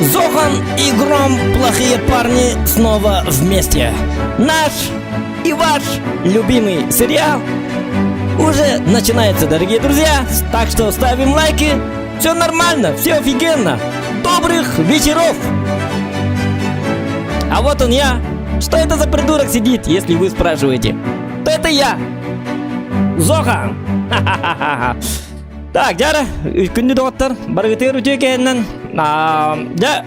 Зохан и Гром, плохие парни, снова вместе. Наш и ваш любимый сериал уже начинается, дорогие друзья. Так что ставим лайки. Все нормально, все офигенно. Добрых вечеров! А вот он я. Что это за придурок сидит, если вы спрашиваете? То это я. Зохан! Ха-ха-ха-ха. Так, дьэ эрэ, күндү доҕоттор, барыгытыгар үтүө кэһэннэн, дьэ,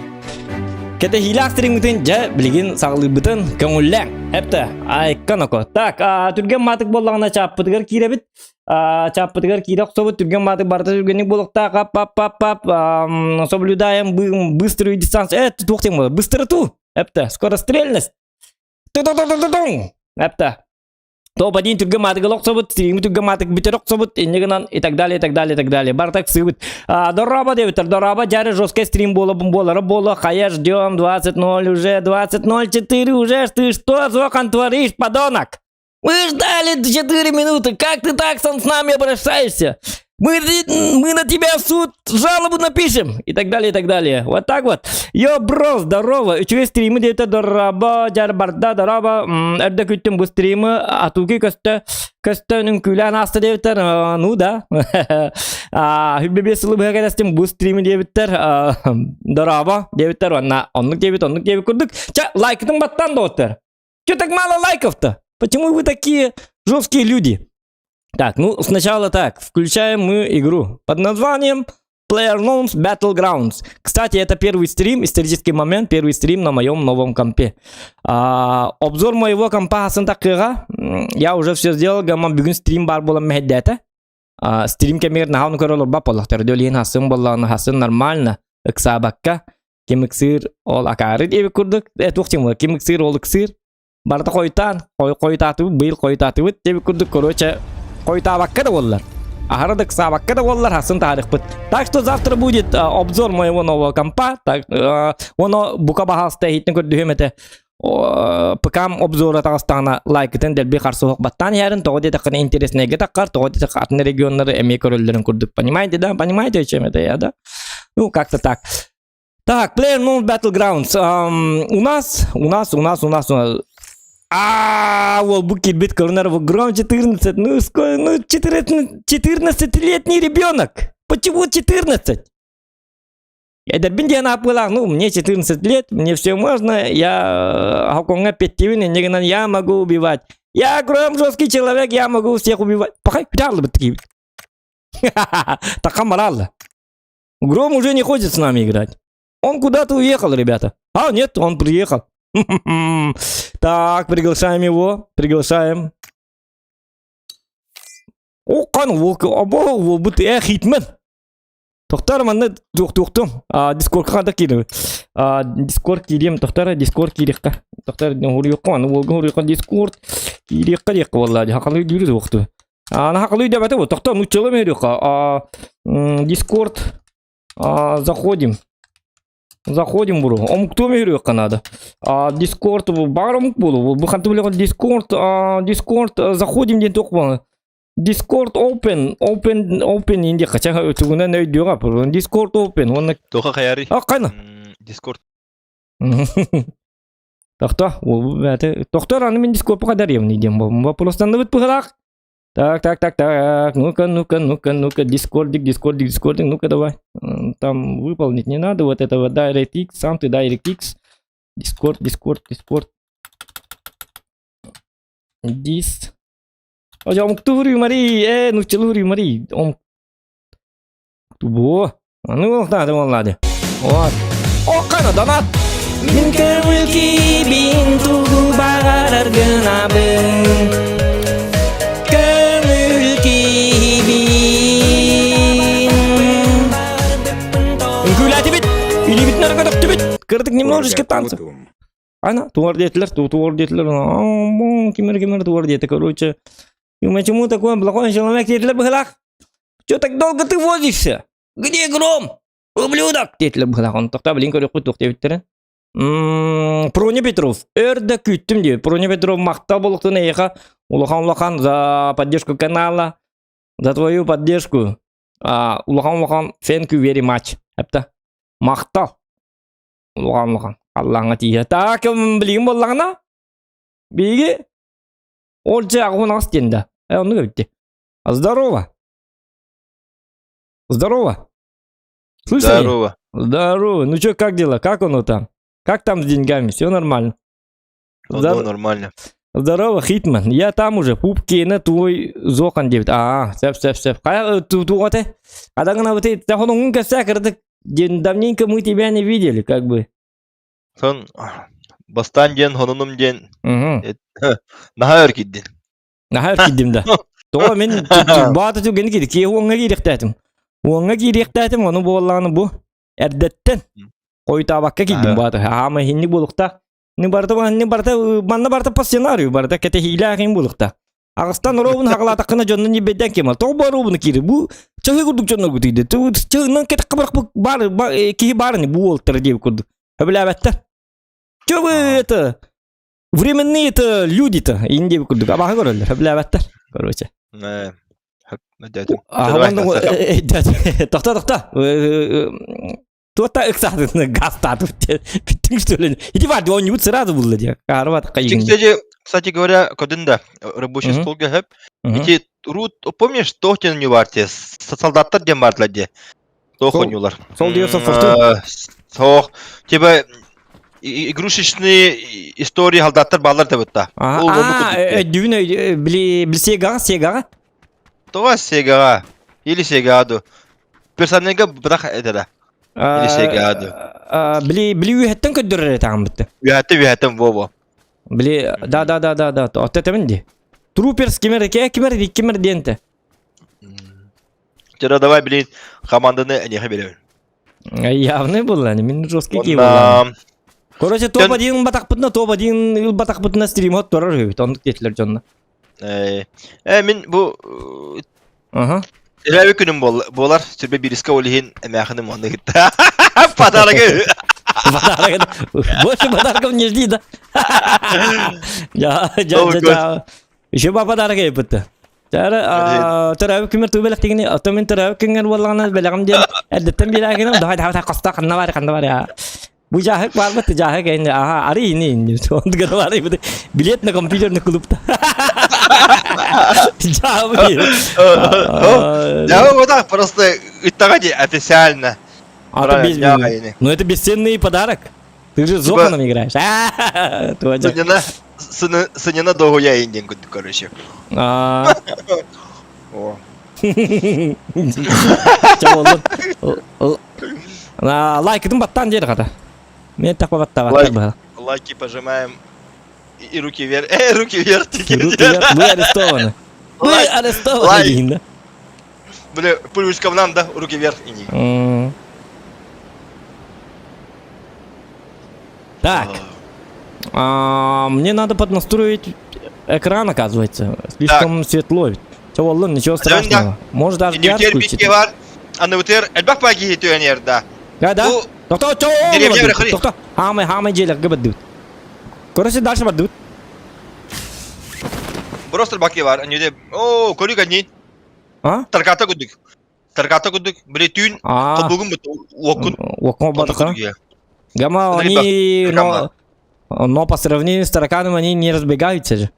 кэтэһиилээх стриммытын дьэ билигин саҕалыырбытын көҥүллээҥ. Эптэ, айка ноко. Так, түргэн маатык буоллаҕына чааппытыгар киирэбит. Чааппытыгар киирэ охсобут, түргэн маатык барыта түргэнник буолуохтаах. Ап, ап, ап, ап, соблюдаем быструю дистанцию. Туох диэн буолар? Быстроту. Эптэ, скорострельность. Ту-ту-ту-ту-ту. Эптэ. Топ-1 түргэн маатык охсобут, стримы түргэн маатык бүтэр охсобут, инньэ гынан и так далее, и так далее, и так далее. Бартак сыыбыт. Дороба диэбиттэр, дороба, дьары жесткий стрим буола буолара буола, хайа ждем, 20.0 уже, 20.04 уже, ты что, Зохан, творишь, подонок? Мы ждали 4 минуты, как ты так сам с нами обращаешься? Мы на тебя в суд жалобу напишем! И так далее, и так далее. Вот так вот. Йо, бро, здорово. Үчүгэй стримы диэтэ дороба, жарбарда дороба. Эрдэ күттүм бу стримы. Атуки көстө көстө үҥкүүлээн ааста диэбиттэр. Ну да. Хүббе сылы быһа кэлэстим бу стримы диэбиттэр. Дороба диэбиттэр. Онна оннук диэбит, оннук диэбит курдук. Ча, лайкытын баттан доҕоттор. Че так мало лайков-то? Почему вы такие жесткие люди? Так, ну сначала так, включаем мы игру под названием PlayerUnknown's Battlegrounds. Кстати, это первый стрим, исторический момент, первый стрим на моем новом компе. Обзор моего компа такыга, я уже все сделал, гамма бүгүн стрим баар буолан мэһэйдээтэ. Стрим кэмигэр наһаа көрө олорбат буоллахтар. Дөлиин хасын буоллаҕына хасын нормально, ыксаабакка. Ким ыксыыр, ол акаары диэбит курдук. Туох ким ыксыыр, ол ыксыыр. Барыта хойутаан, хойутаатыбыт, быйыл хойутаатыбыт диэбит курдук, короче, хойутаабакка да буоллар. Аһара да ыксаабакка да буоллар, хасын таарыхпыт. Так что завтра будет обзор моего нового компа. Так, оно бука баһаалыста иһиттин көрдүһүм этэ. ПК-м обзора таҕыстаҕына лайкытын дэлби харсыһык баттаан иһэрин, тоҕо диэтэххинэ интереснэйгэ таххар, тоҕо диэтэххэ атын регионнары эмиэ көрөллөрүн курдук. Понимаете, да? Понимаете, о чем это я, да? Ну, как-то так. Так, PlayerUnknown's Battlegrounds. У нас, у нас, у нас, у нас, у нас. А, вот бу киирбит көрүнэр Гром 14. Ну, сколько, ну, 14, 14-летний ребенок. Почему 14? Эдэрбин диэн ааппылаах, ну, мне 14 лет, мне все можно, я Хоконга петтибин, инньэ я могу убивать. Я Гром жесткий человек, я могу всех убивать. Пахай, такие. Такам морал. Гром уже не хочет с нами играть. Он куда-то уехал, ребята. А, нет, он приехал. Так, приглашаем его. Приглашаем. О, кан волк, або, бу хитмен. Тохтар манна туох. Дискорд хада киирэ. Дискорд киириэм, тохтар Дискорд киириэххэ. Тохтар хуруйукка, аны волга хуруйукка Дискорд киириэххэ диэххэ буолла. Хакалы дүүрү туохту. Ана хакалы дебете бу. Тохтар ну чылым хөрүкка. Дискорд заходим. Заходим бро. Омуктуу мөрүөккэ надо. Дискорд баар омук буолу. Бу ханты билэҕин Дискорд, Дискорд заходим диэн туох буолар. Discord open, open, open инди хача өтүгүнэн өйдүөҕэ. Discord open. Уонна Тоха хаяри. А кайна. Discord. Тохто, тохтор аны мин Discord кадар ем диэн вопростанныбыт быһылаах. Так, так, так, так. Ну-ка, ну-ка, ну-ка, ну-ка, Дискордик, Дискордик, Дискордик, ну-ка давай. Там выполнить не надо, вот этого DirectX, сам ты DirectX. Дискорд, Дискорд, Дискорд. Дис. Омуктуур Мари, нуччалуур Мари. Ом. Тубо. Ну, надо, вон надо. Вот. О, кана, донат. Мин көҥүл киһибин тугу баҕарар гынабын. Көҥүл киһибин. Үҥкүүлээтибит, илиибитин өрө көтөхтүбүт. Кырдык немножечко танцев. Ана, туар диэтилэр, туар диэтилэр. Кимер кимер туар диэтэ, короче. И почему такой плохой человек диэтилэр быһылаах? Че так долго ты возишься? Где Гром? Ублюдок! Диэтилэр быһылаах. Он тохта блин көрүөхпүт туох диэбиттэрин. Проня Петров. Өр да күүттүм диye. Проня Петров махтал буолуохтун эйиэхэ. Улахан улахан за поддержку канала. За твою поддержку. Улахан улахан thank you very much. Эптэ. Махтал. Улахан улахан. Аллаҥҥа тиийэ. Так, билигин буоллаҕына, биһиги ол дьэ аҕыс диэн да. Э, оннук эбит дии. Здорово. Здорово. Слышно меня? Здорово. Здорово. Ну что, как дела? Как оно там? Как там с деньгами? Все нормально? Ну, Здор... нормально. Здорово, Хитман. Я там уже. Пупкина твой Зохан 9. А, сөп, сөп, сөп. Хайа туготе? Адаңына вот тахонуҥ кэсэ Давненько мы тебя не видели, как бы. Сон бастаан диэн хонунум диэн Угу. наһаа өр киирдин. Наһаа өр киирдим да. Тоҕо мин баата түгэни киирdi. Киһи уоҥҥа киириэхтээтим. Уоҥҥа киириэхтээтим, ону буоллаҕына бу эрдэттэн хойутаабакка киирдим баата. Аама иһинник буолуохтаах. Не барыта не барыта манна барыта по сценарию барыта кэтэһиилээх иһин буолуохтаах. Аҕыстан оруобун хаҕалаатаххына дьонно ньибэйдэн ким тоҕо бу оруобуну киири бу чаһы курдук дьонно гутуйда чаһынан кэтэххэ барах баар киһи баар бу уолтара диэбит курдук сөбүлээбэттэр Че вы это временные это люди-то ин диэбит курдук абааһы көрөллөр сөбүлээбэттэр короче Тохто тохто Туота ыксаатын газтаатып бүттүң что ли? Иди бар, он сразу булла дия. Карват кайын. Кстати, кстати говоря, кодын да, рабочий стол гэхэп. Эти рут, помнишь, тохтен не варте, солдаттар дем бардылар де. Тох ойнулар. Сол диyor софортун. Сох, типа игрушечные истории солдаттар баллар деп отта. А, дүйүн били Сегаға, Сегаға. Това Сегаға или Сегаду. Персональга бырах этэрэ. Или Сегаду. Били били үһэттэн көрдөрөр этаҕым битте. Үһэттэн үһэттэн во-во. Били да да да да да отто этэмин ди. Труперс кимер ке кимер ди кимер диэнте. Вчера давай, блин, команданы эниэхэ беребин. Явный был, они мин жесткий киһи буолла. Короче, топ один батахпытына, топ один ыл батахпытына стрим отторор үһүбүт, оннук диэтилэр дьонно. Э, мин бу Ага. Ирээби күнүм буолар, сүрбэ бириска ол иһин эмээхиним онно кытта. Подарок. Подарок. Больше подарков не жди, да? Я, я, я, Еще ба подарок эппитте. Төрөөбүт күммэр туу бэлэхтигини, оттон мин төрөөбүт күҥҥэр буоллаҕына бэлэҕим диэн эрдэттэн биэрээкиним, давай давай хоста ханна бар ханна бар Бу дьааһык баарбыт дьааһык эйне аха ары ини ини онтугар баар билет на компьютерный клубта. Дьаабы. Я вот так просто ыттаҕа дии официально. А то без Ну это бесценный подарок. Ты же с Зоханом играешь. Сынына сынына дохуя индин короче. О. Лайкытын баттан диэр хата. Мен тақпа баттаабаттар Лайки пожимаем и руки вверх. Э, руки вверх. Руки вверх. Вы арестованы. Вы арестованы дейін да. Бля, пулюшка нам, да, руки вверх. Так. А, мне надо поднастроить экран, оказывается. Слишком так. светло. Все, Воллон, ничего страшного. Может даже ярко включить. бар. Аныбытыр элбэх паги түөнер да. Да, да. Тохто, тохто. Хамай, хамай желек гыбыдут. Короче, дальше бардут. Просто баки бар. Неде, о, көрүк они. А? Тарката кудук. Тарката кудук. Били түүн тобугун бут уоккун. Уоккун батака. Гама, они, но, но по сравнению с тараканом они не разбегаются же.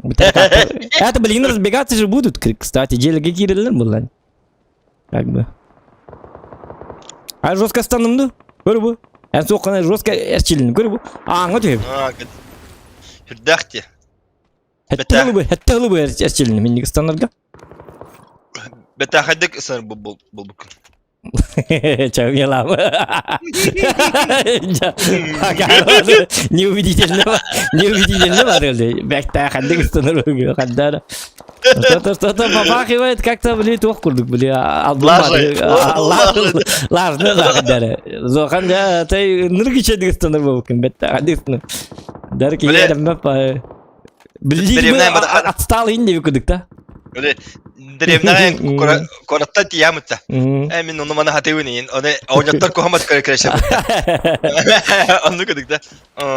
Это, блин, разбегаться же будут, кстати, дьиэлэргэ киирэллэр буоллан. Как бы. А жестко станным ду? Көрү бу. Эн суоххана жестко эрчилин. Көрү бу. Ааҥҥа түһэбит. Үрдээх ти. Хэтте хылыбы, хэтте хылыбы эрчилин. Минник станарга. Бэтээхэйдик ысар булбуккун. Чавмелам. Неубедительно, неубедительно барылды. Бэктээхэйдик ыстанар хаддара. Что-то, что-то попахивает, как-то, блин, туох курдук, били. Лажны захадары. Зохан я тай ныргыча ыстанар болкун, бэттээхэйдик ыстанар. Дарки я па. Блин, отстал инди кудук та. Дэриэбинэҕэ куораттан тиийээмитэ. Ээ мин ону маны хатыыбын иин. Оны оонньоттор куһамат көрө кирэшэ. Онну кудук да.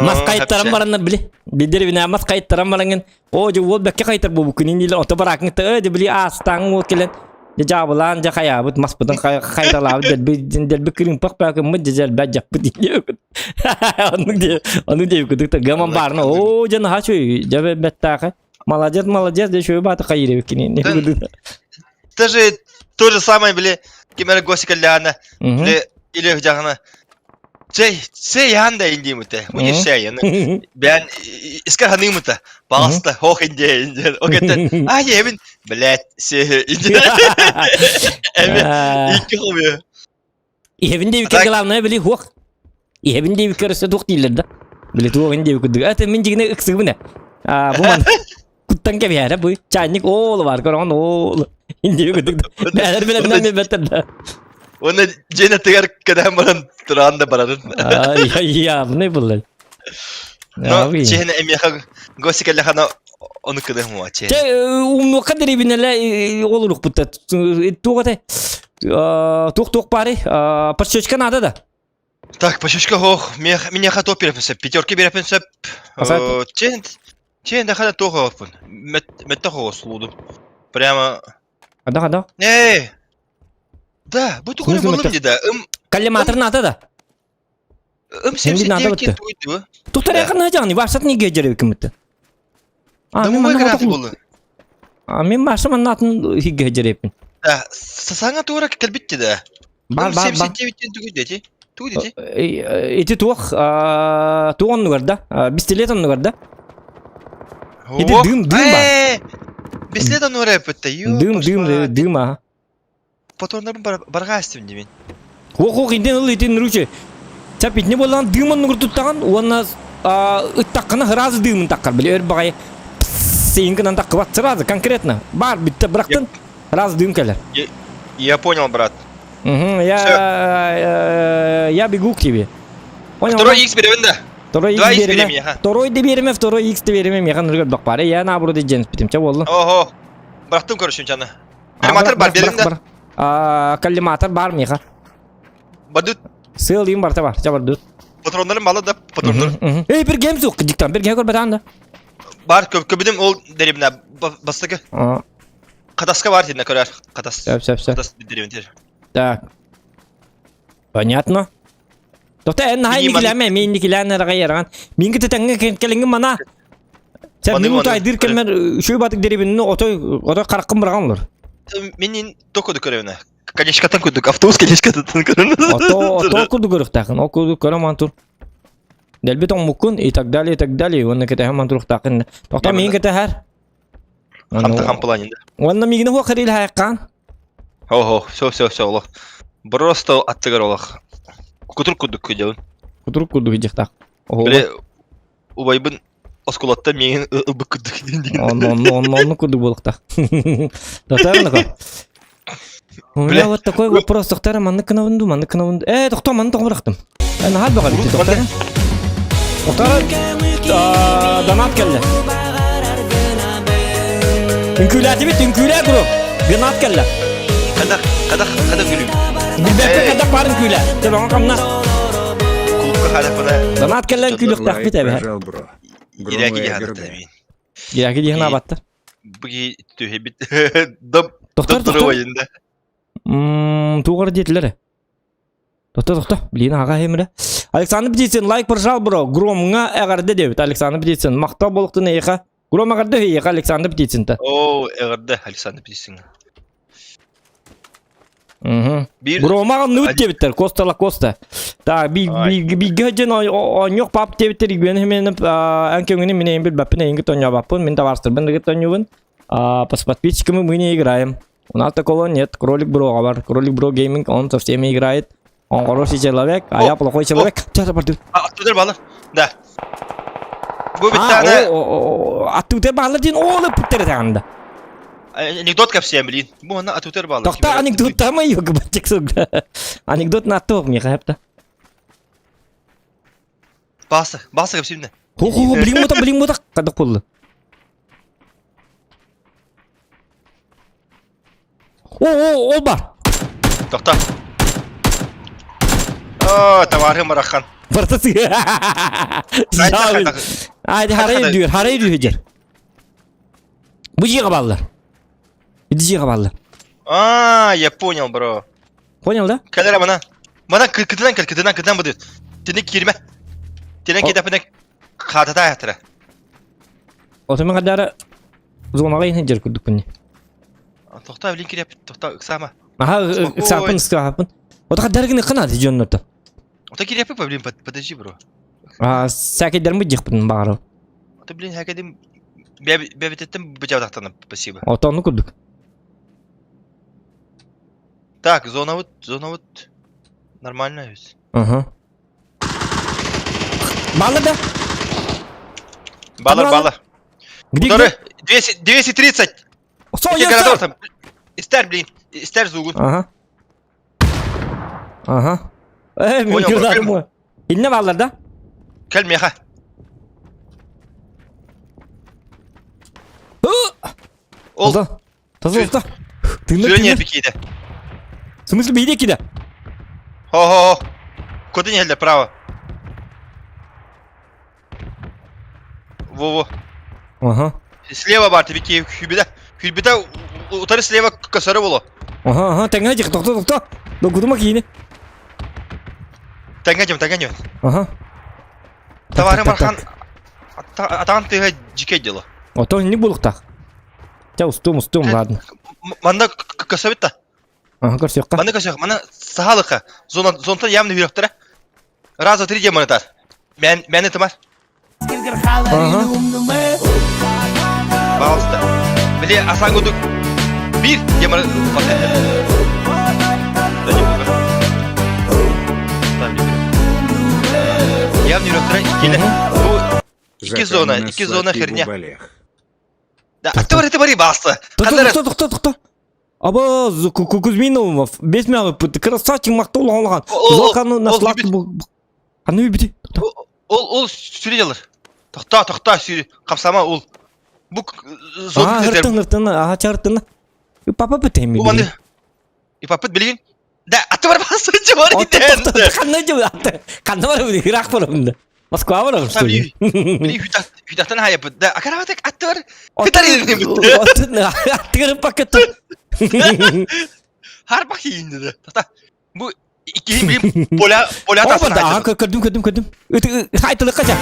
Мас кайттаран бараннар били. Бидерибине мас кайттаран барангын. О, же ол бэкке кайтар бу күнүн дилер. Ото баракын та э били астаң ол келен. Дьэ дьаабылаан дьэ хайаабыт маспытын хайталаабыт дэлби дэлби кырыымпах баакыммыт дьэ дьэлбэт дьаппыт диэбит. Оннук диэ оннук диэбит гаман баарна оо дьэ наһаа үчүгэй дьэ бэттээхэ. Молодец, молодец, дьэ үчүгэй бааты хайыыр эбиккин. Даже то же самое, били, ким эрэ гости кэллэҕинэ, били, или дьаҕына, Чэй, чэй хаан да индиимите, муни шэй, аны бэйэн искар ханыымыта, паҕаста, хоох индиэ индиэн, ол кэнтэн, а иэбин, блядь, сиэһи индиэн, эми икки хомуйу. Иһэбин диэбиккэ главное били хуох. Иһэбин диэбиккэ өссө туох дииллэр да. Били туоҕун диэбик курдук. Это мин дьигинэ ыксыгыбын э. А бу ман куттан кэбиһээрэ бу чайник оол бар көрөҕүн оол. Индиэбик курдук. Бээлэр билэмнэн билбэттэр да. Уонна дьиэн аттыгар кэтээн баран тураан да барарын. Явный был. Но чиһин эмиэхэ гости кэллэхана ону кылыһым чиһин. Чэ умнуохха дерибинэлэ олорукпут туох этэй туох-туох баарый подсечка надо да Так, подсечка хоох, минеха топ берепин сөп, пятерки берепин сөп. Чен, чен дахана туох оҕоппун. Метте хоҕослуудум. Прямо... Ада, ада. Эй! Да, бу тугу буллум да. Коллиматор надо да. Ым 79 тугуйду. Туктар якын хажаны, вашат не гежер киммит. А, мен манна болду. А мен башы манна атын хиггежерепин. Да, саңа тура келбитти да. Бар, бар, бар. 79 тугуйду эти. Тугуйду эти. Эти туох, туох оннугар да, пистолет оннугар да. Ити дым, дым бар. Пистолет оннугар эппитте. Дым, дым, дым, а. Патроннарым барҕаа истим димин. Ох, ох, интен ыл итин руче. Чап итини болан дымын нугур туттаҕын уонна ыттаххына сразу дымын таххар били өр баҕайы сиинкынан таххыбат сразу конкретно бар бүтте бырахтын сразу дым кэлэр. Я понял, брат. Угу, я я бегу к тебе. Понял? Второй X беремин да. Второй X береме. Второй да береме, второй X да береме. Механ ныргар бакпары. Я наоборот иджен спитим. Ча болду. Ого. Бырахтым көрүшүм чаны. Коллиматор бар берин да. Коллиматор бар миха. Бадут. Сыл им барта бар. Ча бардут. Патроннарым балы да патроннар. Эй, бир гем сук диктан. Бир гем көрбөтөн да. Бар көп көбүдүм ол дерибине бастыгы. Катаска бар дедине көрөр. Катас. Сөп, сөп, сөп. Катас дерибин Так. Понятно. Тоқта эн наһаа инникилээмэ, мен инникилээн эрэ яраган. Мин кытта тэҥҥэ кэлиҥҥин мана. Сен мин утайдыр кэммэр үчүгэй батык дерибинни отой отой хараххын быраҕан олор. Мин токо көрөбүнэ. Конечкаттан курдук, автобус конечкаттан көрөбүнэ. Ото ото курдук көрүөхтаахын. Ол курдук көрө ман тур. Дэлби тоҥмуккун и так далее, и так далее. Уонна кэтэһэн ман туруохтаахын. Тоқта мин кэтэһэр. Хамта хампыланин да. Уонна мигини хуа хирил хайаккаан. Ого, все, все, все, олох. Просто аттыгар олох. Кутур курдук күдьэбин. Кутур курдук идьихтаах. Били убайбын осколаттан миигин ылбыт курдук Онно онно онно онно курдук буолуктаах. Татарныка. У меня вот такой вопрос, доктор, маннык кынабын ду, маннык кынабын ду. Э, тоқтоо, манны тоҕо бырахтым. Э, наһаа бөҕө битти, доктор. Доктор, донат кэллэ. Үҥкүүлээтибит, үҥкүүлээ куру. Донат кэллэ. Кадах, кадах, кадах күлүм. Билбэппин кадах баар үҥкүүлээ. Төбөҥө хамна. Клубка хадах Донат кэллэ үҥкүүлүөхтээхпит эбэ. Ирээки диһанаттар Ирээки диһанаабаттар. Быги түһэбит. Дом Тохтор, тохтор. ойында. Туғар диэтилэр. Тохто, тохто. Блин, аға хемірі. Александр Птицын, лайк прожал, бро. Громға әғарды дебит. Александр Птицын. Мақтау болықтын эйха. Гром әғарды эйха Александр Птицын-та. О, әғарды Александр Птицын. Громаға нут дебиттер. Коста ла Коста. Так, биге жен оньох пап дебиттер. Игүен хеменіп, ән көңіне мен ең бір бәппін ең тонья баппын. Мен табарстыр. Мен тоньюбын. С подписчиками мы не играем. У нас такого нет. Кролик Бро бар. Кролик Бро Гейминг, он со всеми играет. Он хороший человек, а я плохой человек. Сейчас, пардон. Аттутер балы. Да. Бу биттаны. Аттутер балы дин олы путтер тагында. Анекдот капсиям блин. Бу ана аттутер балы. Тохта анекдот тама yok бачык сугда. Анекдот на тоқ мне хапта. Басы, басы капсимне. Хо хо блин мута блин мута кадак болду. О, о, ол бар. Тохта. О, товарым барахан. Бартасы. Айди харай дүйөр, харай дүйөр. Бу жига баллар. Иди жига баллар. А, я понял, бро. Понял, да? Кэлэр мана. Мана кытынан кэл, кытынан, кытынан быдыт. Тини киирмэ. Тинен кидэпинэ хаатата аятыра. Отумен кадара зонаға иһин жер курдукпун. Тохта билин кириэп, тохта ыксаама. Аха, ыксаапын, ыксаапын. Ота кадаргын ыккана дьоннорто. Ота кириэппи, блин, подожди, бро. А, сәкедерми дихпин баҕарым. Ота, блин, хәкедим бэбитеттен бычаатахтана, спасибо. Ото ону курдук. Так, зона вот, зона вот нормально ведь. Ага. Баллы да? Баллар, баллар. Где, Второй, 200, 230. Со, Эти городов там. Истер, блин, истер зугун. Ага. Ага. Э, Понял, мин мой. Инне баллар да? Кел меха. Ол. Таза Тыынна Сүрэн бикиде. В смысле биде киде? Хо-хо-хо. Куда не право. Во-во. Ага. Слева бар бики хүбиде. Хүбиде утары слева косары боло. Ага, ага, тэҥҥэ дьик, тохто, тохто. Докудума киини. Тэҥҥэ дьим, тэҥҥэ дьим. Ага. Товары мархан атаан тыга дьикэй дело. Ото не булуктах. Ча устум, устум, ладно. Манна көсөбүт та. Ага, көрсөккө. Манна көсөк, манна сахалыка. Зона зонтан явно хүрөктөрө. Раз, два, три демонетар. Мен мен тымар. Ага. Пожалуйста. Били асан кудук бир демон Явно хүрөктөрө иккиле. Бу икки зона, икки зона херня. Да, а ты бари басы. Тохто, тохто, тохто. Аба Кузьминов, бес мягы, красавчик мактау алган. Зоканы наслак Аны бити. Ол ол сүрө делар. Тохта, тохта сүрө. Капсама ол. Бу зон Ыртын, ыртын, ага чартын. Папа битеми. Бу аны. И папа билген. Да, аты бар басы жабар итен. Кандай жабар аты. Кандай бар бу Ирак бар мында. Москва бар что ли? Били хүтаттан хайып. Да, акараватак аты бар. Кытар Аты пакет. Харбах иинди. Тохта. Бу икки били поля поля тасын. Көрдүм, көрдүм, көрдүм. Хайтылык кача.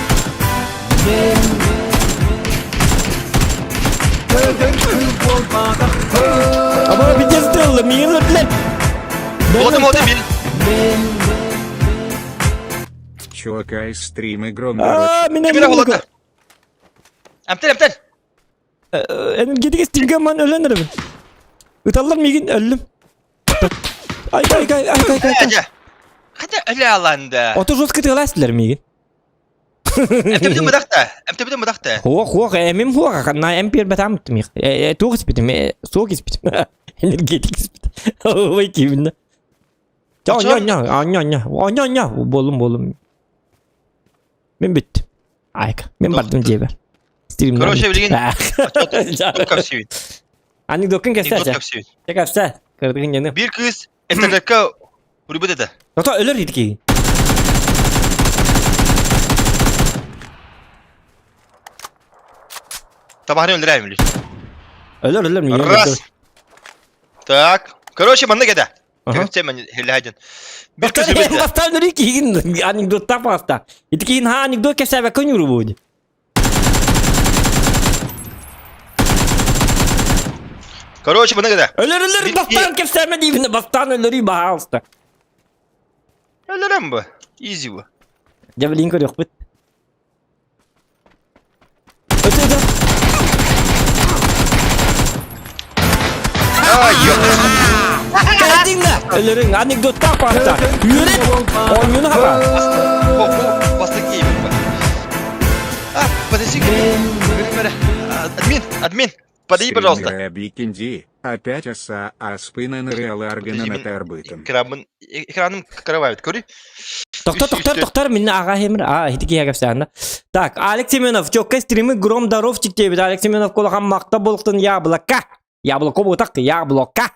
Аба битес тылы, миин өтлер. Болду моду бил. Чувака из стрима гром. А, меня Кимere холода. Әмтер, әмтер. Энергетик стилге ман өлөнөрөбүн. Ыталлар мигин өллүм. Ай ай ай ай ай ай. Хата өлө аланды. Ото жестко тыгаластылар мигин. Эмтебитин быдакта. Эмтебитин быдакта. Хуох хуох эмим хуох на эмпир батам тмих. Туох испитим, суох испитим. Энергетик испит. Ой кимин. Ня ня ня ня ня ня болум болум. Мен бүттүм. Айка. Мен бардым дебер. Стримден. Короче, билигин. Анекдоткын кэпсээ. Кэпсээ. Кырдыгын яны. Бир кыз интернетке урбут этэ. Ото өлөр итки. Табахны өлдүрәйм или. Өлөр өлөр мин. Раз. Так. Короче, манна кеде. Кэпсээ мен хеллэдин. Бир кыз урбут. Бастан өлөр кийин анекдот паста. Иткин ха анекдот кэпсээ конюру будет. Короче, манна кеде. Өлөр өлөр бастан кэпсээмэ диибин бастан өлөрүй баһаалыста. Өлөрөм бу. Изи бу. Дьэ билин көрүөхпүт. Өтө өтө. Ай, ёп. Кэлдиҥ да өлөрүҥ анекдоттаах паста. Үөрэн оонньууну хаба. Бастык киибин бу. А, подожди, админ, админ. Подойди, пожалуйста. Бикинди, опять оса, а спина ныряла аргана на тарбытом. Экраным, экраным кровавит. Көрі? Тоқтар, тоқтар, тоқтар, мені аға хемір. А, хитики кәпсәні. Так, Алекс Семенов, чокка стримы гром даровчик дейбит. Алекс Семенов колахан мақта болықтын яблока. Яблоко бұтақ, яблока.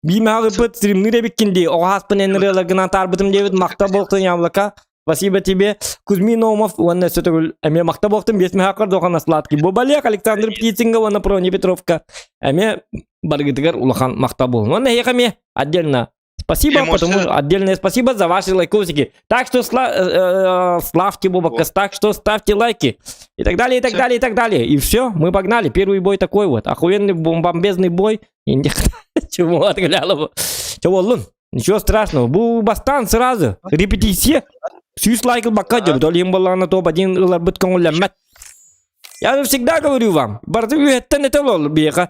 Бимағы бұт стримны ребіккенде, оға хаспын энрелер гынан тарбытым дейбит, мақта болықтын яблока. Спасибо тебе, Кузьмин Наумов, уонна өссө төгүл эмиэ махта буолтум, биэс мөһөөххөр дуохан сладкий бубалек, Александр Птицынга уонна Проня Петровка эмиэ барыгытыгар улахан махта буолун. Уонна эһиэхэ эмиэ отдельно спасибо, потому что отдельное спасибо за ваши лайкосики. Так что сла, э, э, славьте Бобокас, так что ставьте лайки. И так далее, и так далее, и так далее. И все, мы погнали. Первый бой такой вот. Охуенный бомбезный бой. Чего отгляло? Чего, лун? Ничего страшного. Бу бастан сразу. Репетиция. Сүүс лайк ылбакка дьэ, ол иһин буоллаҕына топ один ыларбыт көҥүллэммэт. Я же всегда говорю вам, барыты үөһэттэн этэ олор биһиэхэ.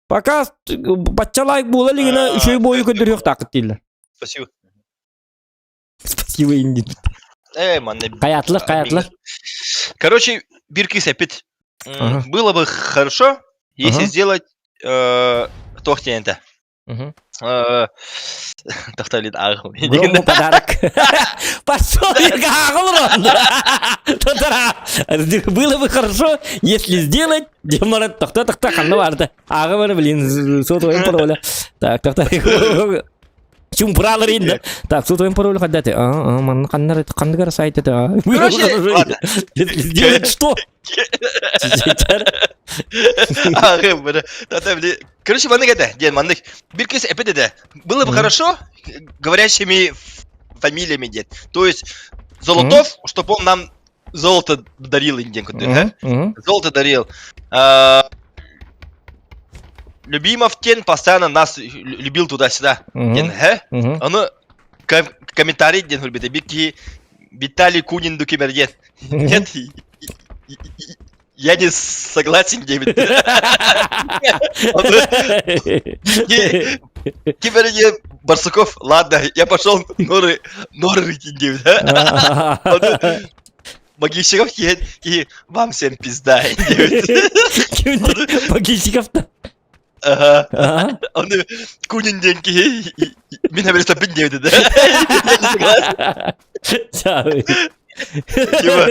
Пока бачча лайк буола илигинэ үчүгэй буойу көрдөрүөхтааххыт дииллэр. Спасибо. Спасибо, Индин. Э, манна... Хайатлар, хайатлар. Короче, бир кыыс эппит. Было бы хорошо, если сделать туох диэн этэ. Тохтолит ааҕым. Грому подарок. Пошел ааҕыл Тотара. Было бы хорошо, если сделать, Демарат тохто тохто ханна барды. Ааҕы блин, сотовый пароля. Так, тохто. Чумпуралар инде. Так, сотовый пароль хаддаты. А, манна ханнар ханныгар сайт это. Короче, ладно. Сделать что? Ааҕы бары. Тата, били. Короче, маннык этэ, диэн маннык. Бир кыыс эппит этэ. Было бы хорошо, говорящими фамилиями диэн. То есть Золотов, чтобы он нам золото дарил диэн курдук. Золото дарил. Любимов тен постоянно нас любил туда-сюда. Диэн, хэ? Ону комментарий диэн хурбите. Бир киһи Виталий Кунин дукимер диэн. Нет, я не согласен, диэбит. Кимер диэн Барсуков, ладно, я пошел норы, норы рыть диэбит. Могильщиков киһи, киһи вам всем пизда диэбит. Могильщиков-то? Ага. Он Кунин диэн киһи мин эбэрсэппин диэбитэ да. Я не согласен. Типа,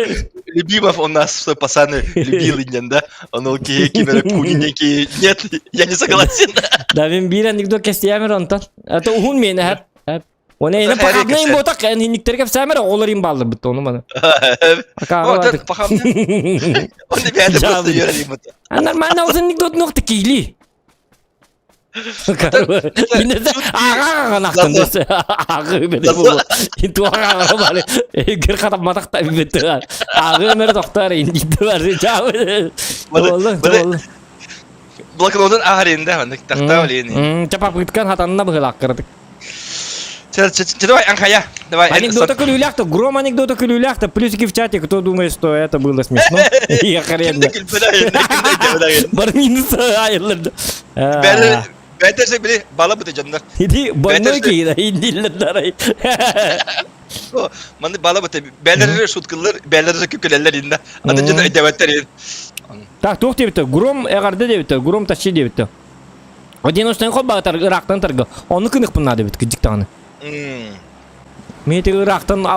Любимов он нас, что пацаны, любил диэн да. Он ол киһи ким эрэ Кунин диэн киһи нет, я не согласен. Да, мен биир анекдот кэстиэмэр онтон. Это уһун миэнэ хэп. Оны эне пахабнайын ботак, эн хинниктерге кэпсээмэр оҕолор им баалларбыт ону маны. Вот пахабнай. Он ребята просто юрали Нормально ол анекдот нохты киили. Блокнотун ааһарында маннык тахтаа олиини. Чапапыткан хатанна быһылааккырдык. Давай, Анхая, давай. Анекдота күлүүлээх гром анекдота күлүүлээх плюсики в чате, кто думает, что это было смешно. Я хрен. Бар минус айыллар. Бәтер били бала быты дьоннор. Иди больной киһи индиллер Манны бала быты бәлер шуткалар, бәлер күкеләләр инде. Аты дьон өйдөбөттөр. Так, туох диэбитэ? Гром эҕэрдэ диэбитэ, гром тащи диэбитэ. Одиночный холбаатар ыраахтан тарга. Ону кыныхпын наада эбит кыдьык даҕаны. Мен ыраахтан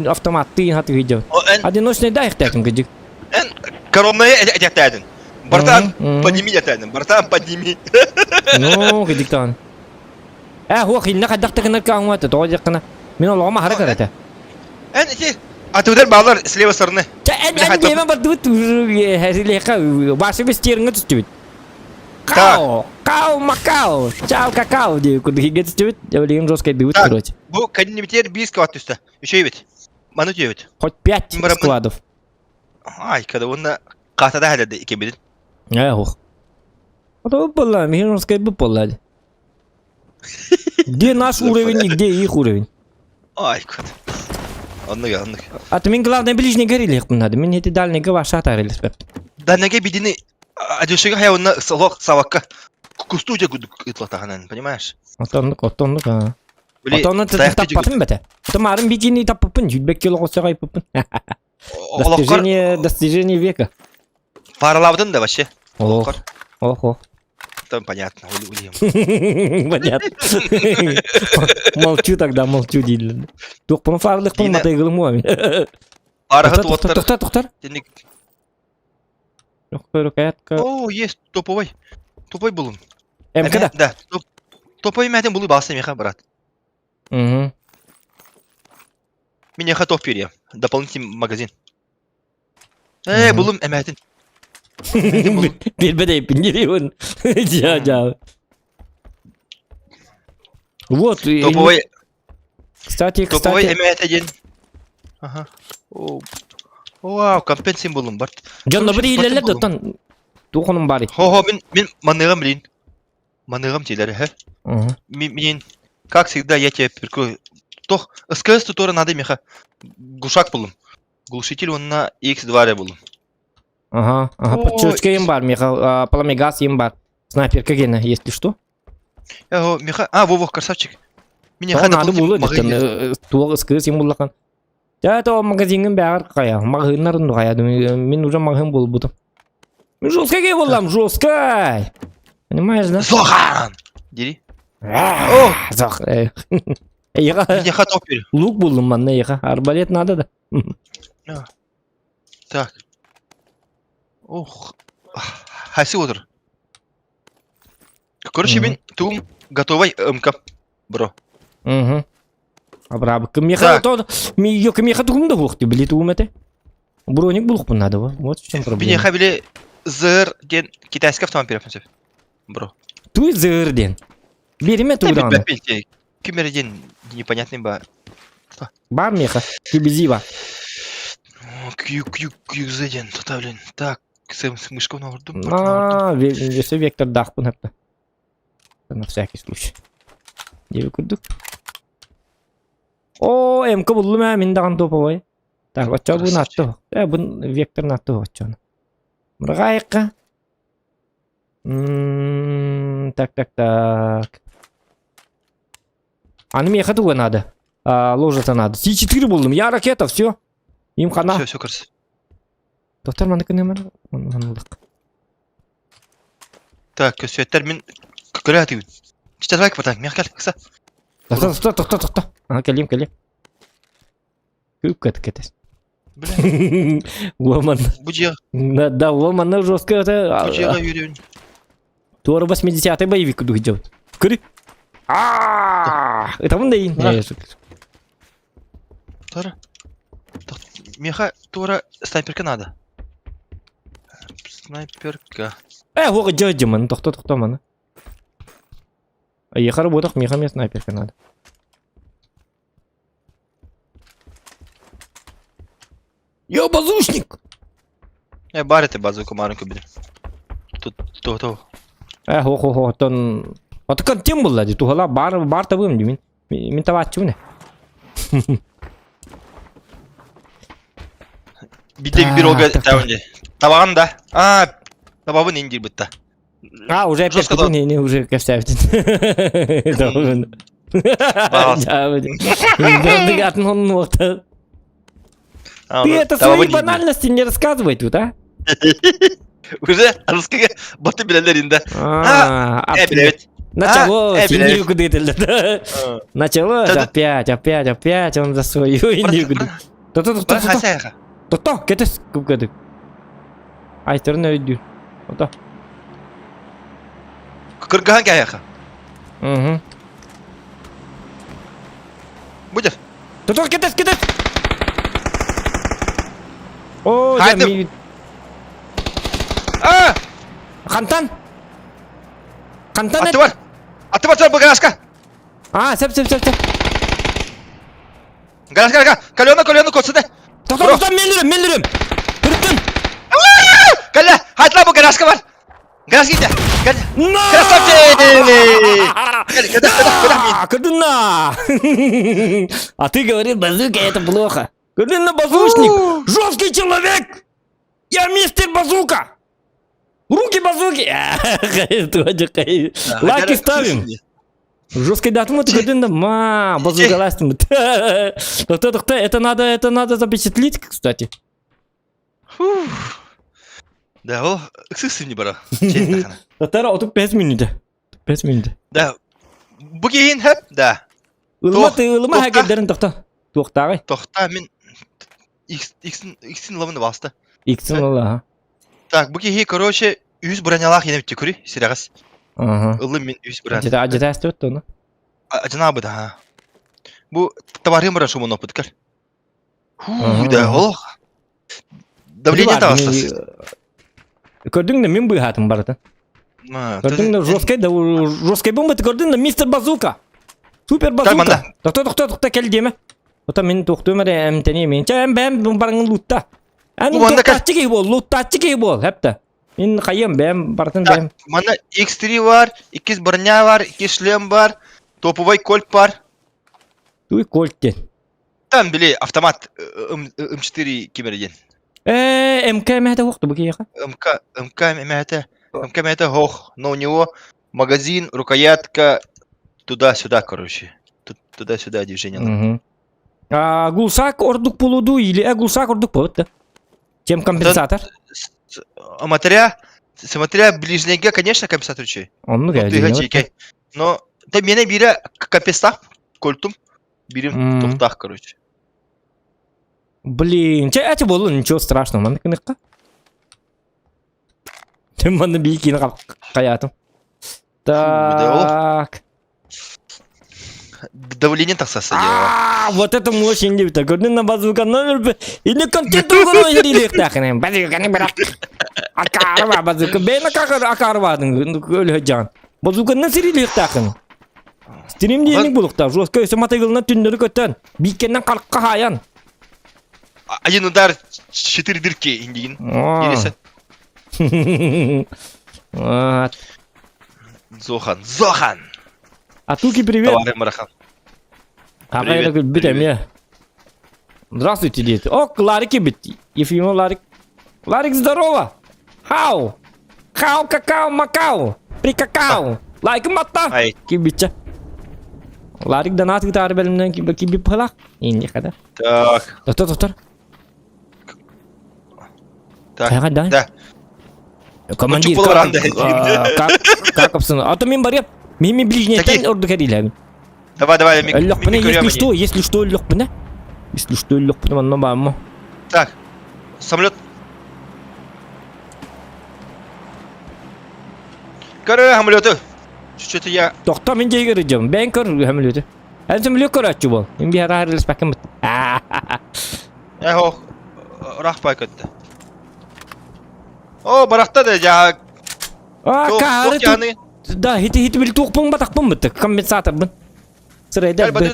автоматтыы хатыы дьэ. Одиночный да ихтээтим кыдьык. Эн коронная этиэхтээтин. Братан, подними этээдин. Братан, подними. Ну, кыдьык даҕаны. Э, хуох инна хайдах да гынар кааҥмата, тоҕо диэххинэ. Мин олоҕум аһара кыра Эн ити атыыдар баалар с левой стороны. Чэ, эн эн диэмэ бардыбыт башы бестиэрҥэ түстүбүт. Као, као, макао, чао, какао диye курдук иге түстүбүт. Билигин жестко дыбыт, короче. Бу кэннибитигэр биир склад түстэ. Үчүгэйбит. Маны үтүөбүт. Хоть пять складов. Ай, когда уонна хаатада хәлэрдэ иккибитин. Э, ох. Это было, михайловская бы была. Где наш уровень и где их уровень? Ай, кот. Оннук, оннук. А ты мен главное ближний горели надо. Мен эти дальний гава шатарили. Дальнеге бидини адюшига хая онна солох савакка кусту же ытлатаханан, понимаешь? Отоннук, отоннук, а. Отонну таппатын бете. Тымарын бикини таппыппын, жүлбек кило қосаға айпыппын. Достижение, достижение века. Паралабытын да вообще. Ох, ох, ох. Там понятно, Уильям. Понятно. Молчу тогда, молчу дииллэр. Туохпун фаарлыхпын матайгылым уами. Арахат уоттар. Тоқтар, тоқтар. О, есть топовой. Топовой булун. МК да. Топовой мәтен булу басы меха, брат. Угу. Минеха топ берем. Дополнительный магазин. Э, булум эмээтин. Билбэт эйпин Дьа, дьа. Вот. Топовой. Кстати, Топовой эмээтэ диэн. Ага. Вау, компенсин булум барт. Дьон бiri иилэллэр да оттон туохунум баар. Хо-хо, мин мин маныгам билин. Маныгам тилер, хэ. Мин как всегда я тебе прикрою. Тох, СКС туторы надо меха. Глушак булум. Глушитель уонна X2 эрэ буллум. Ага, ага, подчерчка им бар, меха, пламегаз им бар. Снайперка гена, если что. Э, меха, а, во-во, красавчик. Меня хана надо было, туох СКС им буллахан. Я это магазингын бәгәр кая, магазиннарын кая, мин уже магазин булбутум. Жесткий кей буллам, жесткий. Понимаешь, да? Зохан! Дери. О, Зох. Эйга. Меха топер. Лук булдум манна эйга. Арбалет надо да. Так. Ох. Хаси отыр. Короче, мин туум готовай МК, бро. Угу. Абрабы. Меха то ми меха тугум да хух, били тугум это. Броник булук надо, вот в чем проблема. Меха били зыр ден китайский автомобиль береппин бро. Туй зыр ден. Бериме тугдан. Кимер ден непонятный ба. Бар меха, кибизива. Кью кью кью ден, тота блин. Так, с мышком нагордум. А, весе вектор дахпын хапта. На всякий случай. Деви курдук. О, МК буллум ә, мин даҕан топовой. Так, оччо бу натты. Э, бу вектор натты оччону. Мырҕайыкка. Так, так, так. Аны миэхэ туга надо. А, ложиться надо. С4 буллум. Я ракета, все. Им хана. Все, все, короче. Доктор маннык нөмер. Маннык. Так, көсүөттэр мин көрө атыыбын. Читалайк потак, мягкал, кса. Тохто, тохто, тохто, тохто. Ага, кэлиим, кэлиим. Күп кэт Бля. Уоман. Бу дьиэ. Да, да, уоманна жестко это. Бу дьиэҕэ үөрүн. Туора 80-й боевик идет. Көрү. А, это он да и. Тора. Меха туора снайперка надо. Снайперка. Э, вот дядя ман, тохто тохто ман. Ехар работах, меха мне снайперка надо. Я базушник! Э, бар это базука маленькую били. Тут, то, то. Э, хо хо хо, тон. Отакан тем булла ди, тухала бар бар табым ди мин. Мин табаччы Биде бир олга таунди. Табаган да. А, табабын инди бытта. А, уже опять Жестко не, не, уже кэпсээбитин. Ты это свои банальности не рассказывай тут, а? Уже русская баты билелер инде. А, Началось, Индию куда Началось, опять, опять, опять он за свою Индию. То-то-то-то. То-то, кэтес кукады. Ай, төрнө өйдүүр. Ото. Кыргахан каяха. Угу. Будешь? То-то, кэтес, кэтес! О, Хайдым. А! Хантан! Хантан Аты бар! Аты бар, бұл гаражка! А, сәп, сәп, сәп, сәп. Гаражка, гаражка! Колено, колено, котсыды! Тоқта, тоқта, мен үрем, мен үрем! Түрттім! Кәлі, хайтла бұл гаражка бар! Гаражка иді! Кәлі! Красавчик! Кәлі, кәді, кәді, кәді! Кадына! А ты говорил, базука это плохо. Кадына базушник! Жесткий человек! Я мистер Базука! Руки базуки! Лайки ставим! Жесткий датум ты кадына ма базука ластим. Тохта, это надо, это надо запечатлить, кстати. Да, ол ыксыксым не бара. Татара, отуп 5 минут. 5 минут. Да. Бу кейин хэп, да. Ылма ты, ылма хәкәдәрен тохта. Туохтагай. Тохта мин иксин иксин лавын басты. Иксин ла. Так, бу кихи, короче, үс бронялах енеп түкүри, сирагас. Ага. Ылым мин үс броня. Жета жета өттө оны. Ажана бу да. Бу товарым бара шумун опыт кел. Хуу, да, олох. Давление таҕыста. Көрдүҥ да мин быыһаатым барытын. Көрдүҥ да жесткай да жесткай бомбаты көрдүҥ да мистер Базука. Супер Базука. Тохто тохто тохто кэл диэмэ. Ота мин тохтуом эрэ эмтэниэ мин. Чэ эм бэм барыңын лутта. Эн луттааччы киһи буол, луттааччы киһи буол, хэпта. Мин хайыам бэм барытын бэм. Манна X3 бар, 2 броня бар, 2 шлем бар, топовый кольт бар. Туй кольт диэн. Там били автомат М4 кимэрэ диэн. Э, МК эмэһэтэ суох бу киһиэхэ? МК МК эмэһэтэ МК эмэһэтэ суох, но у него магазин, рукоятка туда-сюда, короче. Туда-сюда движение. Угу. А, гулсак ордук полуду или э, гулсак ордук болот да? Чем компенсатор? Смотря, смотря ближнеге, конечно, компенсатор үчүгэй. Оннук э. Но да мене бире компенсатор кольтум. Бирим тухтах, короче. Блин, чэ эти болу ничего страшного, манна кыныкка. Тем манна бикини каятым. Так. Давление тахсаса А, вот это мощь инде Көрдүн на базука номер Инде контент угуну ириликтахын. Базуканы бирак. Акарва базука. Бена какар акарвадын өлө жан. Базуканы сириликтахын. Стрим диэник булуктар. Жестко өсө матыгылына түннөрү көтөн. Бииккеннен каркка хаян. Один удар, четыре дырки индигин. Иресе. Вот. Зохан, Зохан! Атуки, привет! Товарым Марахан. Привет, привет. Здравствуйте, дети. О, Ларики бит. Ефимов Ларик. Ларик, здорово! Хау! Хау, какао, макао! Прикакао! Лайк матта! Кибича. Ларик донат гитары бөлімнен кибип пылақ. Инде қада. Так. Доктор, доктор. Так. Да. Командир, как, как, как обстановка? А то мен барып, мен мен ближний орду кәриләбин. Давай, давай, Лёкпына, если что, если что, лёкпына. Если что, лёкпына, манна баамма. Так, самолет. Көрө самолеты. Что-то я... Тохто мен жей көрөжөм. Бен көр самолеты. Эн самолет көрөчү бол. Мен би хара харылыспаккын бит. Э, ох, рахпай көттө. О, барахта да жаа. А, каары Да, хити хити бил туохпун батахпын бит. Компенсаторбын. Сырайда бит.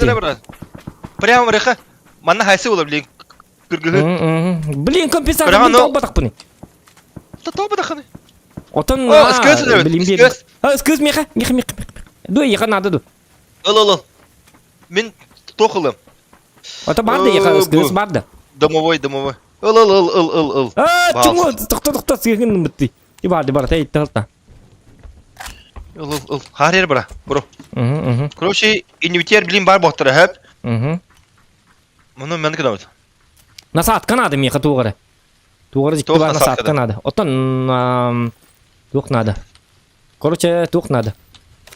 Прямо реха. Манна хайсы була блин. Кыргыһы. Блин, компенсатор мин толбатахпын. Да толбатахын. Отон О, скыз билим А, скыз меха, меха, меха. Ду, еха надо ду. Ыл, ыл, ыл. Мин тохылым. Ото барды еха, скыз барды. Домовой, домовой. Ыл, ыл, ыл, ыл, ыл, ыл. А, чуңу, тохто, тохто, сыгын битти. И барды бар, тей, тохта. Ыл, ыл, ыл. Харер бара, бро. Угу, Короче, инвитер, блин, бар боқтыра, хэп. Угу. Мұны мен кінауд. Насадка надо меха туғары. Туғары жікті бар насадка надо. Отон тух надо. Короче, тух надо.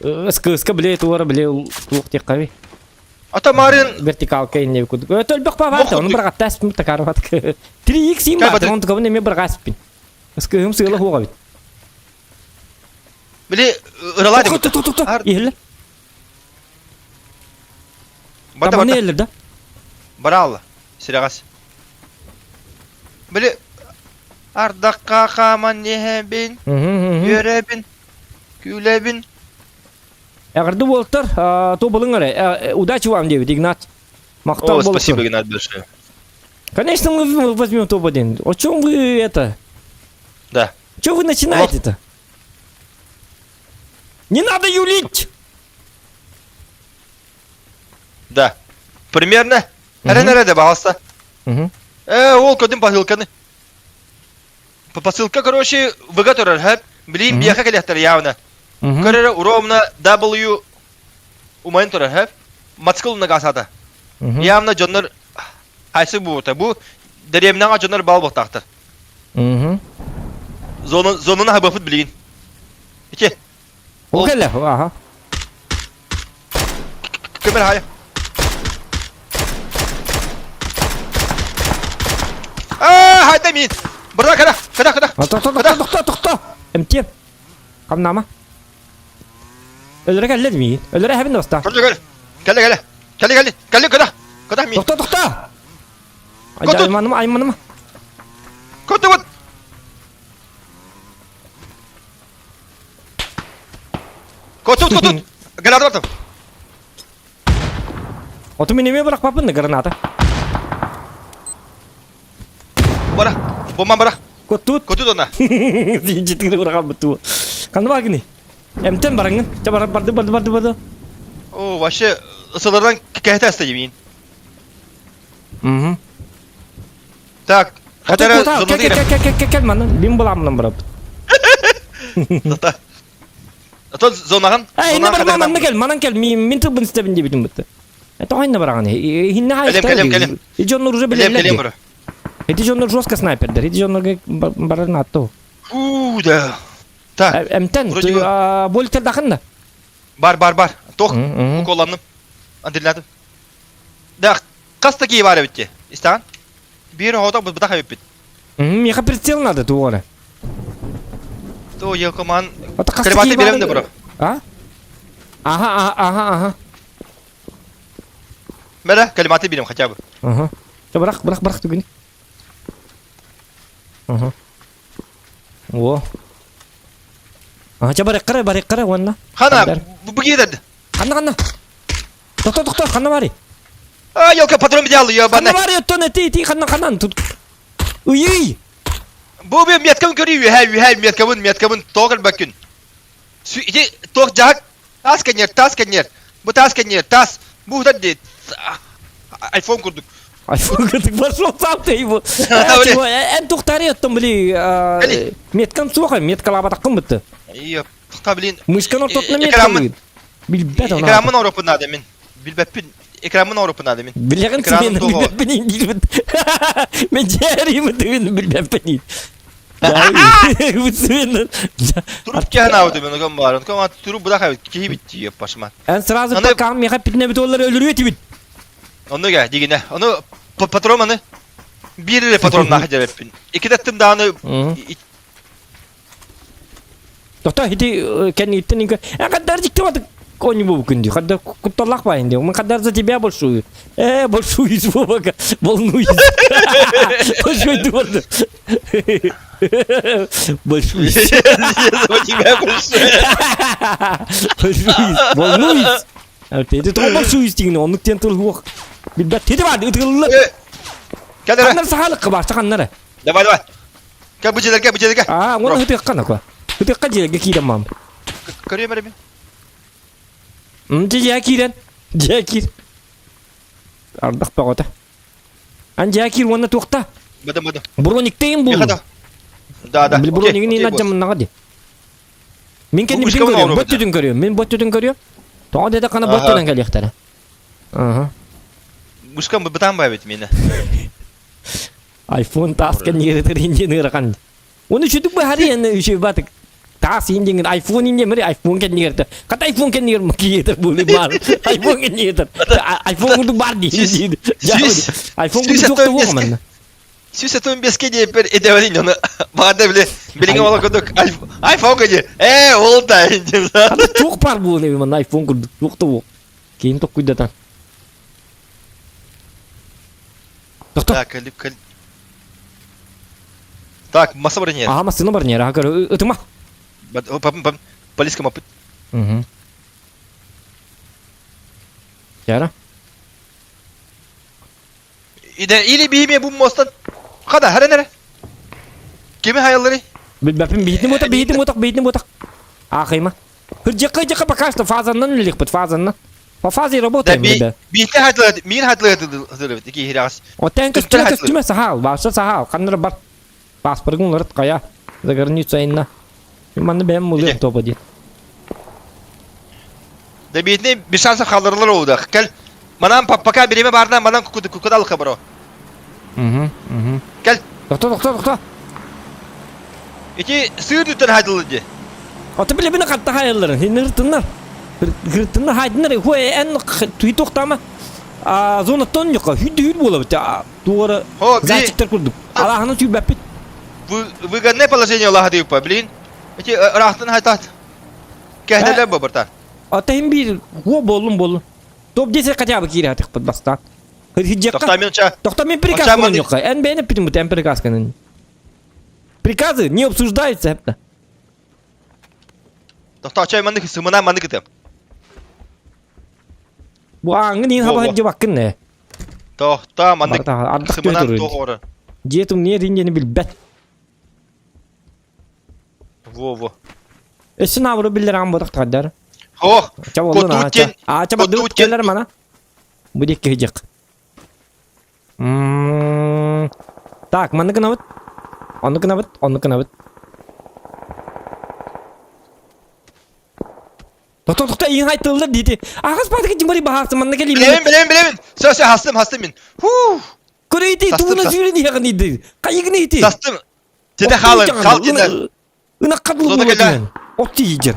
СКСК биле туғары биле тух тек қави. Ата Марин вертикалка инне кудук. Төлбөх павата, оны бір қаттас такарват. 3x им бар, оны көбіне мен бір қаспин. СКМ сыйлы хуға бит. Биле ыралады. Тоқ тоқ тоқ тоқ. Еллер. Бата бата. Еллер да. Баралла. Сирагас. Биле Ардаққа қаман нехебин, Йөребин, күлебин. Эҕэрдэ буолтар, тобылың эрэ. Удачи вам, Дэвид, Игнат. Махтал О, спасибо, Игнат, большое. Конечно, мы возьмем топ-1. О чем вы это? Да. Че вы начинаете-то? Не надо юлить! Да. Примерно. Эрен-эрэ, пожалуйста. Э, ол көдүм посылканы. Посылка, короче, выготовил, хэп. Блин, бияха келехтер явно. Көрөрө ровно W умайын турар, хэп. Мацкыл нагасата. Явно дьоннор хайсы бута. Бу дэриэбинэҕэ дьоннор бал буохтаахтар. Зона зонаны хабыппыт билигин. Ити. Ол кэллэ, аха. Көмөр хайа. Аа, хайда мин. Бырда кара, кара, кара. Тохто, тохто, тохто, тохто. МТ. Камнама. Өлөрө кэллэ миин. Өлөрө хэбин доста. Кэллэ, кэллэ. Кэллэ, кэллэ. Кэллэ, кэллэ, кара. Кара мин. Тохто, тохто. Айманыма, айманыма. Көтүбүт! Көтүт, көтүт! Граната бартым. Оту мин эмиэ бырахпаппын да граната. Бара, бомбан бара. Көтүт. Көтүт она. Динчитигри бырахалбыт туу. Ханна баагыный? Эмтен бараңын. Ча бар барды барды барды барды. О, вообще ысылардан кэһэтэ аста дебин. Угу. Так, Хатара кел кел кел кел кел кел манна бим буламынан барабыт. Тата. Ато зонаҕын. Эй, инне барма манна кел, манан кел, мин тылбын истэбин диэбитим бытты. Это ханна бараҕын? Хинне Кэлем, кэлем, кэлем. И дьоннор уже Кэлем, кэлем билэллэр. бро. Эти дьоннор жестко снайпердер. Эти дьоннорго барарын атту. Фу, да. Так. Эмтен, боль дахын да. Бар, бар, бар. Тох, уколланным. Андырладым. Да, хас такие бар эбитти. Истаҕан? Биир оҕото бытах эбиппит. Миэхэ прицел надо туора. То елкоман Крематы берем да бро. А? Ага, ага, ага. Мэрэ, калиматы берем хотя бы. Ага. Да бырах, бырах, бырах түгүн. Ага. О. Ага, ча барык кара, барык кара, уонна. Хана, бу киирдэ. Ханна, ханна. Тохто, тохто, ханна барый? А, елка, патрон взял ее, Ханна барый, оттон, эти, эти, ханна, ханна, тут. Уй-уй! Бу би меткабын көрүү, үһэ, үһэ, меткабын, меткабын, тоҕ бакүн. Ити тоқ жаак, тас кэннер, тас кэннер, бу тас кэннер, тас, бу хутар ди, айфон курдук. Айфон курдук, пошел сам ты его. Эн тухтари оттон, били, меткам суоха, меткалаабатаккын бытты. Ие, Та блин. Мышкан ортотуна меткалыыр. Билбэт она. Экранмын ороппун надо мин. Билбэппин. Экранмын ороппун надо мин. Билэҕин симэн билбэппин диирбит. Мен дьээриим тыгын билбэппин. Туруп киһэн аабыт мен огон баар. Онкон туруп быдах эбит киһи битти пашман. Эн сразу пока меха питне бит олар өлүрүө тибит. Онну гэ дигине. Ону патрон аны биир эле патрон нааха дьэбэппин. Икки дааны Тохто ити кэнниттэн инка э хаддар дьиктибатык конь бу күндү хаддар кутталлах баайын диэн мен хаддар за тебя большую э большую Вовака волнуюсь большой дуорду большую за тебя большую большую волнуюсь Ты тоҕо большую истигин оннук диэн тыл суох билбэт тити баар ытылла ханнар сахалыкка баар ханнара давай давай Кэ бу дьиэлэргэ, бу дьиэлэргэ. Аа, уонна ытыахха нако. Ытыахха дьиэлэргэ киирэн мам. Көрүөм эрэ мин. Дьиэ киирэн. Дьиэ киир. Ардах бөҕөтө. Ан дьиэ киир уонна туохта? Бадым бадым. Брониктейин булун. Да, да. Бронигин ин адьамыннаҕа ди. Мин кэннибитин көрүөм, бот түтүн көрүөм. Мин бот түтүн көрүөм. Тоҕо дедэ хана бот түтүн кэлиэхтэрэ. Аха. Мышкам бытаан баабит мені. Айфон таас кэннигэр ытыр индиэн ыарахан. Оны үчүдүк быһарыйан үчү батык. Таас индиэн айфон индиэн мэри айфон кэннигэр Хата айфон кэннигэр макиетер буолуй баар. Айфон кэннигэр айфон курдук бар дии. Айфон курдук суох туох манна. Сүүс отун беске диэппэр идэвэлин ону баада били билиҥҥи олох курдук айфон кэдиэ ээ ол да Хата туох бар буолуй манна айфон курдук туох да буол. Киин токкуйдатан. Тохто. Так, кэл, кэл. Так, масса барнер. Ага, массыына барнер. Ага, көрө, ытыма. Папым, полиска мапыт. Угу. Яра. Иде или биһиме бу мостан хада харан Кими хайаллары? Билбэппин биһитин буотах, биһитин буотах, биһитин буотах. Аахыйма. Хырдьыкка хырдьыкка пока что фазаннан үлэлиэхпит, фазаннан. По фазе работаем, ребят. Бииртэ хатылат, миир хатылат киһирәҕис. Оттон көстүмэ көстүмэ сахал, бааса сахал, ханнара бар. Паспоргын уларыт хайа. За границу айна. Манны бэйэм мулыам топа диэн. Да биитини bir шанса халдырылар оуда. Кел, манан пока биреме барна, манан кукудал хабаро. Угу, угу. Кел. Тохто, тохто, тохто. Ити сыыр дүттэн хайдылы ди. Ото билебини хатта хайалларын, хинныртыннар. Хыртыннар хайдыннар, хуэ эн туй тохтама. А зона тон юка, хүдді хүд буола Туора зайчиктар курдук. Алаһаны сүүрбэппит. Выгодное положение Аллаха дейпа, блин. Эти рахтын хайтат. Кэһдэлэр бу бартан. Ата хим биир хуо боллун боллун. Топ 10 хотя бы киирэ хатыхпыт бастаан. Хирдьиэххэ. Тохтоо мен Тохтоо мен приказ гынан Эн бэйэн эппитим бу эн приказ гынан. Приказы не обсуждаются эптэ. Тохтоо чай маннык сымына маннык ытым. Бу ааҥҥын иин хаба сылдьыбаккын ээ. Тохтоо маннык сымынан тоҕору. Дьиэ тумнуйар иин диэни билбэт. Во-во. Өссө наабыры биллэр аан ботох таҕдар. Ох, Ча боллун аача. Аача бардыбыт келлер мана. Бу диэки киһи Так, манны гынабыт. Онну гынабыт, онну гынабыт. Тохто тохто иин хайтыллар диити. Ағас баатыгы димари баһаарсы манна кэлии. Билэбин, билэбин, билэбин. Все, все, хастым, хастым мин. Фу. Көрөйти, тугуна сүүрэн иһэҕин иди. Хайыгын ити. Састым. Тете хаалын, хал тете. Ынахха дылы буолуо От тиийдин.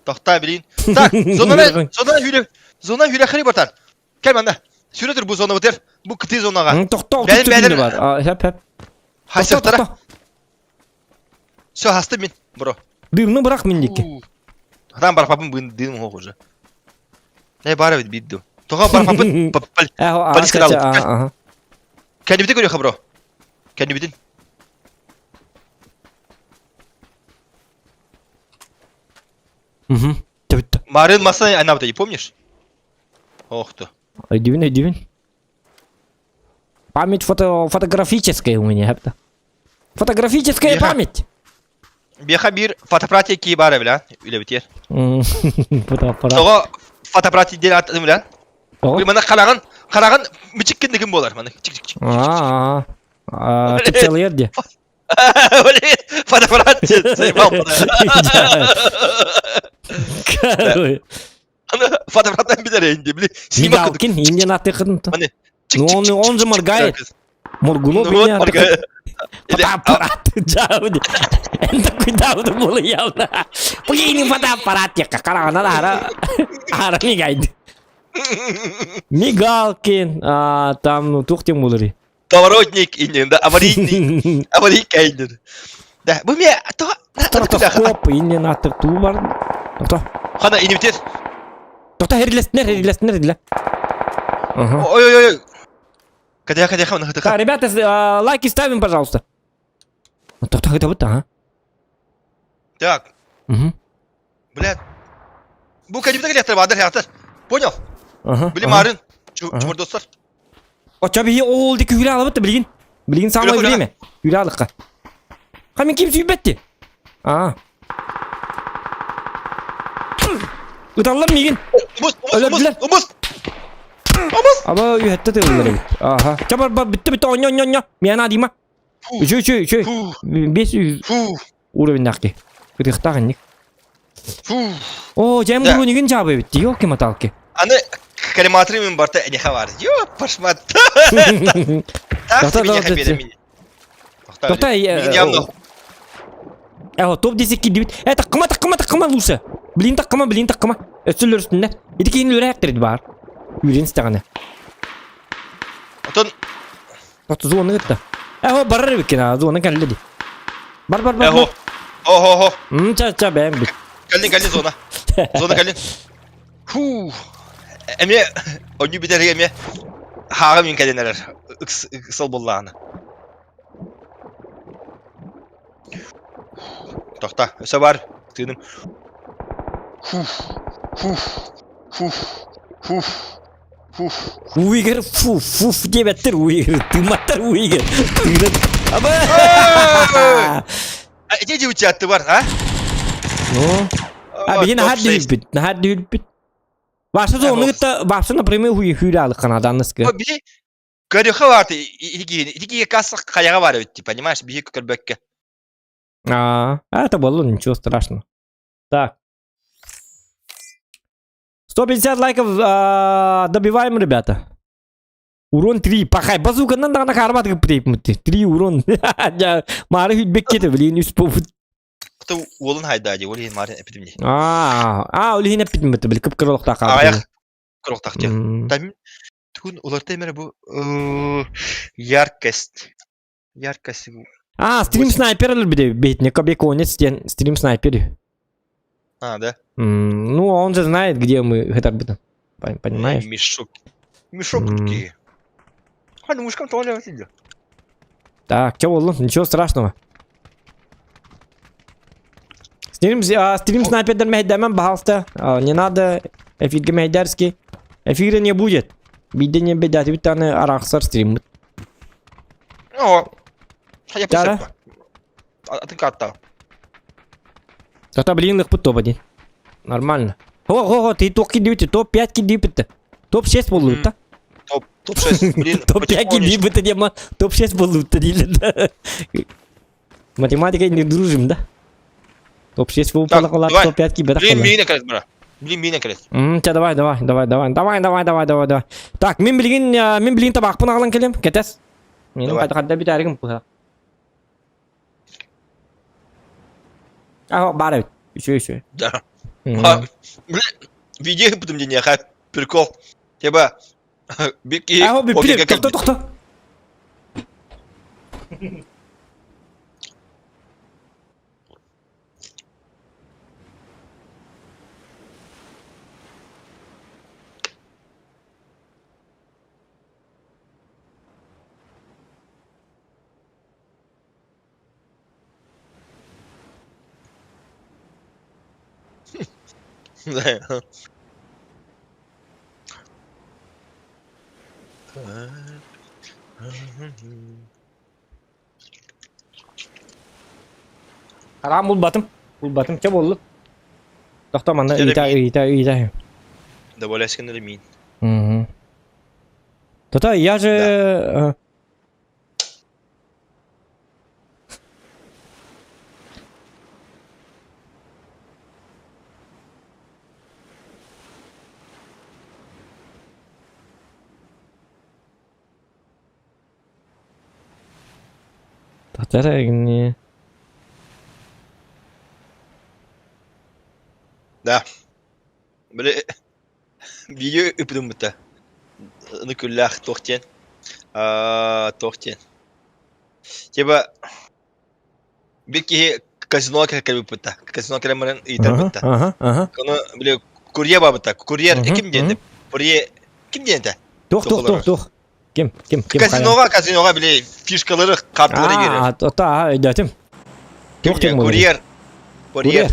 Тохтаа билин. Так, зонаны, зона хүрэ, зона хүрэ хри бартан. Кэл манна. Сүрэ тур бу зона бутер. Бу кыты зонаға. Тохтоо, бәлем бар. Хэп хэп. Хайсактара. Все, хастым мин, бро. Дымны бырах мин дикки. Там барпапын бын дым хох уже. Не бар бит бидду. Тоға барпапын полиска дал. Кәдібіті көрі бро. Кәдібітін. Угу. Төбүттэ. Марын маса айнабыта, помнишь? Ох ты. Өйдүүбүн, өйдүүбүн. Память фото фотографическая у меня, это. Фотографическая Беха. память. Беха бир фотоаппарат ки бара бля, үлэбитер. Фотоаппарат. Тоҕо фотоаппарат диэн аттым бля. О. Мана хараҕын хараҕын мичик киндигин буолар маны. Чик чик чик. Аа. Аа, чыпчалыйар дии. Фотоаппарат заебал. Фотоаппараттан билер инди били. Мигалкин, инде натыхын. Ну он, он же моргает. Моргунов Ну вот, моргает. Фотоаппарат. Жауди. Эн такой дауды было явно. Блин, фотоаппарат текка карагана ара. Ара мигайды. Мигалкин, а, там, ну, тух тем булары. Поворотник иннин, да, аварийный, аварийка иннин. Да, бу ме, то, Стратоскоп иннин аттык туу бар. Тохто. Хана инибитер. Тохто херилестинер, херилестинер диле. Ага. Ой-ой-ой. Кадя, кадя, хана, Так, ребята, лайки ставим, пожалуйста. Тохто, это вот, ага. Так. Угу. Блядь. Бу кадибитер келехтер, бадыр, хятыр. Понял? Ага. Били марын. Чумыр достар. Оча биһи ол диэки күлэ алабыт да билигин. Билигин самое время. Күлэ алыкка. Хамин ким сүйбэтти? Аа. Ыталлар миигин. Умус, умус, умус, умус. Аба үһэтте тыыллар эбит. Аха. Ча бар бар бүтте бүтте онньо онньо онньо. Миана дима. Үчү үчү үчү. Бес уровеннаах ки. Кытыхтаах инник. О, дьэм буруунигин дьаабы эбит дии, ёлки-маталки. Аны коллиматоры мен барта эниха бар. Ёп, пашмат. Так тебе беремин. Тоқта, явно. Э, топ десек кидибит. Э, таккыма, таккыма, таккыма лучше. Блин, таккыма, блин, таккыма. Өссөлөр үстүнэ. Ити киин үлэрээхтэрит бар. Үүрен истэҕинэ. Отон Тохто зоны кытта. Э, барар эбиккин, а, зона кэллэ ди. Бар, бар, бар. Эго. Охо-хо. Ча, ча, бэм бит. Кэллин, кэллин зона. Зона кэллин. Фу. Эмиэ онньу бүтэргэ эмиэ хааҕа мин кэлин эрэр. Ыксал буоллаҕына. Тохта, өсө бар. Тыыным. Фуф, фуф, фуф, фуф. Фуф. Уигер фуф, фуф диэбэттэр уигер, тыымматтар уигер. Тыынан. Аба! Ити дьиучатты бар, а? Ну. А биһи наһаа дүһүлбүт, наһаа дүһүлбүт. Баша зону кытта баша напрямую хуй алыккана данныскы. Биһи көрүхэ бар ити касса хайаҕа бар эбит, понимаешь, биһи көрбөккө. А, это было ничего страшного. Так. 150 лайков а, добиваем, ребята. Урон 3. Пахай, базуканан даҕаны хаарбат гыппытейпмытты. 3 урон. Маары хүлбеккете, блин, үс повод. Кто уолун хайда ди, ол иһин маарын эпитим ди. Аа, аа, ол иһин эппитим бит, били кып-кырылыктаах Аҕайах кырылыктаах диэн. Там тугун уларта эмэрэ бу яркость. Яркость. А, стрим снайпер өлбүтэ бейтне Кобяконец диэн стрим снайпер. А, да? Ну, он же знает, где мы это понимаешь? Мешок. Мешок такие. А, ну мышкам туалет сидел. Так, че боллун? Ничего страшного. Стрим, а, стрим снайпердер мэһэйдэмэн, пожалуйста. А, не надо эфиргэ мэһэйдэрски. Эфира не будет. Биирдэ не бэдээтибит даҕаны арахсар стриммит. О, я Тара? А ты как там? Тата блин ыкпыт топ один. Нормально. Хо-хо-хо, ты топ кидибит, топ-5 кидибит. Топ-6 боллубут да? Топ, топ-6, блин. Топ-5 кидибит дима. Топ-6 боллубут дииллэр да. Математикой не дружим, да? Топ-6 Так, буолла давай. топ-5 кибет. Блин, миинэ кэлэт бара. Блин, миинэ кэлэт. Чэ, давай, давай, давай, давай, давай, давай, давай, давай, давай. Так, мин билигин, мин билигин табаахпын аҕалан кэлиэм, кэтэс. Мин Давай. хайда бүтээригим быһа. А, баар эбит. Үчүгэй, үчүгэй. Да. А, блин, видео потом мне не прикол. Типа, бики, А, бүппүт, тохто, тохто. Да. Харам булбатым. Булбатым. Чэ буоллун. Тохто манна ыйыта ыйыта ыйыта. Добавляйся на мин. Угу. Тота я же да. Татара не. Да. Били видео ыппытым Ну күллээх туох диэн туох диэн типа бир киһи казино кэлбиппит казино кэлэн баран ыйытарбыт Ону били курьер баабыта курьер ким диэн курьер ким диэн этэ Туох туох туох туох ким ким ким казиноға казиноға били фишкалары карталары берер А, то өйдөөтүм. Туох диэн курьер курьер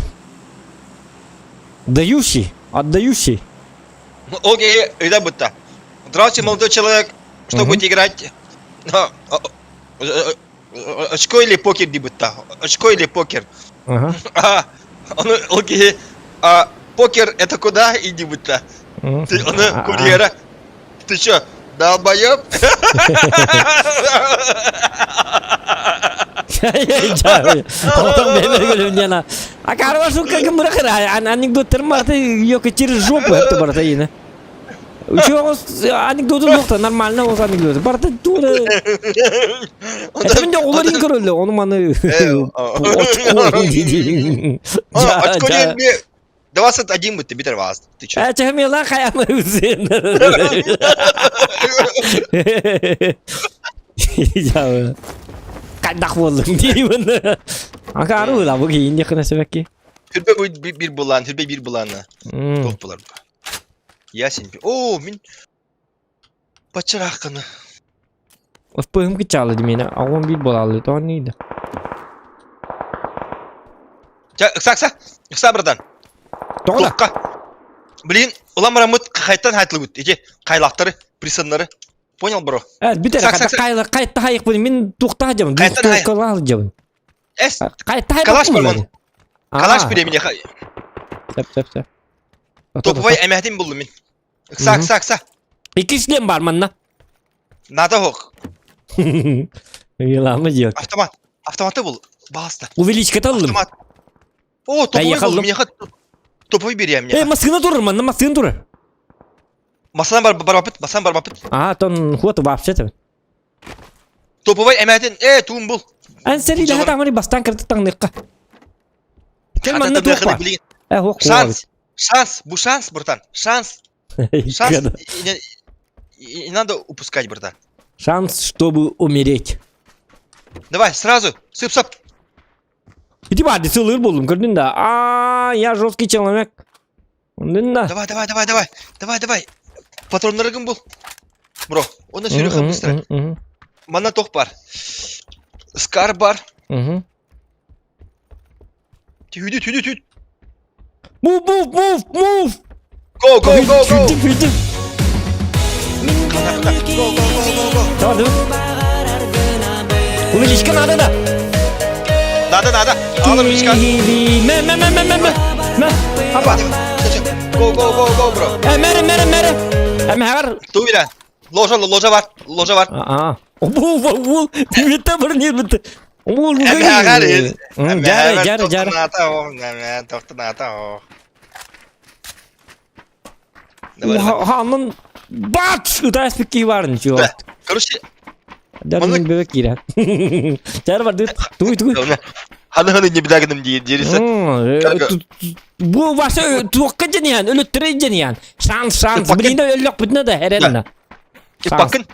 Дающий, отдающий. Окей, ыйда Здравствуйте, молодой человек. Что будете играть? Очко или покер дебютта? Очко или покер? Ага. А, он, окей. А, покер это куда и дебютта? Ты, он, курьера. Ты чё, долбоёб? А карвашу как анекдоттар марты ёка через жопу это барта ина. Учуос анекдоту нохта нормально ос анекдот. Барта тура. Это мен олар көрөллө, ону маны. Очко диэн 21 будет битер вас. Ты чё? Э, чахмела хаямы үзен. Кайдах болдум деймин. Ака арыла бу кейин якына себекки. Хүрбе бир булан, хүрбе бир буланы. Топ булар. Ясень. О, мин Бачырахканы. Ыппыһым кычаалы димени, агон бир болалы, тоон нейді. Ыкса, ыкса, ыкса, братан. Тоҕо Токка. Блин, улам рамыт хайтан хайтлыгут. Эти кайлактары, присаннары. Понял, бро? Э, бүтэр, кайла кайтта хайык бу мин тухта жабын. Тухта жабын. Эс. Кайтта хайык. Калаш бар Калаш бере мне. Сеп, сеп, сеп. Топовой эмәтин булдым мин. Ыкса, ыкса, ыкса. Икки шлем бар манна. Надо хок. Еламы делать. Автомат. Автоматы был. Баста. Увеличка таллым. Автомат. О, топовой был. Меня топовой бери мне. Э, маскына турur манна, маскына турur. Масан бар барбапыт, масан барбапыт. А, тон хуат вообще то. Топовой эмәтин, э, туун бул. Эн сери ләһәт амари бастан кырты таңныкка. Кем манна туох Э, хуак Шанс. Шанс, бу шанс, братан. Шанс. Шанс. Не надо упускать, братан. Шанс, чтобы умереть. Давай, сразу. Сып-сып. Иди барды сылыр болдум, көрдүң да. А, я жесткий человек. Көрдүң да. Давай, давай, давай, давай. Давай, давай. Патроннары ким бул? Бро, он сүрүхэ быстро. Манна тох бар. Скар бар. Түһүдү, түһүдү, түһүд. Move, move, move, move! Go, go, go, go! Сүүрдүм, сүүрдүм. Go, go, go, go, go. Давай, давай. Уличка надо да. Надо, надо. Алым личка. Мэ, мэ, мэ, мэ, мэ, мэ. Мэ. Апа. Go, go, go, go, bro. Э, мэре, мэре, мэре. Э, мэхэр. Туйра. Ложа, ложа бар, ложа бар. Аа. Бу, бу, бу. Битте бір не битте. Бу, бу. Эмэҕэр Жары, жары, жары. Тохтоната, Ханын бат ытаас бикки барын чуо. Короче, Жары бөбек киирэ. Жары бар туй туй. Ханы ханы не бедагным дирисе. Бу ваше туокка жениан, өлөттөрө жениан. Шанс, шанс. Билинде өллөк бүтүнө да эренна. Бакын.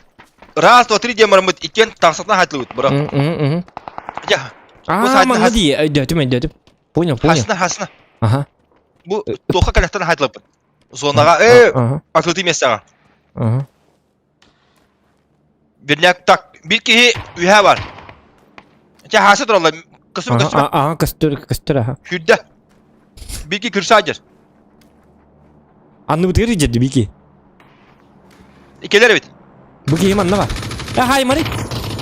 Раз, два, три диэн бараммыт иккиэн тахсатына хатылыбыт, бро. Я. А, манна дии, өйдөтүм, өйдөтүм. Понял, понял. Хасна, хасна. Ага. Бу тоха калехтан хатылыппыт. Зонаға, э, открытый местаға. Ага. Верняк так, бир киһи үһэ бар. Чэ, хааса тураллар, көстүмэ, көстүмэ. Ага, көстөр, көстөр, аха. Хүрдэ. Бир ки күрсэ адьыр. Анныбытыгар идьэрди бики. Иккилэр эбит. Бу киһи манна бар. Э, хаймари.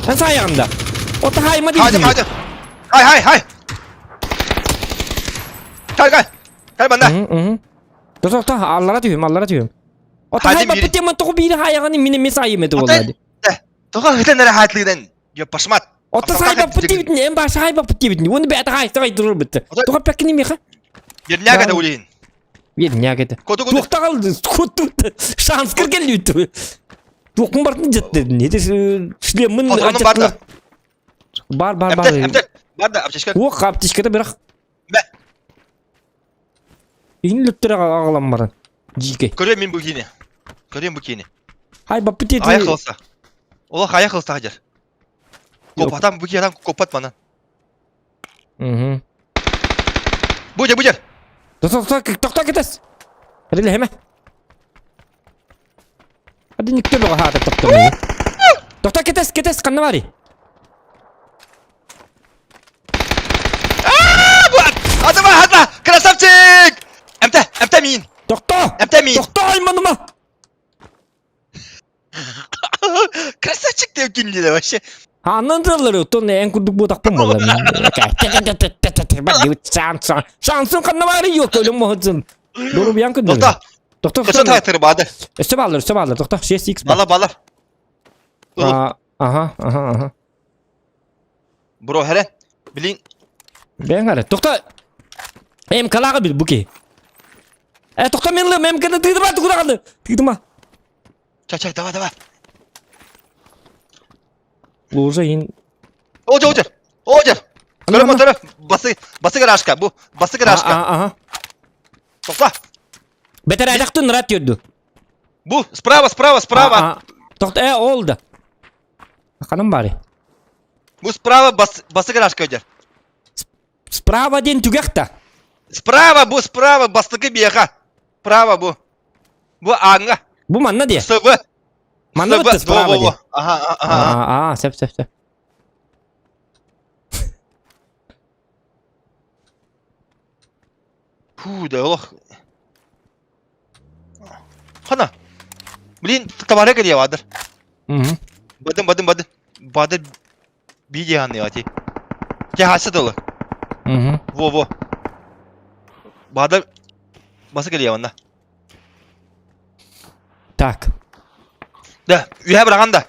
Эн саайаҕында. Ота хайма Хайдым, диибин. хайдым. Хай, хай, хай. Кай, кай. Кай манна. Тоқта, тоқта, аллара түһүм, аллара түһүм. Ота Хайдым хайба бири. битеман тоҕу биири хайаҕаны мине мес айым эти Ота- боллады. Тоҕо хытан эрэ хатлыгынан. Я пашмат. Ота сайба битибитин, эн баша хайба битибитин. Оны бэт хайса хайдырыр битти. Ота- Тоҕо пеккини меха? Верняга да улейин. Верняга это. Коту коту. Туохтаҕал кутту шанс кирген үттү. Туохкун бартын жетти. Не де шлеммин Патроным бар да. Бар бар бар. Әптер, әптер. Бар да, аптечка. Ох, аптечкада бірақ. Бә. Ин лүттүрэ аҕалан баран. Жике. Көрөм мин бу киини. Көрөм бу киини. Хай баппыт ети. Аяқ қылса. Олох аяқ қылса хадер. Копатам бу киһи копат манан. Мгм. Бу жер, бу жер. Тоқта, тоқта кетес. Реле хеме. Hadi никто бөҕө хаата тоқтор. Тоқта кетес, кетес, қанна бари. Атыма, атма! Красавчик! Әмтә, әмтә мин. Тоқта! Әмтә мин. Тоқта айманыма! Красавчик деп кинди вообще. Аннан тыллары оттон эн курдук буотахпын буолла. Шансын ханна баары yok өлөм моһутун. Дору биян күндү. Тоқта, Тоқта, көсө тайтыр бады. Өссө баалар, өссө баалар. Тоқта, 6x бар. Бала, бала. Ага, ага, ага. Бро, хәрә. Билин, Бэйэҥ эрэ. Тоқта. МК-лааҕы бил бу киһи. Э, тоқта мен ылыам, МК-ны тыытыма тугудаҕаны. Тыытыма. чай, чай, давай, давай. Лужа ин. Олжа, олжа. Олжа. Көрө мотору. Басы, басы гаражка. Бу, басы гаражка. Ага. Тоқта. Бетер айдахтын рат көрдү. Бу, справа, справа, справа. Тоқта, э, ол да. Ханым бары. Бу справа бас, басы гаражка өдер. Справа ден түгәхта. Справа, бу справа, бастыкы бияха. Право бу. Бу аңа. Бу манна де. СВ. Манна бітті справа де. Ага, ага. А, а, сәп, сәп, сәп. Фу, да олох. Хана. Блин, товары где вадыр? Мгм. Бадын, бадын, бадын. Бадыр видео ати. Я хаса долы. Мгм. Во, во. Бадыр басы келе онна. Так. Да, үйә бираган да.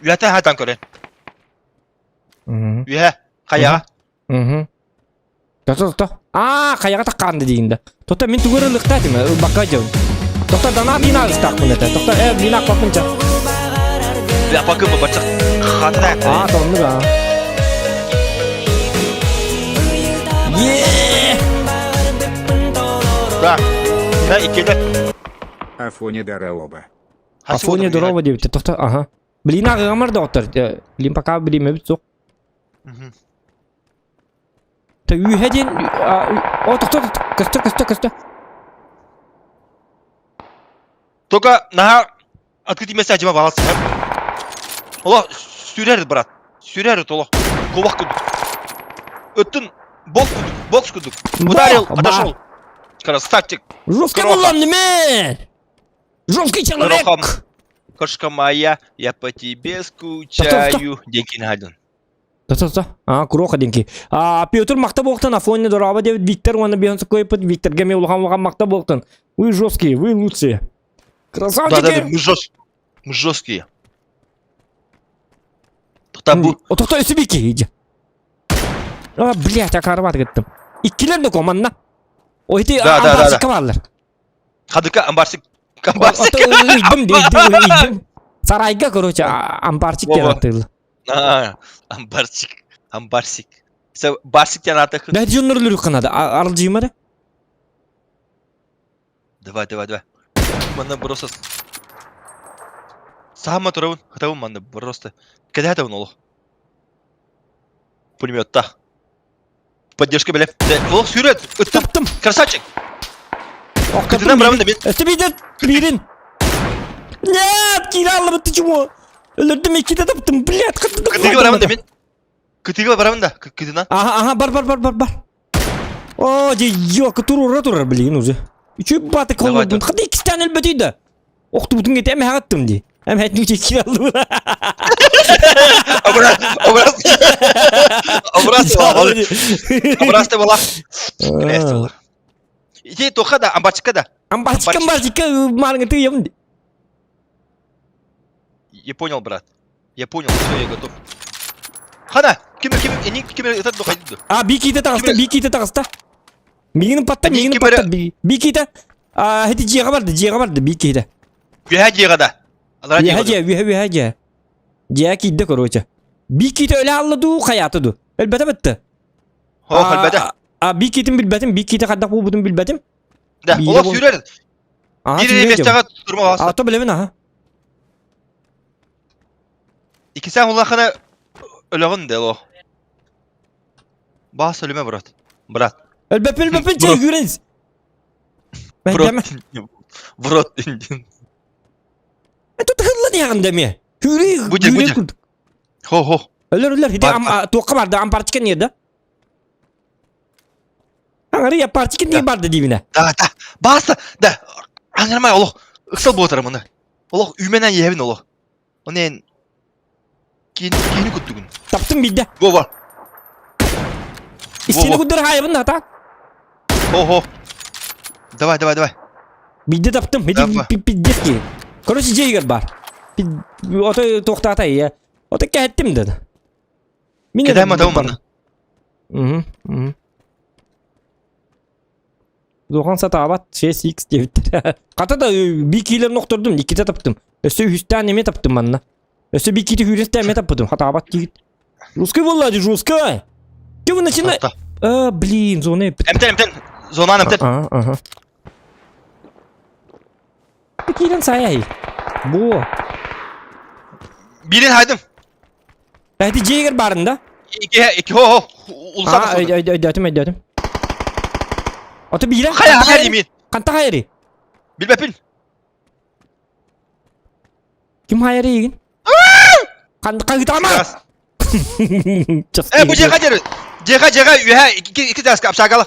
Үйәтен хатан көрен. Мгм. Үйә, каяга. Мгм. Тоқта, тоқта. А, қаяға таққанды дейін да. Тоқта, мен түгөр ылықта деймін, баққа жауын. Тоқта, дана бина ыстақпын это. Тоқта, э, бина қопынча. Бля, бакы бу бачак. Хатына. А, тонны ба. Е! Да. Да, иккелер. Афоня Дараоба. Афоня здорово деп тоқта, ага. Блин, ағығамар доктор. Блин, пока блин, өбіт соқ. Та үйәден... О, тоқта, көстө, көстө, көстө. Только на Открытый место дьима балас. Олох сүрэр брат. Сүрэр олох. Кубах курдук. Өттүн бокс курдук, бокс курдук. Ударил, отошел. Красавчик. Жесткий Кроха. буллан неме. Жесткий человек. Кроха. Кошка моя, я по тебе скучаю. Деньги найден. Та-та-та. А, Кроха денки. А, Петр махта буолтан, Афоня дороба диэбит Виктор уонна биһэн сокойпут Викторга эмиэ улахан улахан махта буолтан. Вы жесткие, вы лучшие. Красавчики! Да-да-да, мы жесткие. Мы жесткие. Тоқтаа бу. Отохто өссө бики иди. А, блядь, акарбат кеттим. Иккилер да команда. Ой, ти Да, да, да, да. амбарчикка бааллар. Хадыка амбарчик. Амбарчик. Ыйдым, ыйдым, ыйдым. Сарайга, короче, амбарчик диэн Во-во. аттыылар. А, Амбарчик. Амбарсик. Сэ барсик диэн ааты. Да, дьоннор өлөрүк канада. Арылдьыйма да. Давай, давай, давай. Манна просто... Саама турабын, хатабын манна просто. Кэдэһэтэбин олох. Пулеметта. Поддержка бэлэм. Олох сүүрэт, ыттым. Таптым. Красавчик. Охтоттум Кытынан барабын да мен. Өстө биирден биирин. Нет, киирэ аллыбыт ты чего? Өлөрдүм иккитэ таптым, блядь, Кытыга барабын да мен. Кытыга барабын да, кытынан. Ага, ага, бар, бар, бар, бар, бар. О, дьэ, ёлка, турура турар, блин, уже. Үчү баты Давай, коллордун. Хата иккистээн өлбөтүй да. Охтубутун кете эм хагаттым ди. Эм хэтни кире алды. Образ, образ. Образ була. Образ була. Крест була. Ити тоха да, амбарчика да. Амбарчика, амбарчика, марыңы тыйым ди. Я понял, брат. Я понял, все, я готов. Хана, ким ким эни ким это до хайду. А, биките таҕыста, биките таҕыста. Мигин патта, мигин патта, биките. А, хити дьиэҕэ барды, дьиэҕэ барды, биките. Үһэ дьиэҕэ да. Үһэ дьиэ, үһэ үһэ дьиэ. Дьиэ киирдэ, короче. Биките өлө алла дуу, хайаата дуу. Өлбөтө бытты. О, өлбөтө. А, бикитин билбэтим, биките хайдах буолбутун билбэтим. Да, олох сүүрэр. Биир местеҕэ турма А, то билэбин, аха. Иккисээн улахана өлөҕүн да олох. Баас өлүмэ брат. Брат. Өлбөппүн өлбөппүн чэй күүрэн. Брат. Брат индин. Это тыгылла диэҕин да эмиэ. Күүрүү Будя будя. Хо хо. Өлөр өлөр. Хити туохха барды ампарчика не да? Аңары апарчика не барды диибинэ. Да да. Бааса да. Аңармай олох. Ыксал буотара мына. Олох үүмэнэн иэбин олох. Онен киини киини куттугун. Таптым биирдэ. Вова. Истини куддар хаайабын ата. Ого. Давай, давай, давай. Биирдэ таптым. Ити пиздец киһи. Короче, дьиэгэр бар. Ото туохтаата ийэ. Ото кэһэттим да. Мин Кэдэм атабын манна. Мгм. Мгм. Улахан сатаабат 6x диэбиттэр. Хата да биир киилэрин охтордум, иккитэ таптым. Өссө үһүстээн эмиэ таптым манна. Өссө биир киити сүүрүстээн эмиэ таппытым. Хатаабат диигит. Русский буолла дии, русский! Ты вы начинай... А, блин, зона эппит. Эмтэн, эмтэн. Зонан эмтэн. Ага, ага. Киирэн саайай. Бу. Биирин хайдым. Эти дьиэгэр баарын да? Ики, ики, хо, хо, улусата А, өйдөөтүм, өйдөөтүм. Ото биирэ Хайа, хайа димин. Ханта хайари? Билбэппин. Ким хайари игин? Хан хагытама. Э, бу дьиэҕэ дьиэ. Дьиэҕэ, дьиэҕэ үөһэ ики ики таска общагала.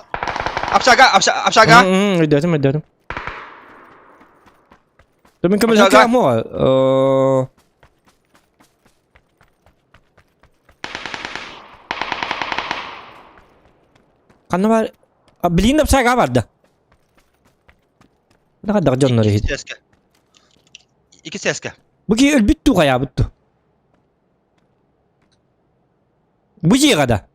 Общага, общага. Өйдөөтүм, өйдөөтүм. Мин көмөлөһө мо. Ханна бар? А, билигин да псага барда. Наха дьоннор иһит. Ики сэскэ. Бу киһи өлбүт дуу хайаабыт дуу? Бу дьиэҕэ да.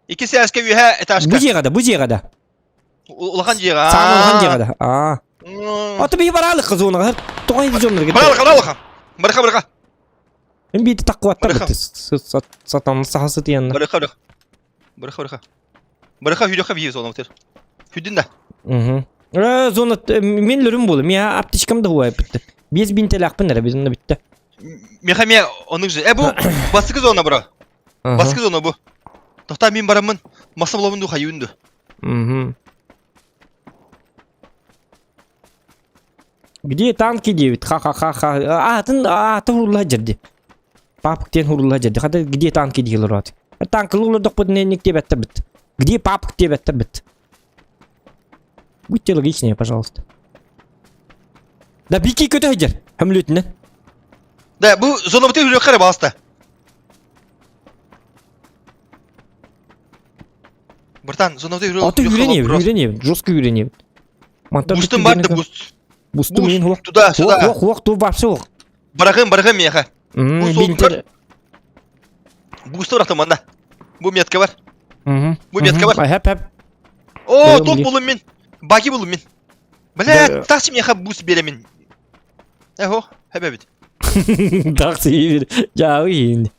Ики сэскэ үөһэ этажка. Бу дьиэҕэ да, бу дьиэҕэ да. Улахан дьиэҕэ. Саама улахан дьиэҕэ да. Аа. Ото биһи бараалык зонаҕа. Тоҕо иһи дьоннор Баралык, баралык. Барыха, барыха. Мин биирдэ таккыбаттар сатан саха сытыйанна. Барыха, барыха. Барыха, барыха. Барыха, хүдөхө биһи зона утыр. Хүдүн да. Угу. Э, зона мен лөрүм болу. Мен аптечкам да хуай битти. Без бинтелякпын эрэ бизин битти. Меха мен онук же. Э бу бастыкы зона бро. Бастыкы зона бу. Тохта мин бараммын. Маса булабын ду хайын ду. Угу. Где танки диэбит? Ха-ха-ха-ха. Аатын ааты хурулла дьэрди. Папк диэн хурулла дьэрди. Хата где танки диилэр от. Танкылы олордохпут ненник диэбэттэрбит. Где папк диэбэттэрбит. Будьте логичнее, пожалуйста. Да бики көтө сылдьар. Хөмлүтүнэн. Да, бу зонабыты үрүөххэ эрэ баҕаста. Братан, зонабыты үрүөх. Аты үйренебин, үйренебин, жестко үйренебин. Мантан Бустум бар да буст. Бустум Буст мин хуох. туда, сюда. Хуох, хуох, ту вообще хуох. Барахым, барахым миэхэ. М, Бу бинтер. Бусту барахтым манна. Бу метка бар. Мгм. Бу метка бар. Хэп, хэп. О, топ булум мин. Баги булум мин. Бля, тахси миэхэ буст беремин. Эхо, хэбэбит. Тахси бир. Жағы енді.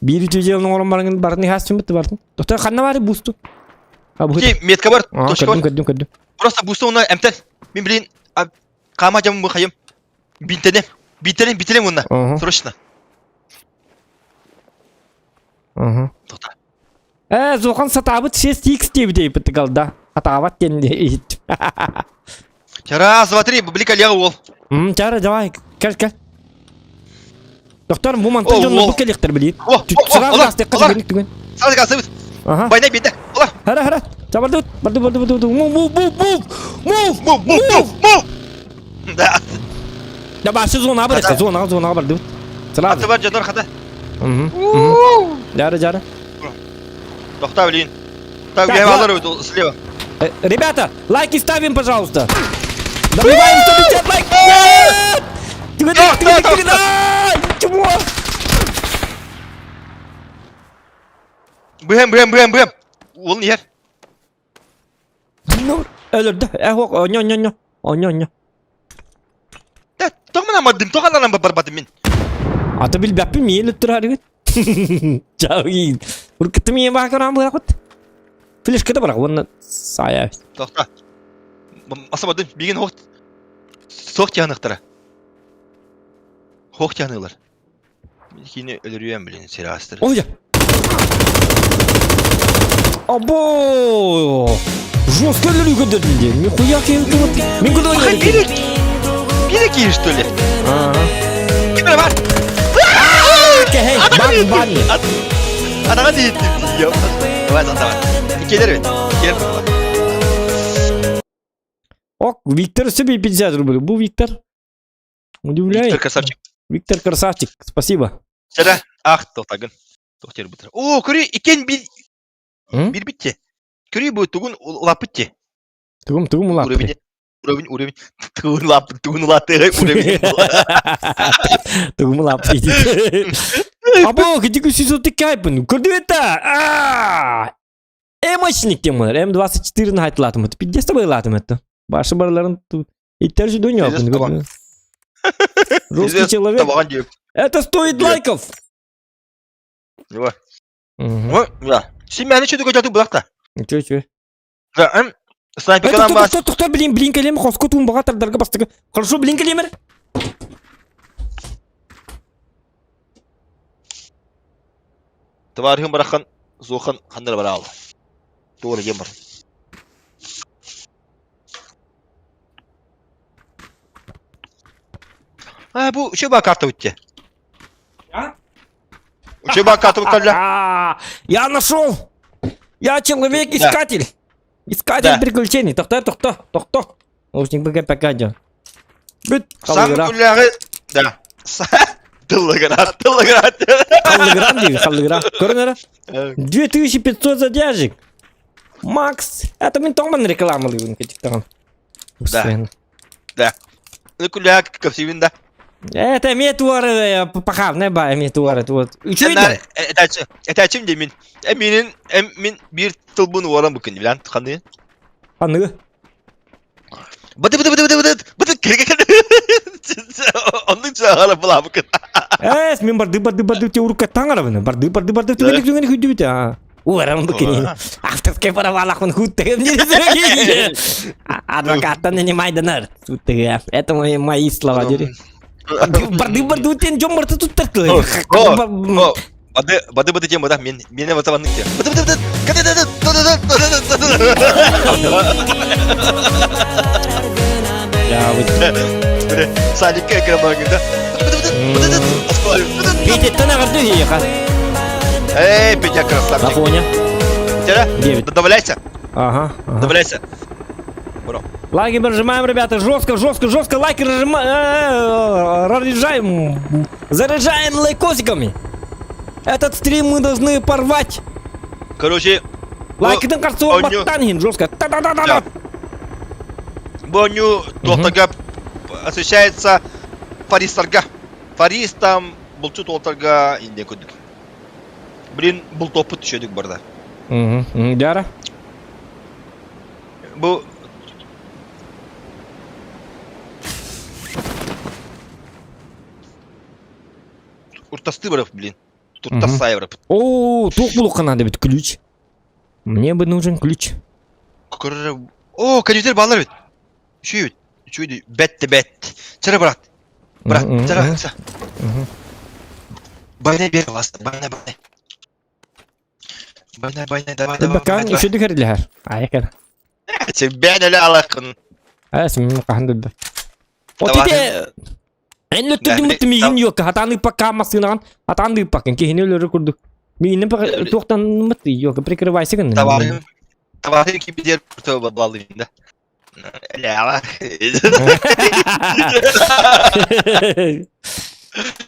Биир үтүө дьыаланы оҥорон баран барытын иһаастын бытты бартын. Доктор ханна баары бусту? А бу Ки метка бар, А, точка бар. көрдүм, көрдүм, көрдүм. Просто бусту уна эмтен. Мин блин, хаама дьамын бу хайым. Бинтенем. Бинтенем, бинтенем уна. Ага, Срочно. ага. Тоқта. Э, Зохан сатаабыт 6x диэбит галда. Хатаабат диэн иһит. Раз, два, три, бли коллега уол. М, чара, давай, кел, кел. Доктор, бу мантан О, дьонно уол. бу кэлиэхтэр билиир. О, о, о, Сразу олар, астык олар. түгэн түгэн. Сразу касыбыт. Ага. Война бейді. Олар. Хара, хара. Чабарды, барды, барды, барды, барды. Move, move, move, move. Move, Move, move, move, move. Да. Да башы зона бар, Хата. зона, зона барды. Сразу. Аты бар жонор хата. Мгм. Жары, жары. Тоқта, блин. Так, Так, я ла- алар өт слева. Ребята, лайки ставим, пожалуйста. Добиваем 150 лайков. Нет! Тихо, тихо, тихо, тихо, тихо. Ай, Чего? Бэм, бэм, бэм, бэм. Ол не? Ну, өлөрдө. Э, ох, нё, нё, нё. О, нё, нё. Да, тоғмана мадым, тоғанан барбадым мен. Аты билбэппин миин өттүр харыгын. Чауин. Уркытты миин баакаран буякут. Флешка да барак, онна сая. Тоқта. Асабадым, биген хоқ. Соқ тянықтара. Хоқ тянылар. Кини өлөрүөм блин, сериастыр. Ой! Або! Жестко өлөрүү көдөрдүн Нихуя кем тут? Мен куда Ха, бире бире киир, что ли? Ага. Кимер бар? Хей, бан бан. Анаға дейін. Давай, давай. Келер бет. Келер. Ок, Виктор себе 50 рублей. Бу Виктор. Удивляет. Виктор красавчик. Виктор красавчик. Спасибо. Сара, ах, тоқтагын. Тоқтер бұтыр. О, көрі, икен бир М? бир битте. Көрі бу тугун лапытте. Тугум тугум улап. Уровень, уровень, уровень. Тугун лап, тугун латы, уровень. Тугум улап. Або, где күсү кайпын. Көрдү это. А! Эмочник тем М24 на хайлатым. Это пиздец тобой латым это. Башы барларын тут. Иттер же дуня. Пиздец табан. Русский человек. Табаған деп. Это стоит лайков. Давай. Мгм. Ой, да. Сен мені чөді көтәту бұлақта. Чё, чё? Да, м, снайперкадан Тоқтар, бас. тоқтар, тоқтар, блин, блин, кәлем, хоско туын тардарға бастығы. Хорошо, блин, кәлемір. Товарихын барахан, зохан хандар бара ал. Туғыр ем бар. А, бу үші ба карта өтте. А? Үші ба карта өтті. А, Я нашел! Я человек-искатель! Искатель Да. приключений. Тоқта, тоқта, тоқта. Наушник БГ пока идет. Бүт. Сам Халлыгра. күлләғі... Да. Тыллыград, тыллыград. Халлыгран деймін, халлыгран. Көріңдер, 2500 задержек. Макс, это мен тоңман рекламалыйбын кетиктаған. Да. Күлләғі көпсейбін да. Это метуар, пахавная ба, метуар, это вот. Үчөйдер. Этәчим де мен. Менин, мен бир тылбын уаран бүкін, билан, қандай? Аны. Быты быты быты быты быты быты кірге Онның чағары бұла бүкін. Эс, мен барды барды барды те урукка таңарабын. Барды барды барды түгелек түгелек хүдү бит. Уарам бүкін. Авторский правалахын хуттыгым. Адвокаттан не майданар. Суттыгы. Это мои мои слова. дери. Барды барды тен жом барты туттар. Бады бады бады тем бада мен мені бата те. Быты быты быты. Кады. Дьаабыт. Садикка кыра да? Петяттан аҕарды үһүйэхэ. Эй, Петя красавчик. Афоня. Тера, 9. Добавляйся. Ага, ага. Добавляйся. Бро. Лайки прожимаем, ребята, жестко, жестко, жестко лайки разжимаем, разряжаем, заряжаем лайкосиками. Этот стрим мы должны порвать. Короче, Лайкытын қарсы баттан хин жестко. Та-та-та-та-та. Боню туохтарга освещается фаристарга. Фарист там булчут уолтарга инде көрдүк. Блин, бултоппут түшөдүк барда. Дяра. Бу Уртасты барып, блин. Туртасай барып. О, туох булуққа надо бит ключ. Мне бы нужен ключ. О, компьютер баллар бит. Үчүгэй бит. Үчүгэй бэт бэт. Чара брат. Брат, чара. Байнай бер вас, байнай байнай. Байнай байнай давай давай. Бакан үчүдү кэрилэһэр. Айкар. Бэн эле алакын. Эс мин хаһан да. Вот ите Эн өттүрдүм миигин юокка хатаан ыыппакка массыынаҕын хатаан да ыыппаккын киһини өлөрөр курдук. Миигиннэн туохтан юокка прикрывайся гыннын. Табары табары кибидер баллыйын да. Лява.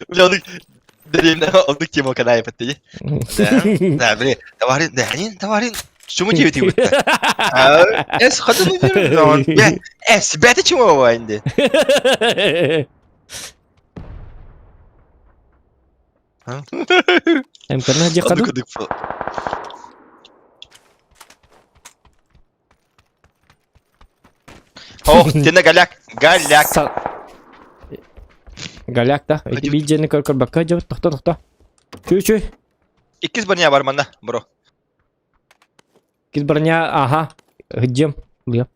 Бля, Блин, оннук тема канай патты. Да, да, блин, товарин, да, товарин, чему тебе ты вот? Эс, хады ну Эс, бәті чему вайнды? Эм, көрнө же хаду? Ох, тена голяк, голяк. Голяк да. Эти виджени көр көр бакка жабыт тохто тохто. Чүй чүй. Иккис броня бар манна, бро. Иккис броня, ага. Гдем. Ле.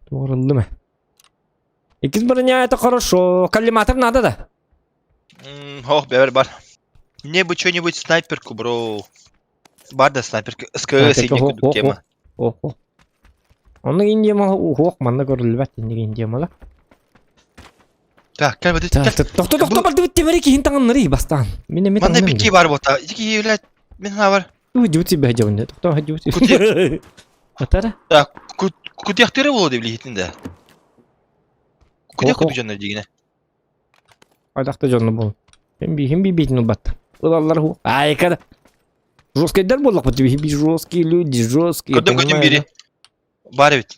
Туорылдым. Иккис броня это хорошо. Коллиматор надо да? Ох, бэбэр бар. Мне бы что-нибудь снайперку, бро. Бар да снайперка. СКС ине курдук тема. Охо. Онно индиямала уһуох манна көрүллүбэт инник индиямала. Так, кэл бу кэл. Тохто тохто бардыбыт темери киһин таҥыннарый бастаан. Мин эми Манна бикки бар бота. Ики блядь, мин бар. Дьути бэ дьабын. Тохто дьути. Атара. Так, кутяхтыры боло деп лихитин да. Кутях куту жонно дигине. Айдахта дьонно бол. Хим би хим би битин убат. Ылаллар ху. Айкада. Жесткийдер буоллахпыт би жесткие люди, жесткие. Көрдüm көрдüm бири. Бар эбит.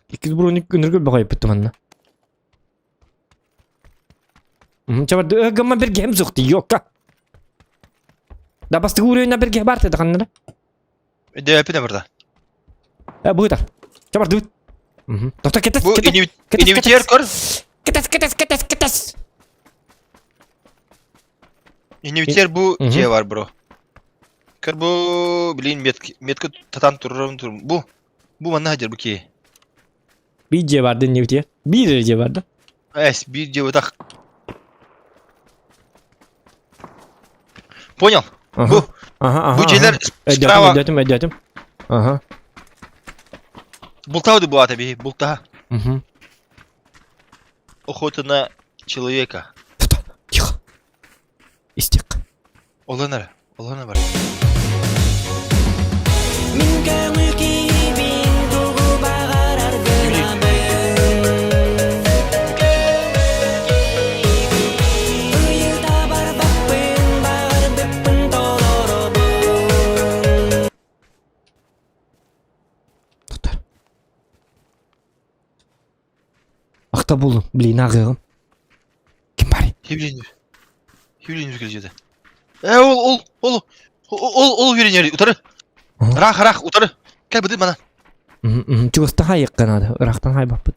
Иккис броник күнүргө бөҕөйпүт манна. Чабар гамма бергем суох йокка. Да бастыгы уровень берге бар деді ханнара. Дөпүнө барда. Э быта. Чабар дыбыт. Тохто кетес Бу кетес. инвитер көр. Кетес кетес кетес кетес. Инвитер бу же бар бро. Көр бу блин метка метка татан турурум тур. Бу бу манна хадер бу ки. Биир же барды инвитер. Биир же барды. Эс биир же так. Понял? Бу Ага, бу жерлер справа. Өйдөтүм, өйдөтүм. Ага. Бултауды бу ата би, булта. Угу. Охота на человека. Тихо. Истик. Оланар, олана бар. Тотар. Ахта булдум. Блин, ағығым. Ким бар? Хивлин. Хивлин келжеді. Э, ол, ол, ол, ол, ол үйренер, утары. Рах, рах, утары. Кел быды мана. Чугастан хайыққа надо. Ырахтан хайбаппыт.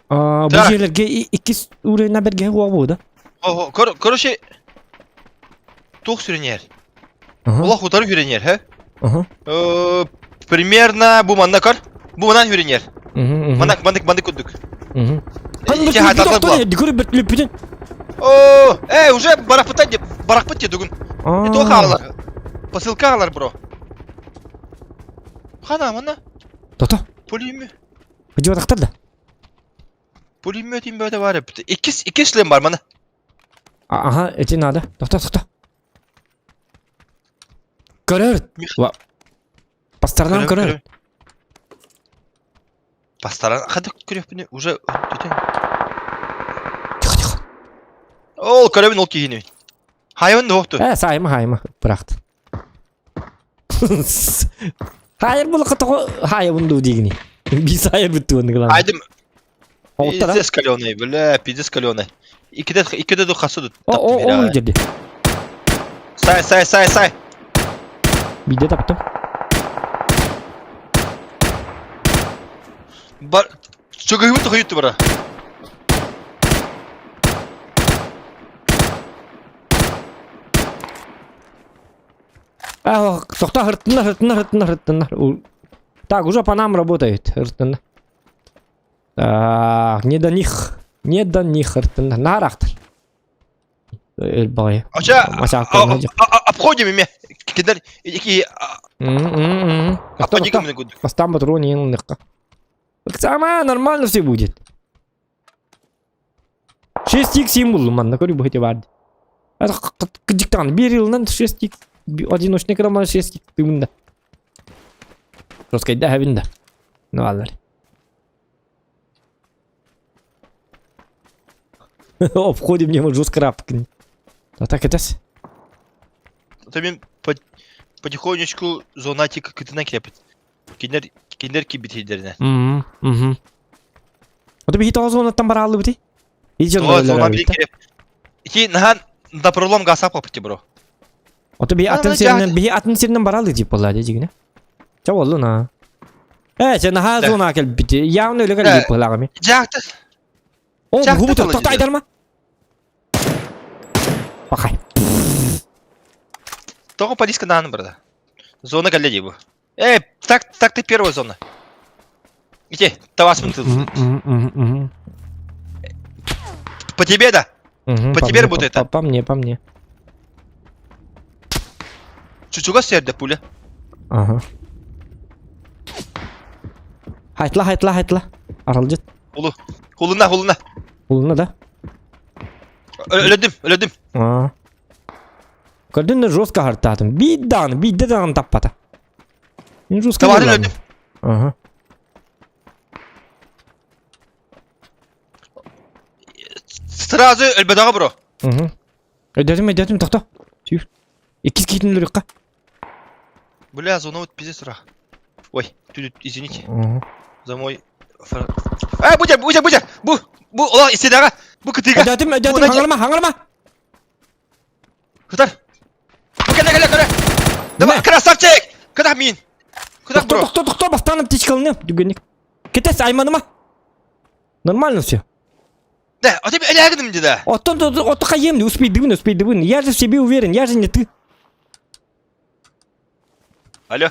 Бу жерлерге иккис уровень берге хуа да? Короче, тух сүренер. Олах утары үйренер, хэ? Примерно бу манна көр. Бу манан үйренер. Манак, мандык, мандык күндүк. О, эй, уже барахпыта деп, барахпыт де бүгін. Это хаалар. Посылка алар, бро. Хана манна. Тото. Пулемет. Быдьыбатахтар да. Пулемет имбөтө бар эбит. Иккис иккис шлем бар мана. Ага, эти надо. Тохто, тохто. Көрөр. По сторонам көрөр. По сторонам. Хады көрөппүнү уже Тихо, тихо. Ол көрөбүн ол киһини. Хайван да Э, сайма, хайма. Бырахт. Хайыр булака тоҕо хайабын дуу диигини. Биир хайыр бүттү оннук ылан. Айдым. Оҕуттара. Пиздец каленый, бля, пиздец каленый. Иккиде иккиде ду хасы О, о, ол жерде. Сай, сай, сай, сай. Биде таптым. Бар Чөгөйбүт тухуйутту бара. Тохто хыртыннар, хыртыннар, хыртыннар, хыртыннар. Так, уже по нам работает. Хыртыннар. Так, не до них. Не до них хыртыннар. Нарахтар. Өлбай. Ача, обходим ими. Кидер, ики, обходим ими. Бастан патрон ең Сама нормально все будет. 6х символ манна көрү бу бар. Кыдьыктаан биир ылынан 6х одиночный кыраман 6х тыымында. Роскайда хабин да. Ну алар. Обходим не жестко рапкин. А так это Это мен потихонечку зонатик кытына кепит. Кинер кинер кибитидерine. Мм, мм. Ото биһи тоҕо зонаттан барааллы бити? Тоҕо зона били киреп. Ити нахан да пролом гасап копти бро. Ото биһи атын сиринен биһи атын сиринен барааллы дип болла дигине. Ча боллу на. Э, сен наха зона келбити. Явно өлө келбит булагами. Жакты. О, бу тохто айдарма. Бакай. Тоҕо полиска нааны барда. Зона кэллэ дии бу. Э, так, так ты первая зона. Ити, тавасмын тыл. По тебе, да? По тебе работает, По, по мне, по мне. Чучуга сэрдэ пуля. Ага. Хайтла, хайтла, хайтла. Аралдьыт. Улу. Хулуна, хулуна. Хулуна, да? Өлөдүм, өлөдүм. Аа. Көрдүн жестко хартаатым. Биир биирдэ даҕаны таппата. Жестко Табаатын өлөдүм. Ага. Сразу өлбөдөҕө бро. Угу. Өйдөтүм, өйдөтүм, тохто. Сүүр. Иккис киитин өлөрүкка. Бля, зона вот пиздец ура. Ой, тут, извините. Угу. За мой... Э, будя, будя, будя! Бу, бу, ола, истедаға! Бу кытыга! Өйдөтүм, өйдөтүм, хаңарма, хаңарма! Кытар! Бу кәле, кәле, кәле! Давай, красавчик! Кытах мин! Кытах, бро! Тохто, тохто, бастан аптечкалыны, дүгенник. Кетес, айманыма! Нормально все. Да, а тебе элягдым деда. Оттон, отто хаемни, успейдыбын, успейдыбын. Я же в себе уверен, я же не ты. Алло.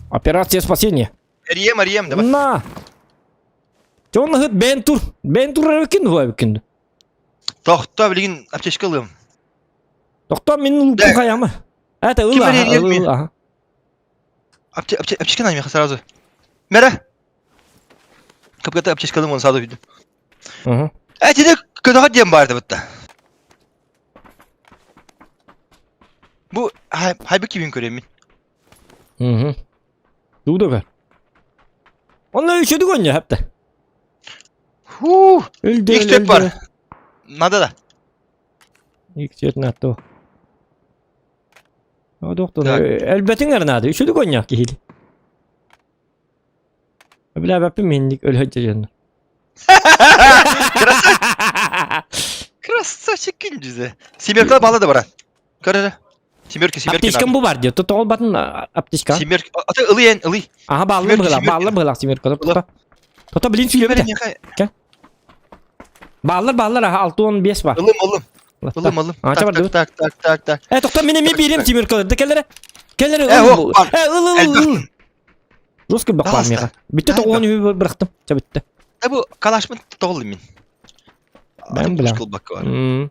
Операция спасения. Рием, Рием, давай. На! Чон бен тур. Бен тур эбикин хуабикин. Тохто, билигин аптечка ылым. Тохто мин лупу хаямы. Это ыла. Аптечка на меня сразу. Мера. Капката аптечка ылым, он сразу видим. Угу. Э, тебе көтөҕө диэн баар да Бу хайбы кибин көрөммүн. Угу. Дуудага. Онно үчүдүк онньо хапта. Фу, Өлдө Икс бар. Надо да. Икс натто. О, доктор, элбетиң арнады. Үчүдүк онньо киһили. Бля, баппы менник өлөт жөн. Красавчик күндүзі. Семерка бала да бара. Көрө. Семерка, семерка. Аптечкам бу бар диyor. Тоғол батын аптечка. Семерка. Ата ылый эн, ылый. Ага, баллы была, баллы была семерка. Тота. Тота блин сүйлөбөтө. Ке? Баллар, баллар, аха, 6-15 бар. Ылым, ылым. Ылым, ылым. А, Так, так, так, так, так, так. Э, тохто, мен эми берем семерка. Да келлере. Келлере. Э, о, бар. Э, ыл, ыл, ыл. Жестко бак бар Пожалуйста. мега. Битте тоғон үбі бырақтым. Ча битте. Да бу калашмын тоғыл мин. Мен билем. Бак бар.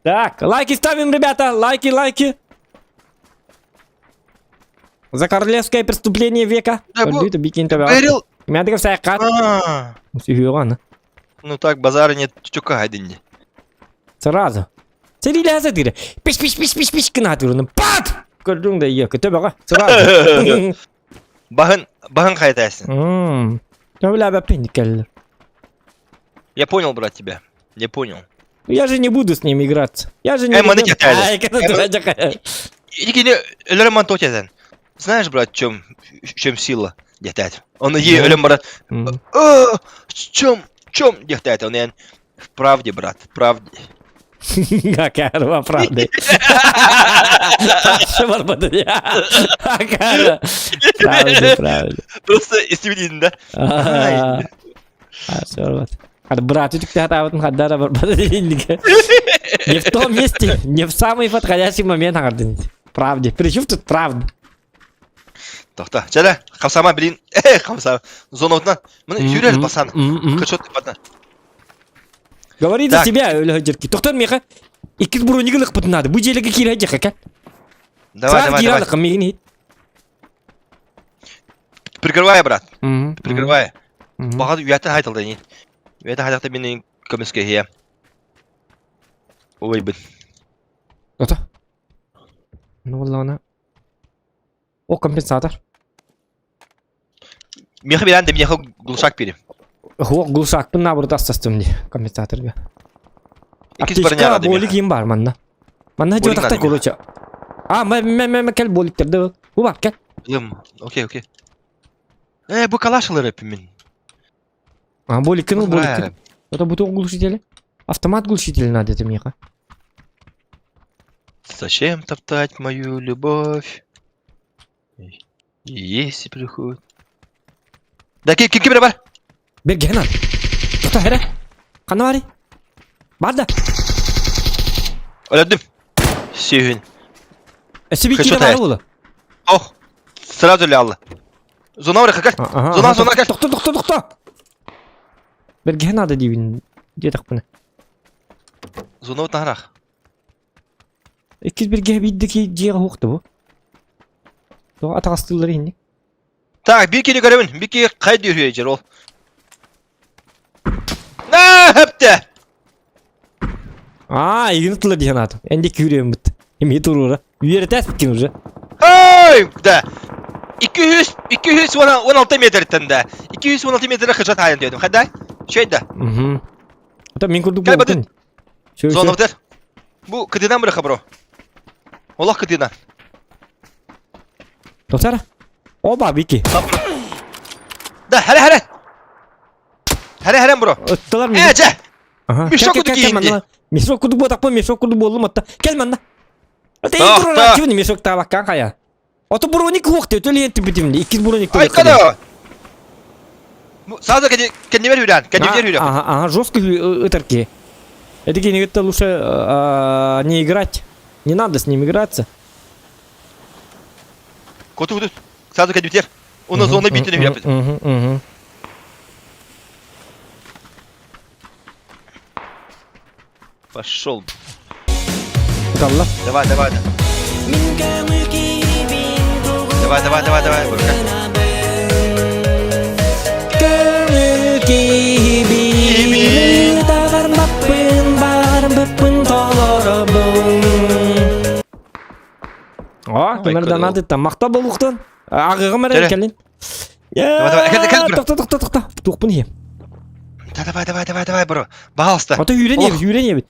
Так, лайки ставим, ребята, лайки, лайки. За королевское преступление века. Да, бу- Өлдүү бикин төбө. Берил. Мядыгов сайкат. А, Сүйүгөн. Ну так, базара нет, чука один. Сразу. Сэрилээсэ тире. Пиш пиш пиш пиш пиш гына турун. Пат! Көрдүң да ие көтөбөҕө. Сразу. Баһын, баһын хайатайсың. Мм. Төбөләбәппин кэллэр. Я понял, брат, тебя. Я понял. Я же не буду с ним играться. Я же не... Э, маны ребенок. кетәле. Ай, кана Икини өлөрөм ман тотяден. Знаешь, брат, в чем, в чем сила? Дехтать. Он е өлөм брат. «Э, В чем, в чем дехтать? Он я в правде, брат, в правде. Какая правда. Правда, правда. Просто истибидин да. Брат, Не в том месте, не в самый подходящий момент, Правде. Причем тут правда? Тохта. Чәлә, хамсама, блин. Э, хамсама. Зона Мына сүүрэр басан. Кычот батна. Говори за себя, өлө жерки. Тоқтар меха. Иккис броник лых надо. Бу желеге кире жака. Давай, давай, давай. Мигни. Прикрывай, брат. Прикрывай. Бағады уятын хайтылды не. Уятын хайтылды менің көміске хия. Ой, блин. Ото. Ну ладно. О, компенсатор. Меха берән де меха глушак берем. Хо, глушакпын наоборот астастым ди компенсаторга. Иккис броня рады болик им бар манна. Манна Болик жотакта надо короче. А, мә мә мә кел боликтерди. Бу бар, кел. Лым. Окей, окей. Э, бу калашылар мен. А, болик ну болик. Это бутыл глушители. Автомат глушитель надо это меха. Зачем топтать мою любовь? Если приходит. Да, ки ки бар. Бер гена. Тоқта хәрә. Қана бари? Бар да. Өлөдүм. Сүйін. Эсеби Хочу кире бар була. Ох. Сразу лялы. Зона бар, кел. Зона, зона, кел. Тоқта, тоқта, тоқта. Бер гена да дибин. Дедак буны. Зона вот нахрах. Иккиз бирге биддики жига хуқты бу. То атагастылар инни. Так, бикини көрөмүн. Бики кайда үрүйө жер ол. На, хөптө. А, игин тылы диэн атым. Энди күрөм бит. Эми турура. Үйрәтәс биткен уже. Ой, да. 200 216 метртен да. 216 метр хыжат айын дедим. Хада? Шөйдө. Мгм. Ата мен көрдүк Кел, болду. Шö, Зона битер. Бу кытынан бир хабро. Олох кытынан. Токтара. Оба бики. Да, хәле хәле. Хәле хәле бро. Ыттылар мени. Э, жа. Ага. Мешок Кел, кел, кудук кел, кийинди. манна. Мешок кудук ботакпын, мешок кудук болдум атта. Кел манна. Ата Тохта. эн турура чүн мешок табаккан кая. Ото броник уокты, төлен типитимди. Иккис броник Ай, када. Саза кеди кендибер хүрән, кендибер хүрән. Ага, ага, жестко ытырки. Это это лучше не играть. Не надо с ним играться. Коту куту. Саза кендибер. Оны зона битini хүрән. Мгм, мгм. Пошел. Далла. Давай, давай. Давай, давай, давай, давай. Бурка. Көңүл киби табармаппын барбыппын толоробун. О, Ой, кимер донат макта болуктун. Агыгы Келе. мерен келин. Давай, давай, кел, кел, бро. Токто, токто, токто. Тухпун хем. Да, давай, давай, давай, давай, бро. Пожалуйста. Ата үйренебиз, үйренебиз.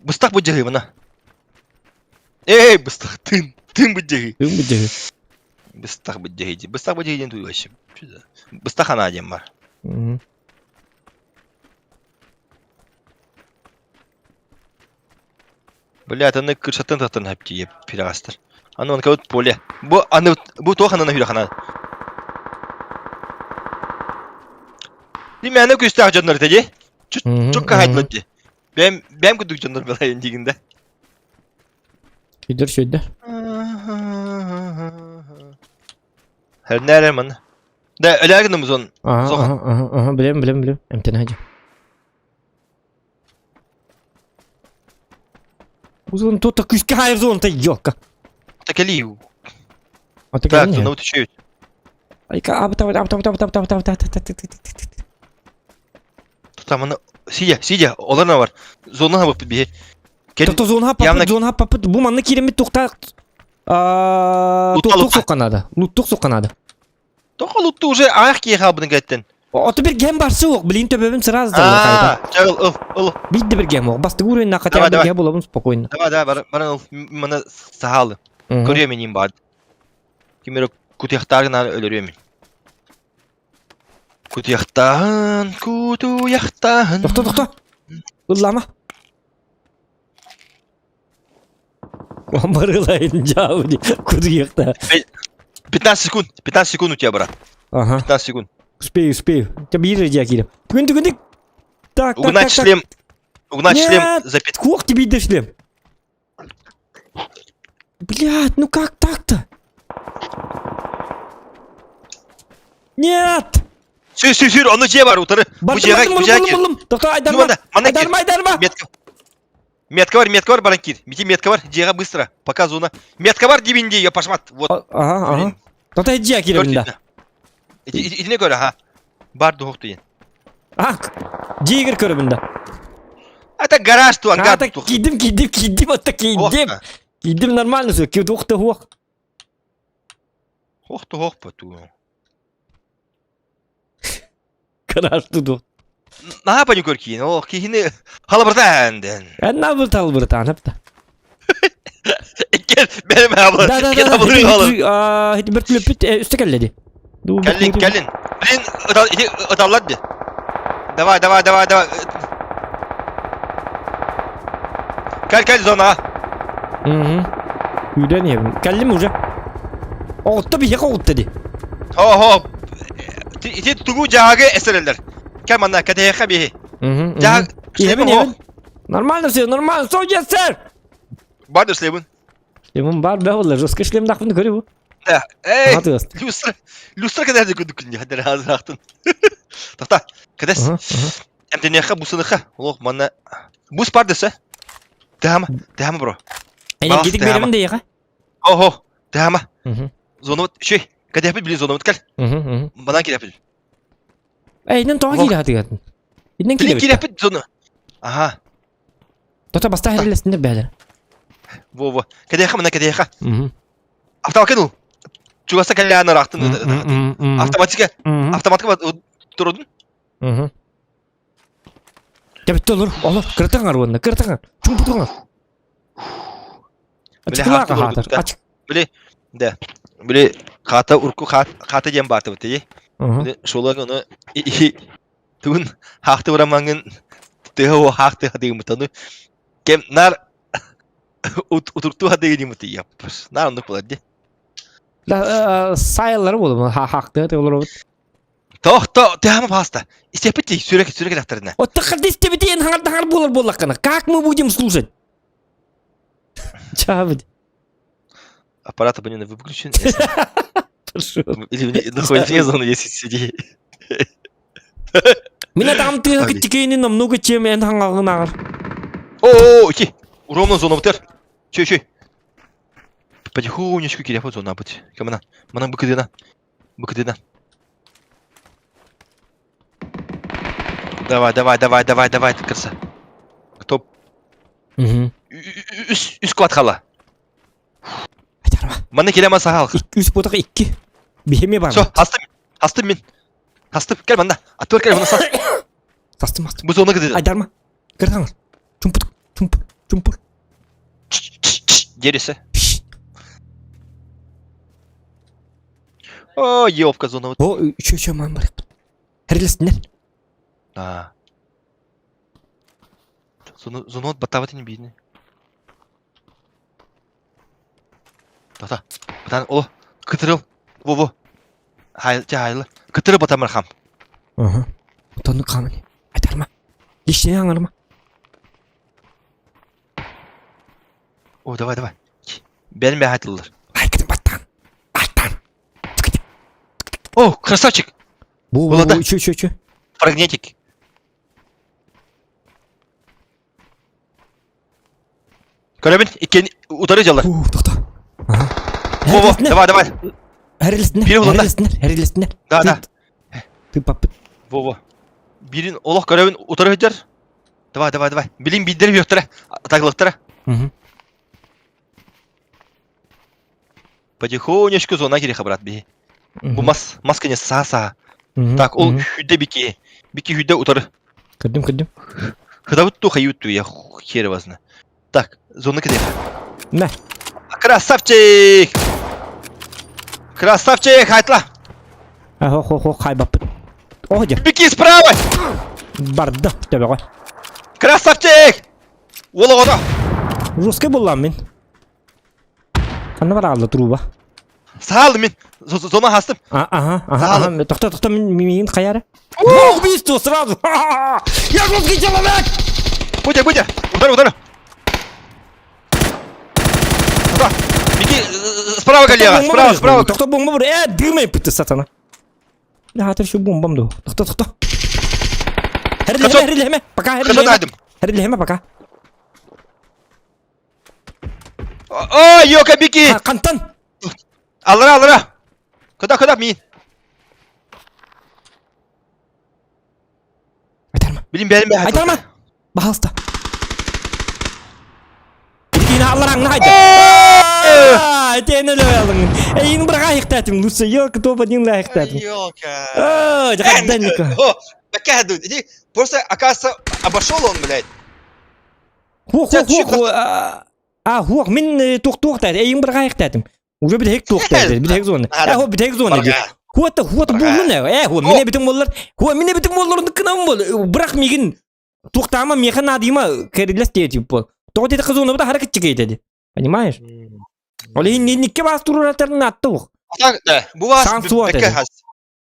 Быстак бу жыгы мына. Эй, быстак тын, тын бу жыгы. Тын бу жыгы. Быстак бу жыгы. Быстак бу жыгы ден туй вообще. Быстак ана дем бар. Мгм. Бля, аны кыршаттан таттан хапти еп пирагастыр. Аны он кабыт поле. Бу аны бу тохананы хүрахана. Димәне күстәк жоннор теди. Мгм, Чукка мгм. хайтлы. Бәм бәм күдүк жоннор белайын дигенде. Шөйдер, шөйдер. Her nere man? Да, эләгенем зон. Ага, Соха. ага, ага, ага, билем, билем, билем. Эмтен хаҗа. Бу зона тута күүскэ хаайар зоната ёлка. Кэлии. Ата Так, кэлин. зона үчүгэй. Айка абыта абыта абыта абыта абыта абыта абыта Тута маны сидя, сидя, олар бар. Зона хабыппыт биһи. Кэл, Тото зона явно- хаппапыт, зона хаппапыт. Бу манна кииреммит тухта Лутта, туохтук лутта. суққа надо. Луттук суққа надо. Тоқо лутты уже аяқ кие халбын кәттен. Ото бір гем барсы оқ, блин төбөбүн сразу да А, чагыл, ыл, ыл. Бидде бір гем оқ. Басты уровень на хотя Давай, бы давай. гем болабын спокойно. Давай, давай, бар, баран ыл, мына сахалы. Мгм. Көрүө мен бар. Кимер кутуяхтарын өлөрүө мен. Кутуяхтаһын, кутуяхтаһын. Тохто, тохто. Ыллама. Барылайын жауди. Кудуяхта. 15 секунд, 15 секунд у тебя, брат. Ага. 15 секунд. Успею, успею. Тебя биир дья киирем. Түгін, түгін, түгін. Так, так, Угнать так, так. шлем. Угнать шлем Нет. за 5. Кух тебе иди шлем. Блядь, ну как так-то? Нет! Сүр, сүр, сүр, ону дьиэ бар, утары. Бу Бардым, дьиэҕэ, бардым, бу дьиэҕэ бардым, киир. бардым. Тоқта, Ну, айдарма. манна, манна киир. Айдарма, айдарма. Метка. Метка бар, метка бар, баран киир. Мити метка бар, дьиэҕэ быстро. Пока зона. Метка бар, дибинди, я пошмат. Вот. Ага, ага. Тоқта, дьиэ кииребин да. Итини көр, аха. Бар духук туйын. А, дьиэгэр көрөбүн да. Это гараж ту, ангар А, ту. кидим, кидим, кидим, атта кидим. Кидим нормально все, кидухта хуах. Хох ту хох ту. Гараж туду. Наһаа пани көр киин. О, киһини халабырта энден. Энна был тал бырта, анапта. Кел, бәрім абы. Да, да, Кел да. абы алыр. А, хит бер түлөппүт үстө келледи. Кэллин, кэллин. Блин, ыталлар ди. Давай, давай, давай, давай. Кэл, кэл зона. Мгм. Үйден ебин. Кэллим уже. Оғытты бихе оғытты ди. Хо, хо. Ити тугу жаагы эсерелер. Кэл манна, кэтэхэ биһи. Мгм. Жааг. Ебин, ебин. Нормально все, нормально. Все, yes, sir. Бар шлемин. Шлемим бар, бә олар. Жестко шлем дақпын көрі бу. Да. Эй, Аты басты. люстра. Люстра кэдэ күндүк күндү. Хадэр азырахтын. Тохта. Кэдэс. Эмтенеха бусыныха. Олох манна. Бус бар десе. Тахама, тахама бро. Әне гидик беремин де яға. Охо, тахама. Зона шүй. Кэдэхпит били зона кэл. Манан кирэпит. Әйнен тоға кире хатыгатын. Иннен Били кире. кирэпит зона. Аха. Тота баста хәрелесінде бәлер. Во во. Кэдэха мана кэдэха. Автомат кэл. Чугаса кэллээн рахтын. Автоматика. Автоматка турудун. Кәбітті олар, олар, кыртаңар онна, кыртаңар, чумпутуңар. Били Ачыклаға хахты хатыр, турдун. ачык. Били да. Били хата урку хата диэн бааты бит. Били шолаг ону тугун хахты урамаңын тыһа хахты хадыгымытаны кем нар утурту хадыгымыты яппас. Нар оннук буолар ди. Сайылары болу, хақты, олар. Тохто, тыһама паста. Истепити сүрек сүрек лахтарына. Вот так истебити хаңар болар боллаққана. Как мы будем слушать? Чабыт. Аппарат абонента выключен. Или находится вне зоны, если сиди. Меня там ты китикейни намного чем эн хаңағынағар. О, ити. Ровно зона бутер. Чүй, чүй. Потихонечку киряпа зона бут. Камана. Мана быкыдына. Быкыдына. Давай, давай, давай, давай, давай, краса. Кто? Угу. Үс, үс квад хала. Айтарма. Мана келема сахал. Үс ботақ икки. Бихеме бар. Все, астым. Астым мен. Астым, кел манда. Атыр кел, мына сас. Астым, астым. Бу зона кыды. Айдарма. Кыртаңар. Чумпур, чумпур, чумпур. Дересе. О, ёпка зона. О, еще, еще ман бар. Хәрелесінер. А. Зону, зону баттабат не бейді. Тата. Батан, о, кытырыл. Во, во. Хай, жа хайлы. Кытырыл батамыр хам. Ага. Тону камни. Айтарма. Лишне аңарма. О, давай, давай. Бәрін бә хайтылыр. Айкытын баттан. Айттан. О, красавчик. Бу, бу, Было, бу, еще, еще, еще. Фрагнетик. Көрөбүн, иккиэн утары дьаллар. Уу, тохто. Ага. Во, во, давай, давай. Хэрилистинер, Биир улата. хэрилистинер, хэрилистинер. Да, да. Ты папы. Во, во. Бирин олох көрөбүн утары сылдьар. Давай, давай, давай. Билин биирдэрэ үөхтэрэ, атаглыктара. Мгм. Потихонечку зона кириха, брат, биһи. Бу мас, мас кэнэ саа-саа. Мгм, Так, ол мгм. хүдэ бики. Бики хүдэ утары. Көрдүм, көрдүм. Хыдабыт ту хайют ту, я хер его знаю. Так, зона кириха. На. Красавчик! Красавчик, хайтла! А, хо, хо, хо, хайбаппыт. О, дьэ, Бики справа! барда, төбөҕө. Красавчик! Уол оҕото! Жесткай буллам мин. Ханна бараалла труба? Саал мин! Зона хастым. А, ага, ага, Саал. ага. Тохто, тохто, мин хайара. О, убийство сразу! Я жесткий человек! Будя, будя! Удар, удар! Куда? Беги! Справа, коллега! Справа, справа! Тохто бомба бар. Э, дымай пыты сатана. Да, это еще бомбам ду. Тохто, тохто. Хачок. Херлеме, пока, Хачок херлеме. найдем. Херлеме, пока. О, ёка, беги! А, Кантан! Аллара, аллара! Куда, куда, мин? Айтарма. Билин, бәрін бәрін. Айтарма! Баһалыста. Итини аллараңна хайда. Этени өлөйалың. Эйин быраға айықтатым. Лучше елка топ один айықтатым. Ёлка. О, жакданника. О, такая дуд. Иди, просто, оказывается, обошел он, блядь. Хух, хух, хух. А, хух, мин тух тух тат. Эйин быраға айықтатым. Уже бит хек тух тат. Бит хек зона. А, хо бит хек зона. Хуата, хуата буллун. Э, хо, мине битим боллар. Хо, мине битим боллар кынам бол. Бирак мигин туктама меха надима керилес тип бол. Тоҕо диэтэ кызуна бу харакет чикейтэди. Понимаешь? Ол иһин инникке баас туруратарын атты ух. Так, да. Бу вас Сан суот бекке эти. хас.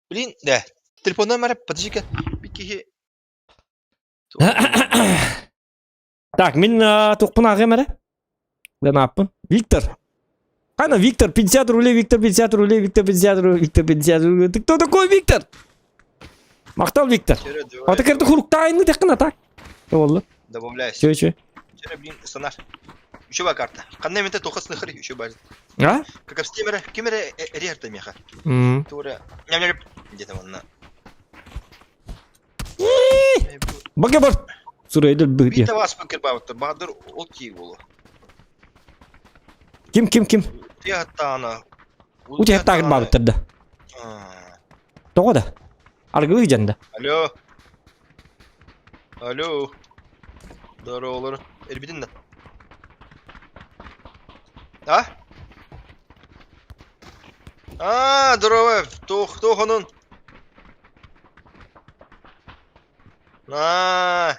Блин, да. Телефон номера, подожди-ка. Бикки. Так, мин туохпун ааҕыам эрэ. Лена Виктор. Ана, Виктор, 50 рублей, Виктор, 50 рублей, Виктор, 50 рублей, Виктор, 50 рублей. Ты кто такой, Виктор? Махтал, Виктор. А ты как-то хуруктайны тэххин так. Олла. Добавляйся. Чё, чё? Вчера, блин, станар. Еще ба карта. Ханна мете тухас нахри, еще ба. А? Как в стимере, кемере рерта меха. М. Тура. Ням-ням. Где там он? Бага бар. Сурайдыр быт. Бита вас покербавта, Бадыр ол ки болу. Ким, ким, ким? Утиаттана. Утиаттагын бабыттар да. Тоҕо да? Аргылыы дьанда. Алло. Алло. Здорово, Эрбитин да. А? А, здорово. Тух, тух онун. А.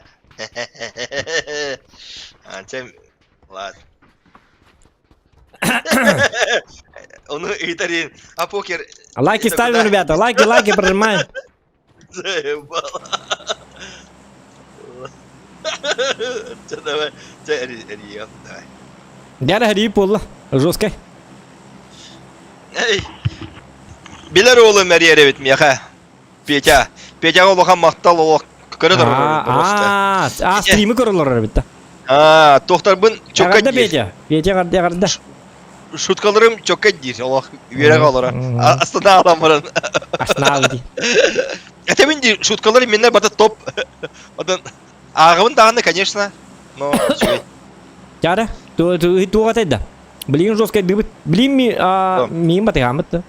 А, тем... Ладно. Ону ыйтарин. А покер... Лайки Это ставим, куда? ребята. Лайки, лайки прожимаем. Заебало. Чэ, давай. Чэ, Рио, давай. Дяра Ри буолла. Жесткай. Эй. Билэр уолум эрийэр эбит миэхэ. Петя. Петяҕа улахан махтал олох көрө А, а, стримы көрөлөр эбит да. Аа, туохтарбын чокка Эҕэрдэ диир. Петя. Петя эҕэрдэ эҕэрдэ. Шуткаларым чокка диир. Олох үөрэҕэ олорор. Астана алан баран. Астана дии. Этэбин дии, шуткаларым миннэр бата топ. Оттон ааҕабын даҕаны, конечно, но үчүгэй. Чара, туох да. Блин, жестко дыбыт. Блин, ми, а, миин батыгаамыт да.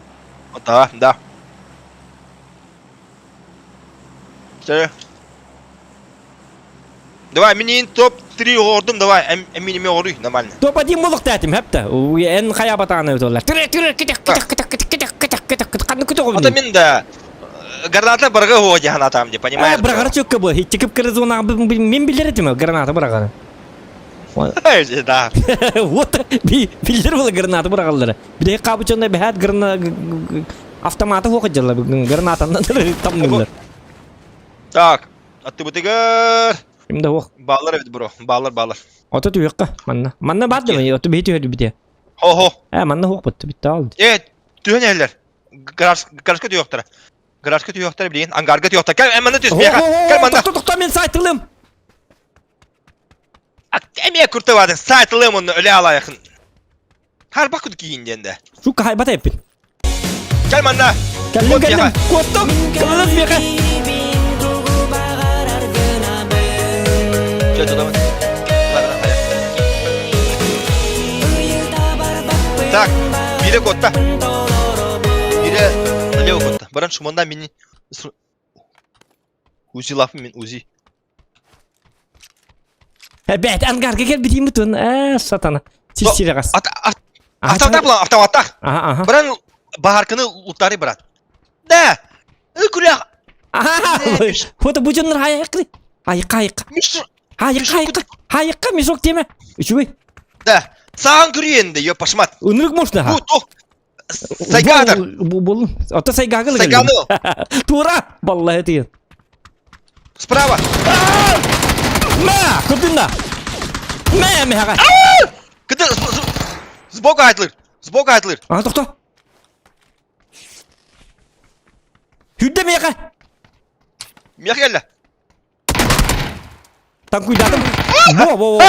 Да, да. Чэ. Давай, минин топ-3 оҕордум, давай, эмин эми оҕоруй, нормально. Топ-1 буолуохтаатым, хэпта. Эн хайа батааны өтөллөр. Түрэ, түрэ, кытах, кытах, кытах, кытах, кытах, кытах, кытах, кытах, ханны күтөҕүм Ата мин да граната барга хуо дьаһанатаам ди, понимаешь? Быраҕара чөккө бу. Хитчикип кырызуна мин билэр этим граната быраҕары. Да. Вот биллэр була граната быраҕаллара. Биле кабычонна бэһэт грана автоматы хуоха дьалла гранатанан тамныллар. Так, аттыбытыгар Ким да хуох. Баалар эбит бро, баалар баалар. Ото түһүөххэ манна. Манна баар да ото биһи түһэрбит бите. Хо-хо. Э, манна хуох бутта битте ал. Э, түһэн иһэллэр. Гараж, гаражка түһүөхтэрэ. Гаражка түһүөхтэрэ билигин, ангарга түһүөхтэрэ. Кэл, э, манна түс, миэхэ. Кэл манна. Тохто, тохто, мен сайтылым. Эмиэ куртабатын сайтылыам онно өлө алайахын. Харбах кут киин диэн да. Сука хайбата эппин. Кэл манна. Кэллим кэллим. Куоттум. Кылылыс миэхэ. Чэ, тутамын. Так, бире котта. Бире налево котта. Баран шуманда мини Узи лапым мен Узи. Эбээт, ангарга кэлбитиим бутун. Ээ, сатана. Сир-сирэҕэс. Автоматтах була, автоматтах. Аха, аха. Баран баһарканы утары брат. Да! Күлэх. Аха, фото бу дьоннор хайыккы. Айыкка, айыкка. Хайыкка, айыкка. Хайыкка мешок теме. Үчүгэй. Да. Саан көрүйенде, ё пашмат. Ынырык можно. Бу тох. Сайгадыр. Бу Ото сайгагы Сайганы. Тура, баллаһы тиен. Справа. Мә, көрдүн да. Мә, мә, Кыды сбоку айтылыр. Сбоку айтылыр. Ага, тохто. Хүрдэ миэхэ. Миэхэ кэллэ. Танкуйдатым. Во, во, во.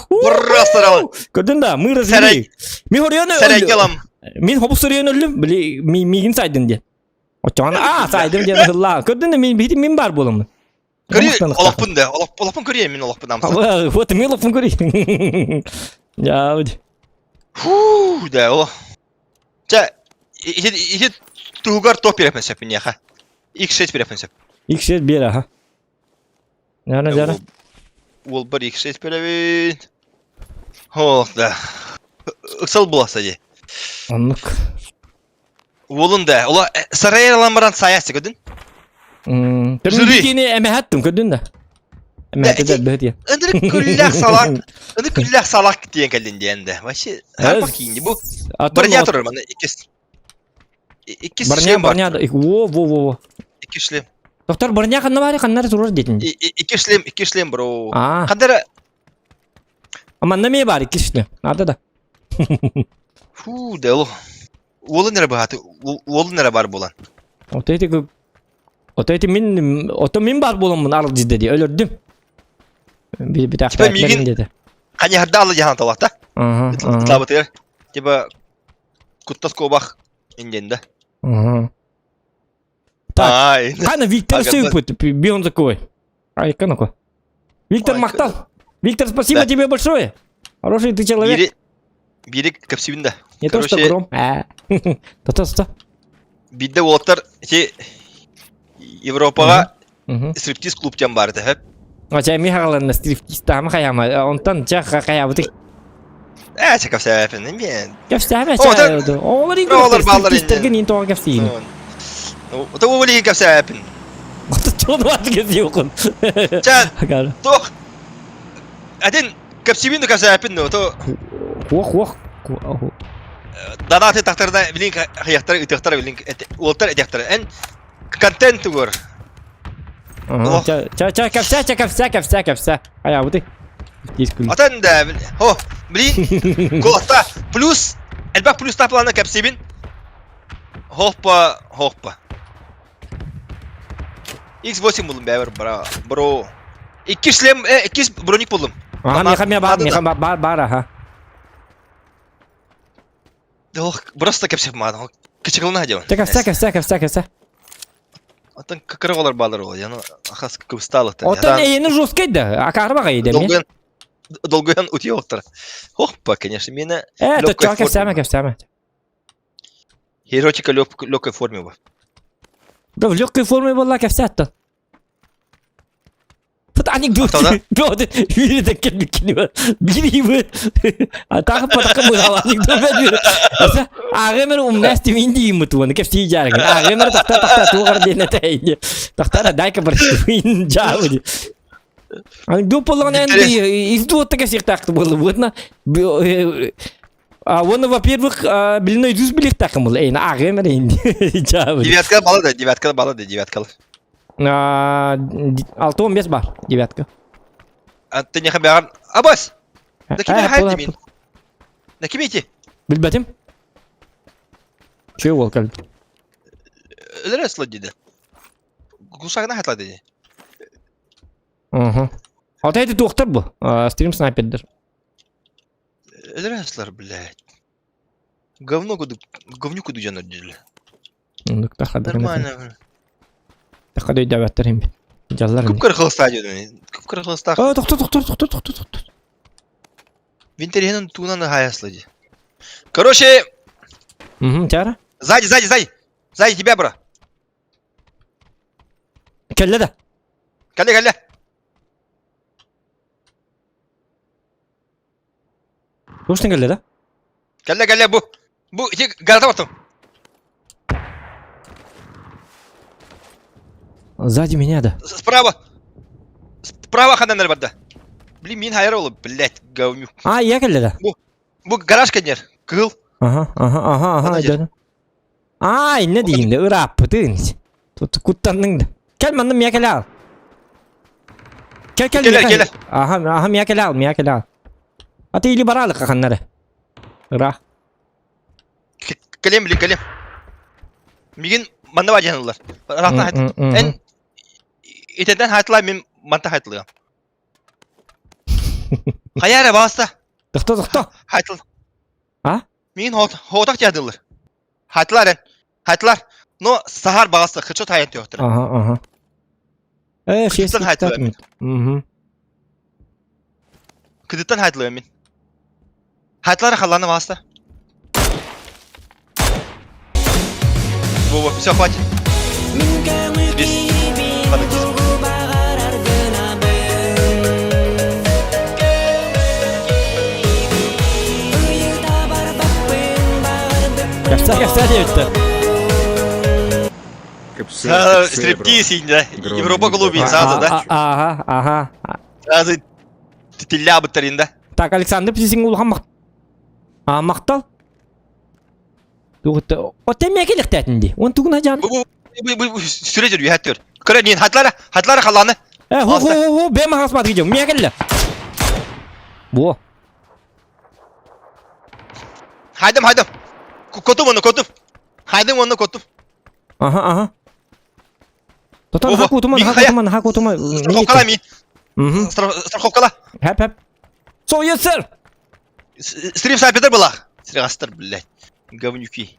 Просто Көрдүн да, мы развели. Мин хорыйан Сэрэй Мин хобус сырыйан өллүм, били миигин сайдын диэн. Оччоҕуна аа сайдым диэн ыллаа. Көрдүн да мин бити мин бар буоламмын. Көрүй олохпун да, олохпун көрүйем мин олохпун амса. Вот мин олохпун көрүй. Я Фу, да, о. Чэ, ити туһугар топ биэрэппин сөп миниэхэ. X6 биэрэппин сөп. X6 биэр аха. Жара жара. Уолбар X6 биэрэбин. Ох, да. Ыксал буласа дии. Оннук. Уолун да, ола сарайар алан баран саясы көдүн. Жюри. Эмэхэттим көрдүн да. Эмэхэттэ бөһөт Ындырык күллэх салак, ындырык күллэх салак диэн кэллин диэн да. Вообще, харпах киинди бу. Броня турар мана иккис. Иккис Броня, броня, во, во, во, во. Икки шлем. Доктор, броня ханна бары, ханнары турар диэтин. Икки шлем, икки шлем, бро. Хандара Манна ме бар икки шлем. Надо да. Фу, да, Уолун эрэ быһааты, уолун эрэ бар буолан. Ото ити Ото ити мин ото мин бар буоламмын аралдьыйда дии өлөрдүм. Би Типа миигин диэтэ. Ханьаһарда алла дьаһан талахта. Ытаабытыгар типа куттас куобах индиэн да. Так. Хана Виктор сыпыт, бион такой. Айка ну-ка. Виктор Махтал. Виктор, спасибо да. тебе большое. Хороший ты человек. Бири, бири кэпсибин да. Не то, что гром. То-то, что? Бидде уолаттар ити Европаҕа стриптиз клуб диэн баар этэ. Ача ми хагаланна стриптиз таама хайама. Онтон ча хайабытый. Ээ, ча кэпсээпин мен. Кэпсээме ча. Оҕолор Оҕолор бааллар стриптизтерге нин тоҕо кэпсиин. Ото уолиин кэпсээпин. Ото чону кэпсиэххин. Ча, туох Один кэпсиибин да кэпсээппин дуо, то Хуох хуох. Данааты тахтарына билин хайахтара ытыахтара билин уолтар этиэхтэрэ. Эн контент тугур. Ча ча кэпсээ ча кэпсээ кэпсээ кэпсээ. Хайаабыты. Отон да хо блин кулата плюс элбэх плюс таплана кэпсиибин. Хоппа хоппа. X8 булдум бэбэр бра бро. Икки шлем, э, икки броник булдум. Аха, меха ме бар, меха бар, бар, аха. Ох, просто кэпсэп маада. Кычыгылна дьон. Чэ, кэпсэ, кэпсэ, кэпсэ, кэпсэ. Оттон кырыголар баалар ол, яны ахас кыбыстаалыктар. Оттон эйени жесткий да, акары бага иде ми. Долгуян утиоктар. Хоппа, конечно, меня. Э, то чё, кэпсэме, кэпсэме. Эротика легкой форме бар. Да в легкой форме была кэпсэттон. Тут анекдот. Биир кэлбиккини биир атаах патака быһал анекдот бер. Ааҕымыр умнаас тимин дииммит уону кэпсии дьааргын. Ааҕымыр тахта тахта туоҕар диэн этэйди. Тахтара дай-ка барыстыбын дьаабы. Анекдот буоллаҕына эн издуотта кэпсиэхтаахты буолла буотна. А уонна во-первых, билин өйдүүс билиэхтааххын буолла. Эйна ааҕыам эрэ дьаабы. Девятка бала да, девятка бала да, девятка. 6-15 бар, девятка. А ты не хабар. Абас! Да кими хайды мин? Да кими ити? Билбэтим. Чуй уол кэлбит. Өлөрө сылдьыды. Гусагына хатлады. Угу. Вот эти туохтар бу? Стрим снайпердер. Өлөрөөслөр, блядь. Говно куду, говнюку дьон өрдүллэ. Оннук тахада. Нормально. Тахада өйдөөбөттөр им. Дьаллар. Күп кыргылста дьон. Күп кыргылста. О, тохто, тохто, тохто, тохто, тохто. Винтерхенен туунан хаясла ди. Короче, Угу, тяра. сзади, сзади, сзади. Сзади тебя, бро. Кэллэ да. Кэллэ, кэллэ. Туохтан кэллэ да? Кэллэ, кэллэ, бу. Бу, ити гарата бартым. Сзади меня да. Справа. Справа хананар барда. Блин, мин хайар ол, блядь, говнюк. А, я кэллэ да. Бу, бу гараж кэннер. Кыһыл. Ага, ага, ага, ага, дьэ. Аа, иннэ диин да ырааппытын. Тут куттанныҥ да. Кэл манна миэ кэлэ ал. Кэл кэл Кэлэр, кэлэр. Аха, аха миэ кэлэ ал, миэ кэлэ ал. Аты или бараалык ханнары. Ыраах. Кэлем, блин, кэлем. Мигин манна бадьаналлар. Ыраахтан Эн итентен хайтылай мин манта хайтылыам. Хайа эрэ бааста. Тохто, тохто. Хайтыл. А? Мин хоотах дьаадыллар. Хайтылар эн. Хайтылар. Но сахар бағасы хычо тайын түйөктөр. Ага, ага. Э, Кыдыттан хайтылар мин. Угу. Кыдыттан хайтылар мин. Хайтылар халланы баста. Во-во, все, хватит. Без фанатизма. Кэпсээ кэпсээ диэбиттэр. Стриптиз да. Европа клубин сразу, да? Ага, ага. Сразу тилля быттарин, да? Так, Александр Птицин улахан А, мактал. Оттен мэ келихтээтин ди. Он тугуна жан. Бу бу бу сүрэ жүр үһәт түр. Көрө нин хатлара, хатлара халаны. Э, хо хо хо, бэм хасмат гидем. Мэ келле. Бу. Хайдым, хайдым. Котум оны, котум. Хайдым оны, котум. Ага, ага. Тотон хакутума, хакутума, хакутума. Страховкала ми. Страховкала. Хэп, хэп. So yes, sir. Стрим сапитер была. Стригастер, блядь. Говнюки.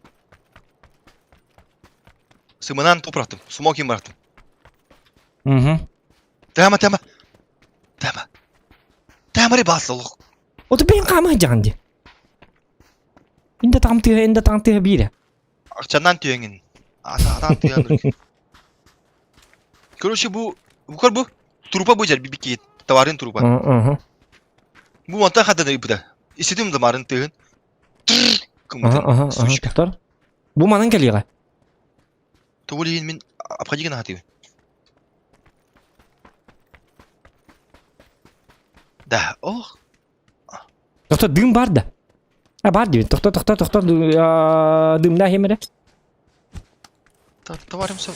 Сымынан топрактым, смокин бараттым. Угу. Тама, тама. Тама. Тама рыбаслық. Ото бен қама жанди. Инде там тыга, инде там тыга бире. Акчанан түйеңин. Атадан түйеңин. Короче, бу бу бу трупа бу жер бибики товарын трупа. Угу. Бу монта хаданы ыпыда. Истедим да марын тыгын. Ага, ага, ага, тоқтар. Бу манан кэлиэҕэ. Тугу иһин мин обходи гына хатыыбын. Да, ох. Тохто дым бар да. А бар диэбит. Тохто, тохто, тохто дымда хемерэ. Товарым сол.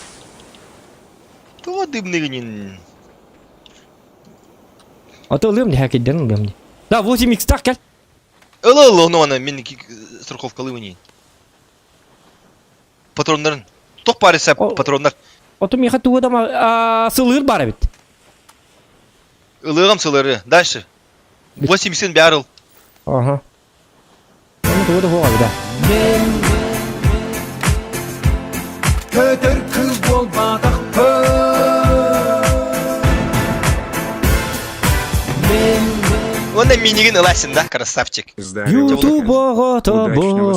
Туга дымныгынин. Ото ылыам дии, кэйдэн ылыам дии. Да, 8 икстах кэл. Ылы ылы, ону аны мин страховкалыыбын Патроннарын. Тох париса патроннар. Ото миэхэ тугу да сылыыр бар эбит. Ылыгам сылыры. Дальше. 80 бярыл. Ага. Ну тугу да хуга да. Көтөр кыз буолбатахпын Уонна минигин ыласың да, красавчик. Ютуб оҕото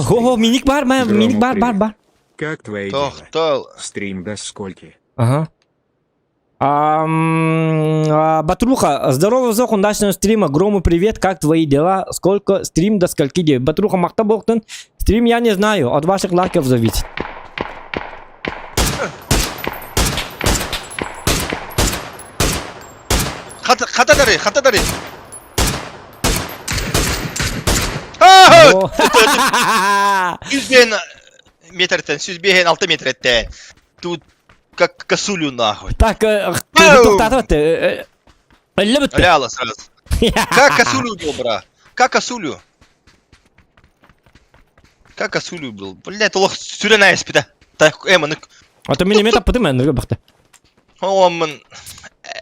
Хо, миник бар, миник бар, бар, бар. Как твои дела? Стрим до скольки? Ага. Батруха, здорово, Зох, удачного стрима. Грому привет, как твои дела? Сколько стрим до скольки дней? Батруха, махта бохтан. Стрим я не знаю, от ваших лайков зависит. Хата дары, хата дары. Сүзбен метртен, сүзбен 6 метртен. Тут как косулю нахуй. Так, тоқтатып Өлі бітті. Ляла сразу. Как косулю убил, бра? Как косулю? Как косулю убил? Блядь, олох сүрен айспита. Так, эманы. А то минимет аппытым мен бақта. Омын.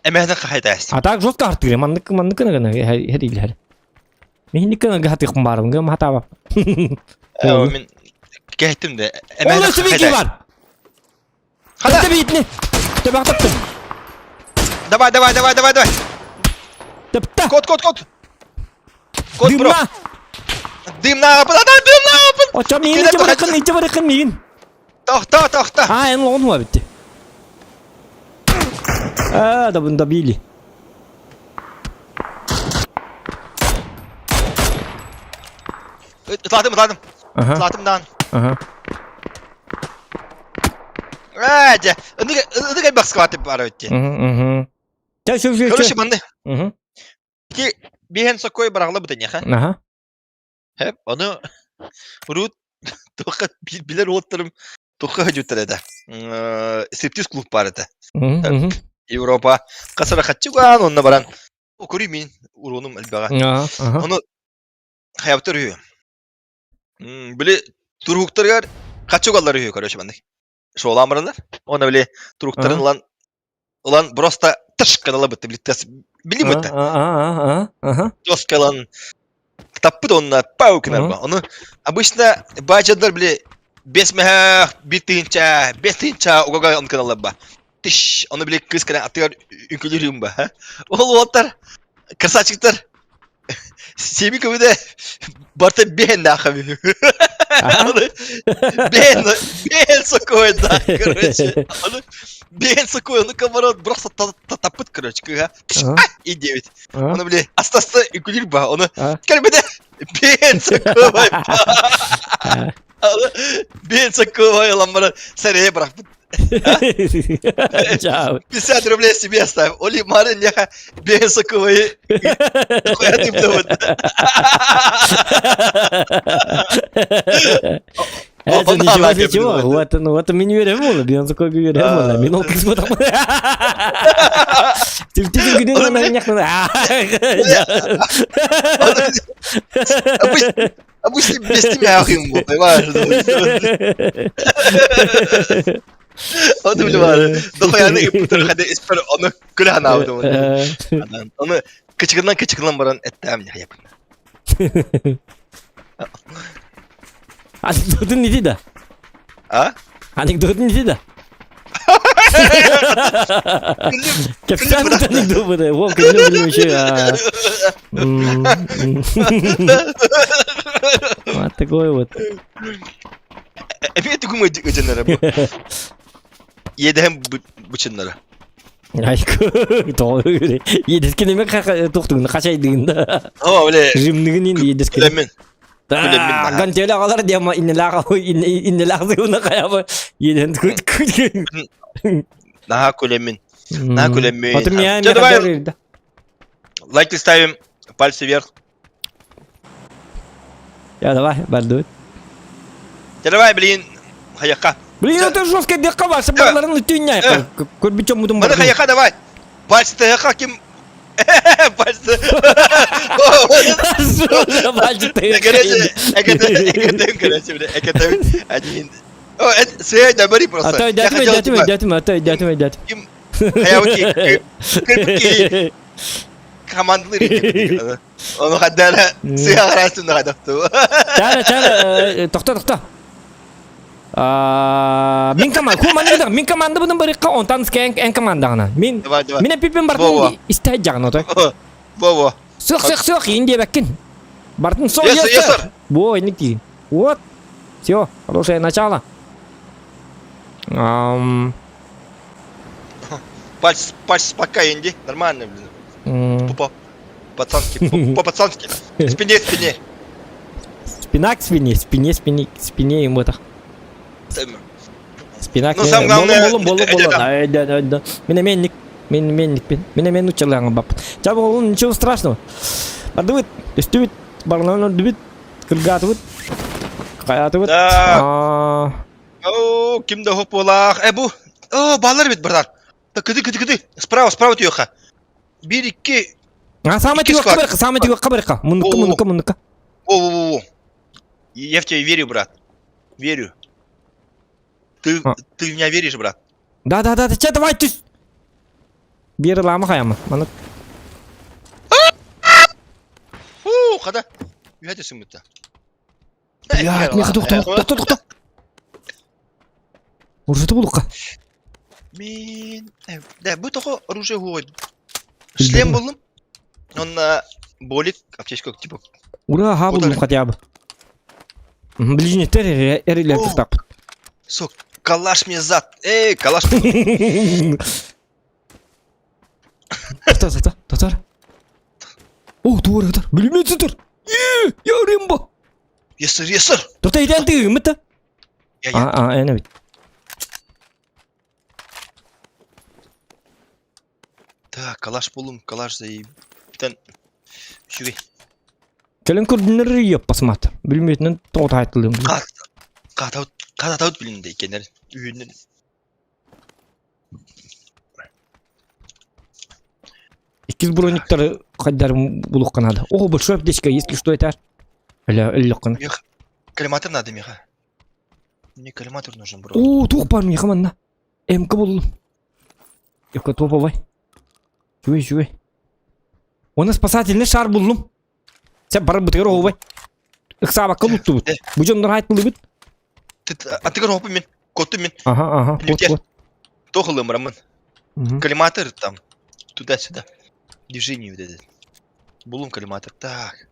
Эмэһинэ хахайтаас. А так жестко артыыр. Маннык маннык гына гына хэрилэр. Мин гына гатыхым барым гым хатаба. Мин кэһиттим да. Эмэһинэ хахайтаас. бар. Хата битни. Төбөх таптым. Давай, давай, давай, давай, давай. Тепта. Кот, кот, кот. Кот, бро. Дымна, дымна. Очо миин иче барыкын, иче барыкын миин. Тохто, тохто. А, эн лоҕун хуа битти. А, да бunda били. Ытладым, ытладым. Ага. Ытладым даан. Ага. Ээ, дьэ, ынык ынык элбэх скваты баар эбит дии. Мгм, мгм. Чэ, чэ, чэ, Короче, чэ. манны Мгм. ки биһэн сокой бараҕла бытаньаха. Ага. Хэп, ону урут туохха билэр уолаттарым туохха сылдьыбыттар этэ. Стриптиз клуб баар этэ. Мгм, мгм. Европа хас эрэ хаччыгаан онно баран окури мин уруонум элбэҕэ. Ага, ага. Ону хайабыттар үһү. Били туруктарыгар хаччыгаллар үһү короче маннык. Шоолаан бараннар. Уонна били туруктарын ылан ылан просто тыш гына бытты били тас били бытты. Ага. Доска ылан таппыт онно пау гынар Ону обычно баачадар били бес мэһээх бир тыһынча бес тыһынча угага онкыналар ба. Тыш ону били кыыс кэлэн атыгар үҥкүлүүр ба. Ол уолаттар красавчиктар Семи көбүдэ барта бээн нахам. Бээн бээн сокой да, короче. Бээн сокой, ну камарот просто таппыт, короче, кыга. И девять. Оны били астаста үкүлүр ба, оны кэлбэдэ бээн сокой. Бээн сокой ламбара сэрээ бырахпыт. Чао. 50 рублей себе оставь. Оли мары неха бесоковые. Это ничего, ничего. Вот, ну вот мин үөрем буолла, бион сокой үөрем буолла. Мин ол кыз ботам. Ты ты күнүн ана няхна. Обычно без тебя ахым был, понимаешь? Ону билбаары. Дохуяны ыппытыр хады испер ону күлэ ханаабытым. Ону кычыгынан кычыгынан баран эттэм япын. Анекдотун не да? А? Анекдотун не да? Капитан анекдот буде. Во, күллү билим еще. Вот такой вот. Эпи тугум өдөннөрө бу. Иэдэһэн бычыннара. Айку, иэдэскин эме тохтугун хачайдыгын да. О, бile. Жимныгын ин иэдэскин. Күлэмин. Күлэмин. Гантеле агалар диама иннелах иннелах зыгына каябы. Иэдэн күт күт. Наха күлэмин. Наха күлэмин. Потом я Давай. Лайки ставим, пальцы вверх. Я давай, бардует. Давай, блин, хаяка. Блин, это жестко декка бар, сабарларын үтүннәй. Көрбүчө мудум бар. Хаяка давай. Пальцы хаяка ким Пальцы. Пальцы Короче, короче, бля, это один. О, это свет, набери просто. А то дятме, дятме, дятме, а то дятме, дятме. Ким Хаяки. Ким командалар Ону хаддара сыа хараастын хадахту. Чара, чара, тохто, тохто. Мин команда, ху манныгы мин команда бунун барыкка онтан эн эн командагына. Мин мин пипин бартын истэ жагына той. Во во. Сых сых сых ин диэбэккин. Бартын сол yes, Во, инник тиин. Вот. Все, хорошее начало. Um... Пальц, пальц пока инди. Нормально, блин. По пацански, по пацански. Спине, спине. Спина к спине, спине, спине, к спине ему это. Спина к Ну, самое главное... Болом, болом, болом. Да, да, да. Меня менник, мен менник, меня мен училан бап. Ча болон, ничего страшного. Бардыбыт, өстүбүт, барнан өрдүбүт, кыргаатыбыт, каятыбыт. Да. О, ким да хоп буолаах. Э, бу. О, баллар бит братан. Кыды, кыды, кыды. Справа, справа түйөха. Бир, икки. А, самый түйөккө барыкка, самый түйөккө барыкка. Муннукка, муннукка, муннукка. Во, во, во, во. Я в тебя верю, брат. Верю. Ты, ты в меня веришь, брат? Да, да, да, да, давай, ты. Биир лаама хайама. Маны Фу, хата. Үһэ түсүммүттэ. Блядь, меха тохто, тохто, тохто. Уржыты булукка. Мин... Да, бу тоҕо оружие хуой. Шлем буллум. Онно болик, аптечка типа. Ура, ха буллум хотя бы. Близнецтер эрилер тахтап. Сок, калаш мне зад. Эй, калаш. Тохто, тохто, тохтор. О, туор ытар. Бүлүмөт ытар. Я Рембо. Yes sir, yes sir. Тохто иден тыгымыта. А, а, эне бит. Так, калаш булум, калаш заеб. Үчүгэй. Кэлин көрдүнөр йоппасмат. Бүлүмөтүнөн тоҕутаайтылым. Катаут, катаут билин дейкенер. Үйүнүн. Иккис брониктары хайдар булуққа надо. О, большой аптечка, если что, это. Өлө, өллөккүн. Мех, коллиматор надо, меха. Мне коллиматор нужен, бро. О, туох бар меха манна. МК буллум. Ёка топовай. Чуй, чуй. Оны спасательный шар буллум. Сен барып бытыгар оҕубай. Ыксаабакка луттубут. Бу дьоннор айтылыбыт. Аттыгар оһоппун мин. Коттум мин. Ага, ага, вот, вот. Туох ылымраммын. Коллиматор там. Туда-сюда. Движение вот это. Булум коллиматор. Так.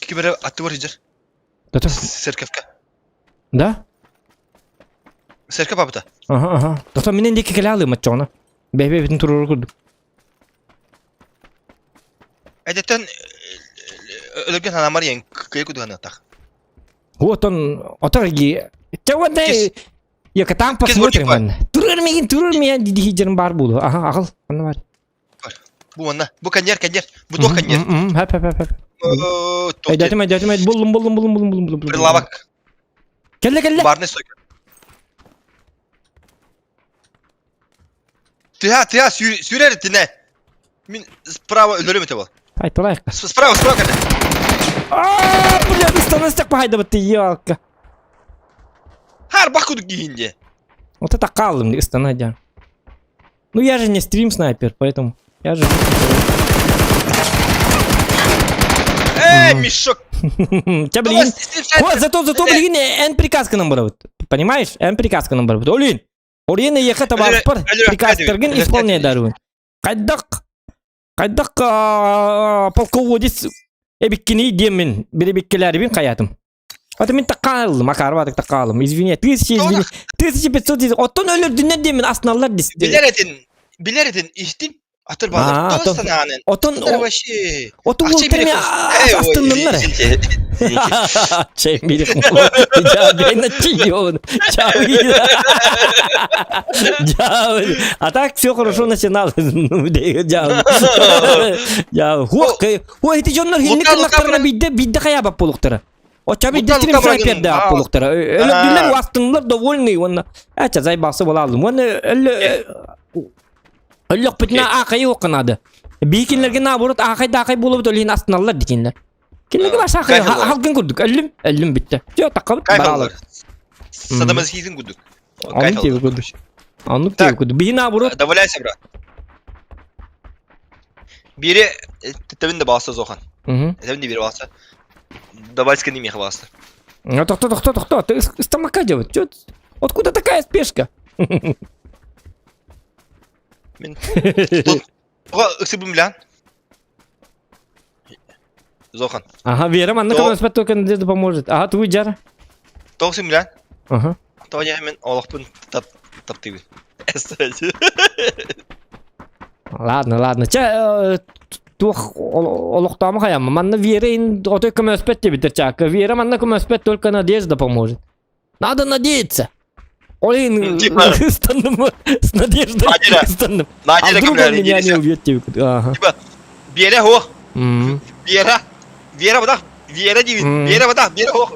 Кибер аттыгар сидер. Церковка. Да? Церковь папата. Ага, ага. Тото минен диэки кэлэ алыым оччоҕуна. Бэйбэбитин туруору курдук. Эдеттен өлөргөн санаамар иэн кыйы кудуганыахтаах. Отон отор ги. Чавантай Я там посмотрим манна. Турар мигин турар миэн дихиджерин бар буолу. Аха, аҕал. Анна бар. Бу манна. Бу коньяр, коньяр. Бу туох коньяр? Хэп, хэп, хэп, хэп. Өйдөөтүм, өйдөөтүм, буллум, буллум, буллум, буллум, буллум, буллум. Прилавок. Кэллэ, кэллэ. Барный стойка. Тыа, тыа, сүүрэр итинэ. Мин справа өлөрүм этэ бол. Айталайық. Справа, справа кэллэ. Аа, бля, ыстаныстак пахайдабытты, елка. Харбах кудук киһинде. Вот это калым, ыстанадя. Ну я же не стрим снайпер, поэтому я же... Эй, мешок! Тебя, блин... Вот, зато, зато, блин, эн приказканан барабыт. Понимаешь? Эн приказканан барабыт. Олин! Олин ехе табарыспар приказтаргын исполняй даруын. Хайдах... Хайдах полководец эбиккини диэммин, биребиккелэрибин хайатым. Это мин таккаалым, Макар таккаалым. Извини, тысячи, извини. 1500, оттон өлөрдүннэр диэммин асналлар дис. Билэр этин, билэр этин, истин. Атыр балар. Тоҕус санаанын. Отон вообще. Отон уолтарми астынныннар. Чей мирих А так все хорошо начиналось. Ой, ити дьоннор хинник кыннактарына бидде бидде хайаабап буолуктара. Очча бидде стрим снайперде буолуктара. Өлөрдүлэр уастыннылар довольный уонна ача зайбасы буолалым. Уонна өллө өллөхпүтүнэ аакайы окканады. Биикинлерге наоборот аакай да аакай буолубут өлүн астыналлар дикинлер. Кинилерге баш аакай халгын курдук. Өллүм, өллүм бүтте. Жо таккабыт баралар. Садомазохизм курдук. Оннук тебе курдук. Оннук тебе курдук. Биһи наоборот. Доволяйся, брат. Бири тэбин да баалса зохан. Тэбин де бири баалса. Давальска не меха баалса. Ну тохто, тохто, тохто, ты стомака делать. Чё? Откуда такая спешка? Мен ыксыбым лян. Зохан. Ага, Вера, манна көмөспөт только надежда поможет. Ага, твой жар. Тоғысым лян. Ага. Тоғыз мен олохпун тап таптыгын. Ладно, ладно. Чэ, туох олохтоому хайама. Манна Вера отой көмөспөт диэбиттэр чаакка. Вера манна көмөспөт только надежда поможет. Надо надеяться. Олин, Типа... с надеждой. Надежда. А вдруг он меня не убьет, типа. Ага. Типа, Вера хох. Вера. Вера вода. Вера диви. Вера вода. Вера хох.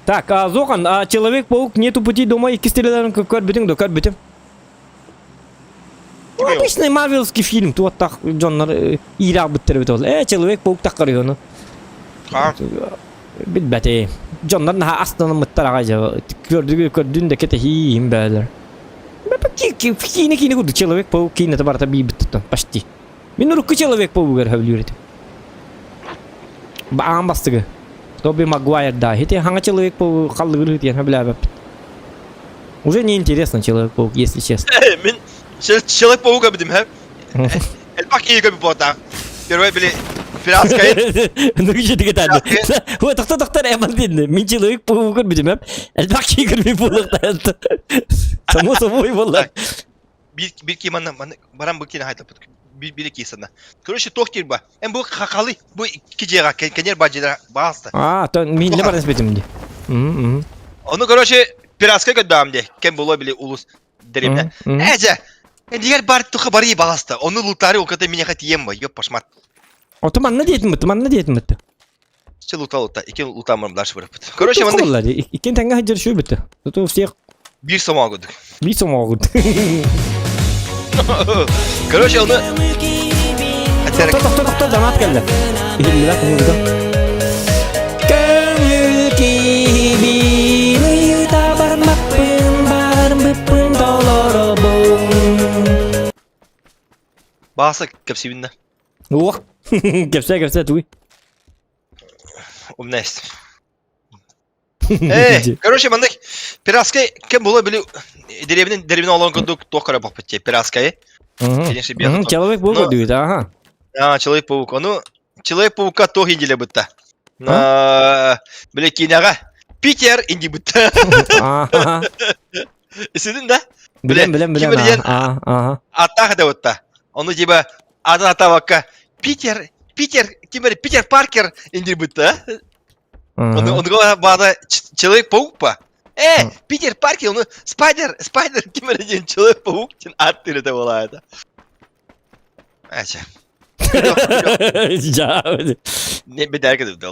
Так, а, Зохан, а Человек-паук нету пути дома иккис телелерин көрбүтүҥ да көрбүтүм. Обычный марвелский фильм, туоттах дьоннор иирах бүттэр эбит ол. Э, Человек-паук таххарыйону. Билбэтим. Дьоннор наһаа астынаммыттар аҕай дьэ. Көрдүгү көрдүн да кэтэһиим бээлэр. Киинэ киинэ курдук Человек-паук киинэтэ барыта биирбит почти. Мин урукку Человек-паугар сөбүлүүр этим. Аан бастыгы. Тоби Магуайр да. Ити хаҥа Человек-паук халлыгыр диэн сөбүлээбэппит. Уже не интересно Человек-паук, если честно. Мин Человек-паук эбитим, хэ? Элбэх киһи көбү буотаах. Первый били пиратскай. Ну кичи таны. Ой, тохто тохтор эман дедин. Мин человек паук көрбүтүм. Элбэх киһи көрбүт буолуохтаах. Само собой буолла. Бир бир ки манна баран бу кини хайтапыт. Бир бир ки сана. Короче, тох кирба. Эм бу хакалы бу икки жега кенер бажыда бааста. А, то мин не баран битим ди. Ону короче пиратскай көддам ди. Кем боло били улус деревня. Эже, Эдигер бар туха бари баласта. Ону лутари оката меня хатием ба, ёп пашмат. Ото манна диэтим бытты, манна диэтим бытты. Че лута лута, икки лутамырым дальше барыппыт. Короче, манна Колла ди, иккин таңга хаджар шүй битти. Зато у всех бир сомоо курдук. бир сомоо курдук. Короче, ону Тохто, тохто, тохто, донат келди. Иһиллибэт музыка. Көңүл киһибин ыйыта бармаппын, барбыппын толоробун. Бааса кэпсибинна. Уох. Кэпсээ, кэпсээ, туй. Умнайс. Э, короче, маннык пиратскай кем була били деревнин деревня олон курдук туох көрө боппут те пиратскай. Конечно, бе. Человек паук дует, ага. А, человек паук. Ну, человек паука туох инделе бытта. Били кинега Питер инди бытта. Ага. Сидин да? Билем, билем, билем. Ага. Атах да бытта. Ону типа атын атабакка Питер, Питер, ким Питер Паркер инди бытта. Он, он говорит, бада, Человек-паук па. Э, Питер Паркер, он Спайдер, Спайдер, ким эрэ диэн Человек-паук диэн ааттыыр этэ буолаа это. Ача. Не бедәрге деп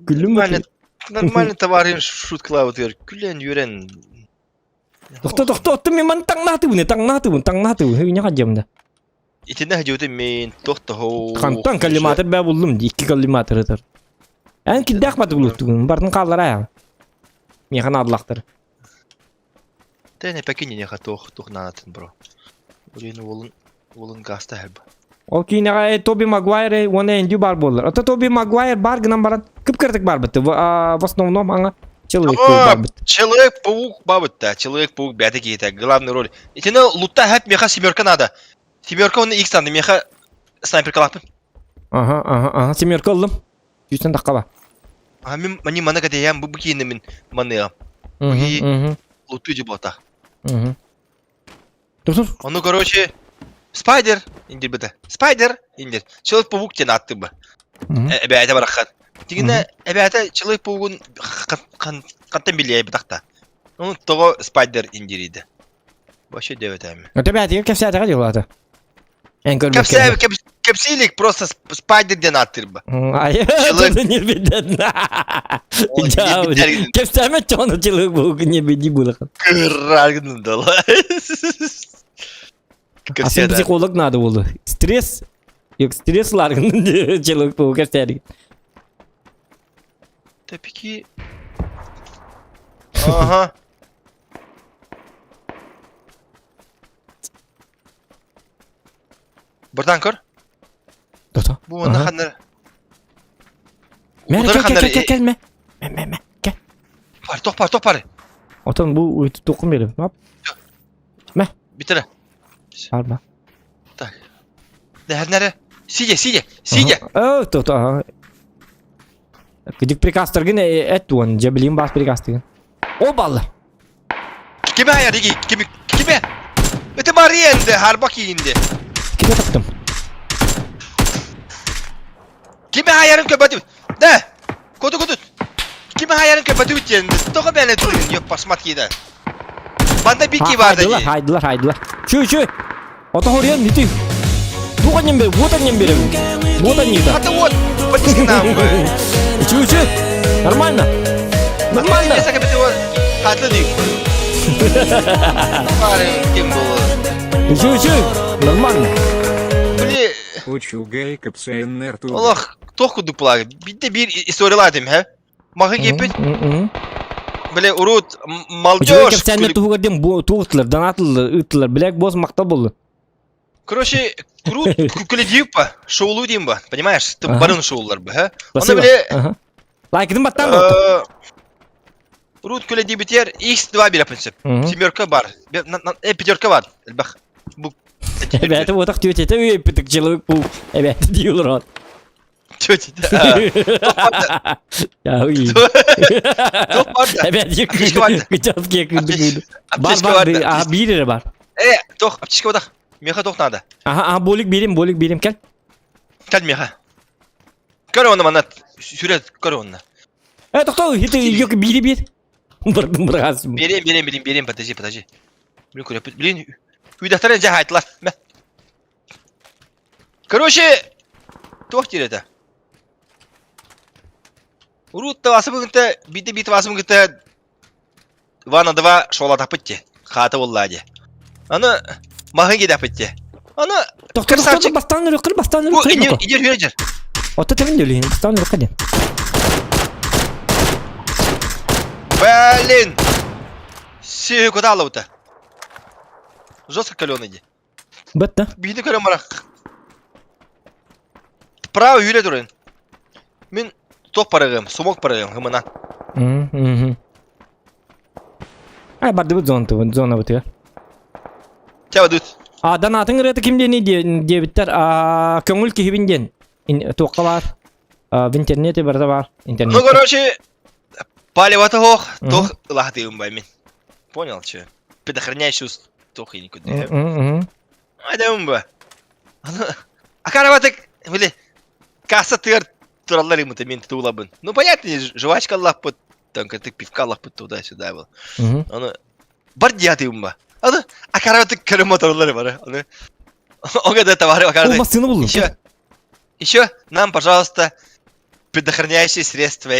Күлүм Нормально, нормально товарищ шуткалап отыр. Күлен юрен. Тохто, тохто, оттон мен маны таҥнаатыбын, таҥнаатыбын, таҥнаатыбын. Хүйүнэ хадьам да. Итиннэ хадьыбыты мен тохтохоо. Хантан коллиматор бää буллум ди, икки коллиматор ытар. Эн килдээх баты булуттугун, бартын хааллара аяҕын. Миэхэ наадалахтар. Тэне пекинеха туох туох наадатын бро. Блин, уолун уолун гаста хэрб. Ол киинэҕэ Тоби Магуайр уонна Энди бар буоллар. Ото Тоби Магуайр бар гынан баран кып-кырдык барбыт. В основном аңа Человек-паук барбыт. Человек-паук бабыт да. Человек-паук бәті кейті. Главный роль. Итини лутта хэп меха семерка надо. Семерка оны икс танды. Меха снайперка лапын. Ага, ага, ага. Семерка ыллым. Сүүстэн тахха ба. А мен мани мана кадеям бу бу мин маныа. Бу луту жибота. Тур Ону короче Спайдер индир быта. Спайдер индир. Человек-паук тен атты бы. Эбээтэ бараххан. Тигинэ эбээтэ Человек-паугун хантан билиэ бытахта. Ну того Спайдер индириде. Вообще девятами. Эбээтигэр кэпсээтэҕэ дьылаата. Эн көрбөккө. Кэпсиилик просто Спайдер диэн ааттыыр Айа, не виден. Кэпсээмэ чону Человек-паук не беди булахан. Кырагын дала. А сен психолог надо было. Стресс. Yok стресс ларгын Человек-паук кэпсээри. Тепики. Ага. Бырдан көр. Тото. Бу онна ханнар. Мэ, кел, кел, кел, кел, мэ. Мэ, мэ, мэ, кел. Бар, тох бар, тох бар. Отон бу тохум берем. Hop. Мэ. Битер. Арба. Так. Нәһәрнәре. Сидя, сидя, сидя. О, тото. Ага. Кыдык приказтаргын эт уон, жабилин бас приказтыгын. О балла. Киме аяр иги, кими, киме? Это Мария инде, харба кийинде. Киме таптым? Киме аярын көбөтү. Да. Коду коду. Киме аярын көбөтү диэн. Тоҕо бэлэ түгэн ёп пасмат кида. Банда бики барды. Хайдылар, хайдылар, хайдылар. Чү, чү. Ото хорьян нити. Туга нем бер, вот нем берем. Вот они да. Это вот, почти нам. Чү, чү. Нормально. Нормально. Хатлы дейм. Ким было? Чү, чү. Нормально. Били Учугэй кэпсээннэр туга. олох туох курдук буолаҕын. Биирдэ биир историялаатым һэ. Маһы киэппит. Били урут Үчүгэй молодежь кэпсээннэр туһугар диэн бу туох ыттылар, донатыллар, ыыттылар. Блэк босс махтал буоллун. Короче, курут кукуледиупа, шоулу диэн ба, понимаешь? Ты Ага. барын шоулар бы, ха? Оны Спасибо. били Ага. Лайкытын баттаан болту. Урут күлэдиибитигэр X2 биэрэппин сөп. Семерка бар. Пятерка бар. Элбэх. Бу Эбээтэ уотах түөтэтэ үйэппитик человек паук. Эбээтэ дии олорон. Тетя. Эбээтэ кычаски кырдык. Бар бар а биир эрэ бар. Э, тох, аптечка бодах. Меха тох надо. Ага, ага, болик берем, болик берем, кел. Кел меха. Көр оны манат. Сүрет көр оны. Э, тоқтоо, это yok бири бир. Бырдым быргас. Берем, берем, берем, берем, подожди, подожди. Блин, куря, блин, үйдәхтәрен жа айтылар. Мә. Короче, туох диир это? Урут тавасы бүгүнтэ, биитэ биит тавасы бүгүнтэ 2 на 2 шолатаппыт дии. Хаата буоллаа дии. Аны маһын кидэппит дии. Аны Тоқтоо, тоқтоо, красавчик. бастаан үрүккүл, бастаан Бу үрүккүл. иди иди хүрэ Отто тэбин өлүһүн, бастаан үрүккэ диэн. Блин! Сиһи куда алабыта? Жестко каленый ди. Бытта. Биһини көрөн барах. Право үүрэ турын. Мин туох барыгым, сумок барыгым хымынан. Мм. Ай бардыбыт зона зона бытыгар. Чэ бадыт. А донатын ырыата ким диэний диэбиттэр а көҥүл киһибин диэн туохха баар в интернете барыта баар интернет. Ну короче палевата хоох туох ылаһатыым бай мин. Понял че? Предохраняющий туох никуда. Айдамын ба. Акараватык били касса тыгар тураллар имыта мин туулабын. Ну понятно, жвачка лаппыт, там ты пивка лаппыт туда-сюда был. Аны бар диятыым ба. Аны акараватык көрө моторлары бар. Аны Ога товары О, массыына буллум. Еще, еще нам, пожалуйста, предохраняющие средства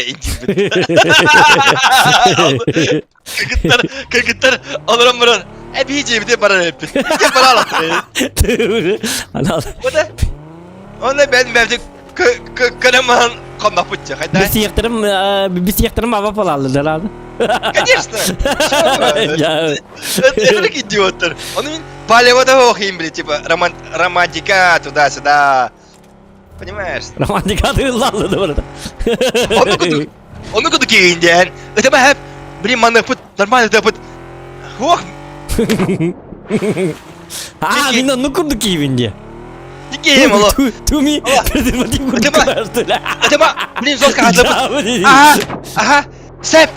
Кыргыттар, кыргыттар, олорон баран, эбии дьиэбитин баран эппит. Икки баран Анал. Ода, оны бен бәбдик көнөмөн хонноппут хайда. Бисиэхтерим, бисиэхтерим аба палаллар аны. Конечно. Это как идиоттар. Он мин палево того хим, блин, типа романтика туда-сюда. Понимаешь? Романтика тыыллаллы да барыта. Ону кудук, ону кудук киинден. Это бәһәп, блин, манныпыт, нормально дапыт. Ох! А, мин онну курдук киибин дии. Киим оло. Туми презерватив курдук Это блин, жестко хадапыт. Ага, ага, сеп.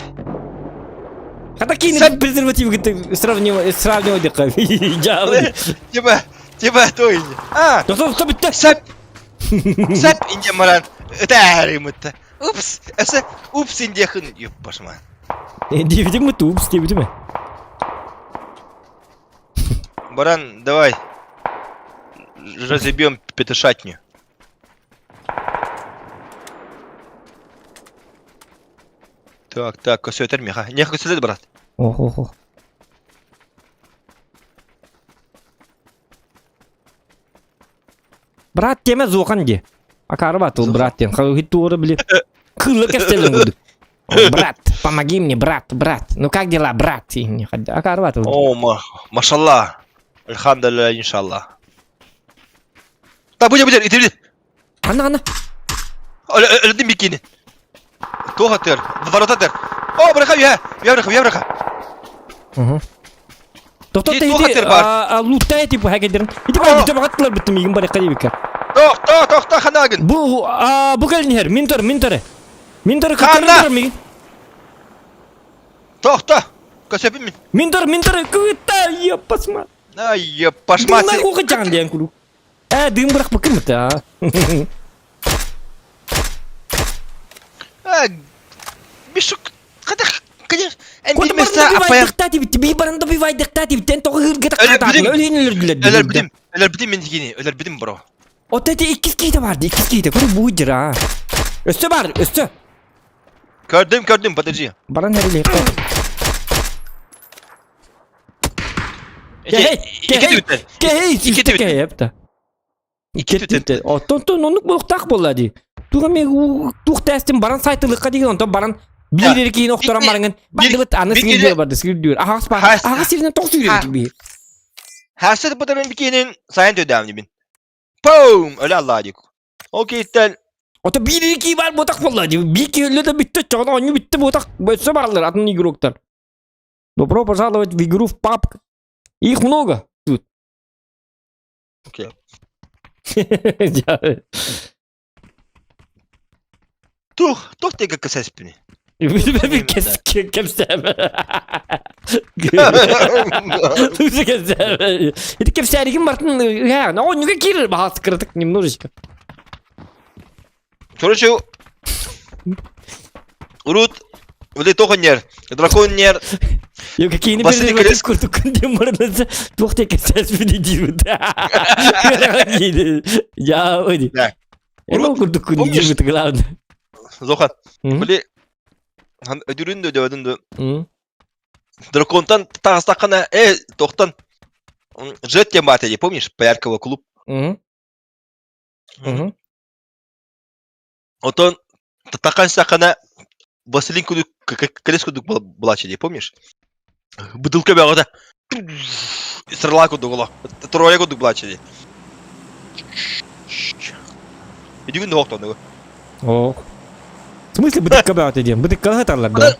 Хата киин презерватив сравнивать, сравнивать Типа, типа, той. А. Тоқтоо, бүтті. Сеп. Сеп инде маран. Ытаарымытта. Упс, эсэ упс индехын юппашма. Диэбитим мы упс диэбитим. Баран, давай. Разобьем петушатню. Так, так, көсөтөр меха. Не көсөтөр, брат? Ох, ох, ох. Брат теме зухан ди. Акары бат ол брат диэн. Хит туора били. Кылы кестелин курдук. Брат, помоги мне, брат, брат. Ну как дела, брат? Акары бат ол. О, машалла. Альхамдалилля, иншалла. Да, будем, будем, иди, иди. Ана, ана. Өлдüm бикини. Туох атыар, ворота атыар. О, быраха, я, я быраха, я быраха. Тоқтоо ити луттай типа хакедерин. Ити баа бүтэ багаттылар бүттүм игин барыкка диэбиккэ. Тохтоо, тохтоо ханаагын. Бу бу кэлин иһэр, мин тор, мин торы. Мин торы кыттырын мигин. Тохтоо. Көсөпүн мин. Мин тор, мин торы кытта, еппасма. Ай, еппашма. Дымнар кука диэн куру. Э, дым бырахпыккын быта. Э, мешок, хадах, конечно, Кот барында бивайдыктаа би барында бивайдыктаа тибиттен тоҕо ыыргата хаатаатын өлүн өлөрдүлэр Өлөрбүтүм, өлөрбүтүм мен тигини, өлөрбүтүм бро. От эти иккис киһитэ барды, иккис киһитэ, көрү бу дьыра. Өссө бар, өссө. Көрдүм, көрдүм, подожди. Баран эрилиэххэ. Кэһэй, кэһэй, кэһэй, кэһэй, эпта. Икки Оттон оннук буолуохтаах буолла дии. Туох эмиэ туох тээстин баран сайтылыкка диген онтон баран биир эрэ киһини охторон бараҥын бардыбыт аны сиҥирдүөр барды сиҥирдүөр аһаҕас баар аһаҕас сиринэн тоҕус сүүрэр биир. Хасыр бытарын бикинин сайын төдөм дибин. Пум! Өлө аллаа дик. Ол киһиттэн Ото биир эрэ киһи баар буотах буолла дии. Биир киһи өллө да бүттэ чоҕун оонньуу бүттэ буотах өссө бааллар атын игроктар. Добро пожаловать в игру в PUBG. Их много тут. Окей. Тух, тух тека кесеспини. Ити кэпсээригин бартын оонньууга киирэр баҕас кыратык немножечко. Короче, урут Ули тохоннер, драконнер. Yo какие Василий переживать курдук диэн баран туох диэн кэпсээспин диибит. Я ой. Да. Урут курдук Помнишь? диибит главное. Зохан, Мгм. били хан өдүрүн да өдөөдүн да М. драконтан таҕыстаххына э тохтон Жет диэн баата дии, помнишь, Пояркова клуб. Мгм. Мгм. Отон таххан истэххинэ Василин кудук кэлис кудук булааччы дии, помнишь? Бытылка бөҕөтө сырылаа курдук оло трое курдук булааччы дии. Идигин да охтонугу. Ох. В смысле бытыкка бөҕөтө диэн? Бытыкка ыһыталлар да?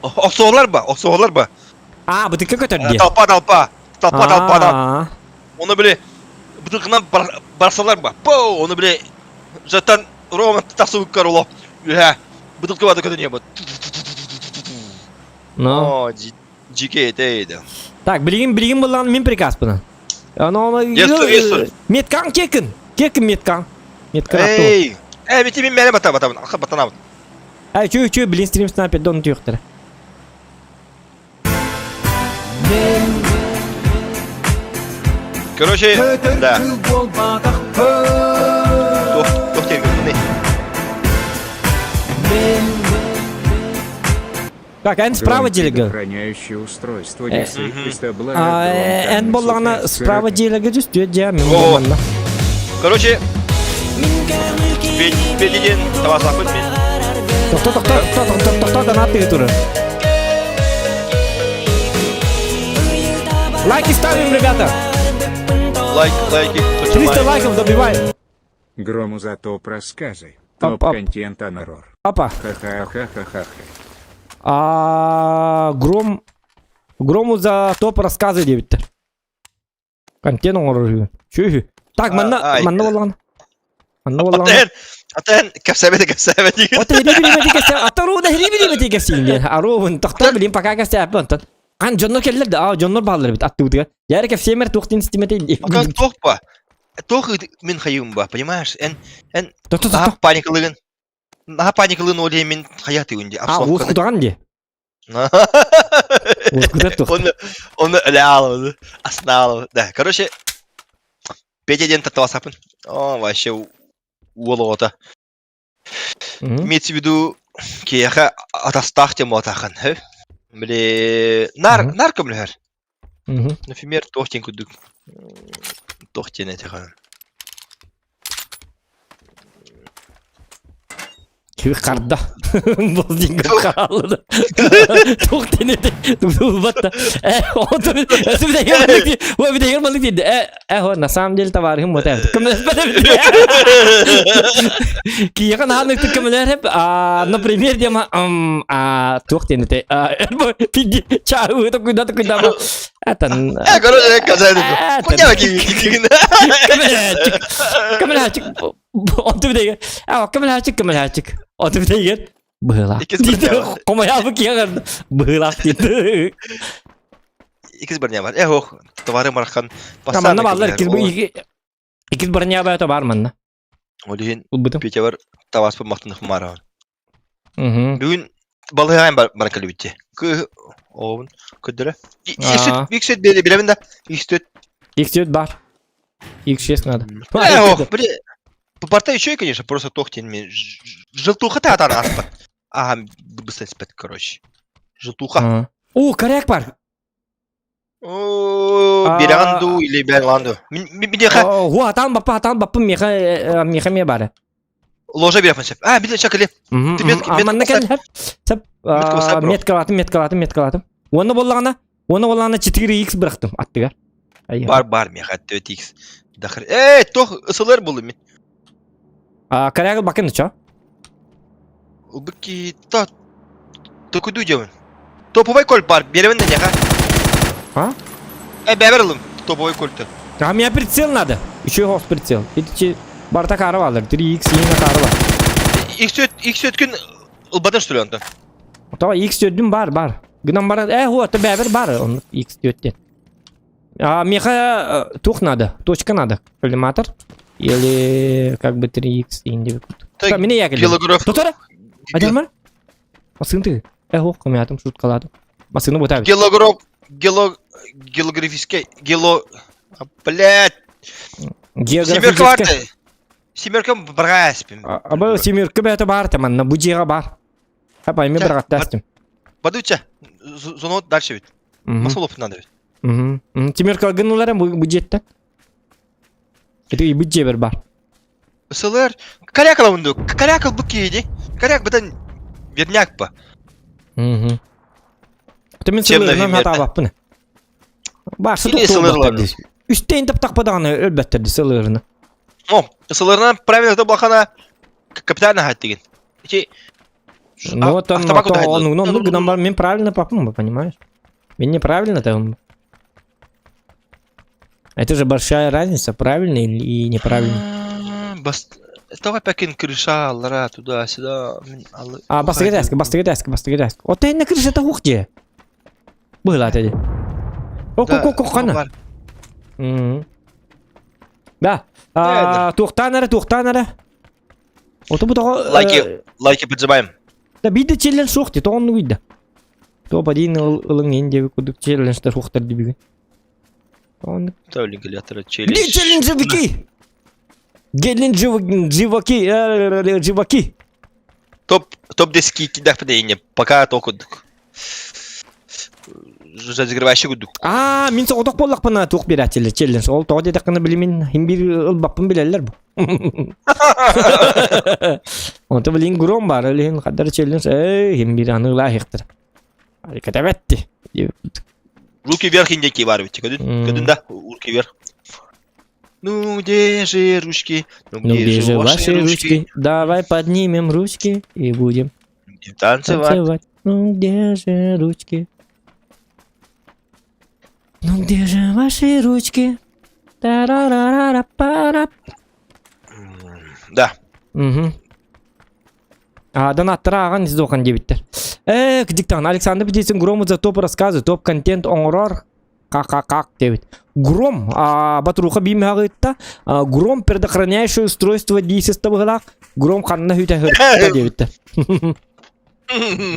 Охсуолар ба, охсуолар ба. А, бытыкка көтөр диэн. Толпа, толпа. Толпа, толпа, да. А, Оны били бытылкынан барсалар ба. Пау, оны били жаттан Рома тахсыбыккар оло. Үһэ. Бытылка бады көтөн бу. Ну. О, дикий это. Так, билигин билигин буллан мин приказ бына. Аны Yes, sir, yes, sir. Меткаң кекин. Кекин меткаң. Метка атту. Эй! Э, бити мин мэлэ бата бата бата батанабын. Ай, чү чү билин стрим снайпер дон түйөктөр. Короче, да. Туох туох диэн Так, эн справа делеге. Храняющее устройство часы из табла. Эн боллаҕына справа делеге түс түө дьэ мин О. манна. Короче, Петиден табасаппыт мен. Тохто тохто тохто тохто тохто донат тыгы турар. Лайки ставим, ребята. Лайк, лайки. 300 лайков добиваем. Грому за топ рассказы. Оп, Топ оп. контент анорор. Опа. Ха-ха-ха-ха-ха. А, Гром Грому за топ рассказы диэбиттэр. Контент оҥорор Чүһү. Так, манна ай. манна буоллаҕына. Манна буоллаҕына. Атен, атен, кэпсээбэт кэпсээбэт диген. Ото хири билибэти кэсэ, ата руу да хири билибэти кэсиин диэн. Аруубун тохтоо билим пока кэсээппин онтон. Ан дьоннор кэллэр да, аа дьоннор бааллар эбит аттыбытыгар. Яра кэпсиэмэр туох диэн истимэтэ. Отон туох ба? Туох мин хайыым ба, понимаешь? Эн эн Тохто наһаа тохто. паникалыгын. Наһаа паникалыгын ол мин хайатыгын ди. А, уус кутаҕан дии. Уус кутар туох. Он он лял, основал. Да, короче, Петя ден таталасапын. О, вообще уол оҕото. Имеется в виду, киэхэ атастаах тем буотахан, хэ? Били, нар, нар көмөлөһөр. Например, туох диэн курдук туох диэн этиҕин. Киви харда. Болдинга хааллы. Туох диэн этэй? Тулбатта. Э, оту Ой, бит малык диде. Э, э, на самом деле товарищым вот это. Киэхэ наһаа көмөлөр а, например, дема, а, туох диэн этэй? Пиди, чаы, такой, да, такой, да. Это... Э, короче, казайды. Хуйня киви. Көмөлөчүк. Көмөлөчүк. Онту бит А, көмөлөчүк, көмөлөчүк. Онту бит Быһыылаах. Иккис бырньаабар. Хомойаабы киэҕэр быһыылаах диэн. Иккис бырньаабар. Э, ох, товары мархан. Манна бааллар иккис иккис бырньаабар это бар манна. Ол иһин Ылбытым. Петя табаспын махтаных мараан. Мгм. Бүгүн балыһаайын бар кэлбитти. Кы оҕобун көрдөрө. Аа. Иксет били билэбин да. Иксет. X4 бар. X6 надо. Э, ох, били. Барта еще, конечно, просто тохтин мен желтуха та атан аспат. Ага, быстро спет, короче. Желтуха. О, коряк бар. Оо, бирэҕин дуу или бэйэҕин дуу? Мин миэхэ Ху атаан баппа атаан баппын миэхэ миэхэ миэ баара. Ложа биэхпин сөп. А, биле чакали. Ты Манна кэл сөп. Меткалатым, меткалатым, меткалатым. Уонна боллаҕына, уонна боллаҕына 4x бырахтым аттыгар. Бар бар миэхэ 4x. Дахыр. Э, тох ысылар булым мин. А, корягыл бакын чо? Убыки та токуду дьабын. Топовой кольт бар, беребин да неха. А? Э, бэбер ылым, топовой кольты. А меня прицел надо. Еще хос прицел. Ити барта кары балар. 3x иң кары бар. X4 X4 күн ылбатын что ли онтон? Тоҕо X4 бар бар. Гынан бар. Э, вот бэбер бар. Он X4 А меха тух надо, точка надо. Коллиматор. Или как бы 3x иң Так, Меня я Килограф. Тотора? Адермар? Масыны ты. Э, ох, комятым шуткаладым. Масыны бутабит. Гелограф, гело, географический, гело, блядь. Семерка бар Семерка баргаспим. Аба семерка бәті бар таманна, бу жеға бар. Апа, эми бір қаттастым. Бадуча, зону дальше ведь. Масолов надо ведь. Семерка гыналар бу жеттен. Это бу жебер бар. СЛР, коряк алабынду, коряк бу киди. Коряк бытан верняк па. Угу. Ты мен Чем сылырынан например, хатаабаппын. Башы Или сылырларын. Үстейін таптақпадағаны өлбәттерді сылырыны. О, сылырынан правильно это блахана капитана хат деген. Ити Ну вот он, он, ну, ну, гынан бар, мен правильно папым, понимаешь? Мен неправильно там. Это же большая разница, правильно или неправильно. Бас Давай пекин крыша, аллара, туда-сюда. А, бастыгы тәскі, бастыгы тәскі, бастыгы тәскі. От әйне крыша та хух де. Была теди. О, ко, ко, ко, қана. Да. Туохтаан эрэ, туохтаан эрэ. Ото бу тоҕо... Лайки, лайки поджимаем. Да биирдэ челлендж суох дии, тоҕо оннук ыйда. Топ один ылыҥ иин диэбит курдук челленджтэр суохтар дии Оннук. Челлендж. Где челленджевики? Гелендживаки, живаки. Топ, топ 10 кидах пока только разыгрывающий курдук. Аа, мин соҕотох буоллахпына туох биэрээччилэр челлендж. Ол тоҕо диэтэххинэ билимин хин биир ылбаппын билэллэр бу. Онто билин гром бар, илин хаддар челлендж, эй, хин биир аны ылаахыктыр. Кэтэбэтти. Руки вверх индейки бар ведь. Көдүн да, руки вверх. Ну где же ручки? Ну где же ваши ручки? Давай поднимем ручки и будем танцевать. танцевать. Ну где же ручки? Ну где же ваши ручки? Тарарарара-пара. Да. Угу. А, донаттара ааҕан издохан диэбиттэр. Э, диктан Александр Птицын Грому за топ рассказы, топ контент оҥорор как диэбит. Гром, а, Батруха биимэҕэ Гром предохраняющее устройство диисиста быһылаах. Гром ханна хүтэ хырта диэбиттэр.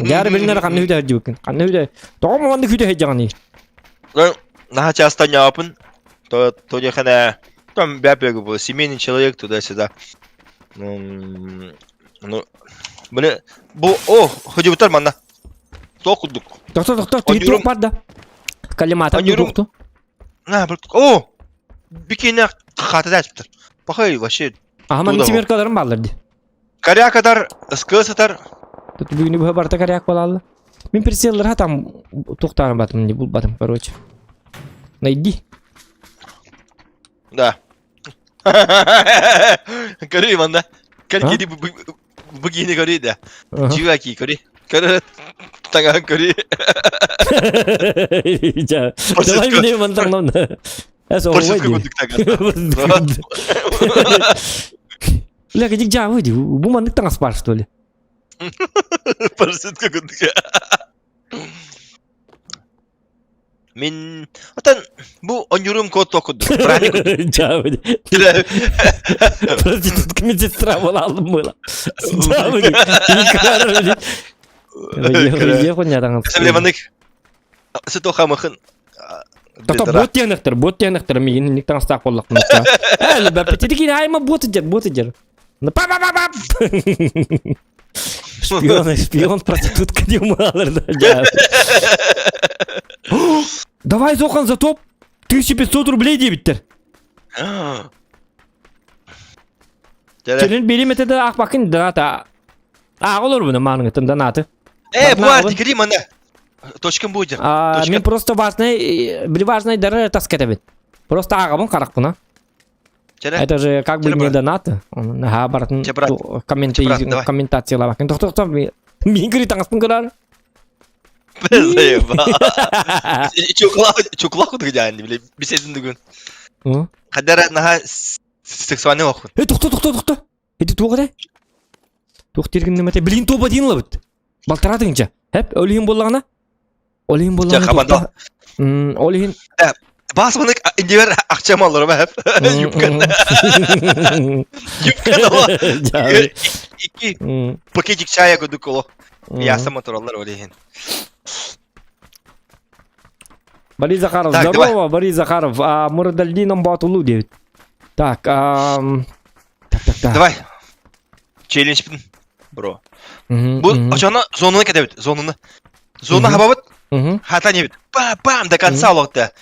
Дьаары билинэр ханна хүтэ диэбиккин. Ханна хүтэ. Тоҕо маннык хүтэ сылдьаҕыный? Наһаа часто ньаапын. То то дехана там бяпег был семейный человек туда-сюда. Ну, били бу о ходибутар манна. Тоқ курдук. Тохто тохто тиги туох бар да. Коллиматор дудукту. На, о! Бикине хата ачыптыр. Пахай вообще. Ага, манна семеркаларым баалар ди. Корякадар, СКСтар. Тут бүгүнү быһа барта коряк балалла. Мин прицеллар там тухтаан батым не булбатым, короче. Найди. Да. Көрүй манна. Кәлкеди бігені көрүй да. Чуваки көрүй. Көрі таңан көрүй. Давай мне мантаңнан. Порсетка күндік таңан. Бля, где жа выйди? Бу маннык таҥас бар, что ли? Порсетка күндік. Мин отан бу онюрум код токуду. Проститутка медсестра была было. Тото бот тиэнэхтэр, бот тиэнэхтэр миигин инник таҥастаах буоллахпына. Ээ, бэппитики айма бот идер, бот идер. Па па па па. Шпион, шпион, проститутка диэн да. Давай, Зохан, за топ 1500 рублей диэбиттэр. Кэлин биэрим этэ да аахпаккын доната. Ааҕа олорбуна мааныгыттан донаты. Э, бу бар дикри мана. Точкам будет. А, мен просто важный, били важный дары таскатабит. Просто ааҕабын харахпына. Это же как бы не донат. Ага, баратын комментациялабакын. Тохтохтох, мин кири таҥаспын көрөр. Заебал. Чукла кудук дьаанни били бисетин дугун. Хадара наха сексуальный охун. Э, тохто, тохто, тохто. Эти туох этэ? Туох тиргин нэмэтэ? Блин, топ один лабыт. Балтара тыгынча. Хеп, ол иһин буоллаҕына? Ол иһин буоллаҕына. Ол иһин Бас мынык индивер акчам алырым хеп. Юбкан. Юбкан ала. Ики пакетик чая кудук оло. Яса мотороллар ол иһин. Борис Захаров, так, здорово, давай. Борис Захаров. А, Мурадальдином Батулу 9. Так, а, так, так, так. Давай. Челлендж бро. Бу ошону зонуну кетебит, зонуну. Зону хабабыт, хата небит. Па-пам до конца олохта.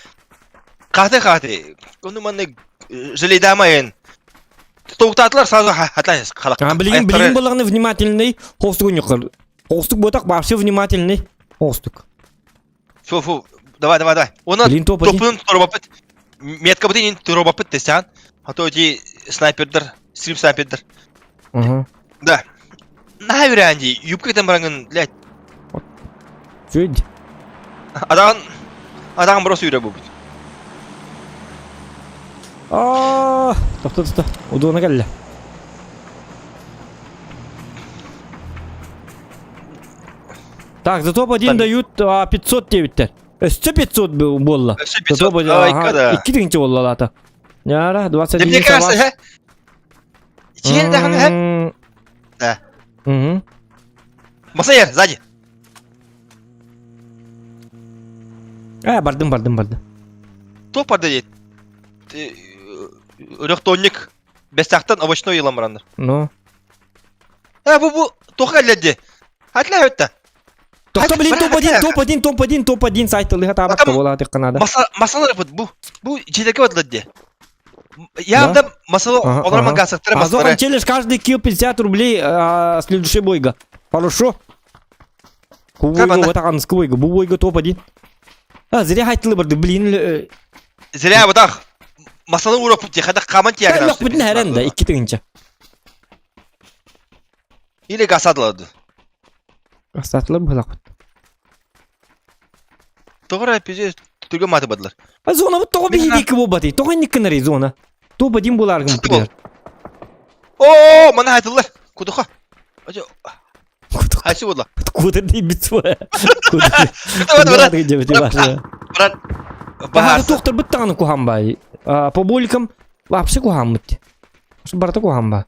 Хаты хаты. Ону манны жалейдамайын. Токтатылар сразу хата халак. А, блин, блин, балагны внимательный. Хостук нюкар. Хостук ботак вообще внимательный. Хостук. Фу, фу. Давай, давай, давай. Оны Блин, топ один. топун туробапыт. Меткабытын туробапыт десян. А то эти снайпердер, стрим снайпердер. Ага. Да. На үрәнди, юбка там барангын, блядь. Чуть. Адан адан просто үрә бу. Аа, тохто тохто. Удуона кэллэ. Так, за топ-1 дают 500 диэбиттэр. Өссө 500 буолла. Өссө За 500. топ-1, Ай, ага, када. икки тыһыынча буолла лаата. Яра, 21 Мне кажется, сабаас. хэ. Чиэр даҕаны, хэ. Да. Мгм. Масайер, сзади. Э, бардым, бардым, бардым. Топ барды дейт. Үрөхтонник. Бестактан овощной йылан барандар. Ну. Э, бу бу тоха эллерди. Хатла өттө. Тохто, блин, топ-1, топ-1, топ-1, топ-1 сайтылыга табакка буола тыкканада. Масалар бут бу. Бу жетеке батлар ди. Я да масала олар гасактыр масалар. челлендж каждый килл 50 рублей а, следующий бойга. Хорошо. Кубойга вот так бойга. Бу бойга топ-1. А, зря хайтылы барды, блин. Зря вот так. Масалы урок пути, хада каман тиягына. Лох бүтүн хэрэн да, икки тыгынча. Или гасадылады. Гасатлы булак. Тоҕо пиздец түргө маты бадылар. А зона вот тоҕо биһиги буолбатый. Тоҕо инниккинэрий зона. Топ-1 буларгын бутугар. О, мана айтылар. Кудуха. Хайсы була. Куда ты битва? Куда ты? Брат, Баһар доктор быттаҕаны куһаан бай. По боликам вообще куһааммыт. Барыта куһаан ба.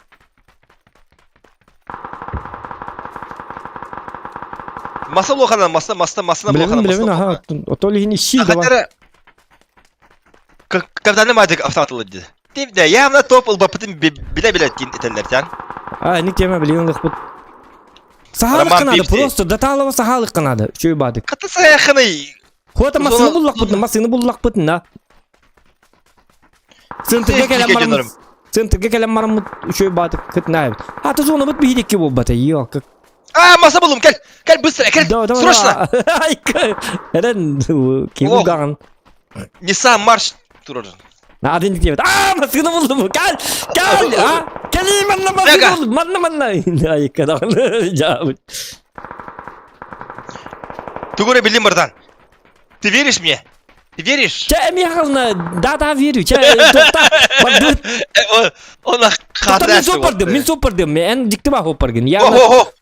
Маса улахана, маса, маса, масына Билэбин, улахана, билэбин, аха. Ото лиһин ищи давай. Капитаны мадык автомат диди. Тим да, явно топ ылбапытын биле-биле тин этеллер тян. А, не тема билин лыхпыт. Сахалыкка надо, просто даталова сахалыкка надо. Үчүй бадык. Ката саяханы. Хота масыны буллакпытын, масыны буллакпытын, да. Центрге кэлэн бараммыт. Центрге кэлэн бараммыт үчүгэй баатык кытнаабыт. А то зона бут биһидикки буолбата. Йо, как А, маса булум, кел, кел быстро, кел, Да, давай, срочно. Ай, Эрен, ким гаган. Nissan Марш турар. Один диэбит. А, масыны булдум. Кел, кел, а? Кели манна масыны булдум. Манна манна. Ай, кадан. Жабыт. Тугура билим братан. Ты веришь мне? Ты веришь? Чэ, Михайловна, да, да, верю. Чэ, тохта. Бардыт. Он Тохта, мин соппардым, мин соппардым. Эн дикти ба хоппаргын. Я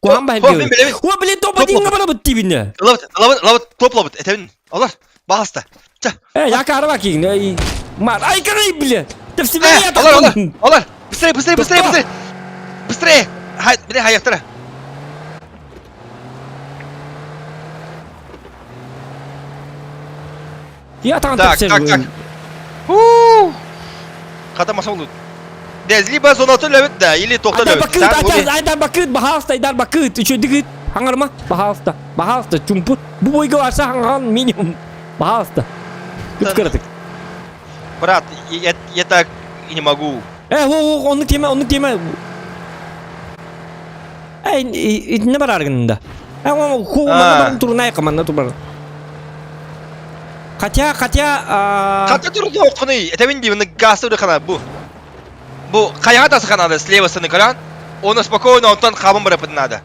кухан ба хелгин. О, блин, топ один габара бут тибинне. Лабыт, лабыт, лабыт, топ лабыт. Этебин. Алар, багаста. Чэ. Э, я карба кигин. Мар, ай, карай, блин. Ты в себя я Алар, алар, алар. Быстрее, быстрее, быстрее, быстрее. Быстрее. Хай, блин, хаяктара. Я там Так, так, так. Уу! Хата маса болду. Дез, либо зонаты лөбүт да, или тохта Айдар лөбүт. бакыт, айдар, айдар бакыт, бахалста, айдар бакыт. Еще дыгыт. Хаңарма, бахалста, бахалста, чумпут. Бу бойга барса хаңган минимум. Бахалста. Кып-кыратык. Брат, я так и не могу. Э, о, оннук тиэмэ, оннук тиэмэ. Эй, итиннэ барар да. Э, ху, манна турунай манна турар. Хотя, хотя... Хотя турдуоххунуй, этэбин дии, газ хана бу. Бу хайаҕа тас надо, слева стороны кран. Он спокойно, онтон хабын барапыт надо.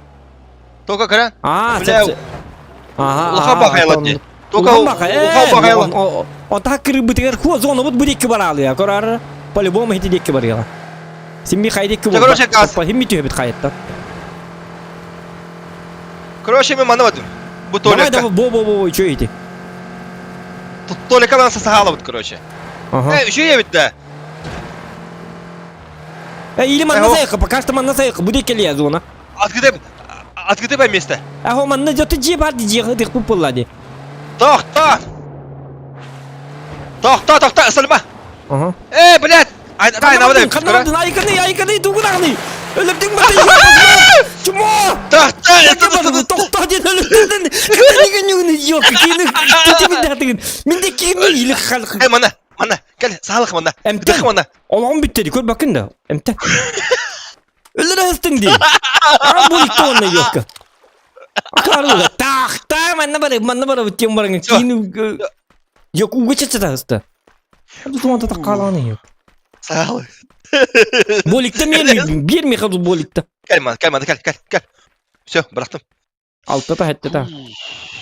Только кран. А, Бля, Ага, улахан бахайлат дии. Только улахан бахайлат. Ота кырбытыгар хуа зона вот будекки баралыя. Корар по-любому хити декки барыга. Симми хайдекки болба. Короче, газ. Химми түһэбит хайаттан. Короче, мен маны бадым. Бу Давай, Толика. давай, бо бо бо, чё эти? Толика нас сахалабыт, короче. Ага. Э, үчүгэй эбит да. Э, или манна сайыка, пока что манна сайыка, будет келия зона. Открыты, открыты место. Ахо манна жоту жи бар ди жи дых пупулла ди. Тохто! Тохто, тохто, ысылма! Ага. Э, блядь! Ай, ай, навадай. Ханнабадын, айканы, айканы, тугунагны. Өлөрдүң баты. Чмо! Тохто, это Тохто диэн өлөрдүн. Кытаныгын нүгүн yok. Кини титимин датыгын. Минде кини или халк. Э, мана, мана, кел, саалык мана. Эмтен. Мана. Олоҕум бүттэ ди, көрбөккүн да. Эмтен. Өлөрө ыстың ди. Ара буликта онна ёлка. Акарыга тахта манна бары, манна бары тем барың. Кини Yok уга чачата ыста. Туман та каланы yok. Саалык. Боликта мен берме хазу боликта. Кел, мана, кел, мана, кел, кел, кел. Все, бырахтым. Алта та хетте та.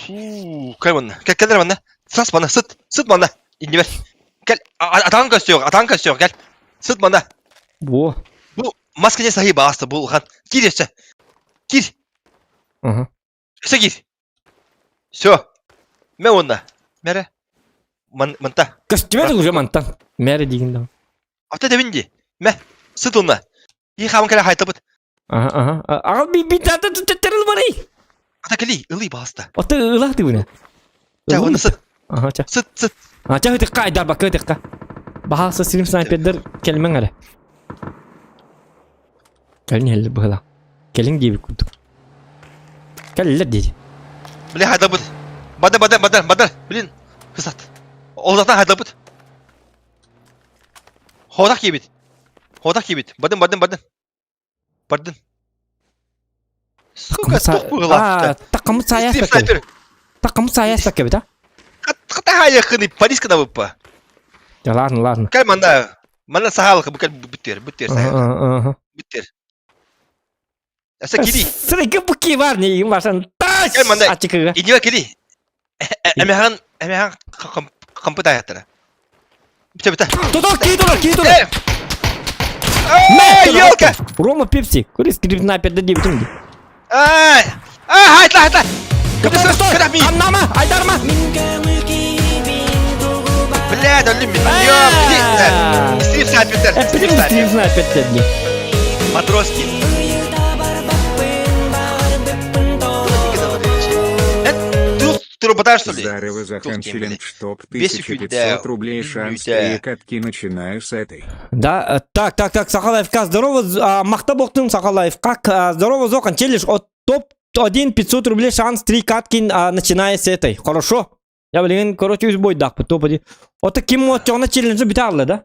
Кел манна, кел, кел манна. Сас манна, сыт, сыт манна. Инди бер. Кел, атаң көстүөх, атаң көстүөх, кел. Сыт манна. Бу. Бу маска не сахи бааста бу улахан. Кир өссө. Кир. Ага. Өссө кир. Все. Мэ уонна. Мэрэ. Ман манта. Көстүмэт уже мантан. Мэрэ дигин да. Ата дебин ди. Мэ. Сыт онна. И хаман кэлэ хайтабыт. Ага, ага. Ага би би тата теттерил барый. Ата кели, ылый бааста. Ата ылах дибүнэ. Ча уонна сыт. Ага, ча. Сыт, сыт. А, ча хытыкка айдар бакка хытыкка. Баһаалса стрим снайпердер кэлмэҥ эрэ. Кэлин иһэллэр быһыылаах. Кэлиҥ диэбит курдук. Кэллилэр диэти. Бля, хайдабыт. Бада, бада, бада, бада. Блин, кысат. Олдатан хайдабыт. Ходах киибит. Ходах киибит. Бадын, бадын, бадын. Бардын. Сука, туох быһыылаах. Такамыт саайас снайпер. Такамыт саайас таккабит, а? Хата хайахыны, полиска да выпа. Да ладно, ладно. Кэл манна, манна сахалык бу кэл бүттер, бүттер сахалык. Бүттер. Аса кири. Сырыгы буки бар не башан. Таш! Кэл манна. Ачыкыга. Идива кири. Эмехан, эмехан компыта аяттара. Бүтэ бүтэ. Тутал, кири турар, кири турар. Э! Э, елка! Рома Пепси, көрө скрип снайперде диэбитим дии. Ай! Ай, хайтла, хайтла! Аннама, айдарма! Блядь, өллүм мин. Стрип снайпер. Эппитим стрип снайпер дии. Матроски. Ты что ли? Здорово, Захан Челлендж топ 1500 рублей шанс три катки начинаю с этой. Да, так, так, так, Сахалаевка, здорово, Махта Бохтун Сахалаев, как, здорово, Зохан, челлендж от топ-1 500 рублей шанс 3 катки, начиная с этой. Хорошо. Я, блин, короче, үс бойдахпыт, топ-1. Ото ким отчоҕуна челленджи бүтэ алла, да?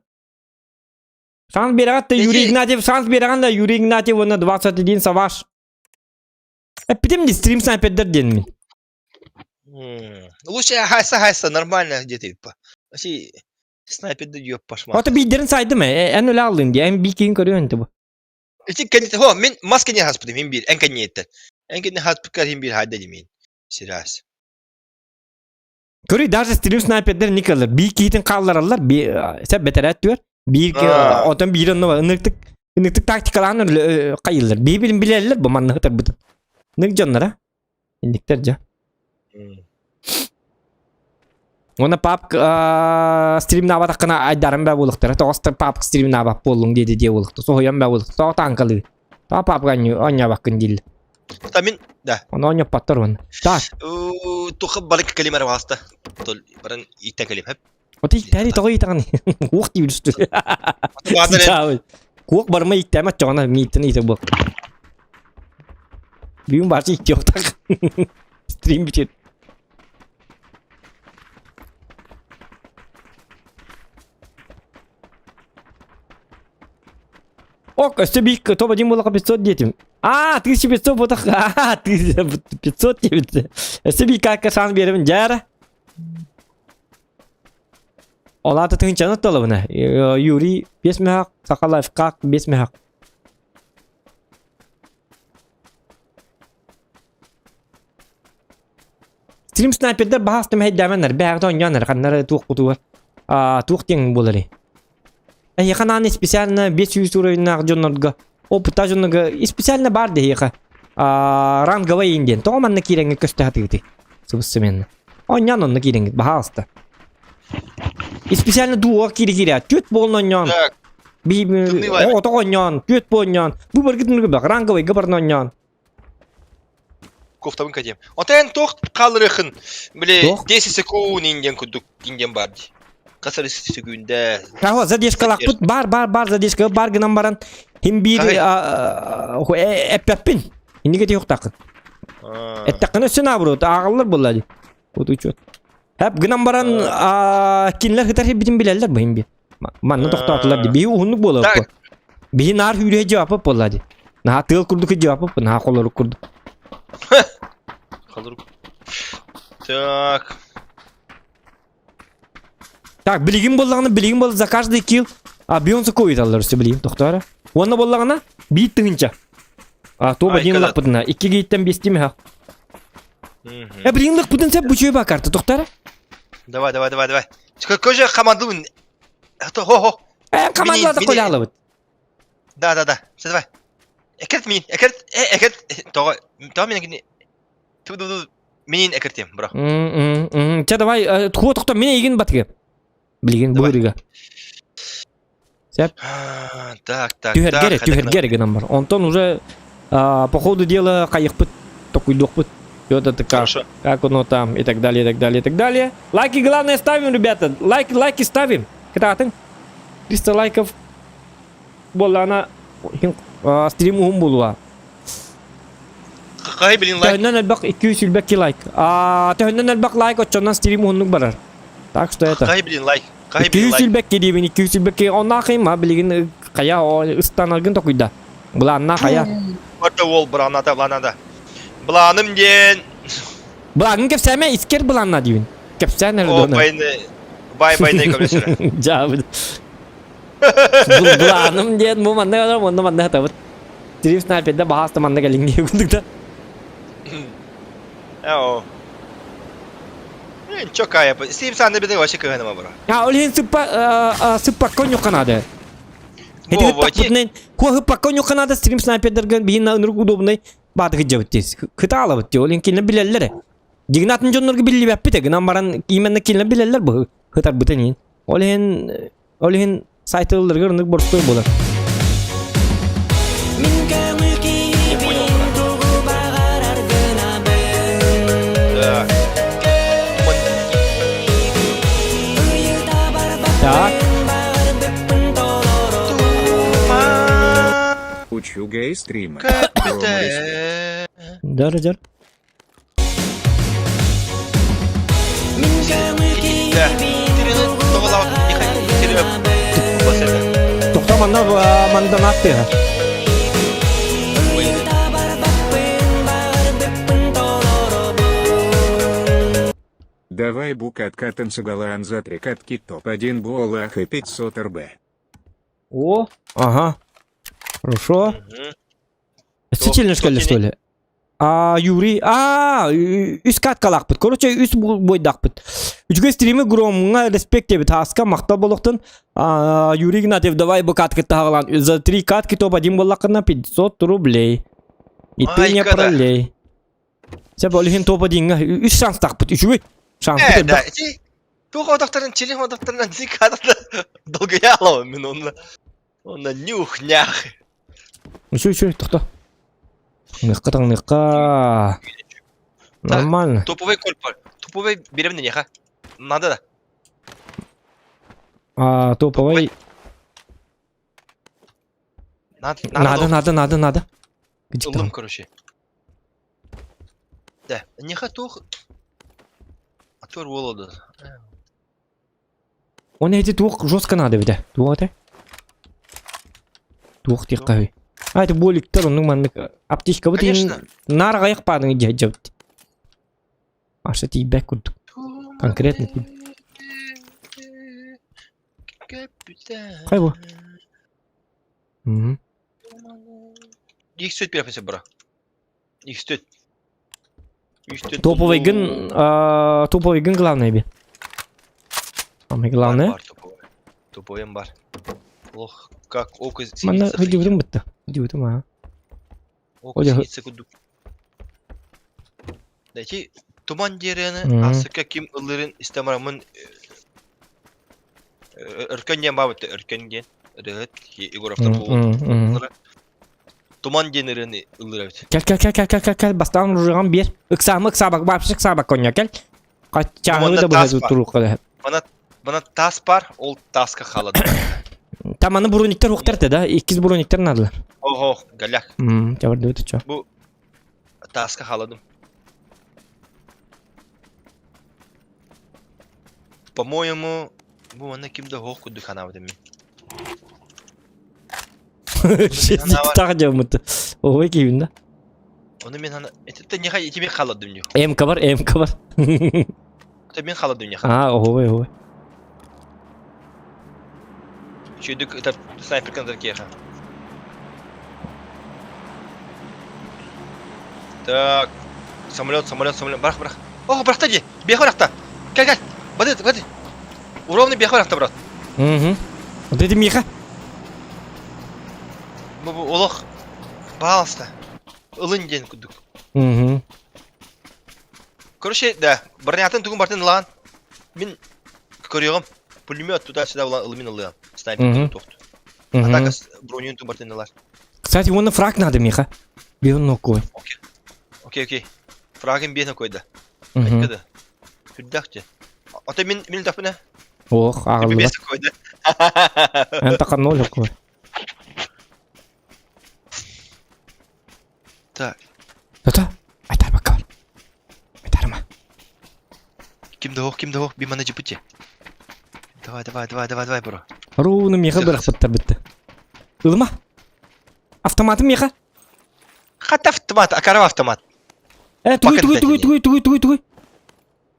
Шанс бераҕат да Юрий Игнатьев, шанс бераҕан да Юрий Игнатьев уонна 21 Саваш. Эппитим дии, стрим снайпердер диэн мин. Лучше хайса хайса нормально где-то типа. Вообще снайпер да ёп пошма. Ото биирдэрин сайдым ээ, эн үлэ аллын дии, эн биир киһин көрүөн бу. Ити кэннит хо мин маска не хаспытым мин биир эн кэнниэттэн. Эн кэнни хаспыккар хин биир хайда димин. Сирас. Көрүй, даже стрим снайпердер не кылыр. Биир киһитин хааллараллар, сэ бэтэрээт түөр. Биир отон биир онно ыныктык ыныктык тактикалаан хайыллар. Биир билин билэллэр бу манна ытарбытын. Нык дьоннора. Инниктер дьэ. Уонна папк стримнаабатаххына айдарым бää буолуохтара. Тоҕус папк стримнаабат буоллуҥ диэди диэ буолуохта. Соһуйан бää буолуохта. Тоҕо таанкалыы. Тоҕо папка оонньообаккын дииллэр. Тамин, да. Ону оонньоппоттор уонна. Так. Туха барык кэлим эрэ баҕаста. Баран ииттэн кэлим. Оты ииттээри тоҕо иитэҕин? Куох диир үстү. Куох барыма ииттээмэ оччоҕуна мииттэн иитэ буол. Бүгүн баачы ииттиэхтаах. Стрим бүтүөр. Ок, өссө биир топ один буолаха 500 диэтим. А, 1500 буотах. А, 1500 диэбит. Өссө биир каакка шанс биэрэбин дьаара. Ол аата тыһыынчаны оттолобуна. Юрий 5 мөһөх, Саха лайфхак 5 мөһөх. Стрим снайпердар баһаас түмэһэйдээмэннэр, бэҕэҕэ оонньооннор, ханнары туох кутугар туох диэн буоларый? Эһиэхэ анаан специально 500 уровеннаах дьоннорго, опыттаах дьоннорго специально баар да эһиэхэ ранговай иин диэн. Тоҕо манна киирэҥҥит көстө сатыыгытый? Сыбыс-сымыанна. Оонньоон онно киирэҥҥит, баһаалыста. Специально дуоҕа киирэ-киирэ, түөрт буолан оонньоон. Так, Тымныы баай. Оҕотох оонньоон, түөрт буолан оонньоон. Бу баргытын ранговайга баран оонньоон. Кофтабын кэтиэм. Оттон эн туох хаалларыаххын, били, Туох? 10 секунд индиан курдук индиан баар дии. Хас эрэ секүндэ. Каһо задержкалаахпыт бар бар бар задержка бар гынан баран хим биир Хай. эппэппин. Иннигэ тиһуктааххын. Эттэххинэ өссө наоборот ааҕаллар буолла дии. Вот учет. Хэп гынан баран кинилэр хытар хибитин билэллэр бу хим би. Манна тохтоотулар дии. Биһи уһуннук буолуохпут. Биһи наар хүүрүһэ дьаапып буолла дии. Наһаа тыал курдук дьаапып, наһаа холорук курдук. Холорук. Так. Так, билигин буоллаҕына, билигин буолла за каждый килл а Бейонсе ыйталлар өссө билигин тохторо. Уонна буоллаҕына биир тыһыынча. А то один лаппытына, икки гейттен биэстии меха. Э, билигин лыкпытын сеп бу ба карта тохтара. Давай, давай, давай, давай. Какой же команду? Это хо-хо. Э, командалата колялыбыт. Да, да, да. Все, давай. Экерт мин, экерт, э, экерт, того, того меня Ту ду ду минин экертием, бро. Чэ, давай, тхуо тохто мин эйигин батыгы. Билигин бу Сеп. Так, так, Түһэргэр, түһэргэр гынан бар. Онтон уже по ходу дела хайыхпыт, токуйдуохпут. Это как, как оно там, и так далее, и так далее, и так далее. Лайки главное ставим, ребята. Лайки, лайки ставим. Кытаатын. 300 лайков. Буоллаана стрим уһун буолуа. Какай блин лайк? Төһөннөн элбэх 222 лайк. А төһөннөн элбэх лайк оччоннон стрим уһуннук барар. Так что это. Какай блин лайк? Какай блин лайк? 222 диибин 222 оннаах ыйма билигин хайа ыстанаргын токуйда. Былаанна хайа. Барда ол былаанада былаанада. Былааным диэн. Былааҥын кэпсээмэ искер былаанна диибин. Кэпсээн О, байны бай байны көмөсөрө. Жаабыт. Былааным диэн бу манна олором онно манна сатабыт. Стрим снайперда баһааста манна кэлиҥ курдук да. Оо. Чё кая, Стрим санны беден вообще кыһаныма бара. А, ол иһин сыппа сыппакка онньукка наада. Во, во, Эти Куоһуппакка онньукка наада стрим снайпердарга биһин ынырык удобный бааты кыдьабыт тиз. Кытаалабыт ти, ол иһин кинилэр билэллэр. Дигнатын дьоннорго биллибэппит гынан баран именно кинилэр билэллэр бу хытарбытын иһин. Ол иһин Ол иһин сайтыларыгар ынырык боростуой буолар. Не понял, Да. Так. Учу гей-стрима. Дэр, дэр. Тохто манна манна тыаһа. Давай букатка танцегалан за три катки топ-1 буолах и 500 рб. О, ага. Хорошо. Сетильнеш кэллэ что ли? А, Юрий, а, үс каткалаахпыт. Короче, үс бойдаахпыт. Үчүгэй стримы Громҥа респект диэбит Ааска махтал болохтун. А, Юрий Игнатьев, давай бу катки таһаҕалаан. За три катки топ-1 буоллаххына 500 рублей. И ты не пролей. Сеп, ол иһин топ-1-ҥа үс шанстаахпыт. Үчүгэй. Шанспыт Э, да, элбэх. ити туох одохторун чилим одохторунан зикадата долгуйаалабын мин онно. Онно нюх-нях. Үчү, үчү, тохто. Таҥныахха, таҥныахха. Нормально. Топовый кольпар. Топовый берем неха. Надо да. А, топовый. Надо, надо, надо, надо, надо. Где Ыллым, короче. Да, неха туох. Актер Волода. Он эти туох жестко надо ведь. Туох это? Туох диэххэ үһү. А это боликтар оннук маннык аптечкабыт Конечно. наар аҕыйах пааныҥ дьэдьэбит. Аша тиийбэт курдук. Конкретно тиийбэт. Хай бу. Мгм. X4 профессор бро. X4. X4 Топовый гын, топовый гын главное би. Самое главное. Бар, топовый. Топовый бар. Ох, как око Манна синица. видео бытта. Видео а. Око синица кудук. Дәки туман дерені асыка ким ылырын истемарамын өркөн диэн баабыт өркөн диэн ырыһыт Егоровтар буолуут Туман диэн ырыаны ыллыр эбит. Кэл кэл кэл кэл кэл кэл кэл бастаан уржуган биэр. Ыксаамы ыксаабак вообще ыксаабак конья кэл. Каччааҥы да быһа туруукка Мана мана таас бар, ол тааска халады. Там аны брониктер уктар да, иккис брониктер надылар. Ого, голяк. Чабыр чо. Бу тааска халадым. По-моему, бу манна ким да хоох курдук ханаабытым мин. Так дьоммут. Ой киһин да. Ону мин хана это не хай ити мин халадым дью. МК бар, МК бар. Это мин халадым не А, ой, ой. Чүйдүк это снайпер киэхэ. Так, самолет, самолет, самолет. Барах, барах. О, барахта ди. Бех барахта. Кел, кел. Бады, бады. Ровно бех барахта, брат. Угу. Вот это Миха. Бу бу олох. Пожалуйста. Ылын диэн курдук. Угу. Короче, да, бронятын тугун бартын ылаан. Мин көрүөҕүм. Пулемет туда-сюда булан ылымин ылыам. Снайпер тохту. Атака бронюн тугун бартын ылар. Кстати, вон фраг надо, Миха. Бион нокой. Окей. Окей, окей. Фрагын биэн койда. Айткада. Хүрдәхче. Ата мин мин тапына. Ох, ағылды. койда. Эн тақа ноль кой. Так. Ата, айтар бакка бар. Айтарма. Ким да ким да би мана жипути. Давай, давай, давай, давай, давай, бро. Ровно меха бырахпыттар бітті. Ылма. Автоматым меха. Хат автомат, акарав автомат. Э, тугуй, тугуй, тугуй, тугуй, тугуй, тугуй, тугуй.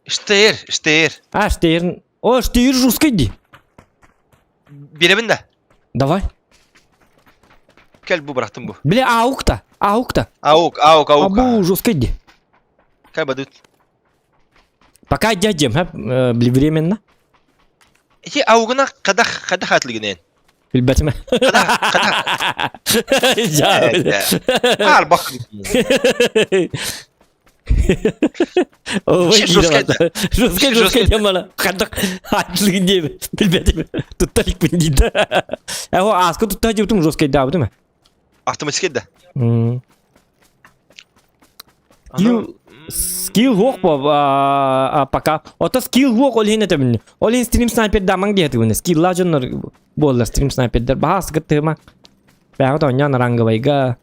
Штейр, штейр. А, штейр. О, штейр жесткий ди. Беремин да. Давай. Кел бу бырахтым бу. Бля, аук-то, аук-то. Аук, аук, аук. Абу жесткий ди. Кай бадут. Пока дядем, а, временно. Ити аугына када када хатлыгынен. Билбэтим. Када када. Ар бак. Ой, жесткий, жесткий, жесткий демала. Хадак, хатлыгын дем. Билбэтим. Тутталик дейді. Э, аска тутта жептим жесткий да, бутым. Автоматический да. Скилл скилл хуох по пока. Ото скилл хуох ол хин этебин. Ол хин стрим снайпер дамаң диэтигүнэ. Скилла дьоннор буоллар стрим снайпердер. Баһаас кыттыма. Бэҕэ оонньоон ранговайга.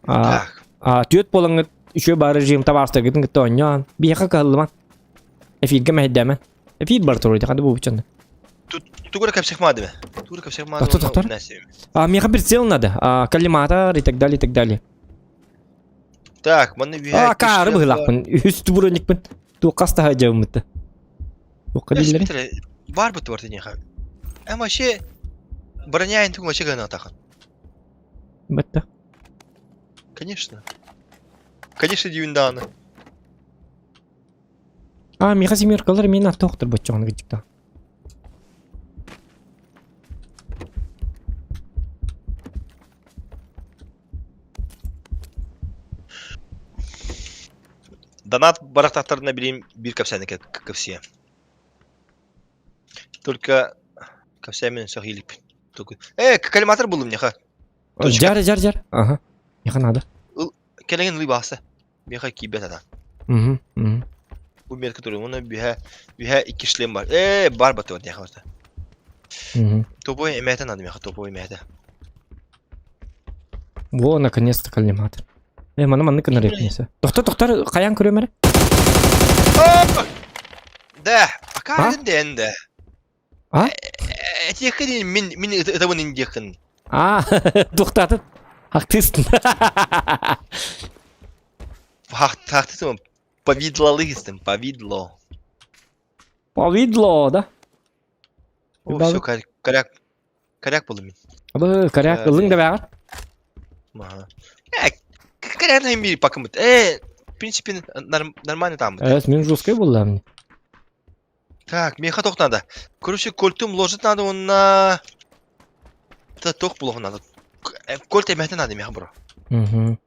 А түөт буолаҥҥыт үчүгэй баар режим табаарыстаргытын кытта оонньоон. Биһиэхэ кыһаллымаҥ. Эфиргэ мэһэйдээмэн. Эфир бар туруй ханды буубуччанна. Тугура кэпсэхмаадыме. Тугура кэпсэхмаадыме. Токтор, токтор. А миэхэ прицел надо. А, коллиматор и так далее, и так далее. Так, манна үһэ А, каары быһылаахпын. Үһүс тубуроникпын. Туоххас таһа дьабыммытта. Туохха дииллэрий? Бар бут бар тинеха. Эм вообще броня интуг вообще гана атахан. Бэтта. Конечно. Конечно, дивиндааны. А, миэхэ семеркалар мин аттоохтор боччоҕуна кыдьыкта. Донат барахтахтарына билим бир кэпсээни кэпсиэ. Только кэпсээмин сахилиппин. Только... Э, коллиматор буллум неха. Жар, жар, жар. Ага. Миэхэ надо. Кэлэҥин ылыы баҕаста. Миэхэ киирбэт ата. Угу, угу. Бу метка туру. Уна бүһэ, бүһэ икки шлем бар. Э, бар баты бар неха барта. Угу. Топовой эмээтэ надо миэхэ, топовой эмээтэ. Во, наконец-то коллиматор. Э, маны маннык гынар эпнесе. Тохтор, тохтор, хайаан көрүөм эрэ? Да, акаарын да энде. А? Этиэххин мин мин ытабын индиэххин. А, туохтаатын? Актыыстын. Хахтытым повидлалыгыстым, повидло. Повидло, да? О, все, коряк, коряк буоллум мин. Абы, коряк ыллыҥ да бэҕэр? Ага. Э, коряк на пакымыт. Э, в принципе, нормально там. Э, мен жесткой буолла мне. Так, меха тох надо. Короче, кольтум ложить надо, он на... Это тох плохо надо. Кольт эмэхте надо меха, бро. Угу.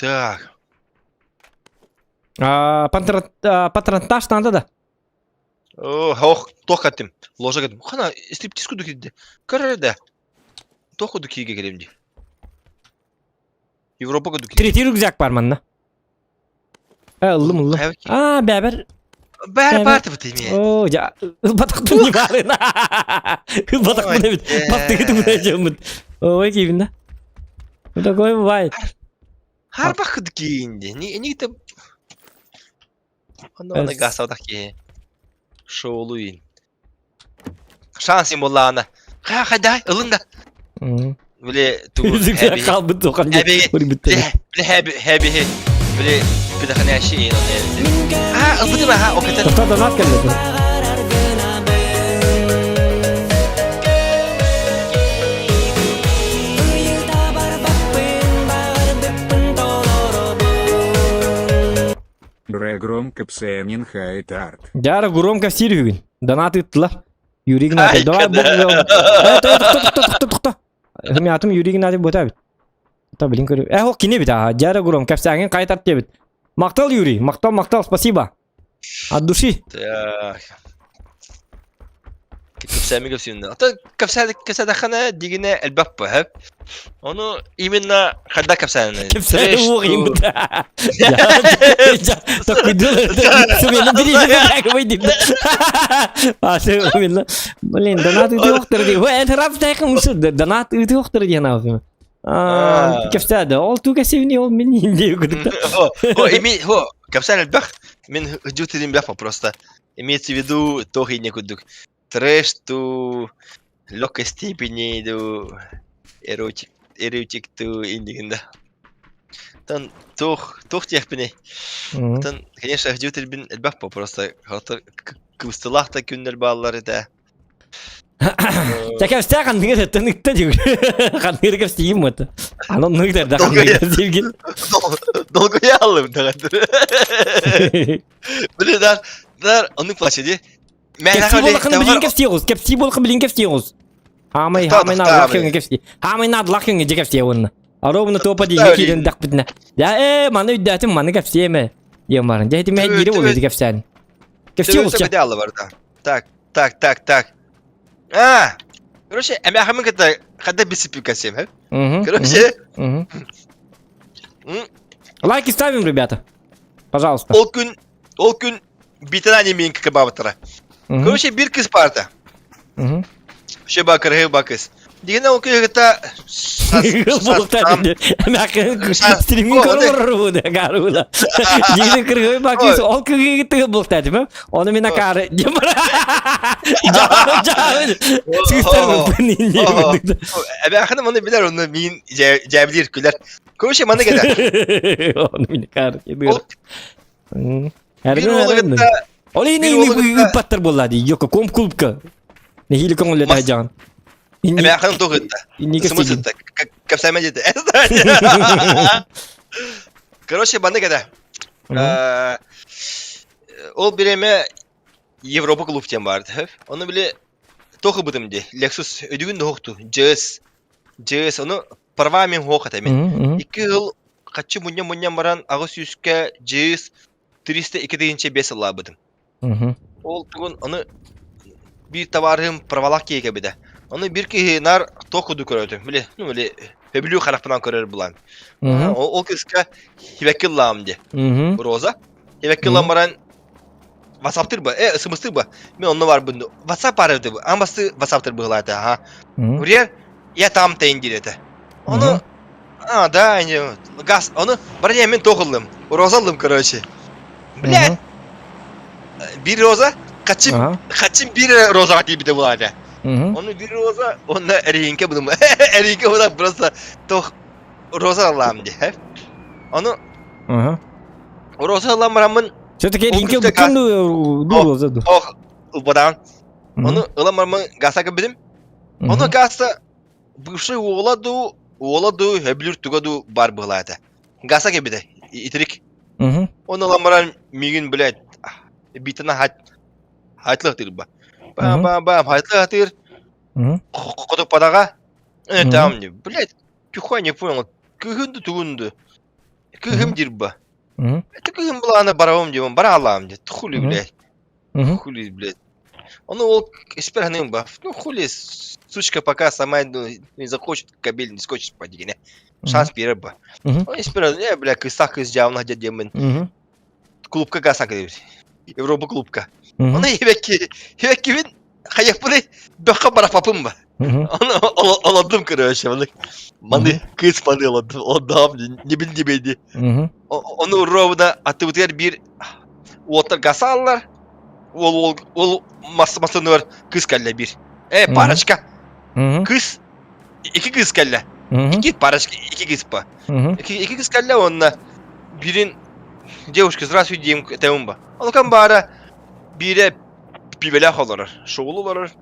Так. А, патронтаж надо да? Ох, тох каттым. Ложа каттым. Хана, стриптиз куду кидде. Көрөр Тох куду киге келем ди. Европа куду киге. Третий рюкзак бар манна. Э, ыллым ыллым. А, бәбер. Бәр бар деп дейме. О, жа, ылбатак не бар. Ылбатак бу бит. Бактыгы бу жамыт. Ой, кийбин да. Такой бывает. Харбах кийинди. Не не те Онно гасавдах ки. Шоулуин. Шансым боллаана. Ха хада ылын да. Биле тугу Калбыт тоқан. Биле хэби хэби биле биле ханаши А, ылбытым аха, окетен. Тоқта донат келді. Бре громко псенин хайт арт. Дяра громко в бүгүн. Донат ыттылар. Юрий Игнатьев. Давай бог. Тохто тохто тохто. Мен атым Юрий Игнатьев бота бит. Та блин көрү. Э, хок кине бит. Дяра громко кепсәңин кайтарт дебит. Мактал Юрий, мактал, мактал, спасибо. От души. Так. Кепсәми кепсәмне. Ата кепсә кепсәдәхәнә дигенә элбәк бу, хәп. Оны именно когда кепсәне. Кепсә угыйм. Так идел. Сумена бери выйди. А сумена. Блин, донат ыты октор ди. Ой, это раб тайкым ушу. Донат ыты октор ди ана. А, кепсә да. Ол ту кесевни ол мен инде күдүк. О, ими, хо, кепсә элбәк. Мен жутырым бяфа просто. Имеется в виду тохи не күдүк. Трэш ту легкой степени ду эротик эротик ту индигинда. Тан тох тох техпини. Тан конечно жутыр бин элбәк просто. Хатыр кыбыстылах та күннер баалар этэ. Тәкәвстә ханныгы тыныкта дип. Ханныгы кәвстием это. Аны ныгдыр да ханныгы дилген. Долго я алым дагатыр. Блин, дар дар оны площади. Кәпси болқын билин кәвстиегыз. Кәпси болқын билин кәвстиегыз. Хамай хамай на лахын кәвсти. Хамай на лахын же кәвстие онны. Ровно топа дигән кирен дак битнә. Я э маны үдәтим маны кәвстиеме. Дигән барын. Дәйтим мен дире ул кәвстән. Кәвстиегыз. Так, так, так, так. А, короче, эмэ кытта хадда бисипи касем, Короче. Лайки ставим, ребята. Пожалуйста. Ол күн, ол күн битана мен кыбабытыра. Короче, бир кыз барда. Ше ба кыргы ба кыз. Дигән ол күн кытта Стриминг көрөр гарула. Дигән кыргы ба кыз ол күн кытта булта дим. Оны мен акары. Жа жа. Әбә ахыным оны билер, оны мин жабилир күләр. Короче, маны кәдә. Оны мин акары. Ол ини паттар болла ди. Йока ком клубка. Нехили көңүлле тайжаган. Әбә ахыным тогытта. Смысл капсама диде. Короче, маны кәдә. Ол биреме Европа клуб тем барды. Оны биле тохы бытым ди. Lexus өдүгүн дохту. JS. JS оны права мен хоқ мен. Ики жыл качы мунья мунья баран агыс юскә JS 302 дегенче 5 ылла бытым. Ол тугун аны бир товарым правалак киеге биде. Оны бир ки нар тохуду көрөтүм. Биле, ну биле хөбүлүү харапынан көрөр булам. Ол кыска хибеккиллам ди. Роза. Хибеккиллам баран WhatsApp'тыр ба, э, смс ба. Мен онно бар бунду. WhatsApp барыды бу. Амбасы WhatsApp'тыр быглады, ага. Урер, я там тейин дирете. Оны а, да, не, газ, оны бар я мен тоғылдым. Роза алдым, короче. Блядь. Бир роза. Хачым, Ага. хачым биир розаҕа тиийбитэ буолаата. Мгм. Ону биир роза, уонна эриинкэ будум. Эриинкэ була просто тох роза аллаам дии. Ону Ага. роза ылан бараммын Все-таки Ол эриинкэ күстэ бүтүн ду роза ду. ох ылбадаан. Ону ылан бараммын гаса кэбитим. Ону гаса бывший уола дуу, уола дуу, хөбүлүр туга дуу бар быһылаата. Гаса кэбитэ, итирик. Ону ылан баран миигин, блядь, битана хат хатлах тырба. Бам бам бам хатлах тыр. Хоту падага. Там, блядь, тихо не понял. Кыһынды тугунду. Кыһым дирба. Это кыһым была барабым дебом, бара алам де. Хули, блядь. Хули, блядь. Ону ол испер ханым ба. Ну хули, сучка пока сама ну, не захочет, кабель не скочит по дигине. Шанс берер ба. Он испер, не, бля, кыстах кыз жавна дедемин. Клубка гасан кедебит. Европа клубка. Оны ебекки, ебеккибин хайаппыны бөххө барапапым ба. Оны оладым, короче, оны маны кыз маны оладым, оладым, не билди Оны ровно атыбытыгар бир уоттар гасаллар. Ол ол ол мас масыныр кыз кэллэ бир. Э, парочка. Кыз икки кыз кэллэ. Икки парочка, икки кыз па. Икки кыз кэллэ онна бирин девушка здравствуй дием этэбин ба. Онукан баара бире пибелэх олорор, шоул олорор.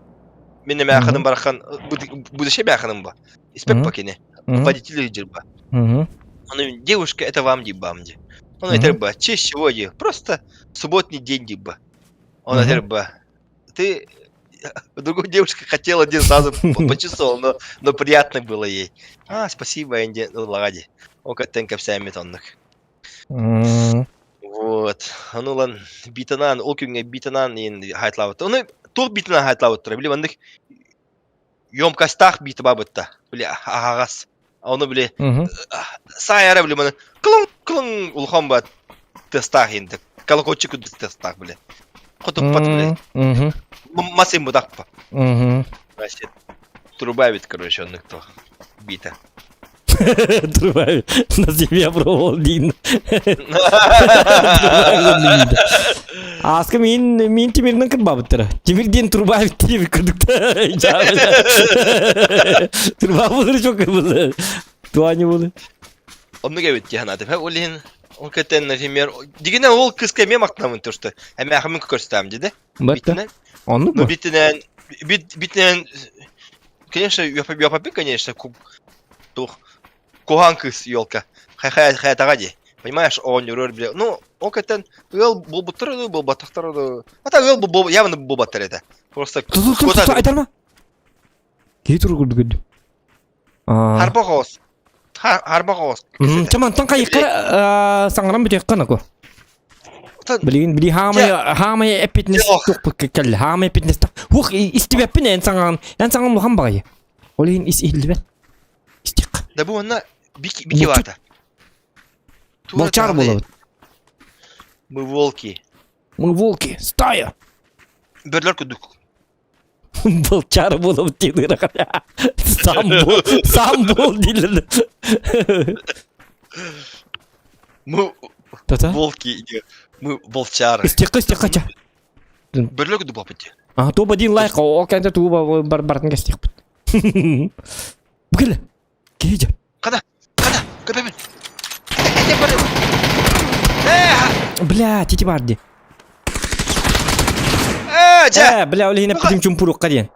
Мен эмээхиным барахан будущее эмээхиным ба. Испек па кини. Водитель дирба. Оны девушка это вам дибам ди. Он этер ба, честь чего ди? Просто субботний день диба. Он этер ба. Ты другой девушка хотела один сразу почувствовал, но, но приятно было ей. А, спасибо, Энди, ну лади. О, каттен кэпсээмит оннук. Вот. Ону ылан битанан, ол күҥҥэ битанан иин хайтлаабыт. Ону туох битанан хайтлаабыттара, били маннык емкостаах биитэ баабытта. Били аһаҕас. Ону били саайара били маны кылың кылың улахан бат тыастаах иинтик. Колокольчик курдук тыастаах били. Хотуппат били. Мас бутахпа. Значит, труба ведь, короче, оннук туох биитэ. Труба на земле пробовал дин. Ааска мин мин тимиринэн кырбаабыттара. Тимир диэн труба эбит диэбит курдук Труба буолар чок буолар. Туани буолар. Оннук эбит дии санаатым. Ол иһин ол кэтэн, например, дигинэ ол кыска эмиэ махтанабын то, что эмээхимин көрсүтээм дии Батта. Битинэн. Оннук Ну бу. битинэн бит битинэн конечно, я конечно, тух куһаан кыыс елка. Хай хайатаҕа дии. Понимаешь, оонньуур бile. Ну, ол кэтэн ыал буолбуттар да буолбатахтар да. А так ыал бу явно буолбаттар этэ. Просто Ту ту ту айтарма. Киһи турур курдук көрдүм. Аа. Харба хоос. Харба хоос. Чэ мантан хайыкка саҥаран бүтүөххэ нако. Билигин били хаамай хаамай эппитинес туохпут кэллэ. Хаамай эппитинес Ух истибэппин эн саҥаҕын. Эн саҥаҥ улахан баҕайы. Ол иһин ис иһиллибэт. Истиэххэ. Да бу онно бики бики баата. Волчар буолабыт. Мы волки. Мы волки. Стая. Бөрлөр курдук. Волчар буолабыт диэн ыарахан. Сам бол, сам бол дииллэр. Мы Та-та. волки. Мы волчары. Истиэххэ, истиэххэ ча. Бөрлөр курдук буолбут дии. А, туба дин лайк, ол кэнтэ туба бар бартын кэстиэхпит. Бу кэллэ. Киһи дьэ. Хана, хана, көпөбүн. Эте бары. Э, Бля, тити бар ди. э, дьэ. Э, бля, ол иһин эппитим чумпурукка диэн.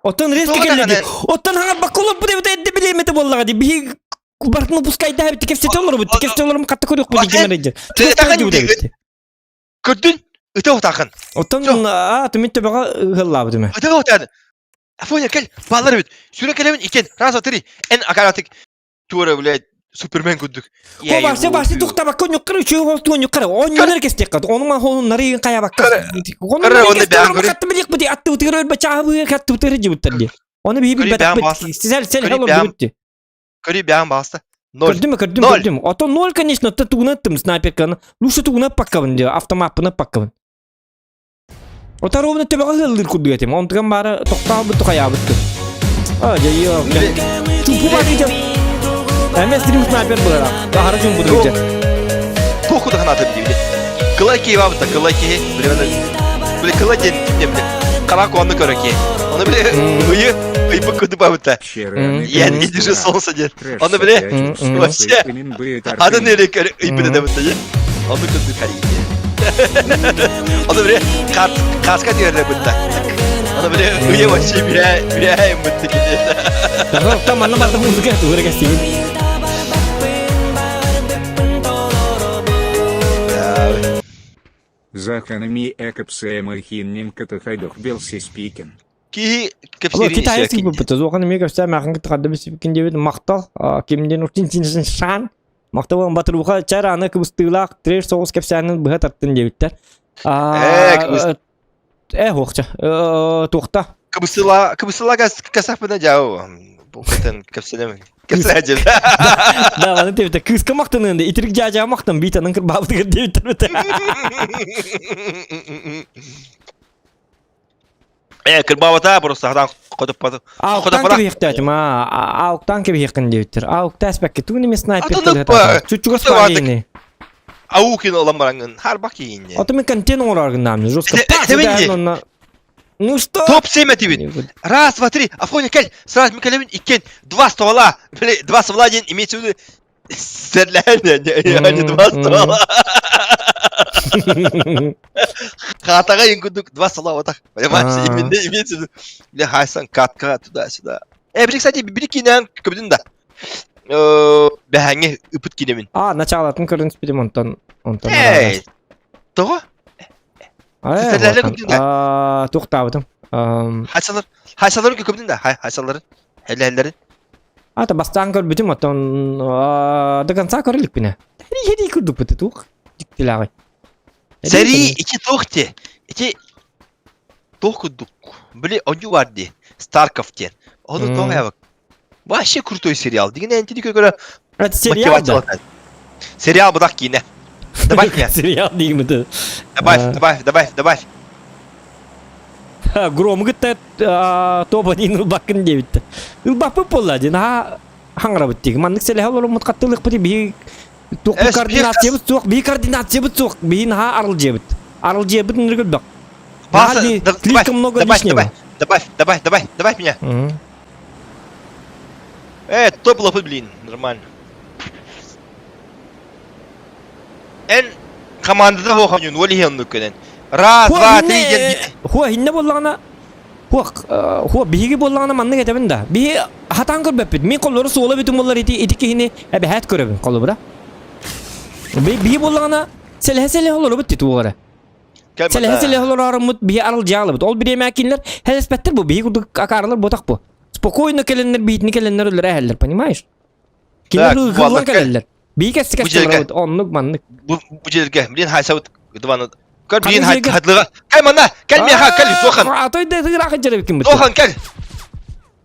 Оттон резко Тоҕо кэллэ ди. даҕаны? Оттон хаҥарбакка олорбут эбит эрдэ билиэмэтэ буоллаҕа ди. Биһи бартын выпускайдаһа эбит кэпсэтэ олоробут. Кэпсэтэ олорум хатта көрүөхпүт Атын- дигин эрэ. Тыытаҕын дии. Көрдүн? Ыта утаахын. Оттон аа, түмүт төбөҕө ыһыллаабыт үмэ. Ыта утаахын. Афоня, кэл, баалар эбит. Сүрэ кэлэбин иккен. Раз, два, три. Эн акаратык туора, блядь, Супермен курдук. О, барсы, барсы тухтабакка онньуккара үчүгэй холту онньуккара онньунар кэстиэххэ. Ону ма хоһуннары хайабакка. Көрө, онно бэйэҥ көрү. Хатты билиэхпит бити аттыбытыгар өлбө чаабыга хаттыбытыгар дьибуттар ди. Оны биһи Көрү бэйэҥ билбэтэхпит. баҕаста. Сэл сэл Көрү хэл бэйэҥ ордубут ди. Көрү бэйэҥ баҕаста. Ноль. Көрдүм, көрдүм, Ноль. көрдүм. Ото ноль, конечно, ты тугунаттым снайперканы. Лучше тугунаппаккабын ди, автомаппын аппаккабын. Ота ровно төбөҕө ыаллыыр курдук этим. Онтуган баара тохтообут тухайаабыт көр. А, дьайыа. Чумпу баар дьэ. Эмэ стрим снайпер буолара. Аһара чумпу дьэ. Туох куда ханаата билибит. Кылай киһи баабыта, кылай киһи. Билебен. Били кыла диэн ким били Хара куонну көрө ки. Оны били ыйы ыйбыт курдук бабыта. Иэн идиши солнце диэн. Оны били вообще атын эрэ көрө ыйбыт да быта Оны курдук харийди. Оны били каска диэрэ бытта. Оны били ыйы вообще бирэ бирэ бытты кити. Там манна барда музыка тугура кестигин. Заханами экопсэмэхиннин кытахайдох белсиспикен. Киһи кэпсиирин Китайский буппута зохан эмиэ кэпсээ маахын кытта хадда бисипкин диэбит махтал кимден уртин шан махтал болан батыруха чар аны кыбыстыылаах трэш соҕус кэпсээнин быһа тартын диэбиттэр э хуохча туохта Кыбысыла кыбысыла касахпына жау бу кытын кэпсэнем кэпсээдим Да, аны тебите кыыска мактанын да итирик жаажаа мактан биитанын кырбаабытыгар диэбиттэр Э, кырбаабата просто хадан хотоппаты. Ауктан кэбиһиэхтээтим аа, ауктан кэбиһиэххин диэбиттэр. Аукта эспэккэ тугун эмэ снайпер кылыһатаата. Чуччугас паарыйны. Аукин олон бараңын харбак кийинне. Ото мен контент оҥорор гыннаамны жестко. Пас Ну что? Топ-7 этибит. Раз, два, три. Афоня, кел. Сразу Микалевин иккен. Два ствола. Били, два ствола один имеется в виду Серлээн, а не два ствола. Хатаға ең күндік два ствола вот так. Понимаешь, именно имеется в виду. Бля, хайсан, катка, туда-сюда. Э, били, кстати, били кинен көбүдүн да. Бэхэнгэ ыпыт кинемин. А, началатын көрүн спидим онтон. Онтон. Эй, того? Серлээн көбүдүн да. Туохтаабытым. Хайсалар, хайсаларын көбүдүн да, хайсаларын. Хэлэлэрин. Ата бастаан көрбүтүм, оттон до конца көрө иликпинэ. Херии курдукпут туох дьиктилээҕий. Сэрии ити туох ти? Ити туох курдук. Били онньу бар дии. Старков диэн. Ону туох эбик. Вообще крутой сериал. Деген энтини көрө Это сериал да? Сериал быдах киинэ. Добавь меня. Сериал деймин это. Добавь, добавь, добавь, добавь. Громы кытта топ-1 ылбаккын диэбиттэр. Ылбаппыт буолла дии, наһаа хаҥарабыт дии. Маннык сэлэһэ олороммут хаттылыахпыт биһи туох координациябыт суох, биһи координациябыт суох, биһи наһаа арылдьыйабыт. Арылдьыйабыт ынырык өлбөх. Слишком много лишнего. Добавь, добавь, добавь, добавь меня. Э, топ лопы, блин, нормально. Эн командада хоохоньун ол иһин оннук көнөн. Раз, два, три диэн Хуа инне буоллаҕына хуа хуа биһиги буоллаҕына маннык этэбин да. Биһи хатаан көрбөппүт. Мин коллору суола бүтүн буоллар ити ити киһини эбэһээт көрөбүн холобура. Биһи буоллаҕына сэлэһэ сэлэһэ олоробут ти туох эрэ. Сэлэһэ сэлэһэ олороруммут биһи арылдьаалыбыт. Ол бириэмэ кинилэр хэлэспэттэр бу биһи курдук акаарылар ботах бу. Спокойно кэлэннэр биитини кэлэннэр өлөрө эһэллэр, понимаешь? Кинилэр ыгыллан кэлэллэр. Биир кэс кэс оннук маннык. Бу бу жерге блин хайсабыт дыбаны көр блин хатлыга кэл манна кэл миэхэ кэл суохан Атой да ыраах жеребикин бит. Суохан кэл.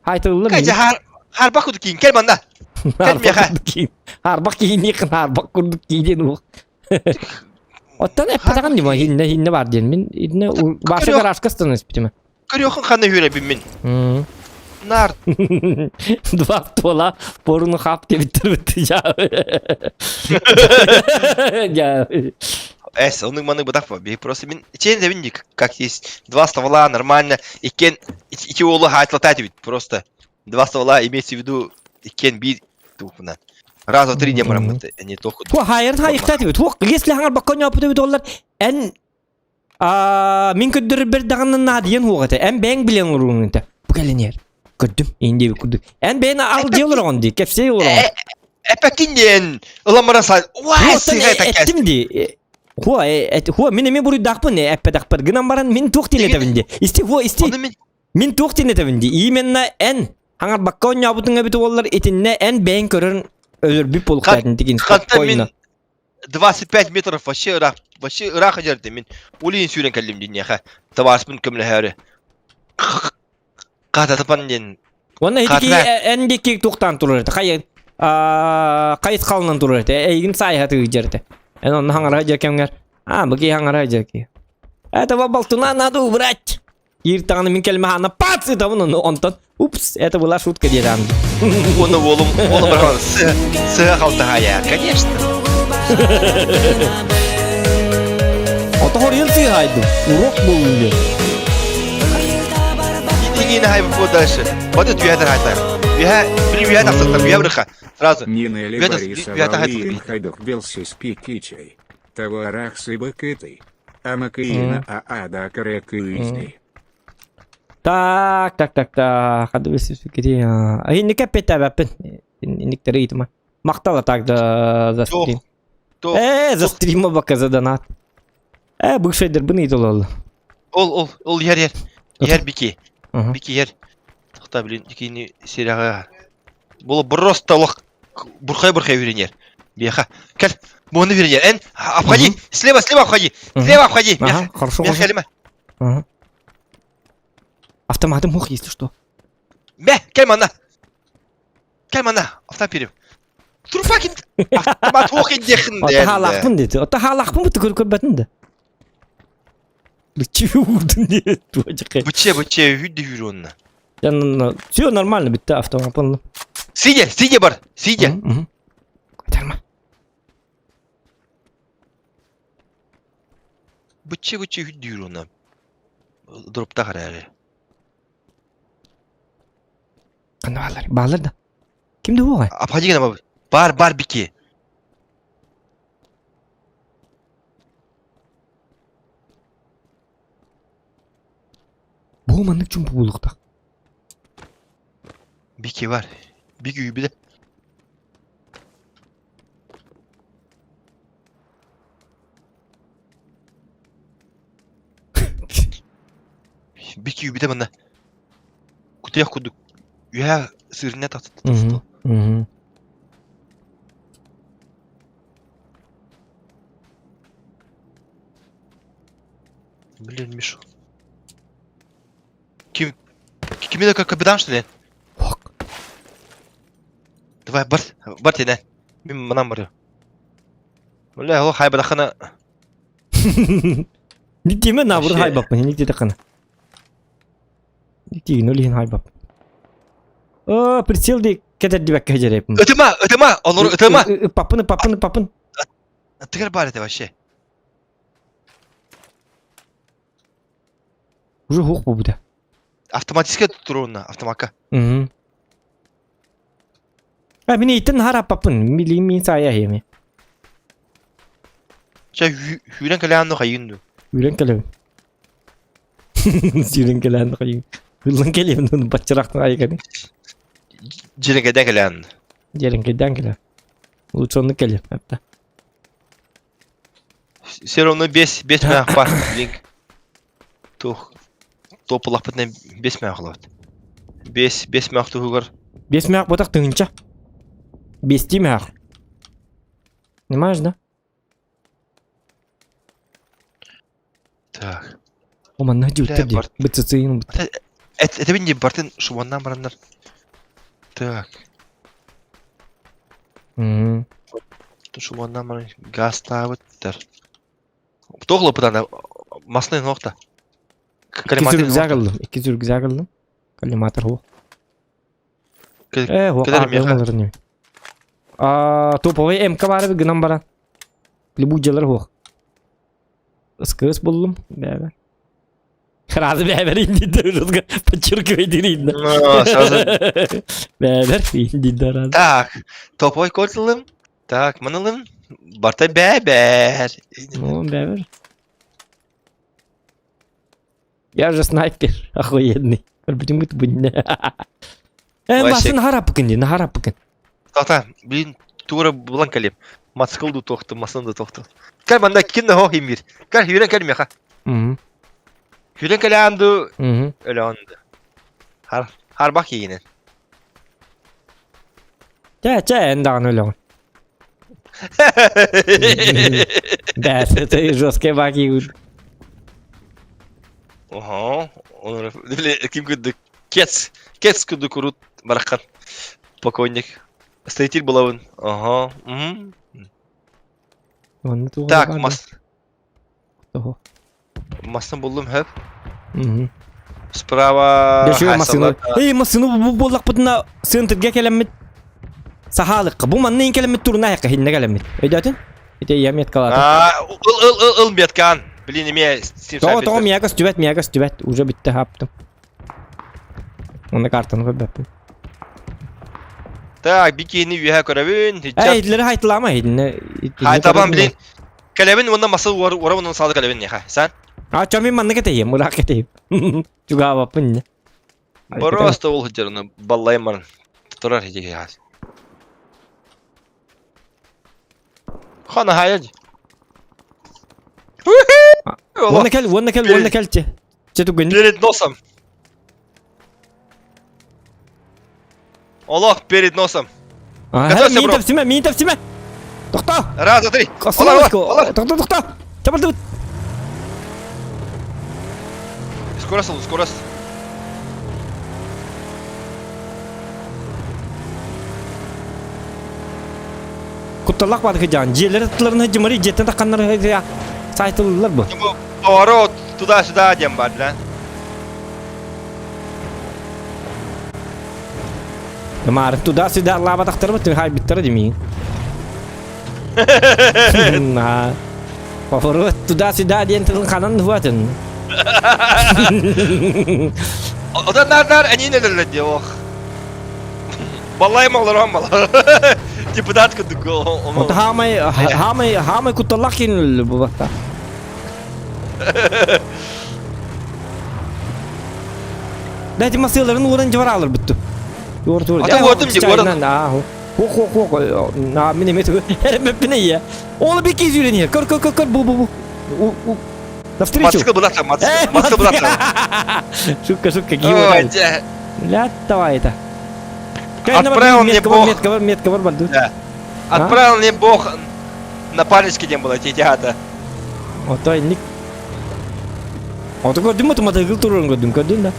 Хайтыллар. Кэл хар харбак курдук киин кэл манна. Кэл миэхэ. Харбак киин харбак курдук киин уох. Оттон эппэтэҕин дии хиннэ хиннэ бар диэн мин иннэ баша гаражка станыс битиме. Көрүөхүн ханна үөрэбин мин. Нар. Два ствола поруну хап диэбиттэр битти жаа. Эс, оннук маннык бытах би просто мин чейн дебин как есть два ствола нормально иккен ики уолу хаайтлата бит просто два ствола имеется в виду иккен биир туупунан раз два три диэн бараммыт не тоху Туох хайыр хайыхта тибит. Туох если хаңар бакка ньоппут эбит оллар эн мин көрдөрөр даҕаны наадыйан хуох этэ. Эн бэйэҥ билэн олоруҥ этэ. Бу кэлин Көрдүм. Ин диэбит курдук. Эн бэйэн алдьыы олороҕун дии, кэпсээ олороҕун. Эпэкин диэн ыламара сай. Уай сыга Эттим дии. Хуа, хуа, мин эмиэ буруйдаахпын эппэтэхпэр гынан баран мин туох диэн этэбин дии. Исти, хуа, исти. Мин туох диэн этэбин дии. Именно эн хаҥарбакка оонньообутуҥ эбит уоллар итиннэ эн бэйэҥ көрөн өлөрбүт буолуохтаатын тигин спокойно. 25 метров вообще ыраах вообще ыраах дьэрдим мин улиин сүүрэн кэллим диниэхэ табаарыспын көмөлөһөөрү Хататапан диэн Уонна ити эн диэки туохтаан турар этэ хайа хайысхалынан турар этэ эйигин саайһатыы дьэр этэ эн онно хаҥара дьэр кэмҥэр а бу киһи хаҥара дьэр киһи этого болтуна надо убрать Киир даҕаны мин кэлмэхаана пац ытабын ону онтон упс это была шутка диэтаан Уонна уолум уолум баран сыа халтаһаайа конечно. Отоҕор ел сыыһаайдым. Урок буоллун диэн. Иди не хайбы дальше. Вот это үйәдер хайта. Үйә, били үйә тахсаттар, үйә бырыха. Сразу. Нинелли Үйә Борисова үйә тахсаттар. Лиин Хайдук Белсис Пикичей. Товарах Сыбакыты. Амакыина Аада Каракыизни. Так, так, так, так. Хады бесүскири. Инники эппиэттээбэппин. Инниктери ыйытыма. Махтал так да за стрим. Э, за стрима бака за донат. Э, бывшайдербын ыйытылалла. Ол, ол, ол ер ер. Ер бики. Бики ер. Тохта, блин, икини серияга. Бұл просто лох бурхай-бурхай үйренер. Беха. Кел, буны үйренер. Эн, обходи, слева, слева обходи. Слева обходи. Ага, хорошо. Меха, Ага. Автоматым мух, если что. Мә, кел манна. Кел манна, автомат берем. Турфакин автомат ох индехин. Ата халахпын dedi. Ата халахпын бу көрүп көрбөтүн да. Бычы урдун диye туачыкы. Быче, быче, хүдді хүрі онна. Все нормально битте автомат. Сидя, сидя бар, сидя. Көтөрмө. Быче, быче, хүдді хүрі онна. Дропта қарары. Кандай баалар? Баалар да. Кимде буга? Обходи гана бар, бар бики. Бу маннык чумпу булуктак. Бики бар. Бики үйбүдэ. Бики үйбүдэ манна. Кутуйах курдук. Үһэ сырына тахсытты. Блин, Миша. Ким... Кими как капитан, что ли? Ок. Давай, бар, бар тene. Мин манан барыам. Бля, ол хайбадахана. Никтиме набыр Вообще. хайбаппын, никти такана. Никтигин олиһин хайбап. О, прицел ди кэтэрдибэккэ дьэрэппин. Ытыма, ытыма, олор ытыма. Папын, папын, папын. Тыгар бар это вообще. Уже хух бу да. Автоматически туруна, автоматка. Мгм. А мин итин хараппаппын, мили мин сая хеми. Ча хүрен калаанну хайынду. Үрен кэлэбин. Сүүрэн кэлээн хайын. Ыллан кэлиэм ну баччарахтан айганы. Дьирэҥкэйдээн кэлээн. Дьирэҥкэйдээн кэлэ. Лучше оннук кэлиэм это. Все равно бес, бес мээх бар. Линк. Тух. Топ улахпытынан бес мээх улабыт. Бес, бес мээх туһугар. Бес мээх ботах тыһынча. Бести мээх. Понимаешь, да? Так. О, манна дьүттэр дии. Бытсыцыйын. Это бин бартын шубаннан бараннар. Так. Шубаннан баран газ табыттар. Тоғлы бұдан масны ноқта. Икки рюкзак ыллым. Икки рюкзак ыллым. Коллиматор ху. Э, ху. А, топовый МК бары гынан баран. Любу дьалар хуох. Ыскыс буллум. Бәбер. Сразу бәбер инди жестко подчеркивай диридно. Сразу. Бәбер инди сразу. Так, топовый код Так, мынылым. Барта бәбер. Ну, бәбер. Я же снайпер, охуенный. Почему ты бы Э, басын харапыкын де, харапыкын. Тата, блин, тура булан калем. Мотоцикл тохты, масын тохты. Кәл манда кин хо химир. Кәл хүрен кәл меха. Хүрен кәл анду өлө анды. Хар харбак йигинен. Чэ, чэ, эн даҕаны өлөҕүн. Да, это жесткий баки. Ого, ким курдук кец, кец курдук урут бараххан. Покойник. Строитель булабын. Ага. Так, мас. Масын булдум хөп. Справа. Машина. Эй, машина буоллахпытына центрге кэлэммит. Сахалыкка. Бу манна кэлэммит турна хакка хинне кэлэммит. Өйдөтүн? Ите я меткалата. А, ыл ыл ыл ыл меткан. Блин, эмиэ Steam Тоҕо тоҕо миэхэ көстүбэт, миэхэ көстүбэт. Уже бүттэ хаптым. Онно картаны көрбөппүн. Так, бикини үөһэ көрөбүн. Эй, итлери хайтылаама, итинне. Хайтабан, блин. Кэлэбин уонна масы уора уонна саалы кэлэбин неха. Сан? А, чо мин манна кэтэйем, ыраах кэтэйем. Чугаабаппын инне. Просто ол хыджарны баллайым баран. Турар хиджи хас. Хана хайа. Уонна кэл, уонна кэл, уонна кэл че. Че тугын. Перед носом. Олох перед носом. Ага, мин тапсиме, мин тапсиме. Тохто. Раз, два, три. Олар, Тохто, тохто. Чабырдыбыт. Скорость, скорость. Кутталлах баар кыдьаан. Дьиэлэр аттыларын дьымары дьиэттэн тахханнар сайтылылар бу. Поворот туда-сюда диэн бар, да? Маар туда-сюда лаабатахтарбыт хайбыттара димиин. На. Поворот туда-сюда диэн тылын ханан хуатын. Одан нар-нар әнин өлөллөр диye ох. Баллай маларам бала. Депутат кудук. Хаамай хаамай хаамай кутталлах кин бу бакта. Дайте масыларын ууран жабар алыр бүттү. Туор туор. Ата уотум же уоран. Хо хо хо на мен эме эремеппин я. Оны бек кез үйренер. Көр көр көр көр бу бу бу. Навстречу. Мотоцикл булатса, мотоцикл булатса. Шутка, шутка, гиво. Ля, давай это. Отправил мне Бог. Метка, метка, метка, Да. Отправил мне Бог напарнички дем было, тетята. Отой ник. Ото көрдүм ото мотоцикл турарын көрдүм, көрдүн да.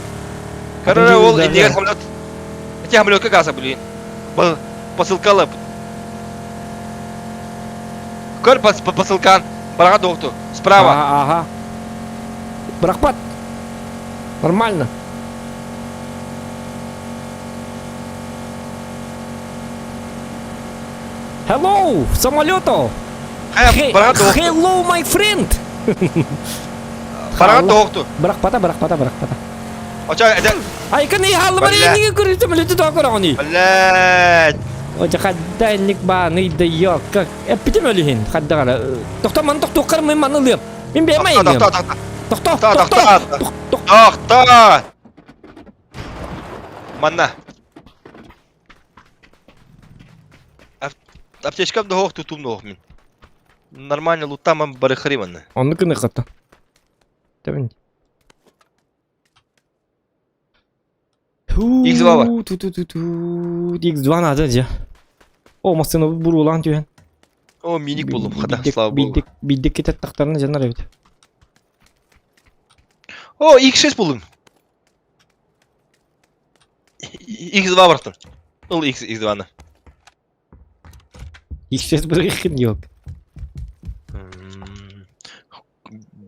Короче, ол иннигер самолет. Эти самолетка газа, блин. Посылкалы. Көр посылкан. Бараға доқту. Справа. Ага, ага. Брахпат. Нормально. Hello, самолету! Hello, my friend! Бараға тоқту. Брахпата, брахпата, брахпата. Оча, это... Айкын и халлы бар энниге көрү самолету тоқ көрөҕүнүй. Блядь. Оча хадда энник бааный да yok. Как эппитим өлүһүн хаддагара. Тохто маны тохтуоххар мин маны ылыам. Мин бэйэм айылыам. Тохто, Тохто, тохто, тохто. Тохто! Манна. Аптечкам да хоох тутум да мин. Нормально лутамам барыхари манна. Онну кыны хатта. Тэбин. X2 бар. Ту ту ту ту. X2 надо дьэ. О, массыына буруулаан түһэн. О, миник буллум, хата, слава богу. Биирдик биирдик кэтеттахтарына дьоннор эбит. О, X6 буллум. X2 бартым. Ыл X X2-ны. X6 бырыхын yok.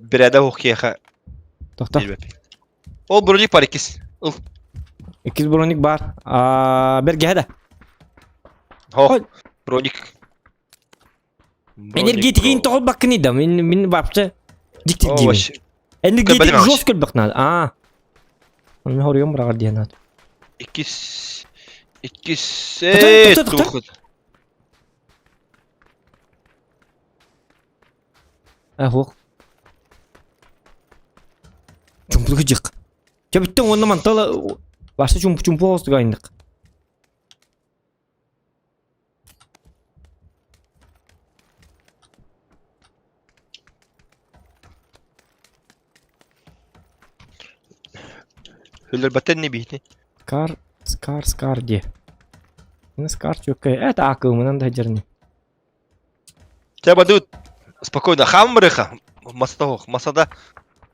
Бирәдә хоккейха. Тохто. Ол броник бар иккис. Ыл. Иккис броник бар. Аа, бергеһэ да. Хо. Броник. Энергетикин тоҕолбаккыный да. Мин мин вообще дьиктиргиибин. Энергетик жестко көрбөх надо. Аа. Оны хоруйум быраҕар диэн аат. Иккис иккис э тухут. Ахуох. Чумпулук дьык. Чэ бүттүн уонна мантала башта чумпу чумпу оҕустуга айындык. Өлөрбөттөн не биһити. Скар, скар, скар диэ. Скар чүккэй. Это акылмынан да дьэрни. Тебя бадут спокойно. Хамбрыха. Масада Масада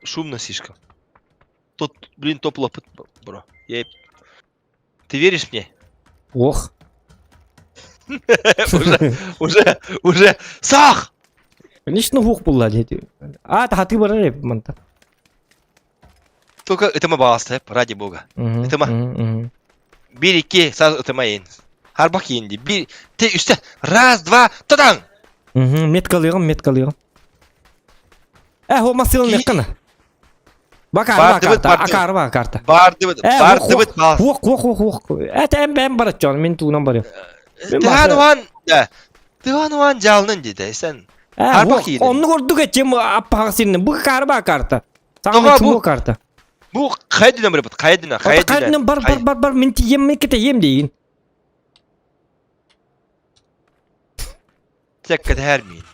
шумно слишком. Тут, блин, топ лопыт, бро. Я... Ты веришь мне? Ох. уже, уже, уже. Сах! Конечно, хух булла диэти. А, тахаты барар эбит манта. Только это мы ради бога. Это мы. Бир икки саз ытыма Харбах иэнди. Бир, те үстэ. Раз, два, тадан! Меткалыгым, меткалыгым. Э, ол массыыланыаххына. Бакаар Бардыбыт, карта, бардыбыт. акаар ба карта. Бардыбыт, Э, бардыбыт баас. Хуох, хуох, хуох, хуох. Э, эм бэм бараччон, мин туунан барыам. Мин Тыһаан баасы- уһаан, да. Тыһаан уһаан дьаалнын диде, сен. Э, Арбах хуох, иидин. оннук ордук этим аппаһах сиринэн. Бу каар ба карта. Тоҕо Саҥа бу- чумо карта. Бу хайдынан барбыт, хайдынан, Хайдынан хайдынан. бар бар бар бар мин тиийем мен кэтэйиэм дейин. Тэккэтэһэр миин.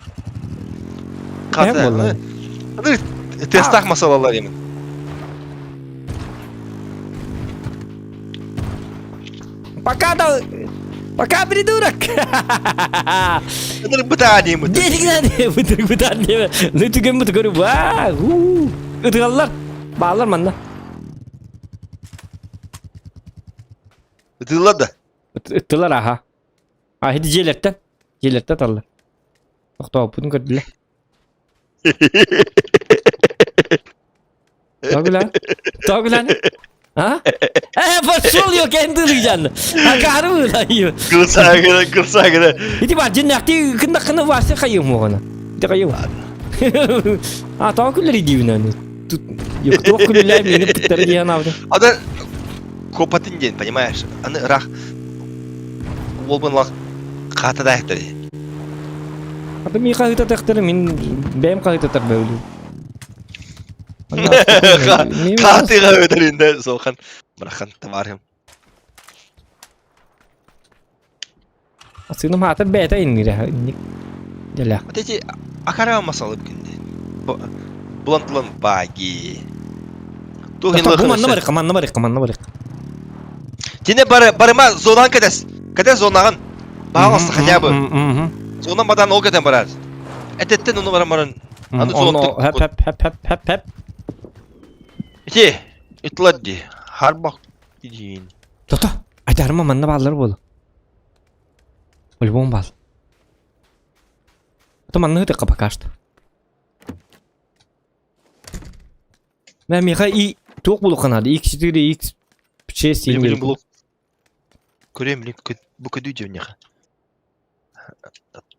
Эһэм буолла. Хата, тестах масалалар емен. Пока да... Пока, придурок! Ынырык бытаа диэмит. Диэтигинэн бытырык бытаа диэбэ. Ну түгэн быты көрү ба. Ытыгаллар. Баалар манна. Ытыылар да. Ыттылар аха. А ити дьиэлэртэн. Дьиэлэртэн аталлар. Тохтооппутун көрдүлэр. Тоҕо Тоҕо А? Э, пошел я кендылыйжан. Акары быылайы. Кылсаагына, кылсаагына. Ити бар дьиннэхти кындаккына варсы хайым оҕона. Ити хайым. А, тоҕо күллэр идиибин Тут туох күлүлээ миини пыттары диэн аабыта. Ада копатын диэн, понимаешь? Аны ырах уолбун лах хаата даахтары. Аты мин хаһыытатахтары мин бэйэм хаһыытатар бөөлүү. Хаатыга өтөрүндэ сохан бырахан товарым. Сыным хаата бэйэтэ иннирэ инник дэлэх. Вот эти акара масалы күнде. Булан тулан баги. Бу манна барык, манна барык, манна барык. Тине бары барыма зонан кэтэс. Кэтэс зонагын. Бааласта хотя бы. Зонан бадан ол кэтен барар. Этеттен ону баран баран. Аны Онно хэп хэп хэп хэп хэп хэп. Ити итладди. Харбак диин. Тото, айтарыма манна бааллар буолу. По-любому баал. А то манна ытыкка пока что. Мә миха и туох булуха надо. X4, X6, Билим 7. булук. Көрөм билим бу көдүү дьүннэхэ.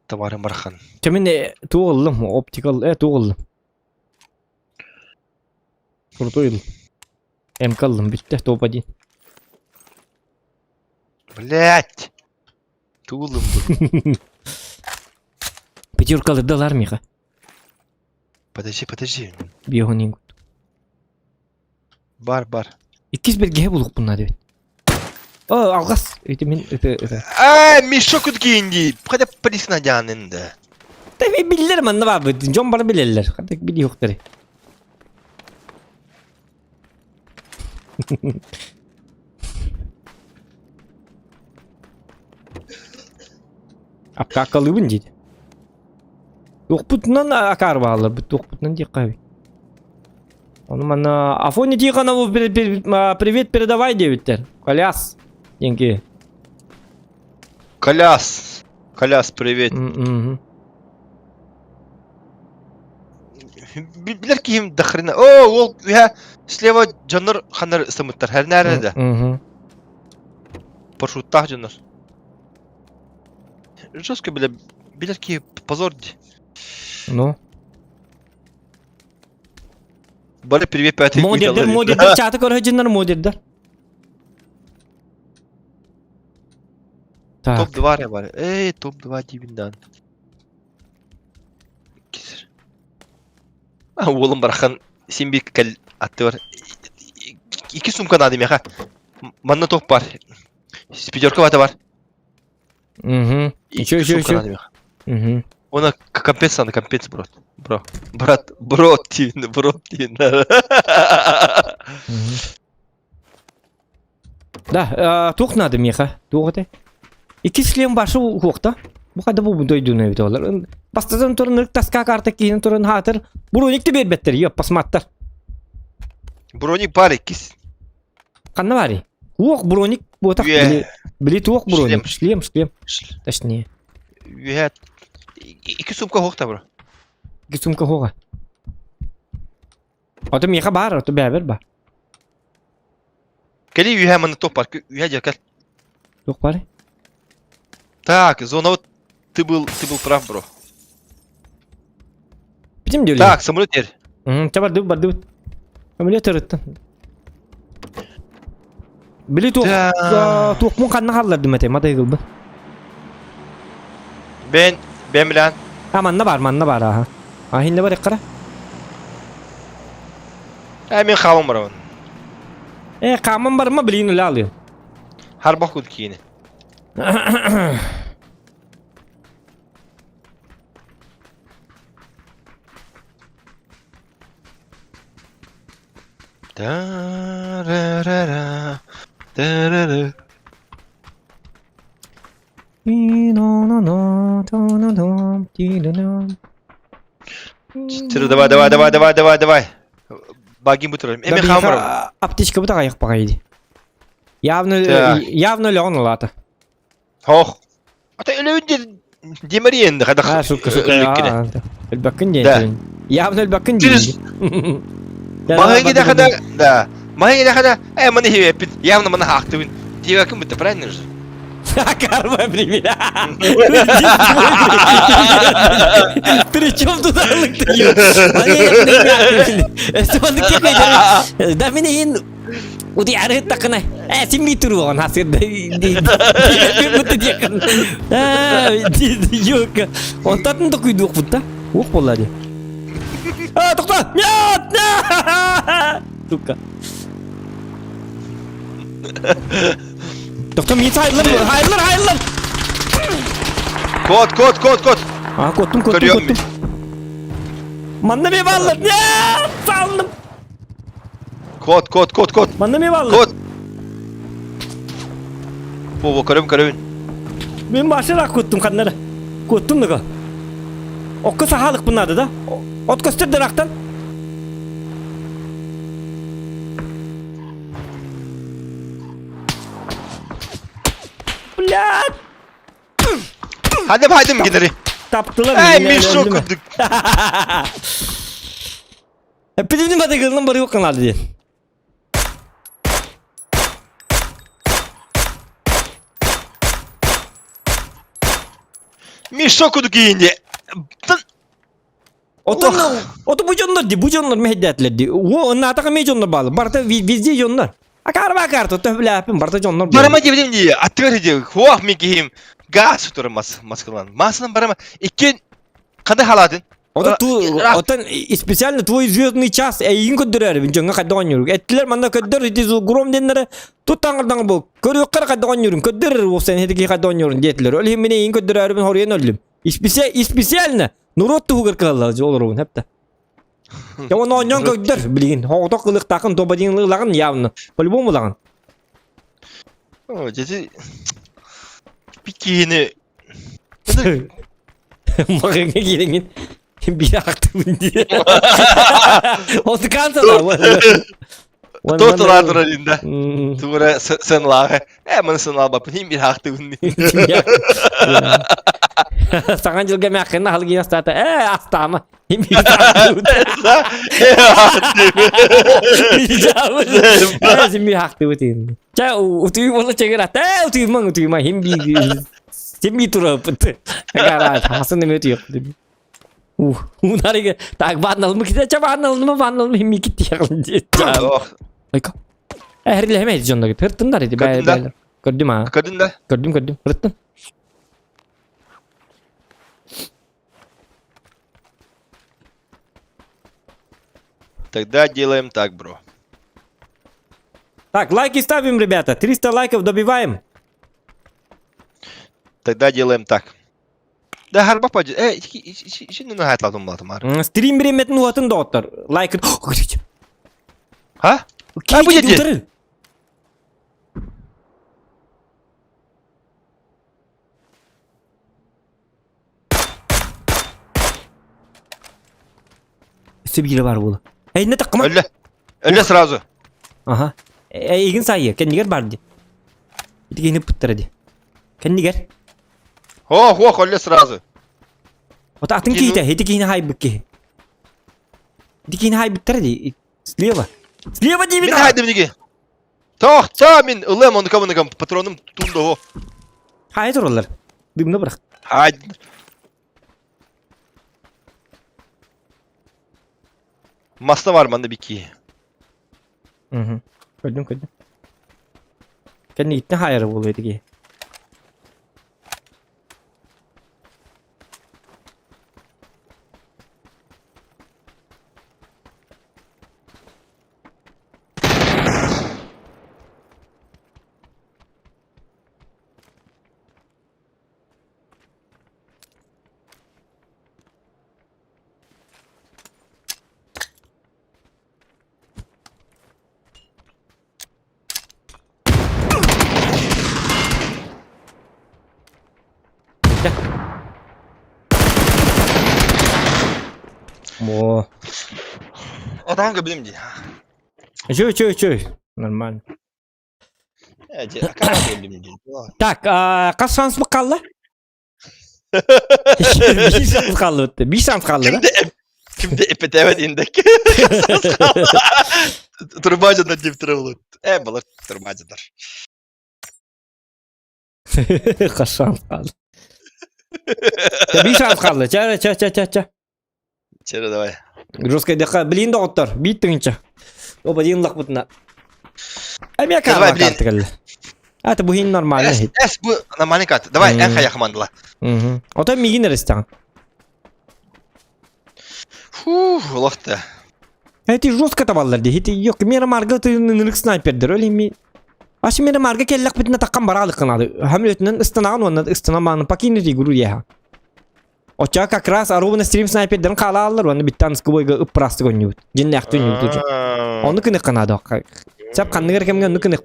Товарым барахан. Чэ мин туох ыллым, оптикал, туох ыллым. Крутой ыллым. МК ыллым, бүттэ, топ-1. Блять! Туулум бу. Пятеркалырдалар миха. Подожди, подожди. Биохонин. Бар, бар. Иккис бэргэһэ булукпун наада эбит. О, алҕас. Ити мин это это. Аа, мешок киин дии. Хотя полисна дьаанын да. Та мен биллер манна баабыт. Дьон бары билэллэр. Хантак билиохтары. Апкакалыыбын диит. Туохпутунан акаар баалларбыт, туохпутунан диэххэ Ону манна Афоня Тихонову привет передавай диэбиттэр. Коляс диэн Коляс. Коляс, привет. Билэр киһим до хрена. О, ол үһэ слева дьоннор ханнар ыстамыттар. Хэрнээрэ да. Парашюттаах дьоннор. Жестко бля, билэр киһи позор ди. Ну. Бары привет пятый. Модердер, модердер, чаты көрө дьоннор модердер. Так. Топ-2 бар. Эй, топ-2 дибиндан. А, уолум барахан син бир кэл аттыбар. Икки сумка надо меха. Манна топ бар. Пятерка вата бар. Угу. Еще, еще, еще. Угу. Она компец, она компец, брат. Бро. Брат, бро, тин, бро, тин. Да, туох надо меха. Туох этэй? Икки шлем башы уохта. Бу хайда бу дойдуну эбит олар. Бастатан туран ырык таска карта киһин туран хаатыр. Броник да биэрбэттэр, йоп, басматтар. Броник бар иккис. Ханна барый? Уох броник буотах били, били туох броник. Шлем, шлем. Точнее. Үһэ. Икки сумка хоохта бро. Икки сумка хоға. Ото миэхэ баар, ото бэбэр бар. Кэли үһэ манна туох бар. Үһэ дьэ кэл. Туох баар? Так, зона вот ты был, ты был прав, бро. Бүтүм диэли. Так, самолет эр. Чэ бардыбыт бардыбыт. Эмиле төрүттэн. Били туох туохмун ханна халлардым этэ матайгылбын. Бен бен билэн. А манна бар манна бар аха. А хинне бар эккара. Э мен хааман барабын. Э хааман барма билин үлэ алыым. Харбах кут киини. Давай, давай, давай, давай, давай, давай. Багин бутырым. Эми хамырым. Аптечка бу тагайык багайди. Явно явно леон улата. Хох. Ата өлөбүн демери енді хада. А, сука, сука. Өлбөккүн диэн. Явно өлбөккүн диэн. Маһыҥы да хада, да. Маһыҥы да хада, э, маны хибеппит. Явно маны хаахтыбын. Диэбэккин бутта, правильно же? Карма привет. При чем тут арлык Да мен ин Ути арыт такына. Э, син туруон хасыр. Юка. Онтатын да күйдүк бутта. Ух болла ди. А, тохто! Нет! Сука. Тохто, мен хайылар, хайылар, хайылар! Кот, кот, кот, кот! А, коттум, коттум, коттум. Манна ме баллар! Нет! Салдым! Кот, кот, кот, кот! Манна ме баллар! Кот! Бу, бу, көрөм, көрөбүн. Мен башыраак куттум ханнары. Куттум ныга. Окко сахалык бунады да. От көстөр дырактан. Блядь! Хадым, хадым генери. Таптылар. Эй, мешок курдук. Эпидемия бады кылынан бары yok канады диэн. Мешок курдук кийинди. Отон ото бу дьоннор ди, бу дьоннор мэһэйдээтилэр ди. О, наатака мэ дьоннор баалы. Барта везде дьоннор. Акаар акаар то бляпин барта дьоннор. Барама диэбитим дии, аттыгар диэ, хуах мин киһим газ утары мас маскалан. Масынан барама иккиэн ханна халаатын? Ото ту отон специально твой звездный час эйигин көрдөрөр дьоҥҥо хайдах оонньуур. Эттилер манна көрдөр ити гром диэннэрэ тут таҥырдаҥ бу көрүөххэ хайдах оонньуурун көрдөрөр уопсайын ити хайдах оонньуурун диэтилэр. Ол иһин мин эйигин көрдөрөөрүбүн хоруйан өллүм. Специально норуот туһугар кыһаллар олоробун хэптэ. Я оны оонньоон көрдөр билигин. Оҕотох ылыктаахын тобадин ылаҕын явно. По-любому ылаҕын. О, дьэ бикини Маҕаҥҥа киирэҥин биир ахтыбын дии. Отукаан Тотулаа турар инда. Тугура сыналааҕы. Э, маны сыналаабаппын иһин биир ахтыбын дии. Саҥа дьылга мээххин аһылгын астаата. Э, астаама. Симми хахтыбыт ин. Чэ, утуйум ола чэгэр ата, утуйумаҥ, утуйума, хим би симми тураппыт. Агара, хасын эме утуйук. Унарыга так баанналымы ките, чэ баанналымы, баанналымы химми китти яғын Айка. Эхерлеме дьоннор хыртындар иди бай Көрдүм а. Көрдүн да? Көрдүм, көрдүм. Хырттын. Тогда делаем так, бро. Так, лайки ставим, ребята. 300 лайков добиваем. Тогда делаем так. Да, харба пойдет. Э, şimdi ne hayatladım batım Стрим биреметін уатын доғыттар. Лайк. Ha? Ha bu dedi. Өссө биирэ баар буола. Эйнэ таккыма. Өллө. Өллө сразу. Аха. Эйигин сайы, кэннигэр бар ди. Ити киһини пыттара ди. Кэннигэр. Хо, хо, өллө сразу. Ото атын киһитэ, ити киһини хайбыт киһи. Ити киһини хайбыттара ди. Слева. Слева диибин. Мин хайдым диги. Тохто мин ылыам онукам онукам патроным тунда хо. Хайа тураллар. Дымна бырах. Хай. Маста бар манна бики. Мгм. Көрдүм, көрдүм. Кэнниттэн хайары буолуо этиги. О. Отон көбүлүм дии. Үчүгэй, үчүгэй, үчүгэй. Нормально. Так, хас шанс қалды? Бир шанс қалды бітті. Бир шанс қалды, да? Кимде эпетебет индек. Турбажандар деп тұра болады. Э, балар турбажандар. Хас шанс қалды. Бир шанс қалды. Ча, ча, ча, ча, ча. Чері давай. Жесткий дыха. Блин, доғыттар. Бит тыңынча. Оба дейін лақ бұтына. Әмия Давай, блин. карта кэллэ. А, это буһин нормально. Эс, эс, бу нормальный карта. Давай, эн хайа командала. Мгм. Ото мигин эрестаҕын. Фу, олохта. Эти жестко табаллар дии. Ити yok мера марга тыынынык снайпердер өле ми. Аш мера марга келлек битine таккан баралыккын ады. Хам өтүнөн ыстанаган уонна ыстанамааны покинуть игру яха. Оча как раз аруна стрим снайпердерин хаалааллар уонна биттан скубойга ыппырастык онньубут. Дьиннээхти онньубут уже. Ону кынык канады. Сап ханныгар кэмҥэ ону кынык.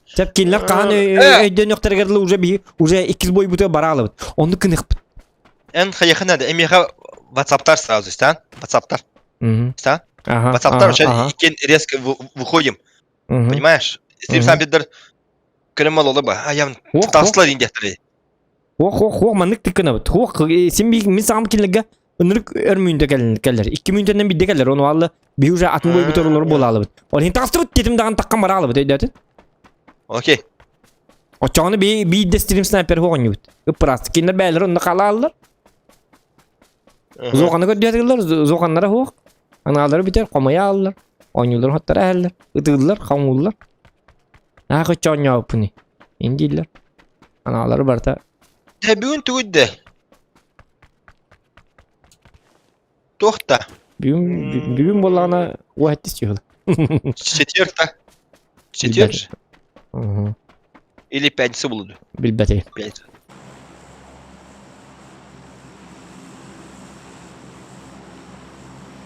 Сап кинилэр хаһан өйдөнүөхтэригэр уже би уже иккис бойбутуга бараалыбыт. Ону кыныхпыт. Эн хайахын ады, эмиэхэ ватсаптар сразу, стан? Ватсаптар. Стан? Ага. Ватсаптар вообще иккен резко выходим. Понимаешь? Стрим снайпердер көрөм ололу ба. А я таслар индехтери. Ох, ох, ох, маннык тыккынабыт. Ох, сен би мин саҕам кинилэргэ ынырык өр мүнтэ кэллэр. Икки мүнтэннэн бидде кэллэр. Ону алла би уже атын бой бүтөр буолаалыбыт. Ол иһин таҕыстыбыт детим даҕан таххан бараалыбыт өйдөөтүн. Окей. Оччоҕуна би биирдэ стрим снайпер оҕонньубут. Ыппыраас. Кинилэр бэйэлэрэ онно халааллар. Зооханы көрдүөтүллэр, зооханнара суох. Анаалары бүтэр, хомойа аллар. Оонньуулар хоттара эһэллэр. Ытыыллар, хоҥууллар. Аа көччө оонньообуппуный. Индииллэр. Анаалары барыта. Дэ бүгүн тугуйда? Туох та? Бүгүн бүгүн буоллаҕына уоһэттис чыһыла. Четверг та. Четверг же? Или пятница буолуо Билбэтим. Пятница.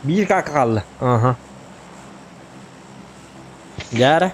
Биир кака хаалла. Аха. Дьээрэ.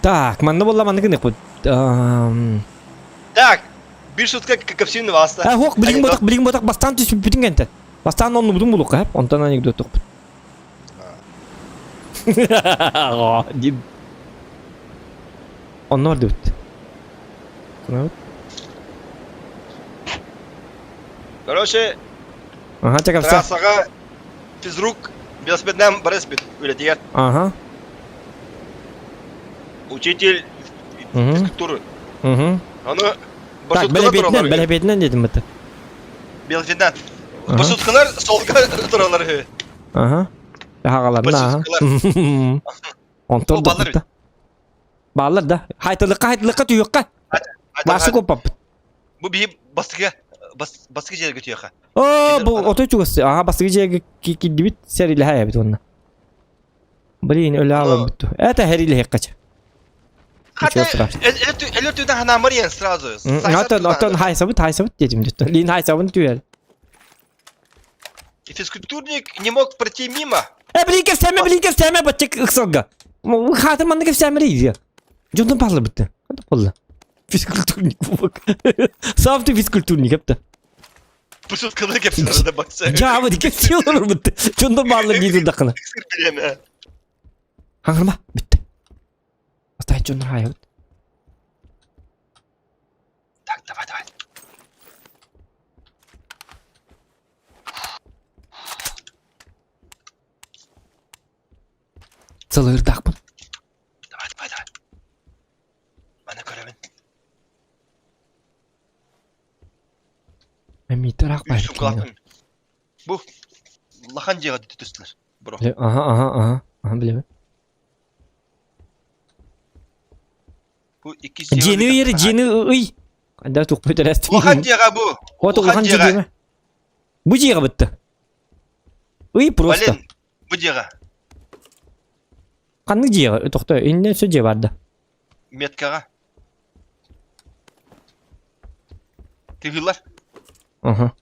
Так, манна буолла манна гыныхпыт. Так, биир сутка капсин васта. А, хоқ, билигин ботах, билигин ботах бастаан түспүппүтүн кэнтэ. Бастаан оннубутун булуққа, онтон анекдот тохпут. Дим. Онно бардыбыт. Кунабыт. Короче, Ага, чакапса. трассаҕа физрук велосипедынан бара испит үлэтигэр. Ага. Учитель физкультуры. Угу. Ону Так, бэлэбиэтинэн, бэлэбиэтинэн диэтим бытта. Велосипедынан. Маршруткалар солга туралар үһү. Ага. Хагаларна. Онтон да. Бааллар да. Хайтылыкка, хайтылыкка түйүөххэ. Басы коппаппыт. Бу биһи бастыгы бастыгы дьиэлэргэ түһүөххэ. Оо, бу отой чугас. Ага, бастыгы дьиэгэ киирдибит сэрилэһэ эбит уонна. Блин, өлө алабыт. Это хэрилэһиэххэ. Хата, элер түнэ ханаамар иэн сразу. Отон, отон хайсабыт, хайсабыт диэтим деттон. Лин хайсабын түһэл. Физкультурник не мог пройти мимо. Э, блин, кэпсээмэ, блин, кэпсээмэ, бачча ыксалга. Хаата манна кэпсээмэ ийэ. Дьонтон палла бытты. Хата болла. Физкультурник бубак. Сам ты физкультурник эпті. Пышытканы кэпсээмэ бакса. Жаабы кэпсээ олорор бытты. Дьонтон палла дии дакына. Хаҥырма, бүтте. Стай дьон хаайабыт. Так, давай, давай. Сылыырдаахпын. Давай, давай, давай. Маны көрөбүн. Эмиитэр Үс сумкалаахпын. Бу улахан дьиэҕэ түстүлэр. Бро. Аха, аха, аха. Аха билэбин. Бу иккис Дьиэни ыйыр, дьиэни ый. Хайда тухпут эрэст. Улахан дьиэҕэ бу. Вот улахан дьиэҕэ. Бу дьиэҕэ бытты. Ый просто. Блин, бу дьиэҕэ. Ханнык дьиэҕэ? Тохто, иннэ өссө дьиэ бар да. Меткаҕа. Тыһыылар. Аха.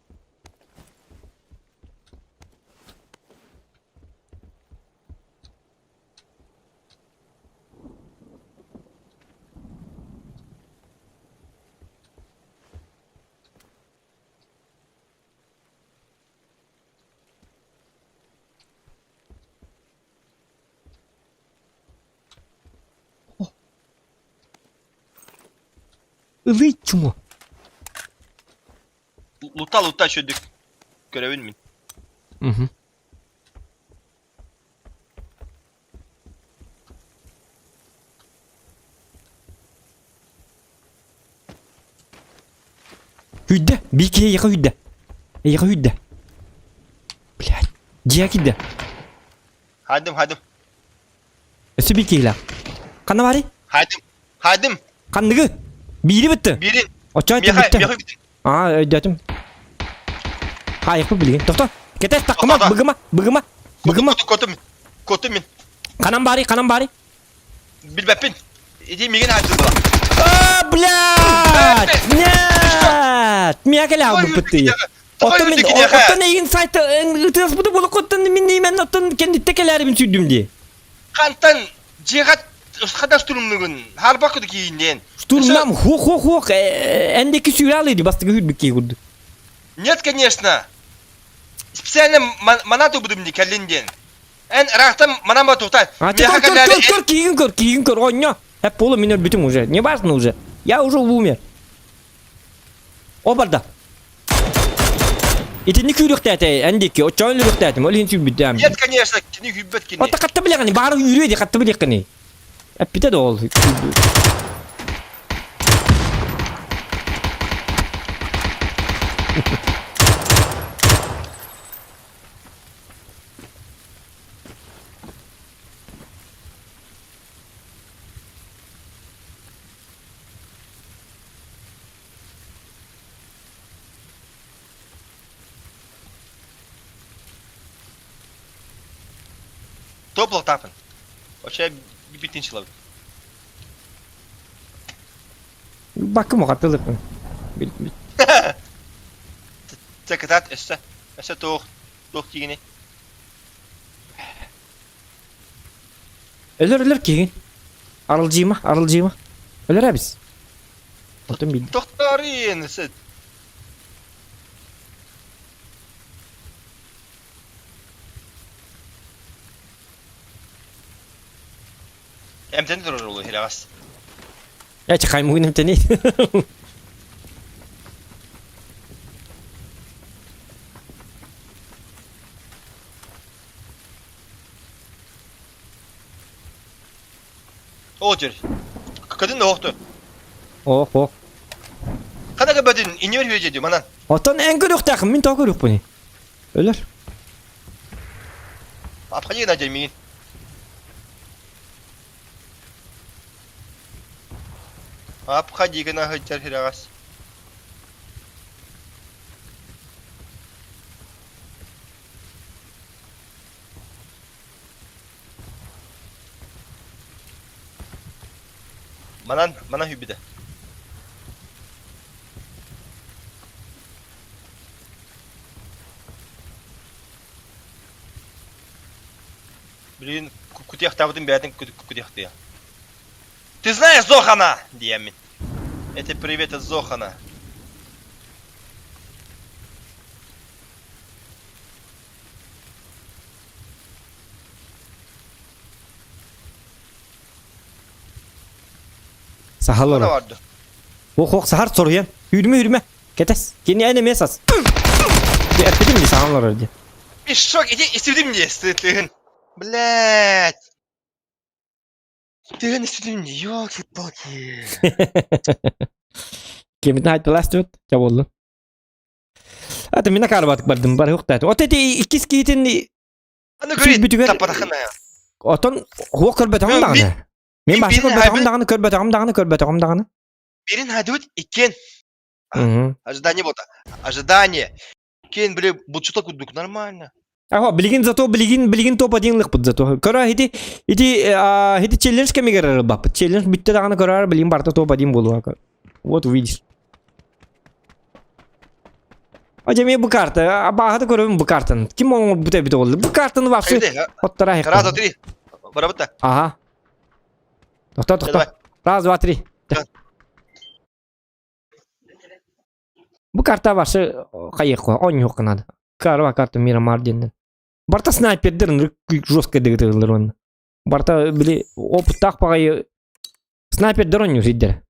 Ылый чумо. Лута лута шөдүк. Көрөбүн мин. Мгм. Hүйдэ, биир киһи эйиэхэ hүйдэ. Эйиэхэ hүйдэ. Блядь, дьиэ киирдэ. Хайдым, хайдым. Өссө биир киһилээх. Ханна баарый? Хайдым, хайдым. Ханныгы? Биири бүтті. Биирин. Оччоҕо Миэхэ, бүттэ. миэхэ бүтүн. Аа, өйдөөтүм. Хаайыкпыт билигин. Тохто. Кэтэс, таккыма, Тохто. быгыма, быгыма, быгыма. Котум, котум мин. Ханан баарый, ханан баарый? Билбэппин. Ити мигин ааттын була. А, блядь! Нет! Миэхэ кэлэ хаалбыппыт дии. Оттон мин оттон эйигин сайт ытыаспыты булуккуттан мин именно оттон кэнниттэ кэлээрибин сүүрдүм дии. Хантан дьиэҕэ хата штурмнугун харбак куду кииннен. Штурмнам хуох-хуох-хуох эндеки сүүрэ алыйды бастыгы хүрбүт киһи курдук. Нет, конечно. Специально мана тубудум ди кэллин диэн. Эн ыраахтан манан ба тухта. А ты көр, көр, көр, көр, киигин көр, киигин көр, онньо. Эп полу мин өлбүтүм уже. Не важно уже. Я уже умер. О барда. Итинник күүрүөхтээтэ эн диэки, оччоон өлүрүөхтээтим, ол иһин сүүрбүттээм. Нет, конечно, кини күүрбэт кини. Ота хатта билэҕини, баары үүрүө дии, хатта билиэххиний. Эппитэ да ол. Топло тапын. Вообще битин человек. Бакым оҕатылыппын. Цекатат өссө. Өссө туох туох тиигини. Өлөр өлөр киһигин. Арылдьыыма, арылдьыыма. Өлөр эбис. Отон билdi. Тохторин сыт. Эмтэн турар улу хирагас. Эчи хаймугун эмтэни. О жер. Кадын оохту. Ох, ох. Хана бөдүн иньор хүөжэ манан. Оттон эн көрүөхтээхин, мин тоҕо көрүөхпүнүй? Өлөр. Обходи на миин. Обходи гына сылдьар хирагас. Манан, манан хүбүтэ. Блин, кутиахтаабытын бэйэтин кутиахтыа. Ты знаешь Зохана? диэммин. Это привет от Зохана. Сахалар. Хана барды. Ох, ох, сахар соруйан. Үрүмэ, үрүмэ. Кэтэс. Кини эн эмиэ сас. Эппитим дии саҥа олорор дии. Мешок, иди истибитим дии, тыгын. Блядь. Тыгын истибитим дии, ёлки-палки. Кимитин айтылаас түбүт, ча буоллун. Ата мин акаарбатык бардым, бар хуктаат. От эти иккис киитин Аны көрүй, Сүлбүтүгэр таппатахына. отон хуох көрбөтөҕүм Мин даҕаны. Мин мин башы бирин көрбөтөҕүм хайбыт, даҕаны, көрбөтөҕүм даҕаны, көрбөтөҕүм даҕаны. бирин хайдыбыт иккиэн. Мгм. Ожидание вот. Ожидание. Киэн били бучута курдук нормально. Аха, билигин зато билигин билигин топ один лыкпыт зато. Көрө ити ити ити челлендж кэмигэр баппыт. Челлендж бүттэ даҕаны көрөр билигин барыта топ один буолуо. Вот увидишь. А дьэ бу карта, абааһыта көрөбүн бу картаны. Ким оҥорбут эбит ол? Бу картаны вообще оттора Раз, два, три. Барабыта. Ага. Тохто, тохто. Раз, два, три. Бу карта вообще хайыхха, оонньуохха надо. Карва карта Мирамар диэннэн. Барта снайпердер жестко дыгытыллар онно. Барта били опыттаах баҕайы снайпердер оонньуур сирдэр.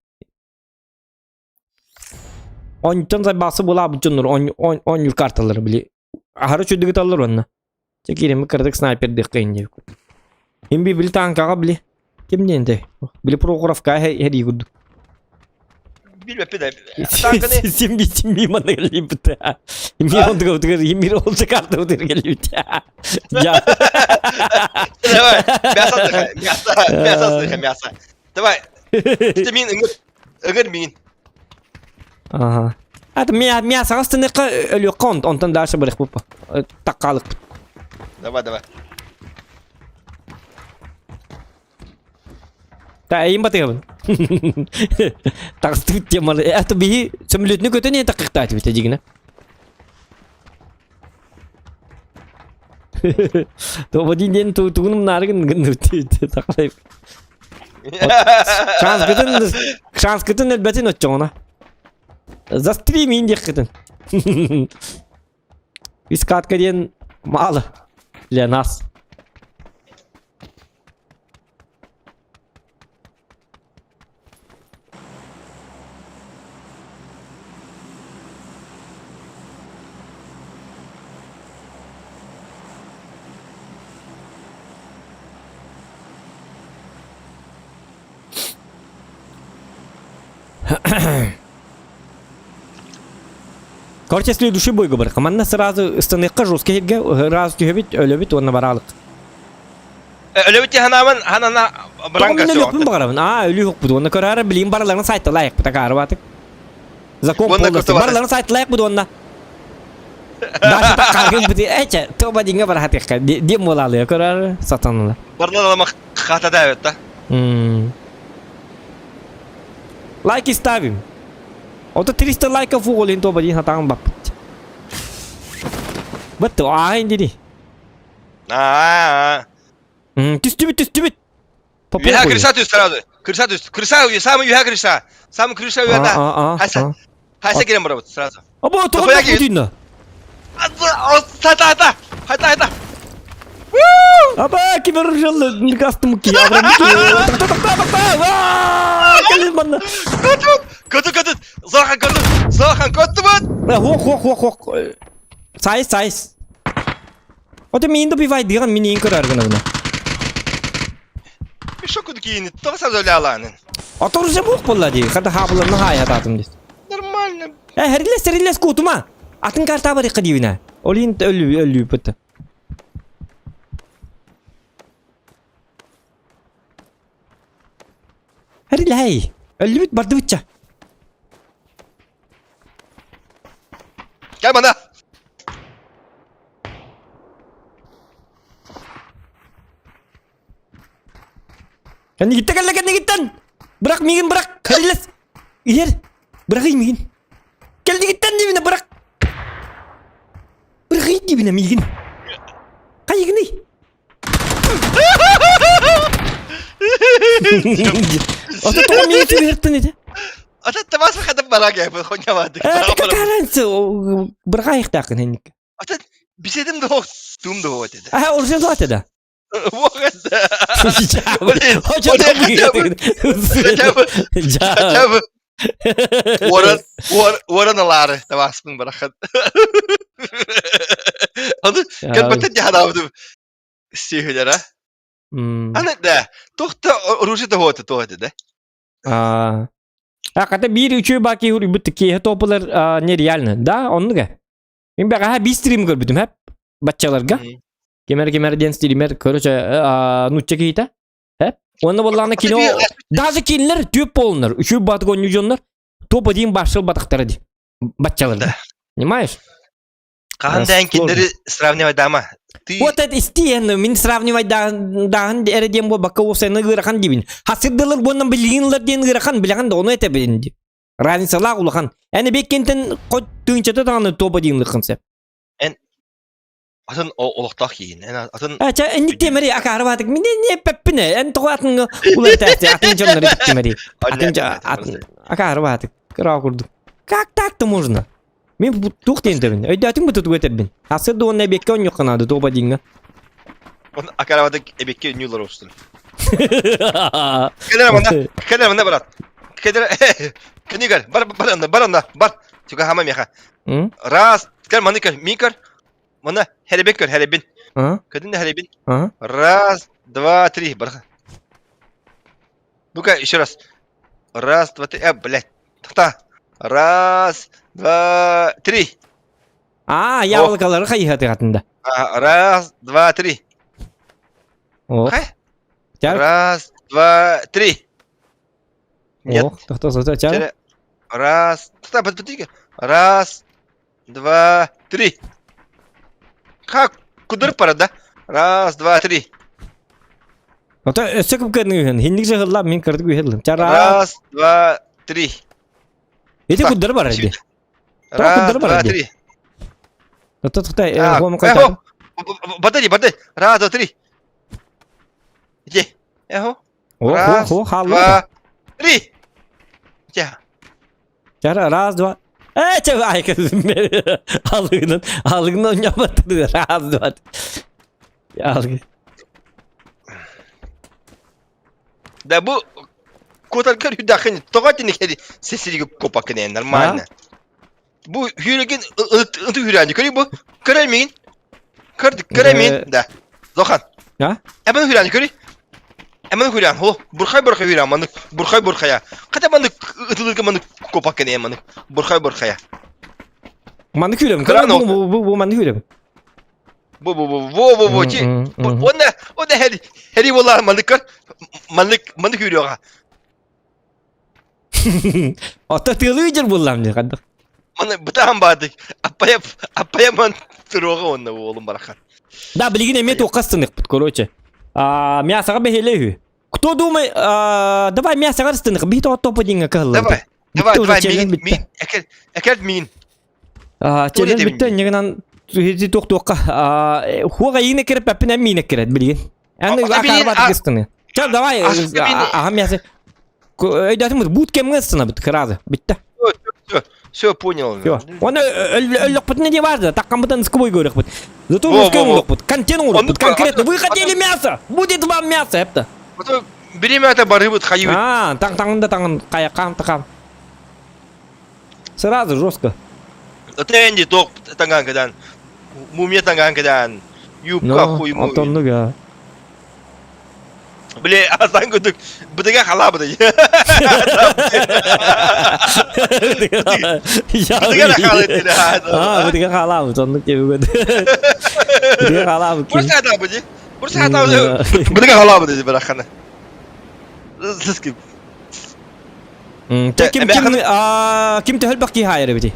Онтон сайбаасы булаабыт дьоннор оонньуур карталары били аһары үчүгдүк ыталлар онно. Чэ киирэммит кыратык снайпердыахха ин диэбит. Им би били танкаҕа били ким диэн этэй? Били Прохоровка хэрии курдук. Билбэппин да. Танканы Симби симби манна кэллибит. Имир онтугабытыгар имир ол картабытыгар кэллибит. Я. Давай, мясо сыха, мясо, мясо сыха, мясо. Давай, ты мин ыҥыр мин. Ага. Это мя мясо астыныка өлүккө онтон дальше барыхпыт. Таккалыкпыт. Давай, давай. Та эйим батыгабын. Тахстыбыт теманы. Это биһи сөмөлүөтүнү көтөн иһэн такыктаатыбыт дигинэ. Тободин диэн тугун умнаарыгын гынныбыт тахлай. Шанскытын шанскытын элбэтин оччоҕуна. Застримин диэххитин. Искатка диэн мало для нас. Короче, следующий бой говорит. Манна сразу станыхха жесткий хирге, раз түһэбит, өлөбүт уонна бараалык. Өлөбүт ханаман ханана бранка Тоҕо өлүөхпүн баҕарабын. Аа, өлүөхпүт уонна көрөөрө билим барыларын сайталаайыкпыт акаарыбатык. Закон полностью. Барыларын сайталаайыкпыт уонна. Даже таккаргын бути эче, тоба динге барахатыкка. Дем болалыя көрөөрө сатаныла. Барыларын хата да да. Лайки ставим. Ото 300 лайков уголин тоба дин хатаан баппыт. Бытты ааһын дири. Аа. Түстүбүт, түстүбүт. Үөһэ крыша түс сразу. Крыша түс. Крыша самый үөһэ крыша. Самый крыша үөһэ. Хайса. Хайса кирен барабыт сразу. Або тоҕо бүтүннэ. Та та та. Хайта хайта. Аба ким оружаллы гастым ки. Тохто тохто тохто. Кэлин манна. Көтүт. Көтүт көтүт. Зохан көтүт. Зохан көттүбүт. Хох хох хох хох. Сайыс сайыс. Ото миин добивайдыган мин иин көрөр гынабына. Мешок кийини тоҕо сразу өлөалаанын. Ото уже буох буолла дии. Хата хаабыларны хаайатаатым дии. Нормально. Э, хэрилес хэрилес куутума. Атын карта барыхха диибинэ. Ол иин өлүү өлүүпүт. Хэрилэй. Өллүбүт бардыбытча. Gel bana. Кэннигиттэн кэллэ кэннигиттэн! Бырах миигин бырах! Хэрилэс! Иһэр! Бырахый миигин! Кэллигиттэн диибинэ бырах! Бырахый диибинэ миигин! Хайыгыный? Ото тоҕо миигин сүбэһэртэн этэ? Ата табас хатып бара кэлбит хоньявадык. Э, какая бырахайыктаахын хэнник. Ата биседим да тум да вот это. А, оружие злате да. Блин, хотя бы, хотя бы уоран, уоран алаары табааспын бараххан. Аны кэлбэттэн дьаһанаабытым сиэһилэрэ. Аны да, туох да оружие да хуота туох этэ да. А, хата биир үчүгэй баки уруйбут киэһэ топулар нереально, да, оннуга. Мин бэҕэһээ биир стрим көрбүтүм хэп баччаларга. Кимэр кимэр диэн стример короче нучча киһитэ. Хэп. Уонна буоллаҕына кино даже кинилэр түөп буолуннар, үчүгэй баатык оонньуу дьоннор топ один башыл батахтара ди. Баччаларга. Понимаешь? Хаһан даан кинилэри сравнивать дама. Ты... Вот это истиэн, мин сравнивать даһын эрэ диэн буолбакка уопсайынан ыарахан диибин. Хасырдылар уонна билигинлар диэн ыарахан билэҕин да ону этэбин ди. Разницалаах улахан. Эн эбиэккинтэн хоть тыынчата даҕаны тоба диинлыххын сөп. Эн атын олохтоох киһин. Эн атын Ача инник темери акаары баатык. Мин не пеппине. Эн тоҕо атыҥҥа уларытаахты атын дьоннору иттимери. Атын атын акаары баатык. Кыра курдук. Как так-то можно? Мин туох диэн этэбин? Өйдөөтүҥ бу тутугу этэрбин. Асы дуонна эбиэккэ онньуохха наада туоба диҥҥа. Он акаравадык эбиэккэ үннүүлэр устун. Кэлэр манна, кэлэр манна брат. Кэлэр кэнигэр бар бар анна бар анна бар. Чуга хама меха. Раз, кэл маны көр, мин көр. Мана херебин көр, херебин. Көдүн херебин. Раз, два, три, бар. Ну-ка, еще раз. Раз, два, три. Э, блядь. Та. Раз, два, три. А, яблокалары хайыһатыгатында. Раз, два, три. Ох. Раз, два, три. Нет. Ох, тоқтоо, Раз, Раз, два, три. Как? Кудыр пара, да? Раз, два, три. Ото өссө күпкәнүһүн. Хинник же хылла мин кырдык үһеллим. Чара. Раз, два, три. Ити куддар бар иди. Раз, два, три. Ото тухта хом кайта. Подожди, подожди. Раз, два, три. Иди. Эхо. Раз, два, три. Иди. Чара, раз, два. Э, чэ, ай, алыгынан, алыгынан ойнаматтыр. Раз, два. Алгы. Да бу куотаргар үрдахын тоҕо тиникери сесириги копакын нормально. Бу хүреген ынты хүрәни көрүй бу. Көрөр мин. Көрдүк көрөр мин да. Зохан. А? Эбен хүрәни көрүй. Эмен хүрән хо бурхай бурхай хүрән маны бурхай бурхая. Ката маны ытылырга маны копакын маны бурхай бурхая. Маны хүрәм. Бу бу бу маны хүрәм. Бу бу бу бу бу бу чи. Онна онна хери хери болар маны көр. Маны маны хүрәга. Ата тыалы жер буллам не каддах. Маны бытаан баадык. Аппая аппая ман туруга онна уолум барахан. Да, билигин эмиэ туохха ыстыныхпыт, короче. А, мясоҕа бэһиэлэ үһү. Кто думай, а, давай мясоҕа ыстыных, биһи тоҕо топа диҥҥэ кыһыллар. Давай, давай, давай, миин, миин, экер, экер миин. А, челен бүттэ, ньыгынан хити туох туохха, а, хуога иинэ кирэппэппин эн миинэ кирэт билигин. Эн акаарбат ыстыны. Ча, давай, аха мясо. Өйдөөтүм бут кемҥэ ыстынабыт, кыраазы, бүттэ. Все, все понял. Все. Оны өллөхпүт не важно, таккамбытын скобой көрөхпүт. Зато русский оҥорохпут, контент оҥорохпут, конкретно. Вы хотели мясо, будет вам мясо, эпта. Время это барыбыт хайыбыт. А, таң таңында таңын кая кам такам. Сразу жестко. Тэнди ток танган кадан. Мумия танган кадан. Юбка хуй муй. Отоннуга. Бле, асан күдүк. Бытыга халабыды. Бытыга халабыды. А, бытыга халабыды. Оннук деп Бытыга халабыды. Бурса да быды. Бурса да бытыга халабыды бирахана. Сиски. Ким ким ким төһөлбөх киһи хаайар эбити?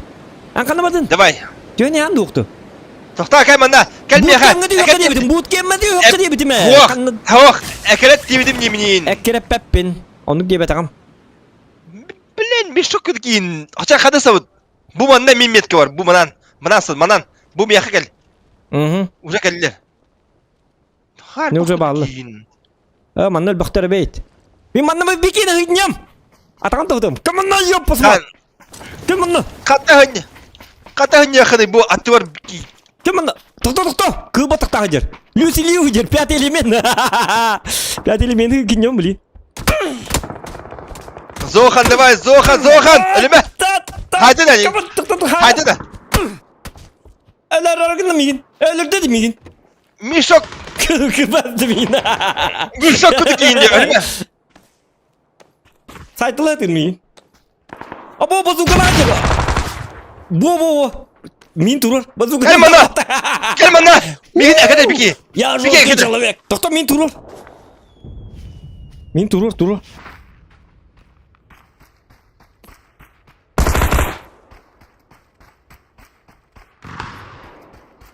Ан ханна Давай. Төһөнү ан дуохту? Тохтоо кай манна. Кэл миэхэ. Буут кэмҥэ диэбитим, буут кэмҥэ диэбитим диэбитим ээ. Хуох, хуох, экерет диэбитим нимниин. Эккирэппэппин. Оннук диэбэтэҕим. Блин, мешок киин. Хотя хада сабыт. Бу манна мин метка бар. Бу манан. Манан сыл, манан. Бу миэхэ кэл. Угу. Уже кэллилэр. Не уже бааллар. Э, манна өлбөхтөр эбит. Мин манна бикини ыйням. Атаҕын тоһутум. Кымынна ёппусма. Кымынна. Хата ханья. Хата ханья ханы бу аттыбар Кымынна. Тохто тохто. Кылба тахтаах дьэр. Люси Лиудер, пятый элемент. Пятый элемент кинем, блин. Зохан, давай, Зохан, Зохан! Элеме! Хайда да, хайда да. Өлөр мигин. Өлөрдө мигин. Мешок! Кыбарды мигин. Мешок куду кийинди, өлеме! Сайтылатын мигин. Або базукалар Бо бо бо. Мин турар. Базука. Кел мана! Кел мана! Мигин әкәдә бики. Я жесткий человек. Тохто мин турар. Мин турар, турар.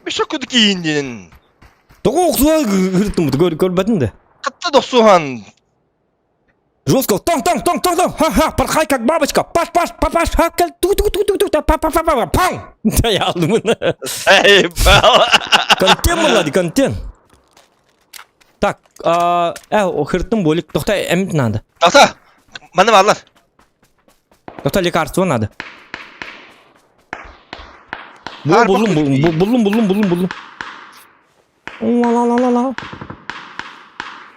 Мешок куду кийиндин. Тоҕо охсуһан гыртым көрбөтүн да. Кытта дохсуһан. Жестко. Тон, тон, тон, тон, тон. Ха-ха, порхай как бабочка. Паш, паш, па, паш, ха, ту, ту, ту, ту, ту, та, па, па, па, па, пам. Да я алдым. Эй, бала. Контент была, контент. Так, а, э, хыртым болик. Тохта, эмит надо. Тохта, маны баллар. Тохта, лекарство надо. Буллум, буллум, буллум, буллум, буллум, буллум. Ла-ла-ла-ла-ла.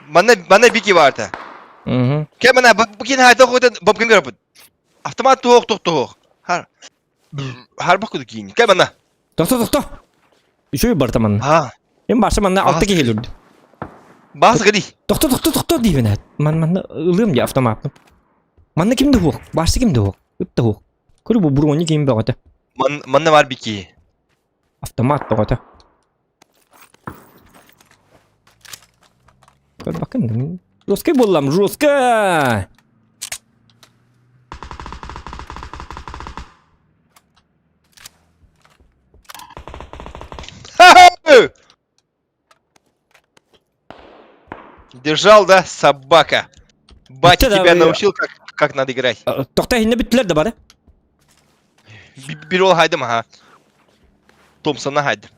Манна манна бики баарта. Мгм. Кэ мана букин хайта хотен бопкин көрөпүт. Автомат туох туох туох. Хар харбах кудук кийин. Кэ манна. Тохто тохто. Үчүгэй барта манна. А. Эм барса манна алта киһи өлөрдү. Баас гыди. Тохто тохто тохто диибин эт. Ман манна ылыам дии автоматым. Манна ким да суох. Барса ким да суох. Ыт да суох. Көрү бу брони ким бөҕөтө. Ман манна бар бики. Автомат бөҕөтө. Көрбөккүн Жесткий буоллам, жестко! Держал, да, собака? Батя тебя научил, как, как надо играть. Тохта иһинне бүттүлэр да бары. Бир ол хайдым, ага. Томпсона хайдым.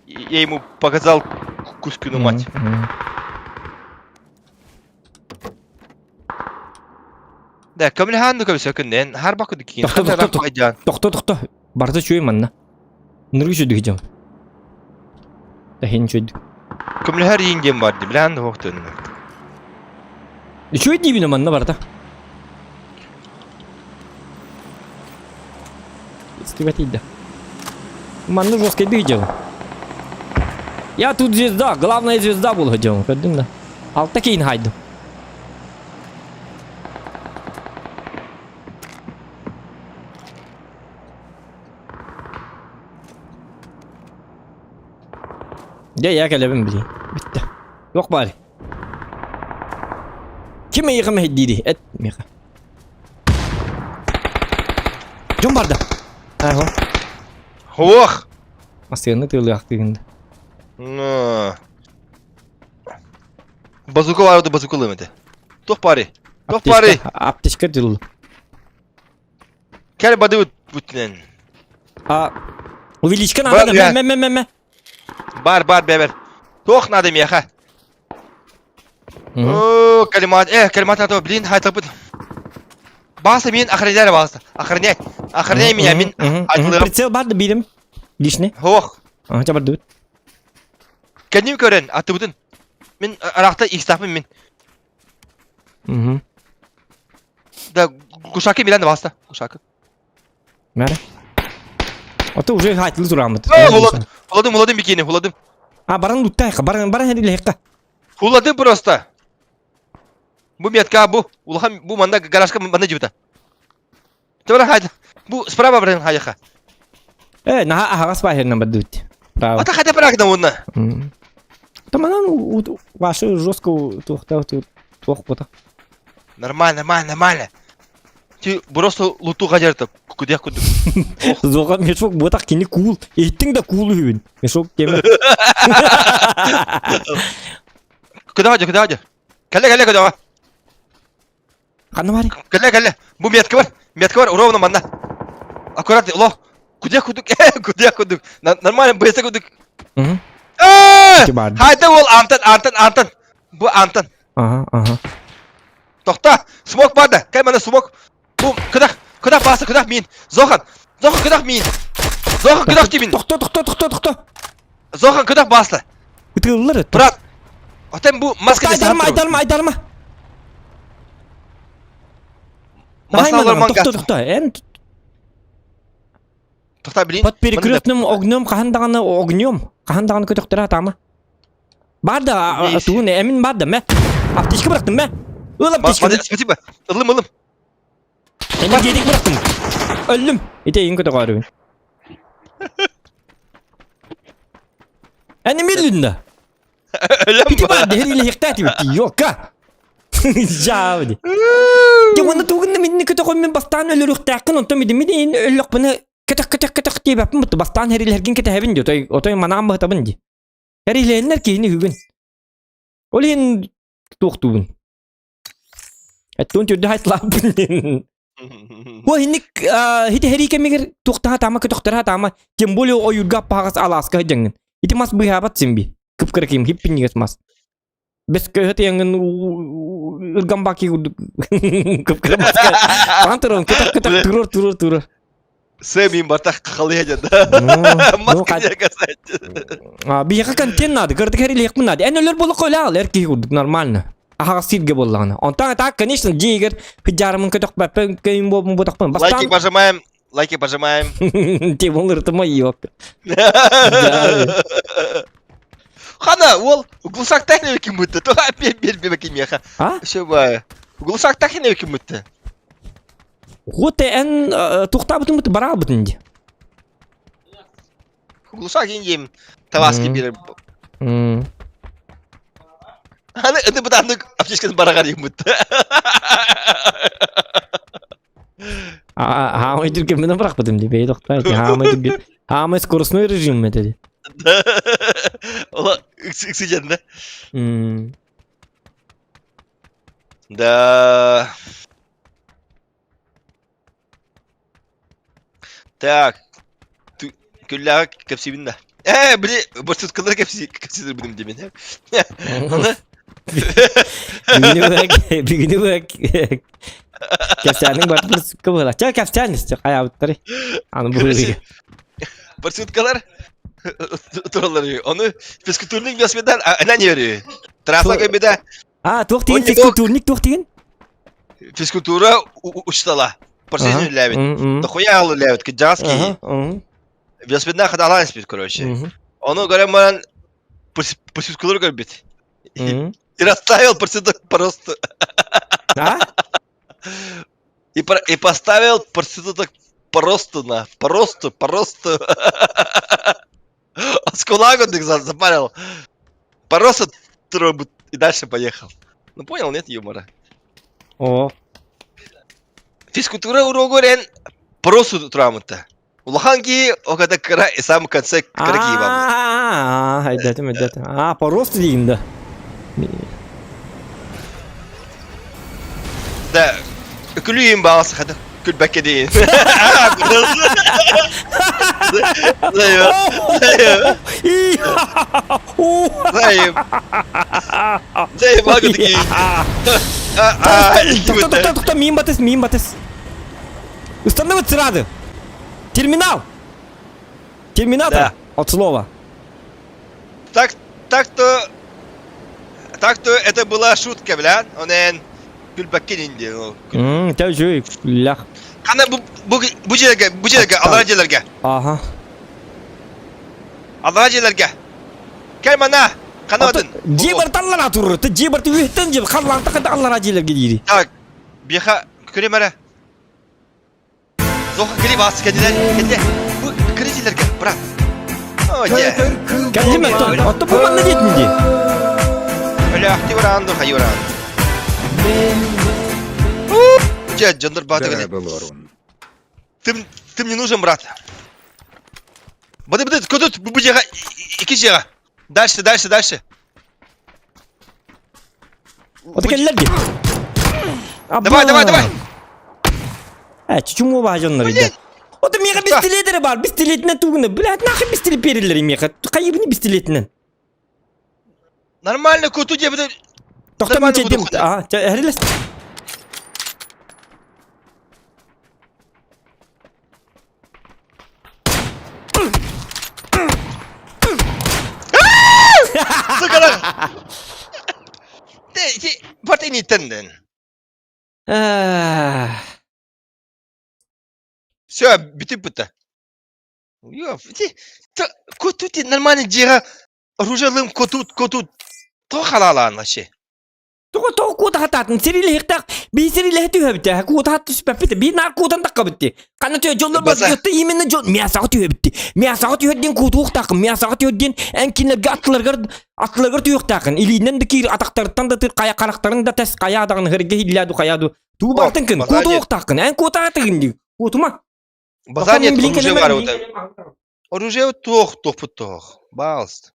Я ему показал Кузькину мать. Да, көмүлэһаан көмсөкүннэн, харба кудукин. Тохто, тохто, тохто, тохто. Барда чуй манна. Ныргы чуйдү хидем. Тахин чуйдү. Көмүлэһэр иин диэн бар ди, билээн хуохтун. Үчүгэй диибин манна барда. Истибэт да. Манна жесткий дьыл. Я тут звезда, главная звезда буолла дьон. Көрдүм да. Алта кейин хайдым. Дьэ, я кэлэбин билии. Бүттэ. Туох баар? Ким эйиэхэ мэһэйдиирий? Эт миэхэ. Дьон барда. Аһо. Ох! Массыынаны тыылыахтыгын да. Ну. Базука баар базука ылым этэ. Туох баарый? Туох баарый? Аптечка дьыл. Кэл бады бүтүнэн. А увеличка надо, мэ мэ мэ мэ мэ. Бар, бар, бэбэр. Туох надо миэхэ? О, калимат, э, калимат надо, блин, хайтапыт. Баса мин охраняй баса. Охраняй. Охраняй меня, мин Прицел бар да биирим. Лишний. Ох. Ага, бар дыбыт. Кэнним көрөн, атыбытын. Мин арахта икстапын мин. Угу. Да, кушаки билен баста. Кушаки. Мәрі. Ото уже хайтылы турамыт. Хуладым, хуладым, хуладым бикини, хуладым. А, баран луттайха, баран, баран хәрилэхка. Хуладым просто. Бу метка, бу, улахан, бу манна гаражка манна жибита. Тыбара хайда. Бу справа баран хайаха. Э, наха аһаҕас баһырынан бардыбыт. Право. Ата хайда барагда уонна. Таманан ваши жестко туохта туох бота. Нормально, нормально, нормально. Ти просто луту гадерта, кудя куду. Зоға мешок ботақ кені кул. Еттің да кул үхін. Мешок кеме. Куда гадя, куда гадя? Кәле, кәле, куда? Ханна бар? Кәле, кәле. Бу метка бар. Метка бар, ровно манна. Аккуратно, ло. Кудя кудук, кудя кудук. Нормально, быстро кудук. Хайда ол Антон, Антон, Антон. Бу Антон. Ага, ага. Тохта, смок бар да. Кай мана смок. Бу кыдах, кыдах басы, кыдах мин. Зохан, Зохан кыдах мин. Зохан кыдах ти мин. Тохто, тохто, тохто, тохто. Зохан көтөх бааста. Ытыыллар өттө. Брат. Отен бу маска Айдарма, айдарма, айдарма. Масалар манга. Тохто, тохто. Эн Тохта блин. Под перекрестным огнем хаһан даҕаны огнем хаһан даҕаны көтөхтөрө атаама. Бар да тугун эмин бар да мэ. Аптечка бырахтым мэ. Ыл аптечка. Спасибо. Ылым ылым. Энергетик бырахтым. Өллүм. Ити эйин көтөҕөөрүбүн. Эн эмиэ да? Өлөм Ити бар дehir илиһиэхтээтибит ёка. Жаабыди. Дьэ уонна тугун да минни көтөҕөм мин бастаан өлөрүөхтээххин онтон мидин мидин өллөхпүнэ көтөх көтөх көтөх диэбэппин бутта бастаан хэрилэргин кэтэһэбин ди отой отой манаан быһытабын ди. Хэрилээннэр киһини үһүгүн. Ол иһин туохтуубун. Эттуун түрдэ хайтлааппын. Бу инник хити хэрии кэмигэр туохтаха таама көтөхтөрө таама тем более ойуурга аппаҕас алааска сылдьаҥҥын. Ити мас быыһаабат син би. Кып-кыра ким хиппинньигэс мас. Бэс көһө тыйаҥҥын ырган баки курдук кып-кыра маска. Паан туран көтөх көтөх турар турар турар. Сэм бартах халыйа дьэ. Маска касать. Биһиэхэ контент надо, кырдык хэрилиэхпин надо. Эн өлөр буолук өлө эр киһи курдук нормально. Аһаҕас сиргэ буоллаҕына. Онтон а так, конечно, дьиэгэр хыдьаарымын көтөхпөппүн, көйүн буолбун ботохпун. Лайки пожимаем, лайки пожимаем. Те болыртыма yok. Хана, ол глушак тахне ким бутты. То бер бер бер ким яха. А? Все бай. Глушак тахне ким бутты. Вот эн тухтабытын бут бараабытын ди. Глушак индием таваски бир. Аны это бутанды аптечканы барагар им бутты. Хаамай түрген мен бырахпытым ди бей тохтай. Хаамай түрген. Хаамай скоростной режим это. Ола икси да. Да. Так. Күллэҕэ кэпсиибин да. Ээ, били, борсуткалары кэпсии кэпсиир будем диэмин. Аны Бүгүнү быһа бүгүнү быһа кэпсээниҥ барыта борсукка буола. Чэ кэпсээн истэ хайаабыттары. Аны бу Борсуткалар тураллар. Ону физкультурник велосипедтан ана не берүү. Трасса көбүдэ А, туох деген физкультурник туох деген? Физкультура учтала. Парсен үллээбит. Дохуя ал үллээбит. Кыдьаҕас киһи. Велосипедна хатаалаан испит, короче. Ону көрөн баран физкультура көрбүт. И расставил проституток просто. А? И, и поставил проституток просто на, просто, просто. Скулагу запарил. Просто и дальше поехал. Ну понял, нет юмора. О. Физкультура уруогар просто турамыта. Улахан киһи оката кыра и сам конце кыра киһи бабы. А, өйдөөтүм, өйдөөтүм. А, по росту дейин да. Да, күлүүм баҕас хата күлбэккэ дейин. Зайым. Зайым агыдыки. Тохто, тохто, тохто, миин батыс, миин батыс. Установить сразу. Терминал. Терминатор. Да. От слова. Так, так-то... Так-то это была шутка, бля. Онен күлбэккин инди. Мм, үчүгэй, лях. Хана бу бу бу дьиэлэргэ, бу дьиэлэргэ, аллара дьиэлэргэ. Ага. Аллара дьиэлэргэ. Кэл мана, ханабатын. Дьиэ барыта аллара турар. Дьиэ барыта үөһэттэн дьиэ халлаанта хата аллара дьиэлэргэ диири. Так, биэхэ көрүм эрэ. Зоха кири бас кэннилэр, кэннилэр. Бу кири дьиэлэргэ, брат. О, дьэ. Кэллим оттон. Оттон бу манна диэтин дии. Өлөөхтүү бараан дуу, хайы бараан. Дьэ, дьоннор баата кэлэ. Дорабылорун. Ты, ты мне нужен, брат. Бады, бады, куда тут? Бу дьиэҕэ, икки дьиэҕэ. Дальше, дальше, дальше. Ото кэллэр дии. Давай, давай, давай. Э, чучуҥу баа дьоннор иде. Ото миэхэ бистилиэтэрэ баар, бистилиэтинэн тугуна. Блядь, нахуй бистилиэт бериллэр миэхэ. Хайыбыны бистилиэтинэн. Нормально, куту диэбитэ. Тохто Нормально мен буду. А, эрилес. Vart är ni tänden? Все, бүтүп Йо, Кутут нормально дьиэҕэ оружиелым кутут кутут тоҕо халаалаан вообще? Тоҕо тоҕо куота хатаатын сэрилэһиэхтээх биир сэрилэһэ түһэбитэ куота хат түспэппит биир наар куотан таххабытти ханна түһэ дьоннор базыгытта именно дьон мясаҕа түһэбитти мясаҕа түһэр диэн куотуохтааххын мясаҕа түһэр диэн эн кинилэргэ аттыларгар аттыларгар түһүөхтээххин илиинэн да киир атахтарыттан да тыр хайа харахтарын да тэс хайаа даҕаны хырга иһиллээ ду хайаа ду туу бартын кын куотуохтааххын эн куотаатыгын дии куотума Базар нет оружие бар Оружие туох туохпут туох. Баалст.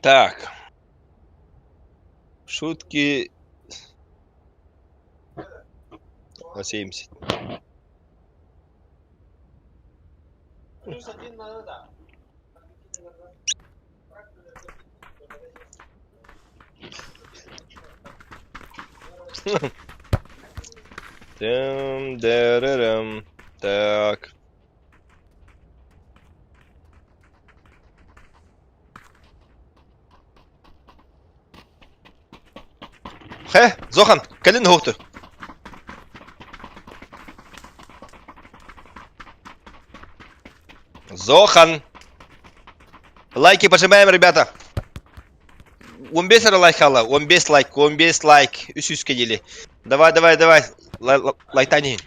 Так. Шутки на 70. Тым дэрэрым. Так. Хэ, Зохан, кэлин уһукту. Зохан. Лайки пожимаем, ребята. 15 эрэ лайк хаалла, 15 лайк, 15 лайк, үс үскэ диэли. Давай, давай, давай, лайтани.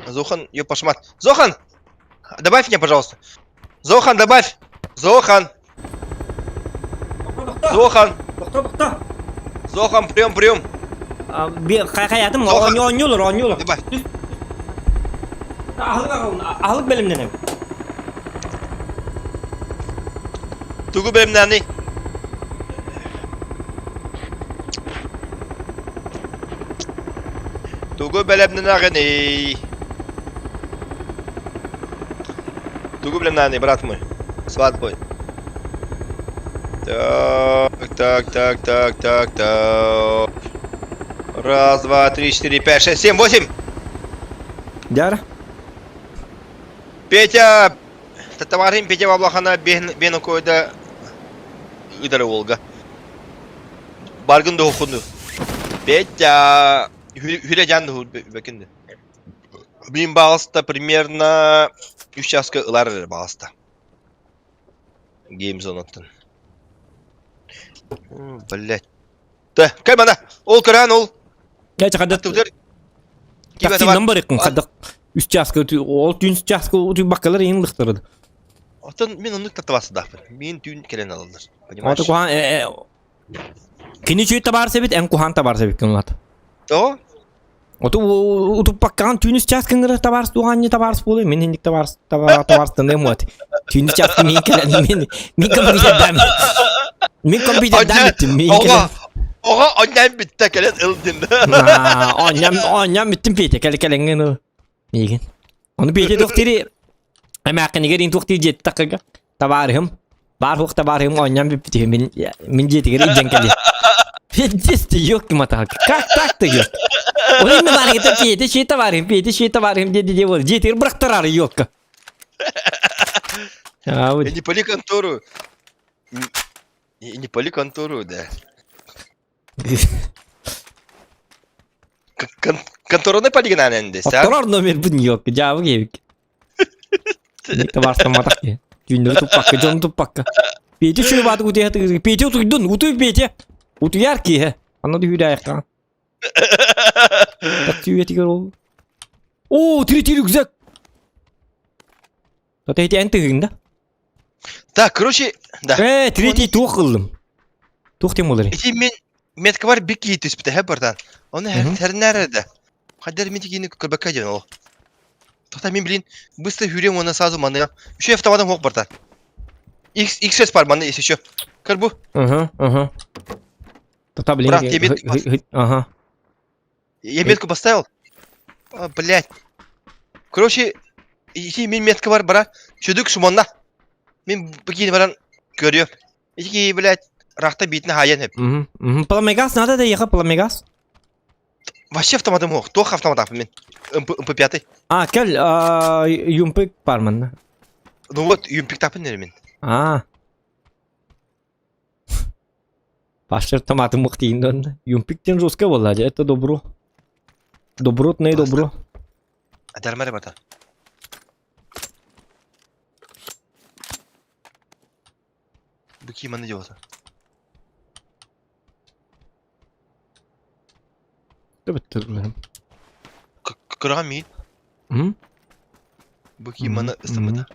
Зохан, ё пошмат. Зохан, добавь меня, пожалуйста. Зохан, добавь. Зохан. Зохан. Зохан, прием, прием. Хайатым оонньуулар, оонньуулар. Добавь. Аһылык бэлэмнэнэм. Тугу бэлэмнээний? Тугу бэлэмнэнэҕиний? Тугу бэлэмнээний, брат мой? Сват мой. Так, так, так, так, так, так. Раз, два, три, четыре, пять, шесть, семь, восемь. Дяра. Петя! Татаварым Петя Баблахана бен койда ыдары Волга. Баргын да хунду. Петя! Хүле жан бекинди. Блин, балыста примерно үс часка ылар балыста. Геймзонаттан. Блять. Да, кай мана. Ол көрөн ол. Я чакада Таксинан барыкын хадак үс часка ол түн часка баккалар ең лыктырды. Отон мен оннук татабасы Мен түүн келен алалар. Понимаешь? Ото кухан Кини чүй табар себит, эн кухан табар себит кынлат. То? Оту утуппаккан түүнүс час кыңыры табарс туганни табарс болы, мен хиндик табарс табар табарс тындым вот. Түүнүс час мен келен мен мен компьютерден. Мен компьютерден биттим. Мен келен. Оға оннан битте келен ылдын. Оннан оннан биттим пете кел келенген. Миген. Оны пете доктори Эмээххинигэр иин туох диир дьиэт таххыга табаарыһым баар суох табаарыһым оонньоон бүппүтүһү мин мин дьиэтигэр илдьэн кэлиэ. Пиздец ты ёлки моталки как так-то ёлки Ол инне баарыгыта пиэтэ шиэ табаарыһым пиэтэ шиэ табаарыһым диэди диэ буолар дьиэтигэр бырахтараары ёлка. А Не пали контору. Не пали контору, да. Контораны палигынан энди, саа? Отторор номер бун ёлка дьаабы киэбик. Табаарыстамматах киһи. Түүннэри туппакка, дьону туппакка. Петя үчүгэй баатык утуйа Петя утуйдун, утуй Петя. Утуйар киһи. Анна да Так түйэтигэр ол. О, третий рюкзак. Тата ити эн тыгын да? Так, короче, да. Э, третий туох ыллым. Туох тем болар? Ити мен метка бар бик кии түспүтэ хэ бартан. Оны хэрнээр да. Хадер мен тигини көрбөккө диэн ол. Тоқта мен блин, быстро хүрем оны сразу маны. Еще автоматом хоқ бартан. X X6 бар маны если еще. Көр бу. Ага, ага. Тота блин. Брат, я метку Ага. Я метку поставил. А, блядь. Короче, ити мен метка бар бара. Чөдүк шумонна. Мен бикини баран көрүөм. Ити блядь. Рахта биитин хаайан эп. Пламегаз надо да ехать, пламегаз. Вообще автоматым ох, туох автомат мин. МП5. А, кэл, юмпик бар манна. Ну вот, юмпик тапын мин. А. Пашер томаты мухтиин Юмпиктен жестко была, это добро. Добротное добро. Адармары бата. Бу ким манна дьуота? Кыраҕа миин. Бу ким маны ыстаммыта?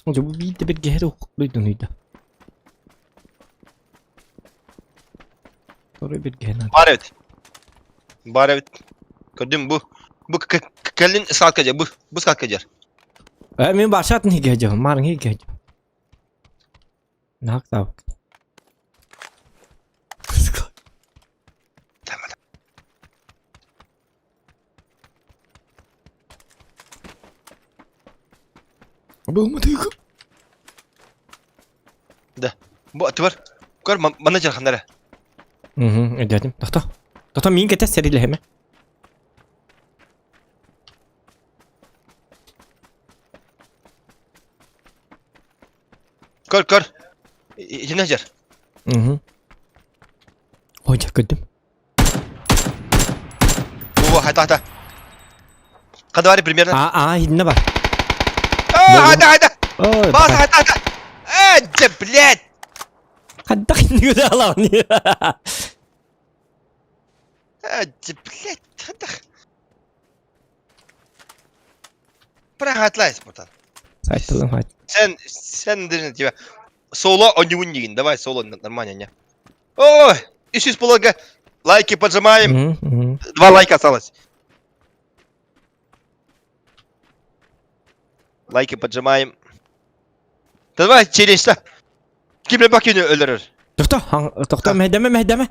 Дьэ бу биир да бэргэһэ да дойдунуйда. Торо бэргэһэ наада. Баар эбит. Баар эбит. Көрдүм бу. Бу кэлин скалка дьэ бу. Бу скалка дьэр. Э мин башатын хигэ дьэ, марын хигэ дьэ. Нак так. Да. Бу атыбар. Көр манна дьарханнара. Угу, өйдөөтүм. Тохто. Тохто миин кэтэс сэрилэһэмэ. Көр, көр. Итинэ дьар. Угу. Ой, дьэ, көрдүм. Во, хайта, хайта. Хадавари примерно. А, а, инна бар. А, хайта, хайта. Ой, Бас, хайта, хайта. Э, дьэ, блядь. Хайдах иннигэ алаҕын. Э, дьэ, блядь, хайдах. Прохатлайс, братан. Сайттылым хайт. Sen, sen dedin тебя. Соло онньугун дигин, давай соло нормально, не. Ой, ищи полага. Лайки поджимаем. Два лайка осталось. Лайки поджимаем. Давай, челлендж Ким бакини өлөрөр? Тохто, тохто, мэһдэмэ, мэһдэмэ.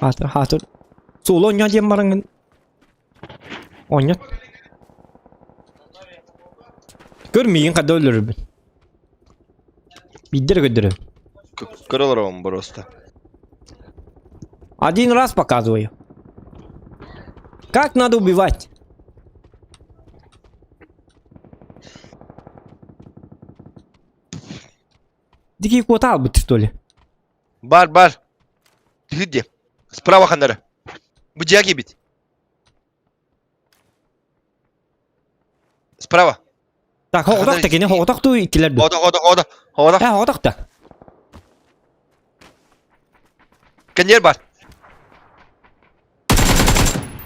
Хаатыр, хаатыр. Суолу онньоо диэн бараҥҥын. Оонньот. Көр миигин хада өлөрөрбүн. Биирдэ эрэ көрдөрөбүн. Көрө олоробун просто. Один раз показываю. Как надо убивать? Дикий кот албыт, что ли? Бар, бар. Где? Справа ханнары. Бу дьиэ бит. Справа. Так, хоҕотох да кини хоҕотох туу иккилэр ду. Хода, хода, хода. Хода. Э, хоҕотох да. Коньер бар.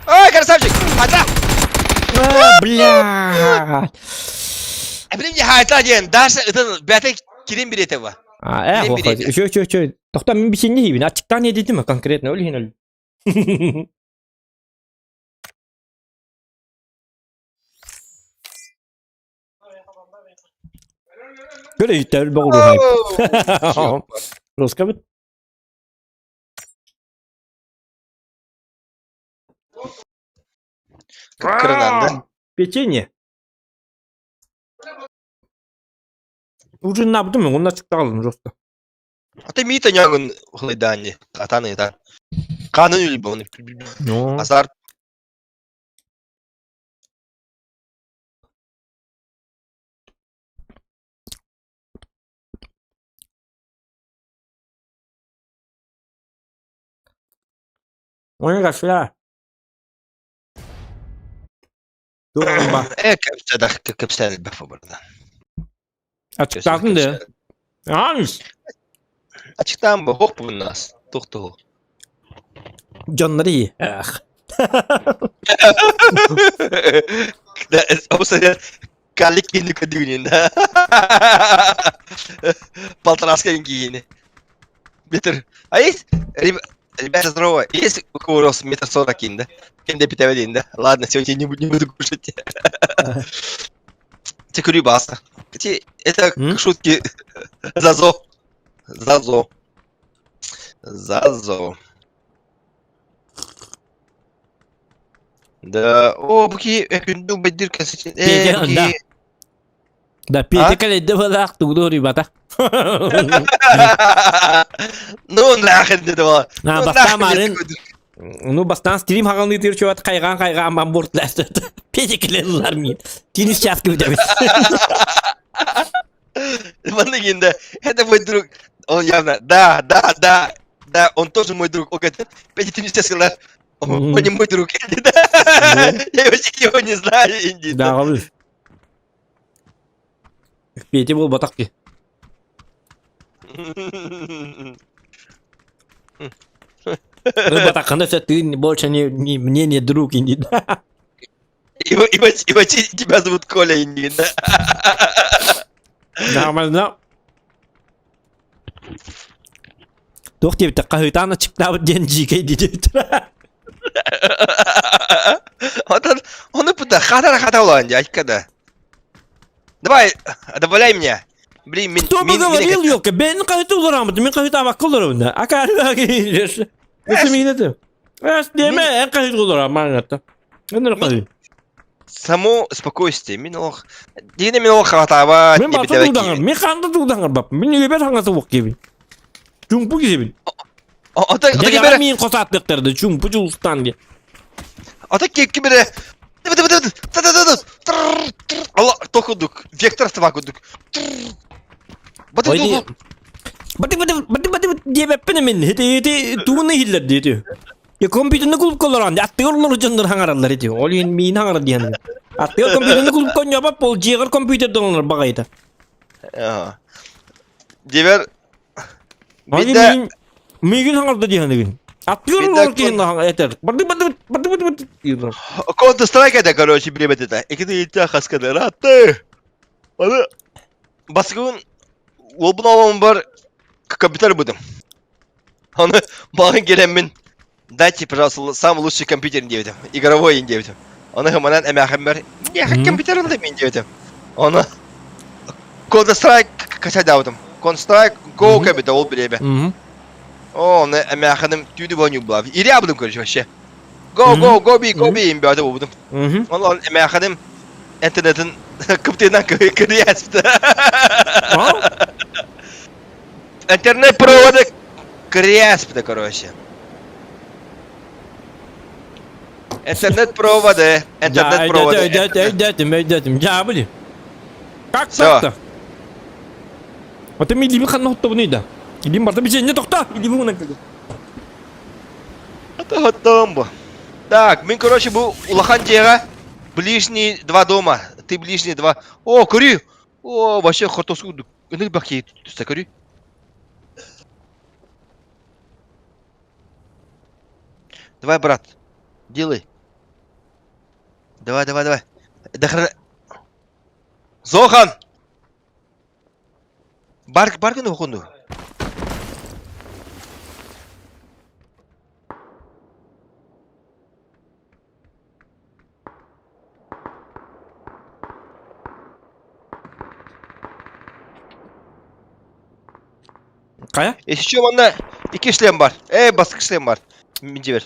Ай, красавчик! Хата! А, бля. Блин, не хайта диэн, даже это бәтэ кирин билете ба. А, э, Кирин билете. Үчү, үчү, үчү. Тохто мин бисинни хибин. Ачыктаан едитим конкретно өл хин өл. Көрө иттер боҕуру хайп. Руска бит. Кырынан Печенье. Ужиннабытым онна чыктагалым просто. Ата мита нягын хлыдани, атаны та. Канын үлбі Ну. Азар. Ой, кашля. Туруба. Э, кэпсэдэх кэпсээн элбэх барда. Ачыктаатын да. Ааныс. Ачыктаан бу хоп нас. Тухту. Дьоннор iyi. Эх. Да, калик кини көдүгүнүн да. Полтораска киини. Метр. А есть? Ребята, здорово. Есть у кого рост метр сорок да? Кем де да? Ладно, сегодня не буду, не буду кушать. Те курю баста. Это шутки. Зазо. Зазо. Зазо. Да, о, бу киһи өкүндү убайдыр кэсичи. Петя, Э, бу да. киһи Да, Петя А? кэлэйдэ былаах тугу уруйбата. Ну нахрен деді бала. А, Ну бастаан нахрен марын, деді. ну бастаан стрим хагалныытыр чуат хайгаан хайгаан бан буртласта. Петя кэлэллар мин. Тинис часка бүтәбит. Манна киинде, это мой друг. Он явно, да, да, да, да, он тоже мой друг. Он говорит, Петя, ты не все сказал, он не мой друг. Я вообще его не знаю, Инди. Да, ҕабыл. Петя буолбатах ки. Ылбатаххына өссө тыын больше не, не, мне не друг инди. И, и, и вообще тебя зовут Коля, Инди, да? Нормально. Туох диэбитэ хаһыытаан ачыктаабыт диэн дьиикэй диэбит. Отон, он пуда хатара хаталан, дядька, да. Давай, добавляй меня. Блин, мин, Кто бы мин, говорил, мин, елка, бэйэн хаһыты улараамыт, мин хаһыытаабакка олоробун да. Акаарыга киирэр. Өссө миигин этим. Эс диэмэ, эн хаһыты улараам, маҥҥатта. Эн хаһыы. Само спокойствие. Мин ох, дигине мин ох хатаба, Мин бата туудаҥар, мин ханта туудаҥар бап. Мин үйэбэр хаҥаса уох киэбин. Чуҥпу киһибин. Ото ото Дьэ, кибере, миин хос ааттыахтарда, чуҥпу Дьулустаан диэн. ото кибере. Алла, токудук, вектор кудук. Баты Ой, баты баты баты баты диэбэппин мин. Ити ити тугун иһиллэр диэти. Я компьютерны клубка олорон, аттыгар олорор дьоннор хаҥараллар ити. Ол иһин миин хаҥарар диэн. Аттыгар компьютерны клубка онньообот бол дьиэҕэр компьютердан олорор баҕайыта. Дивер Ол иһин Бидэ миин миигин хаҥарда диэхэнигин. Аттыгар Бидэ олорор киһин этэр. Барды барды барды барды барды дииллэр. Counter Strike это, короче, билебет это. Икити итя хаскады. Ратты. Аны баскын уолбун оҕом бар компьютер будем. Аны маған келеммин дайте, пожалуйста, самый лучший компьютер диэбитим. Игровой диэбитим. Аны манан эмээхэммэр не компьютер да мин диэбитим. Оны Counter Strike качайдаабытым. Counter Strike Go кэбитэ ол билебе. О, оны эмээхэним түүнү боню булав. Ире абыдым короче вообще. Go go go би go би им бөтө бубутум. Ол эмээхэним интернетин кыптыынан кырыяспыта. Интернет проводы кырыяспыта, короче. Интернет проводы, интернет проводы. Өйдөөтүм, өйдөөтүм, дьаабыли. Как так-то? Ата мен илиибин ханна хоттобунуй да? Илиим барда бичиэнньэ тохто! Илиибин гынан кэлин. Это хоттом бу. Так, мин, короче, бу улахан дьиэҕэ ближний два дома. Ты ближний два. О, көрү! О, вообще хортоску ынык бакки түстэ көрү. Давай, брат, делай. Давай, давай, давай. Дохрена... Зохан! Бар, бар гын охунду. Хайа? Еще манна икки шлем бар. Э, баскы шлем бар. Миндибер.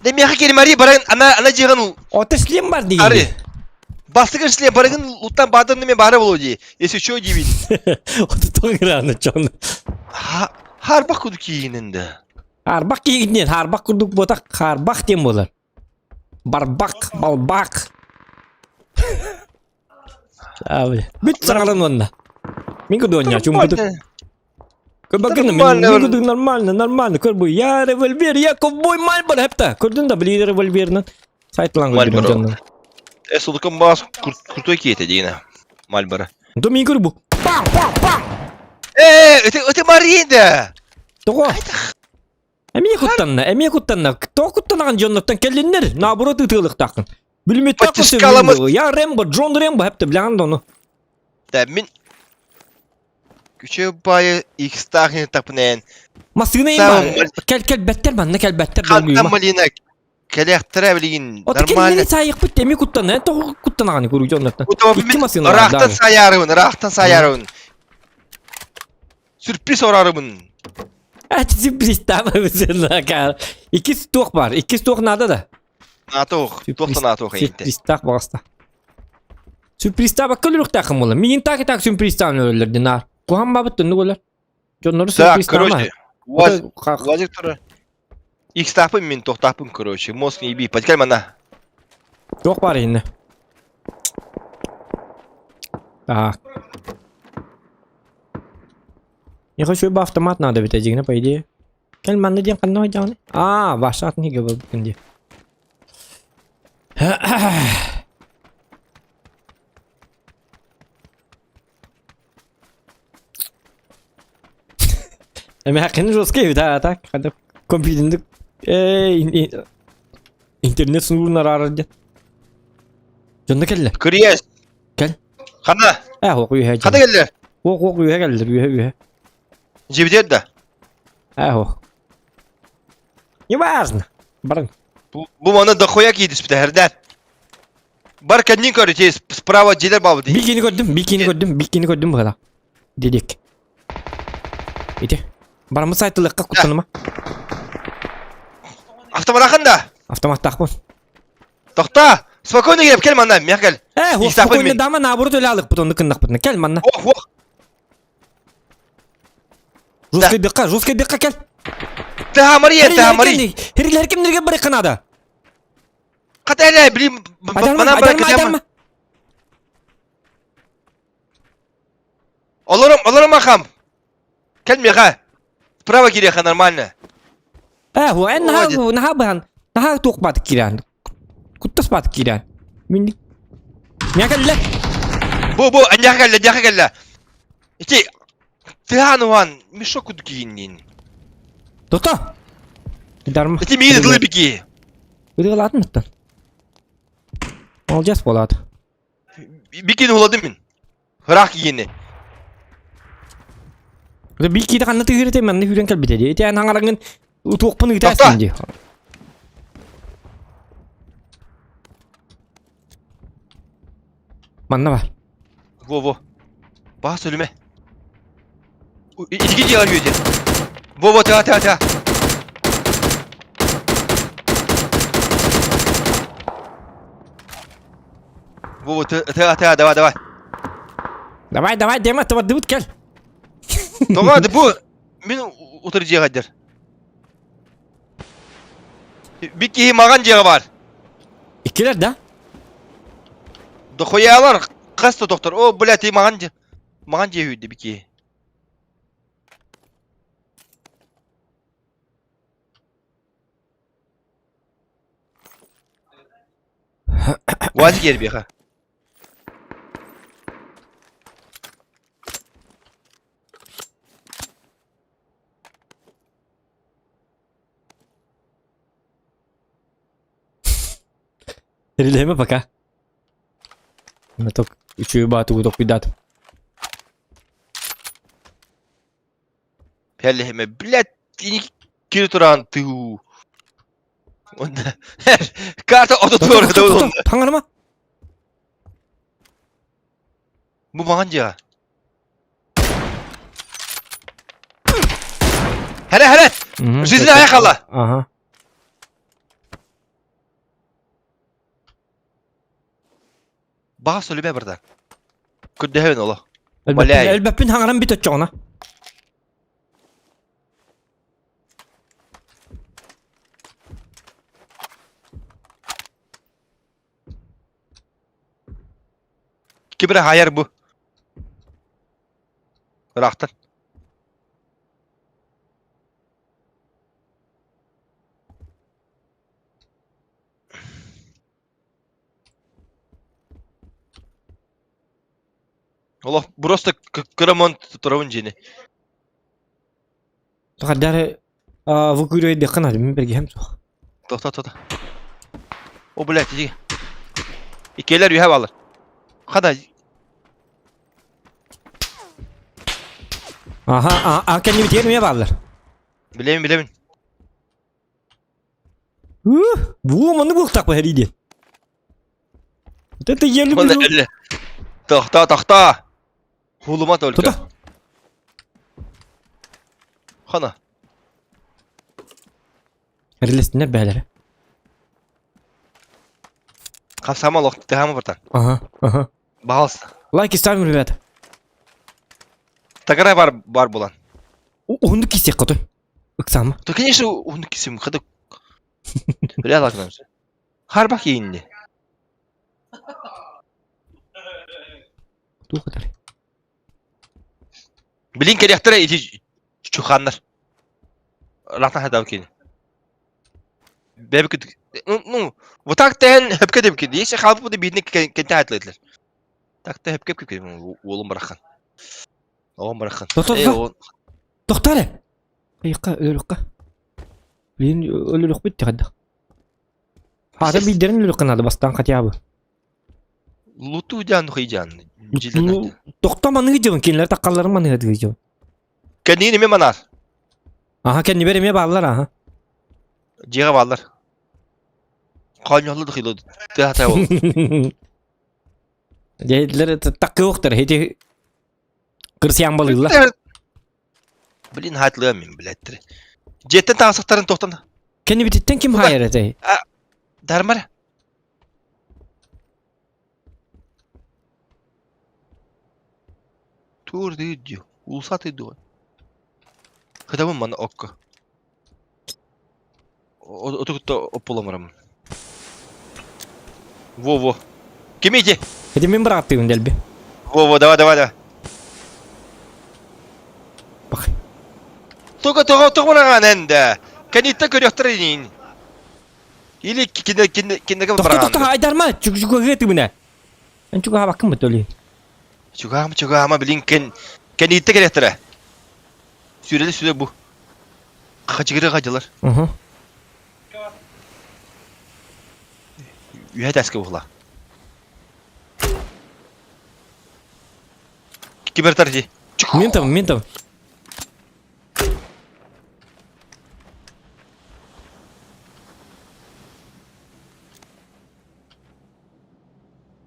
Да меха келмари баран ана ана жыгын Ота шлем бар деген. ары. Бастыгы шлем барыгын луттан бадын неме бары болу ди. Если что дибин. Ота тоңыраны чон. Харбак куду кийининде. Харбак кийгитинен, харбак курдук ботак, харбак диэн буолар. Барбак, балбак. Бүт саҥаран уонна. Мин кудуонньа чуҥкутук. Көрбөккүн мин кудук нормально, нормально. Көр бу я револьвер, я ковбой Мальборо хепта. Көрдүн да били револьвернан. Сайтлан көрдүм дьоннор. Э, сулукум баас крутой киете дейна. Мальборо. Да мин көр бу. Пам, пам, пам. Э, это это Маринда. Тоҕо? Эмиэ куттанна, эмиэ куттанна. Тоҕо куттанаҕын дьоннортон кэллиннэр, наоборот ытыалыктааххын. Бүлүмүттэх Батискаламы- Я Рэмбо, Джон Рэмбо хэптэ билэҕин да ону. Да мин күчө баайы икстаах тапнэн Массыына Самым бар. Кэл кэлбэттэр манна кэлбэттэр хантан долгуйума. малина кэлэхтэрэ билигин Ото нормально кэллини саайыхпыт эмиэ куттанна. Эн тоҕо куттанаҕын куруук дьоннортон. Икки массыына бар Ыраахтан даҕаны. саайаарыбын, ыраахтан саайаарыбын. Сюрприз оҥорорубун. Сюрпризтаабы Иккис туох бар? Иккис туох надо да? Наатуох, туох да наатуох эйинте. Сюрпризтаах бағаста. Сюрпризтаабакка өлөрүөхтээххин буолла. Миигин так и так сюрпризтаан өлөллөр динаар. Куһаҕан баабыт түннүк өлөр. Дьоннору Так, сюрпризтаама. короче, УАЗ, УАЗик турар. Икстаапын мин тохтаапын, короче, мозг не еби. Подкаль мана. Туох баар инне? Так. Я хочу бы автомат надо ведь один, по идее. Кэл манна диэн ханна ойдоҕуна? Аа, ваша атын иһигэ буолбуккун дии. Эмээххин жесткий эбит аа так ханна компьютерник эй интернет суурун араарар диэн. Дьонно кэллэ. Кырыйас. Кэл. Хана. Ээ ох үөһэ Хана кэллэ. Ох ох үөһэ кэллэр үөһэ үөһэ. Дьиэбитигэр да? Ээ ох. Неважно. Баран. Бу, бу маны дохуя киирдиспитэ хэрдээн. Бар кэннин көр, ити справа дьиэлэр баабыт. Бикини көрдүм, бикини көрдүм, бикини көрдүм быһыла. Дедик. Ити. Бараммыт сайтылыкка куттаныма. Автоматахын да? Автоматтаахпын. Тохта! Спокойно кел, кел манна, миэхэ кел. Э, хуох, спокойно дама наоборот өлө алыкпыт, онну кыннахпытына. Кел манна. Ох, ох. Жесткий дыкка, жесткий дыкка кел. Тыха Мария, тыха Мария. Хирилер кимнерге барыкка надо? Хата эле, блин, мана барыкка. Олорум, олорум ахам. Кел миэхэ. Справа кириэхэ нормально. Э, һу, эн наһаа наһаа быһан, наһаа туох баатык киирэн. Куттас баатык киирэн. Мин Миэхэ кэллэ. Бу, бу, аньяха кэллэ, аньяха кэллэ. Ити, тыаан уһаан, мешок кудук киинниин. Тота. Дарма. Ити миигин ытылы бики. Ырыалаатын оттон. Молодец буолаат. Бикини уладым мин. Ыраах киини. Биир киитэ ханна тыһыыр манна сүүрэн кэлбитэ дии. Ити эн аҥараҥын утуохпун ыытаастын дии. Манна бар. Во-во. Баас өлүмэ. Итики дьиэҕэ үөдэ. Во-во, тыа, тыа, тыа. Во-во, тыа, тыа, давай, давай. Давай, давай, Дема, табардыбыт кел. Тоҕо бу мин утары дьиэҕэ дэр. Bir киһи маҕан дьиэҕэ бар. Иккилэр да? Дохуялар хас да доктор. О, блядь, и маҕан дьиэ. Маҕан дьиэ үүйдэ bir киһи. Уазик ербиэхэ. Релеме пока. Меток үчүгэй баатыгы токуйдаатым. Пеллэһимэ, блядь, ини кири тураан тыы. Онда карта ото туора да Таҥарыма. Бу маҥан дьиэҕэ. Хәрэ, хәрэ! Жизнь айа хала! Ага. Баҕа сөлүбэ барда. Көрдөһөбүн оло. Умоляю. Өлбөппүн хаҥаран бүт оччоҕуна. Ким эрэ хаайар бу. Ыраахтан. Олох просто кырамон турабын дьиэни. Хардары выкурой деххан мин бергиһэм суох. Тохто тохто. О, блядь, иди. Иккиэлэр үһэ баалар. Хада. Аха, а кэннибитигэр эмиэ бааллар. Билэбин, билэбин. Бу маннык буолуохтаах бу диэн. Вот это я люблю. Тохто, тохто. Хулума только. Тута. Хана. Эрилэстиннэр бээлэрэ. Хапсама олох тыһаама братан. Ага, ага. Пожалуйста. Лайки ставим, ребята. Тагара бар бар булан. Уһундук кисиэх хоту. Ыксаама. То конечно уһундук кисим хады. Бля лакнам. Харбах иинни. Туох этэр? Билин кэлиэхтэрэ ити чуханнар. Рахтан хадав кини. Бэбик ну, ну, вот так тэн хөпкө деп кини. Если халбы буду бидни кенте хатлыйлар. Так та хөпкө кеп уолум барахан. Оҕом барахан. Тохтоо эрэ. Ыйыкка өлөрүөххэ. Билин өлөрүөхпүт тиҕэрдэх. Аата биирдэрин өлөрүөххэ наада бастаан хотя бы. Луту дьаан хыйдьаан. Тохто маныгы дьыбын кинилэр таккалларын маныгы дьыбын. Кэнниин эмиэ манаар. Аха кэннибэр эмиэ бааллар аха. Дьиэҕэ бааллар. Хоонньоһоллу да хыйлы тыаһата ол. Дьэйдилэр таккыохтар ити кырсыян балыыллар. Блин, хатлыам мин, блядь. Дьиэттэн таҕысахтарын тохтон. Кэннибититтэн ким хаайар этэй? Дармар. Тур дии Улусаты дуо. Кытабын маны окко. Отукта оппуламарам. Во-во. Ким ити? Ити мин бырааттыыбын дэлби. Во-во, давай, давай, давай. Бак. Только тоҕо тоҕо бараҕаан энде. Кэнниттэн көрүөхтэр иниин. Или кине кине кинеге Тохто бараҕаан. тохто айдарма чугуга тыбына. Эн чугаһабаккын бу төлүй. Чугаама чугаама билин кен кэнниттэн кэлиэхтэрэ. Сүрэлэ сүрэ бу. Хачыгыры хадьылар. Угу. Үһэ тэскэ буһла. Кибертар ди. Мен там, мен там.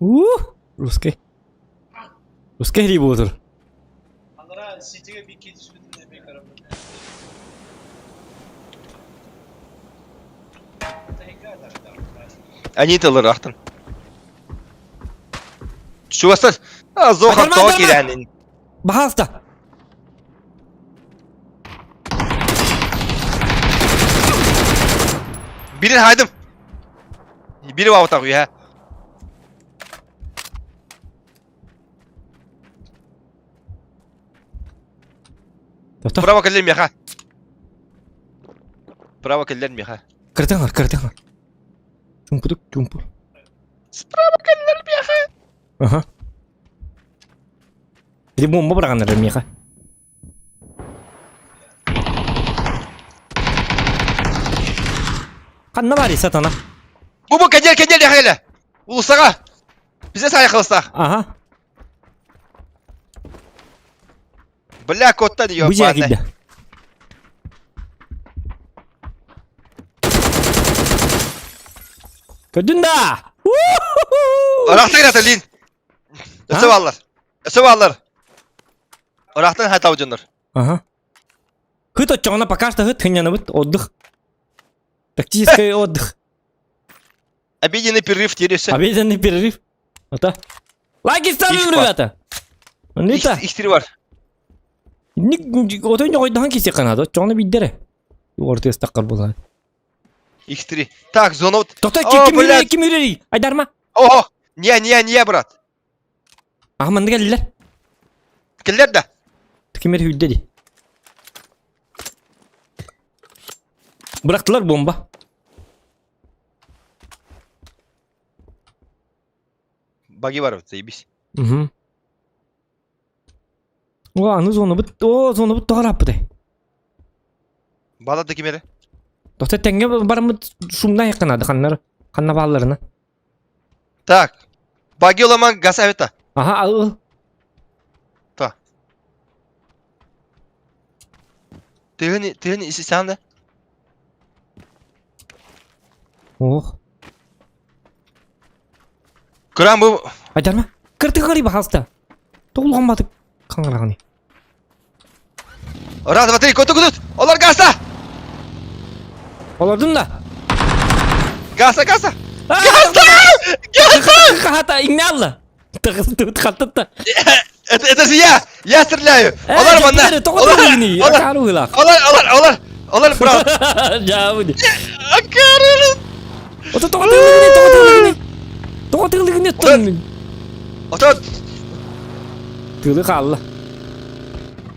Ух, русский. Русский ребутер. Они тылыр ахтын. Чугастар. Зоха тоқ кирәнин. Пожалуйста. Бирин хайдым. Бири бабытак үйә. Тохто. Право кэллэр миэхэ. Право кэллэр миэхэ. Кыртаҥар, кыртаҥар. Чумпутук, чумпу. Справа кэллэр миэхэ. Аха. Ити бомба быраҕаннар миэхэ. Ханна баарый сатана? Бу бу кэннер кэннер миэхэ кэлэ. Улуссаҕа. Бизе сайхылыстаах. Аха. Бля, коттан Бу дьиэ ёбаный. киирдэ. Көрдүн да! Ыраахтан кэлэ Лин. Өсө бааллар. Өсө бааллар. Ыраахтан хатау дьоннор. Ага. Хыт оччоҕуна пока что хыт хынньанабыт отдых. Тактический отдых. Обеденный перерыв тересе. Обеденный перерыв. Ата. Лайки ставим, Их бар. ребята! Нита. Ихтири бар. Ник отой ньоҕойдоһон кисе канада. Оччоҕуна биирдэрэ. Уортыас таххар буолан. Ихтири. Так, зона... Тохтой О, ким блядь. үрэр, ким үрэрий? Айдарма. О, не, не, не, брат. Аха манна кэллилэр. Кэллэр да. Ким эрэ сүүрдэ дии. Бырахтылар бомба. Баги бар, заебись. Угу. О, аны зонабыт, о, зонабыт тоҕо ырааппытай? Бала да ким эрэ? Тохто тэҥҥэ бараммыт шумна айыкканады ханнар, ханна баалларына. Так. Баги оламан газ авета. Аха, ал. Та. Тыгын, тыгын исисан да? Ох. Кыран бу Айдарма. Кыртык қари бахалста. Тоғылған қаңырағаны. Раз, два, три, куту, куту! Олар гаста! Олордун да. Гаса, гаса! Гаса! Гаса! Хата, иҥнэ алла. Хаттытта. Это, это же я! Я стреляю! Олар манна! Олар! Олар! Олар! Олар! Олар! Олар, брат! Жабыды. Акарылы! Ото тоҕо тыылыгыный, тоҕо тыылыгыный? Тоҕо тыылыгыный оттон? Ото Тыылы хаалла.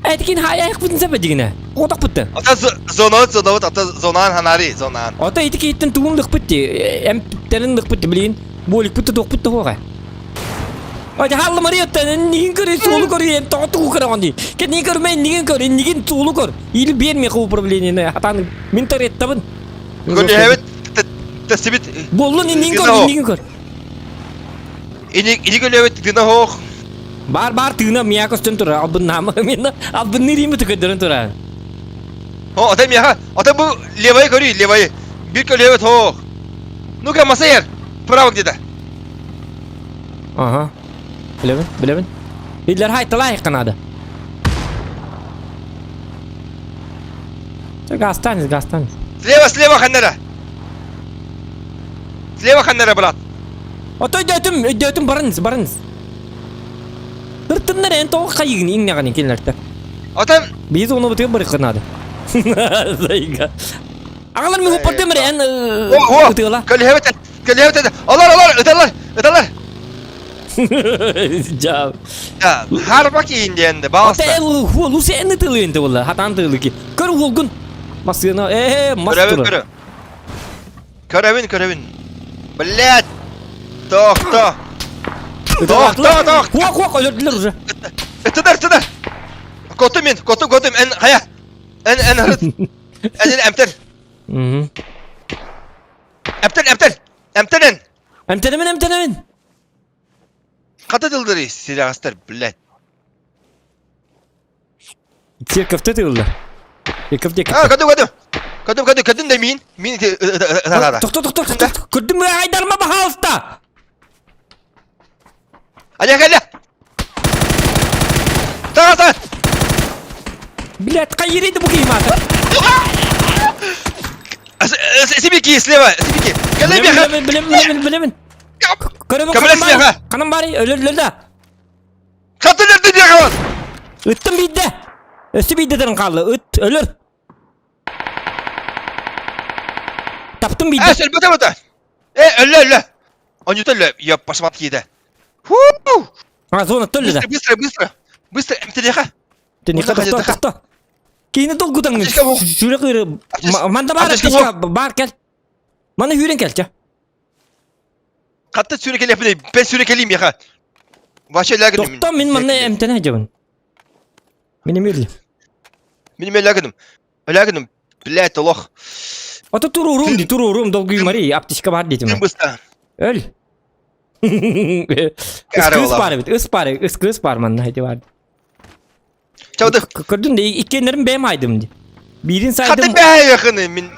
Этикин хаайаахпытын сэбэ дигинэ. Оҕотохпуттан. Ото зонаут, зонаут, ото зонаан ханари, зонаан. Ото ити киһиттэн тугун лыкпыт ди, эмтэрин лыкпыт ди, билигин буоликпыт да туохпут да суоҕа. Ой, халла Мария, иннигин көр, суолу көр, эн тоҕо тугу көрөҕүн дии. Кэннигин көрмө, иннигин көр, иннигин суолу көр. Или биэр миэхэ управлениены, атаан мин тореттабын. Көрүһэбит, тэстибит. Буоллун иннигин көр, иннигин көр. Ини ини көлөбүт тына хоох. Бар бар тыына мия көстөн турар, албыннаама мен албынныыр иими көдөрөн турар. О, ата миэхэ, ата бу левайы көрүй, левайы. Бир көлөбүт хоох. Ну-ка, Масайер, право где-то. Ага. Билэбин, билэбин. Биллэр хайталаах канада. Гастанец, гастанец. Слева, слева ханнара. Слева ханнара, брат. Ото өйдөөтүм, өйдөөтүм барыныз, барыныз. Ыртыннар эн тоҕо хайыгын иҥнэҕин кинилэртэ. Отон Биһиз ону бытыгы барыхха наада. Зайга. Аҕалар ми хуппардым эрэ эн О, о, ытыала. көлүһэбит, көлүһэбит, олор, олор, ыталар, ыталар. Жаа. Харба киин диэн Ата баҕаста. эл хуолу сен ытылыын те буолла. Хатаан тыылыки. Көр уолгун. Масыына ээ мас Көрөбүн, турар. көрө. Көрөбүн, көрөбүн. Блядь! Тохто! Тохто, тохто! Хуа хуа өлөрдүлэр уже. Ытыдар, ытыдар! Коту мин, коту, коту, эн хайа! Эн, эн ырыт! Эн, эн, эмтэн! Мгм. Эмтэн, эмтэн! Эмтэнэн! Эмтэнэмин, эмтэнэмин! Хата тылдырый, сирэҕэстэр, блядь. Церковьта тыылла. Церковь диэки. А, көтүм, көтүм. Көтүм, көтүм, көтүм да мин. Мин ытаата. Тохто, тохто, тохто. Көрдүм айдарма, пожалуйста. Аня, кэллэ. Таа, таа. Блядь, хайырыйды бу киһи маата. Сибики, слева, сибики. Кэлэ бияха. Билэмин, билэмин, билэмин, билэмин. Көрөбүн, Көмөлөс миэхэ. Ханан барый, өлөр да. Хатын эрдэ диэхэ Ыттым биирдэ. Өссө биирдэ тырын хаалла. Ыт өлөр. Таптым биирдэ. Э, сөлбөтө бөтө. Э, өллө, өллө. Онньута өллө. Я пошмат кииде. Фу! А, зона төллө да. Быстро, быстро, быстро. Быстро, эмтелеха. Тенихе тохто, тохто. Киини долгутаҥ. Аптечка бу. Сүрэх ыыры. Манда бар аптечка бар кел. Маны хүрен кел, ча. Хатта сүрекелеппин, бен сүрекелиим яха. Вообще лягыным. Тохто мин манна эмтэнэ дьабын. Мин эмиэрли. Мин эмиэ лягыным. Лягыным. Блядь, олох. Ото туруурум ди, туруурум долгуймари, аптечка бар диэтим. Быста. Өл. Ыскыыс бар эбит, ыс бар, ыскыыс бар манна ити бар. Чауды. Көрдүн да иккиэннэрин бэйэм айдым ди. Биирин Хаты сайдым. бэйэхини мин.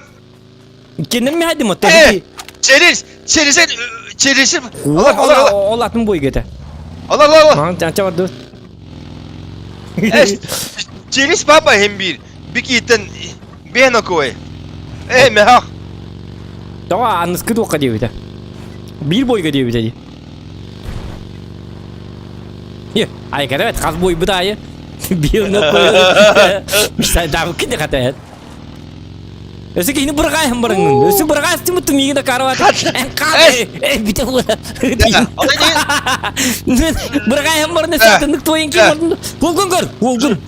Иккиэннэрин мен айдым отто. Э, Через, через, через. Алар, алар, алар. Ол атын бойга этэ. Алар, алар, алар. Маҥан ча барды. Э, через папа hem bir. Бикиттен бен окой. Э, мехах. Тоҕо аныскы туохха диэбитэ. Биир бойга диэбитэ дии. Айкара хас бойбут аайы биир Мисайдаабыккын де хатаят. Өсө киһини бырҕаайһын барыҥҥын. Өсө бырҕаастымыт миигин да карават. Эн хаал бите була. Бырҕаайһын барыны сатыннык туойын ким ордун. Уолгун көр, уолгун.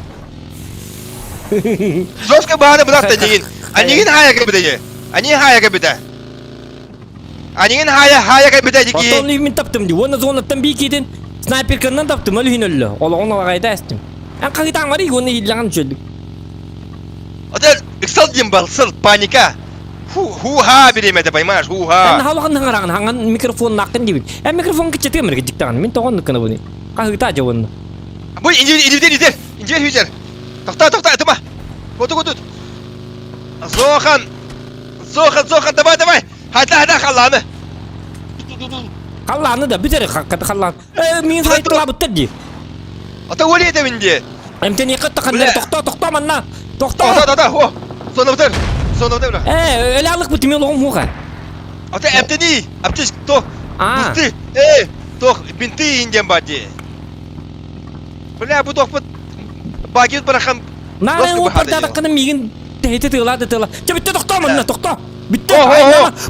Жестко бааны бырахта нигин. Анигин хая кэбитэ. Ани хая кэбитэ. Анигин хая хая кэбитэ дики. Оттон мин таптым ди. Уонна зонаттан бии киитин снайперканнан таптым өлүһүн өллө. Олоҕун алаҕайда эстим. Эн хаһыытаан барый уонна иһиллэҕин үчүөлдүк. Отел ыксал диэн балсыл паника. Ху ху-ха бириэмэтэ поймаешь ху-ха. Эн халахан хаҥараҕын хаҥан микрофоннааххын диибин. Эн микрофон киччэтиэм эрэ дьиктаҕын. Мин тоҕо оннук гынабыный? Хаһыытаа дьэ уонна. Бу индивид индивид индивид индивид хүчер. Тохтоо тохтоо ытыма. Куту кутут. Зохан. Зохан Зохан давай давай. Хайда хайда халлааны. Халлааны да бүтэр халлаан. Э мин хайтталаабыттар дии. Ата өле этэбин дии. Эмтэн иэхэ таханнар тохтоо тохтоо манна. Тохтоо. Тохтоо тохтоо. О. Сонобутар. Зона быра. Э, өлө алык бу тимел оҕом хуха. Ата эмтени, аптечка тох. А. Бысты. Эй, тох бинты инден бар ди. Бля, бу тохпут багет барахан. Нарын оппардадаккына миигин тэһити тыылаа да тыыла. Чэ бүттэ тохтоо манна тохтоо. Бүттэ.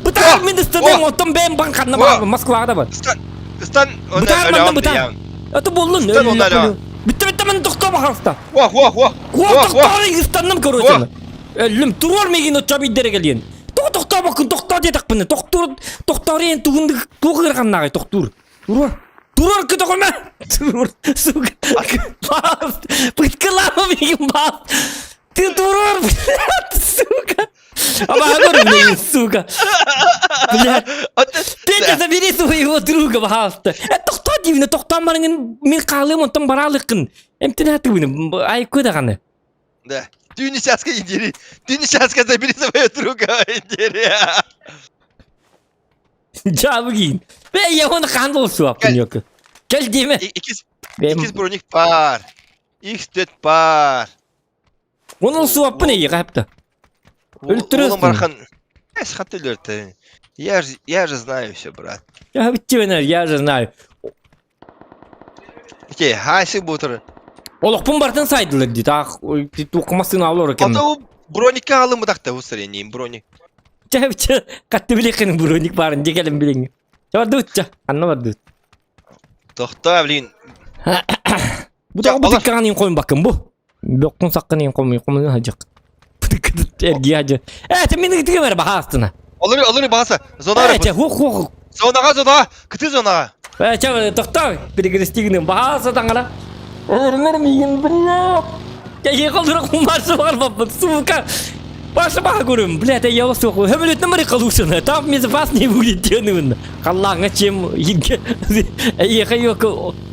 Бытаар мин ыстадым оттон бэйэм бан ханна бар Москваҕа да бар. Стан стан Бытаар манна бытаар. Это боллун. Бүттэ бүттэ мин тохтоо бахалста. Уах уах уах. Уох тохтоо ыстанным короче. Өллүм туруор миигин оччо биддere кэлиэн. Тоҕо тохтообоккун тохтоо диэтэхпинэ тохтуур тохтоор иэн тугун туох ыараханнааҕый тохтуур. Туруор. Туруор көтөҕүмэ. Туруор. Сука. Пыткалаама миигин баас. Ты туруор, блядь, сука. Абаагыр миигин, сука. Блядь. Петя, забери своего друга, пожалуйста. Э, тохтоо диибинэ, тохтоон барыҥын мин хаалыам, онтон бараалыккын. Эмтэнээтигин, айкуй даҕаны. Да. Ты несчастка индири. Ты несчастка забери своего друга индири. Дьаабы Бэ, я он хаан болсуаппын ёкы. Кэл диэмэ. Иккис иккис броник паар. Их төт паар. Оны суаппын эйи қапты. Өлтүрөстүн. Бархан. Эс хаты өлөртө. Я же я же знаю все, брат. Я я же знаю. Окей, хайсы бутыр. Олохпун бартын сайдылар дит. Ах, туқмасын алор экен. Ата броникка алым бутакта усыренин броник. Чэ, чэ, катты билехин броник барын дегелим билин. Бардыбыт чэ, анна бардыбыт. Тохта, блин. Бу да бу тиккан ин қойын бакын бу. Бөккун саккын ин қойын қойын хажык. Эрги хажы. Э, те мени тиге бер бахастына. Олар олар баса. Зона. Э, че, хух хух. Зонага зона. Кыты зонага. Э, че, тохта, перекрестигин бахаса таңара. Өрнөр миин блядь. Я ехал маршы бар сука. Башы баха көрөм, блядь, я вас сука. Хөмөлөтнө мары калушына. Там безопаснее будет денүн. Қаллаңа чем ехай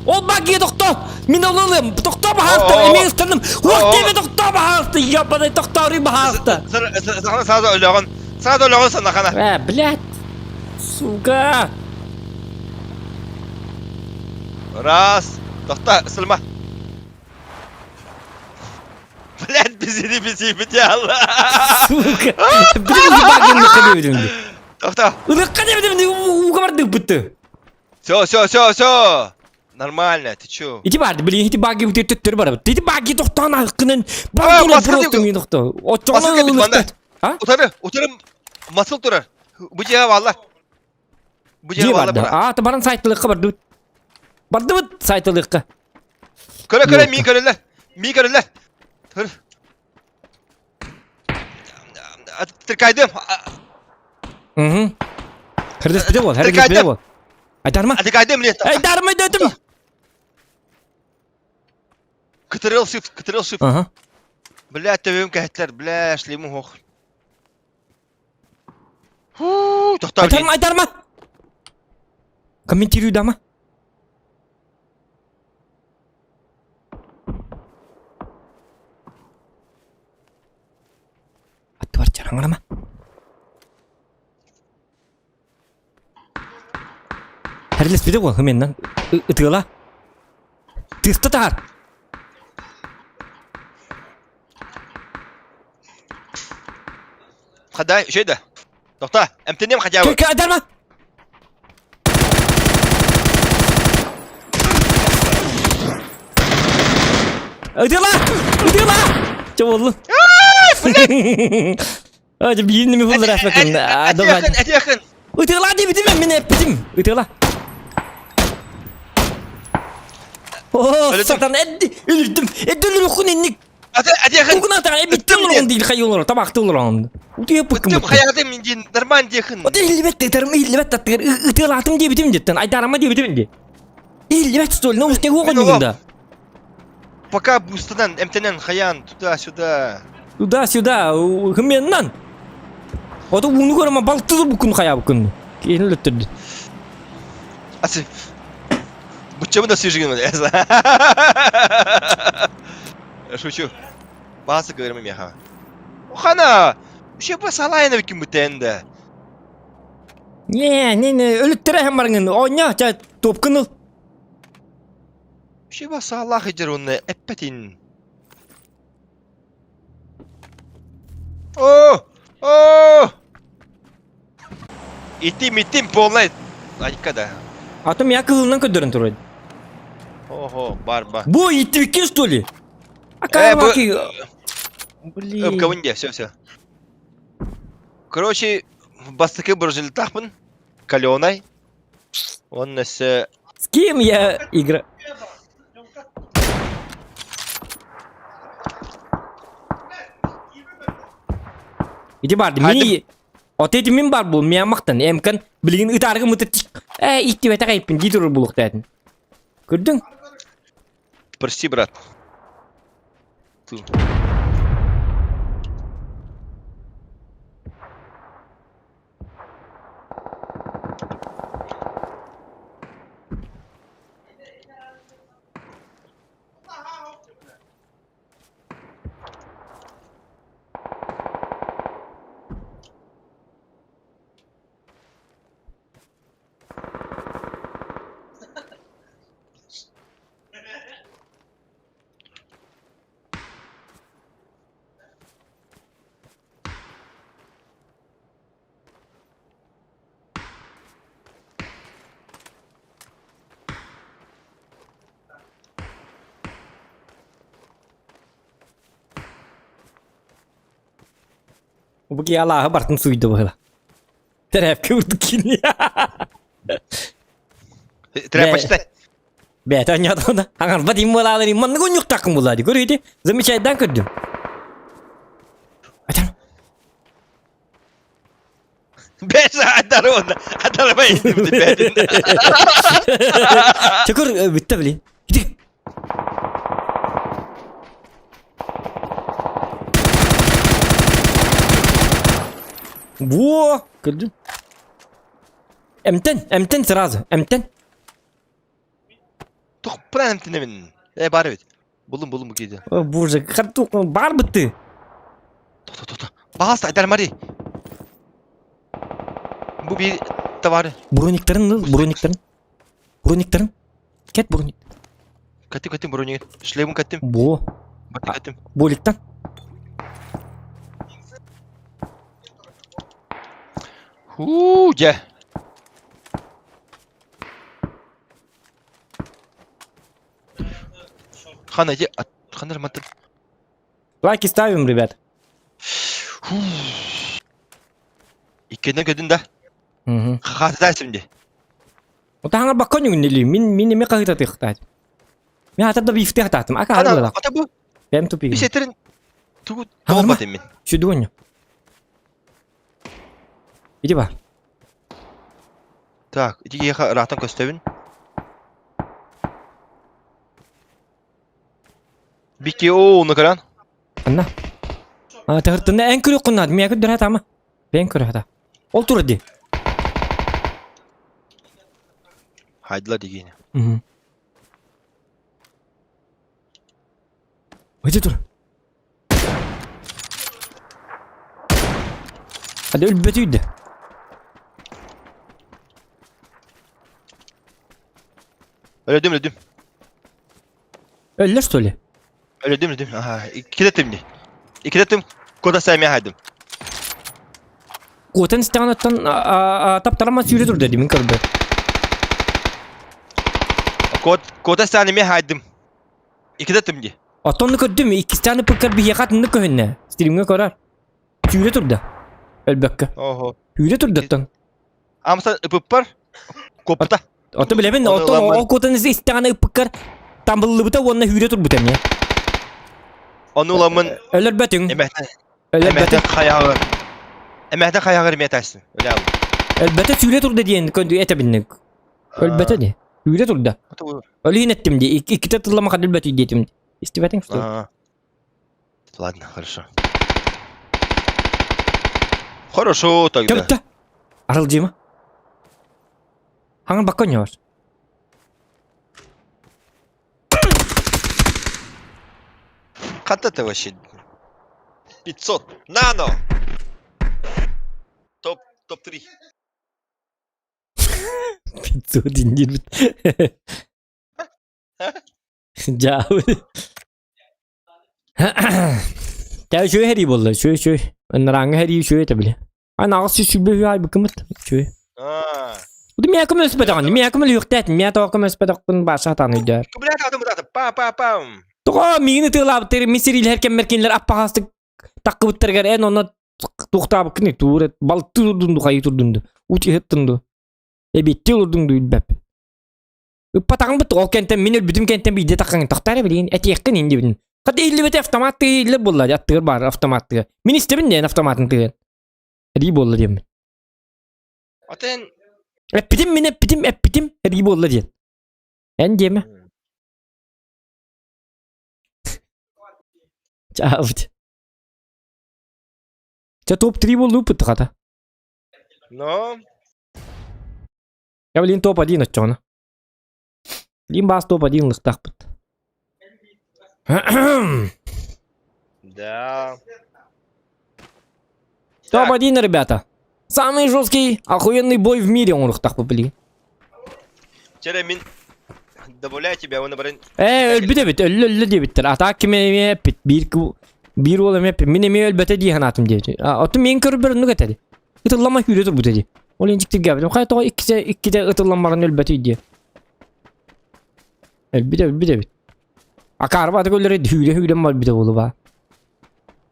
Ол баги тохто! Мин ололым! Тохто бахаста! Мен ыстанным! Уох деме тохто бахаста! Ябадай тохторы бахаста! Сразу өлөгөн. Сразу өлөгөн санахана. Э, блядь! Сука! Раз. Тохто, ысылма. Блядь, бизини бизи бити алла. Сука! Блин, баги ныкка Тохто. Ныкка дебедим, уга барды бытты. Все, все, все, все. Нормально, ты чё? Ити барды, блин, ити баги бутыр төттөр бар. Ити баги тохтон алкынын. Баги просто мен тохто. Очоңон А? Утары, утары масыл турар. Бу жега валла. Бу жега валла. А, та баран сайтылыкка барды. Барды бут сайтылыкка. Көрө көрө мин көрөлөр. Мин көрөлөр. Төр. Тыркайдым. Угу. Хердес бите бол, хердес бите бол. Айтарма. Тыркайдым ле. Айтарма дөтүм. Кытырыл shift, кытырыл shift. Ага. Бля, төбөм кәһәтләр, бля, шлемым хох. Фу, тохта. Айтарма, айтарма. Комментирую дама. Аттыбар чараңарама. Хәрлеспеде ғой, меннен. Ытыла. Тыста тар. Хадай, şeyde. Тохта, эмтенем хотя бы. Айтарма. Ытыла! Ытыла! Че болду? Ай, биирин неме болду рахмакын. Атиякын, атиякын. Ытыла дебитим мен эппитим. Ытыла. О, сатан эдди өлүрдүм. Эдди өлүрүхүн инник. Атиякын. Тугуна та эбиттим олорон дейл хай олор, табакты олорон. Утуя пыкым. Тым хаятым индин нормально дехин. Оты илбет тетерим, илбет таттыр. Ытылатым дебитим деттен. Айдарама дебитим ди. Илбет стол, но устне гогон югунда. Пока бустанан, эмтенен хаян туда-сюда. Туда-сюда, хменнан. Ото уну көрөмө балтызы букун хая букун. Кейин өлөттүрдү. Асы. Буччамы да сүйжүгүн Шучу. Басы көрөмө меха. Хана! Үше ба салайна бикин бүтенде. Не, не, не, өлөттүрө хем барыңын. Оня, ча топкын Үше ба салах ижер оны эппетин. О! О! Итим итим полный айка да. А то меня кыһылынан көрдөрөн турар. Ого, бар ба. Бу итвики что ли? А Э, бу как Блин. МК все, все. Короче, бастакы бронежилеттахпын. Каленай. Он өссө С кем я игра? Ити барды. Мини От эти мин бар бул миамактан эмкан билигин ытаарга мытыт э иттибэтэх эйппин дии турар булуктаатын. Көрдүң? Прости, брат. Ту. Бу киһи алааһы бартын суйда быһыла. Тэрээпкэ урдук кини. Тряпочтай. Бэйэтэ оонньоотоҕуна аҥарбат им буолаалар маннык оонньуохтааххын буоллаа дии көрүүй замечайдаан көрдүм. Атам Бэс адарона адарабай бэдин. Чөкөр бүттэ блин. Иди. Во, көрдүм. Эмтэн, эмтэн сразу, эмтэн. Тухпынан эмтэнэбин. Э бар эбит. Буллум буллум бу киһи. О, боже, хаттук бар бытты. То то то. Пожалуйста, айдар мари. Бу биир товары. Брониктарын ыл, брониктарын. Брониктарын. Кэт броник. Каттым каттым броник. Шлемин каттым. Бо. Баты каттым. Боликтан. Хуу, дьэ. Хана иди, хана мантан. Лайки ставим, ребят. Иккеннен көдүн да. Мгм. Хатыта симди. Отаҥар бакка нүгүннели мин мин эмиэ хаһыытатыахтаат. Мин хата да биифтиэхтаатым. Ака Ана, хары ата бу Бэм тупигин. бисетерин тугу Хаҥарма. толбат мин. Сүдүгүнню. Иди бар. Так, ити киһиэхэ ыраахтан көстөбүн. Бики оо, уну көрөн. Анна. А, тахыртында эн көрүөххүн наада. Миэхэ көрдөрө хатаама. Бэйэҥ көрө хата. Ол турар дии. Хайдыла дигине. Мгм. Ити тур. Hadi өлбөтүйдү. Өлөдүм өлөдүм. Өллөр что ли? Өлөдүм өлөдүм. Аха, иккилеттим ди. Иккилеттим. Кода саймя хайдым. Куотан истэҕин оттон таптарама сүүрэ турда дии мин көрбөт. Кот кота сааны хайдым. Иккилеттим ди. Оттон көрдүм, иккистээн ыппыккар биһиэхэ атыннык көһүннэ. Стримҥэ көрөр. Сүүрэ турда. Өлбөккө. Ого. Сүүрэ турда оттон. Амса ыпыппар. Копта. Оттон билэбин, Оны оттон ыламмын. ол куотан истэҕинэ ыппыккар тамбыллыбыта уонна сүүрэ турбута эмиэ. Ону ыламмын Өлөрбөтүҥ. эмэхтэн Өлөрбөтүҥ. эмэхтэн хайаҕар. Эмэхтэн хайаҕар эмиэ тайсын. Өлө Өлбөтө сүүрэ турда диэн көндү этэбинник. Өлбөтө дии. Сүүрэ турда. Өлүһүн эттим дии. Иккитэ тыллама хад өлбөтүй диэтим. Истибэтиҥ что? А. Ладно, хорошо. Хорошо тогда. Кэбитте. Арылдьыма. Хаҥан бакка оонньообор. Ханта ты вообще? 500. Нано! Топ, топ-3. 500 диир Дьаабы. Дьэ үчүгэй хэрии буолла, үчүгэй үчүгэй. Ынырааҥҥы хэрии үчүгэй этэ били. Ан аҕыс сүүс сүүрбэ үһү айбыккымыт. Үчүгэй. Аа. Бу миэхэ көмөлөспөтөҕүн, миэхэ көмөлөһүөхтээтин, миэхэ тоҕо көмөлөспөтөххүн баша сатаан өйдөөр. Бля, атым братым, па па пам. Тоҕо миигин ытыалаабыттар, мин сэриилэһэр кэммэр кинилэр аппаҕастык таккыбыттарыгар эн онно туохтаабыккын туур балты турдун ду хайыы турдун ду ут иһиттин ду эбиэттии олордуҥ ду билбэп ыппатаҕым бут ол кэнтэн мин өлбүтүм кэнтэн биирдэ таххаҥ тохтоор билигин этиэххин ин диэбитин хата иһиллибэтэ автомат тыа иһиллэр буолла аттыгар баар автомат тыа мин истэбин диэн автоматын тыын эрии буолла диэммин Отен эппитим мин эппитим эппитим эрии буолла диэн эн диэмэ чаабыт Чэ топ-3 буоллуппут хата. Но Я блин топ-1 оччоҕуна. Блин баас топ-1 лыхтаахпыт. Да. Топ-1, ребята. Самый жесткий, охуенный бой в мире оҥоруохтаахпыт, блин. Чэрэ мин добавляю тебя, он баран. Ээ, өлбүт эбит, өллө өллө диэбиттэр. А так ким эмиэ эппит, биир биир уол эмиэ эппит. Мин эмиэ өлбөтө дии санаатым диэбит. А, оттон мин көрбөр оннук этэ. Ытыллама күүрэ турбут эди. Ол инчиктиргээбитим. Хайа тоҕо иккитэ иккитэ ытыллан баран өлбөтүй диэ. Өлбүт өлбүт эбит. Акаарба аты көллөрө хүүрэ хүүрэн барбыта буолуба.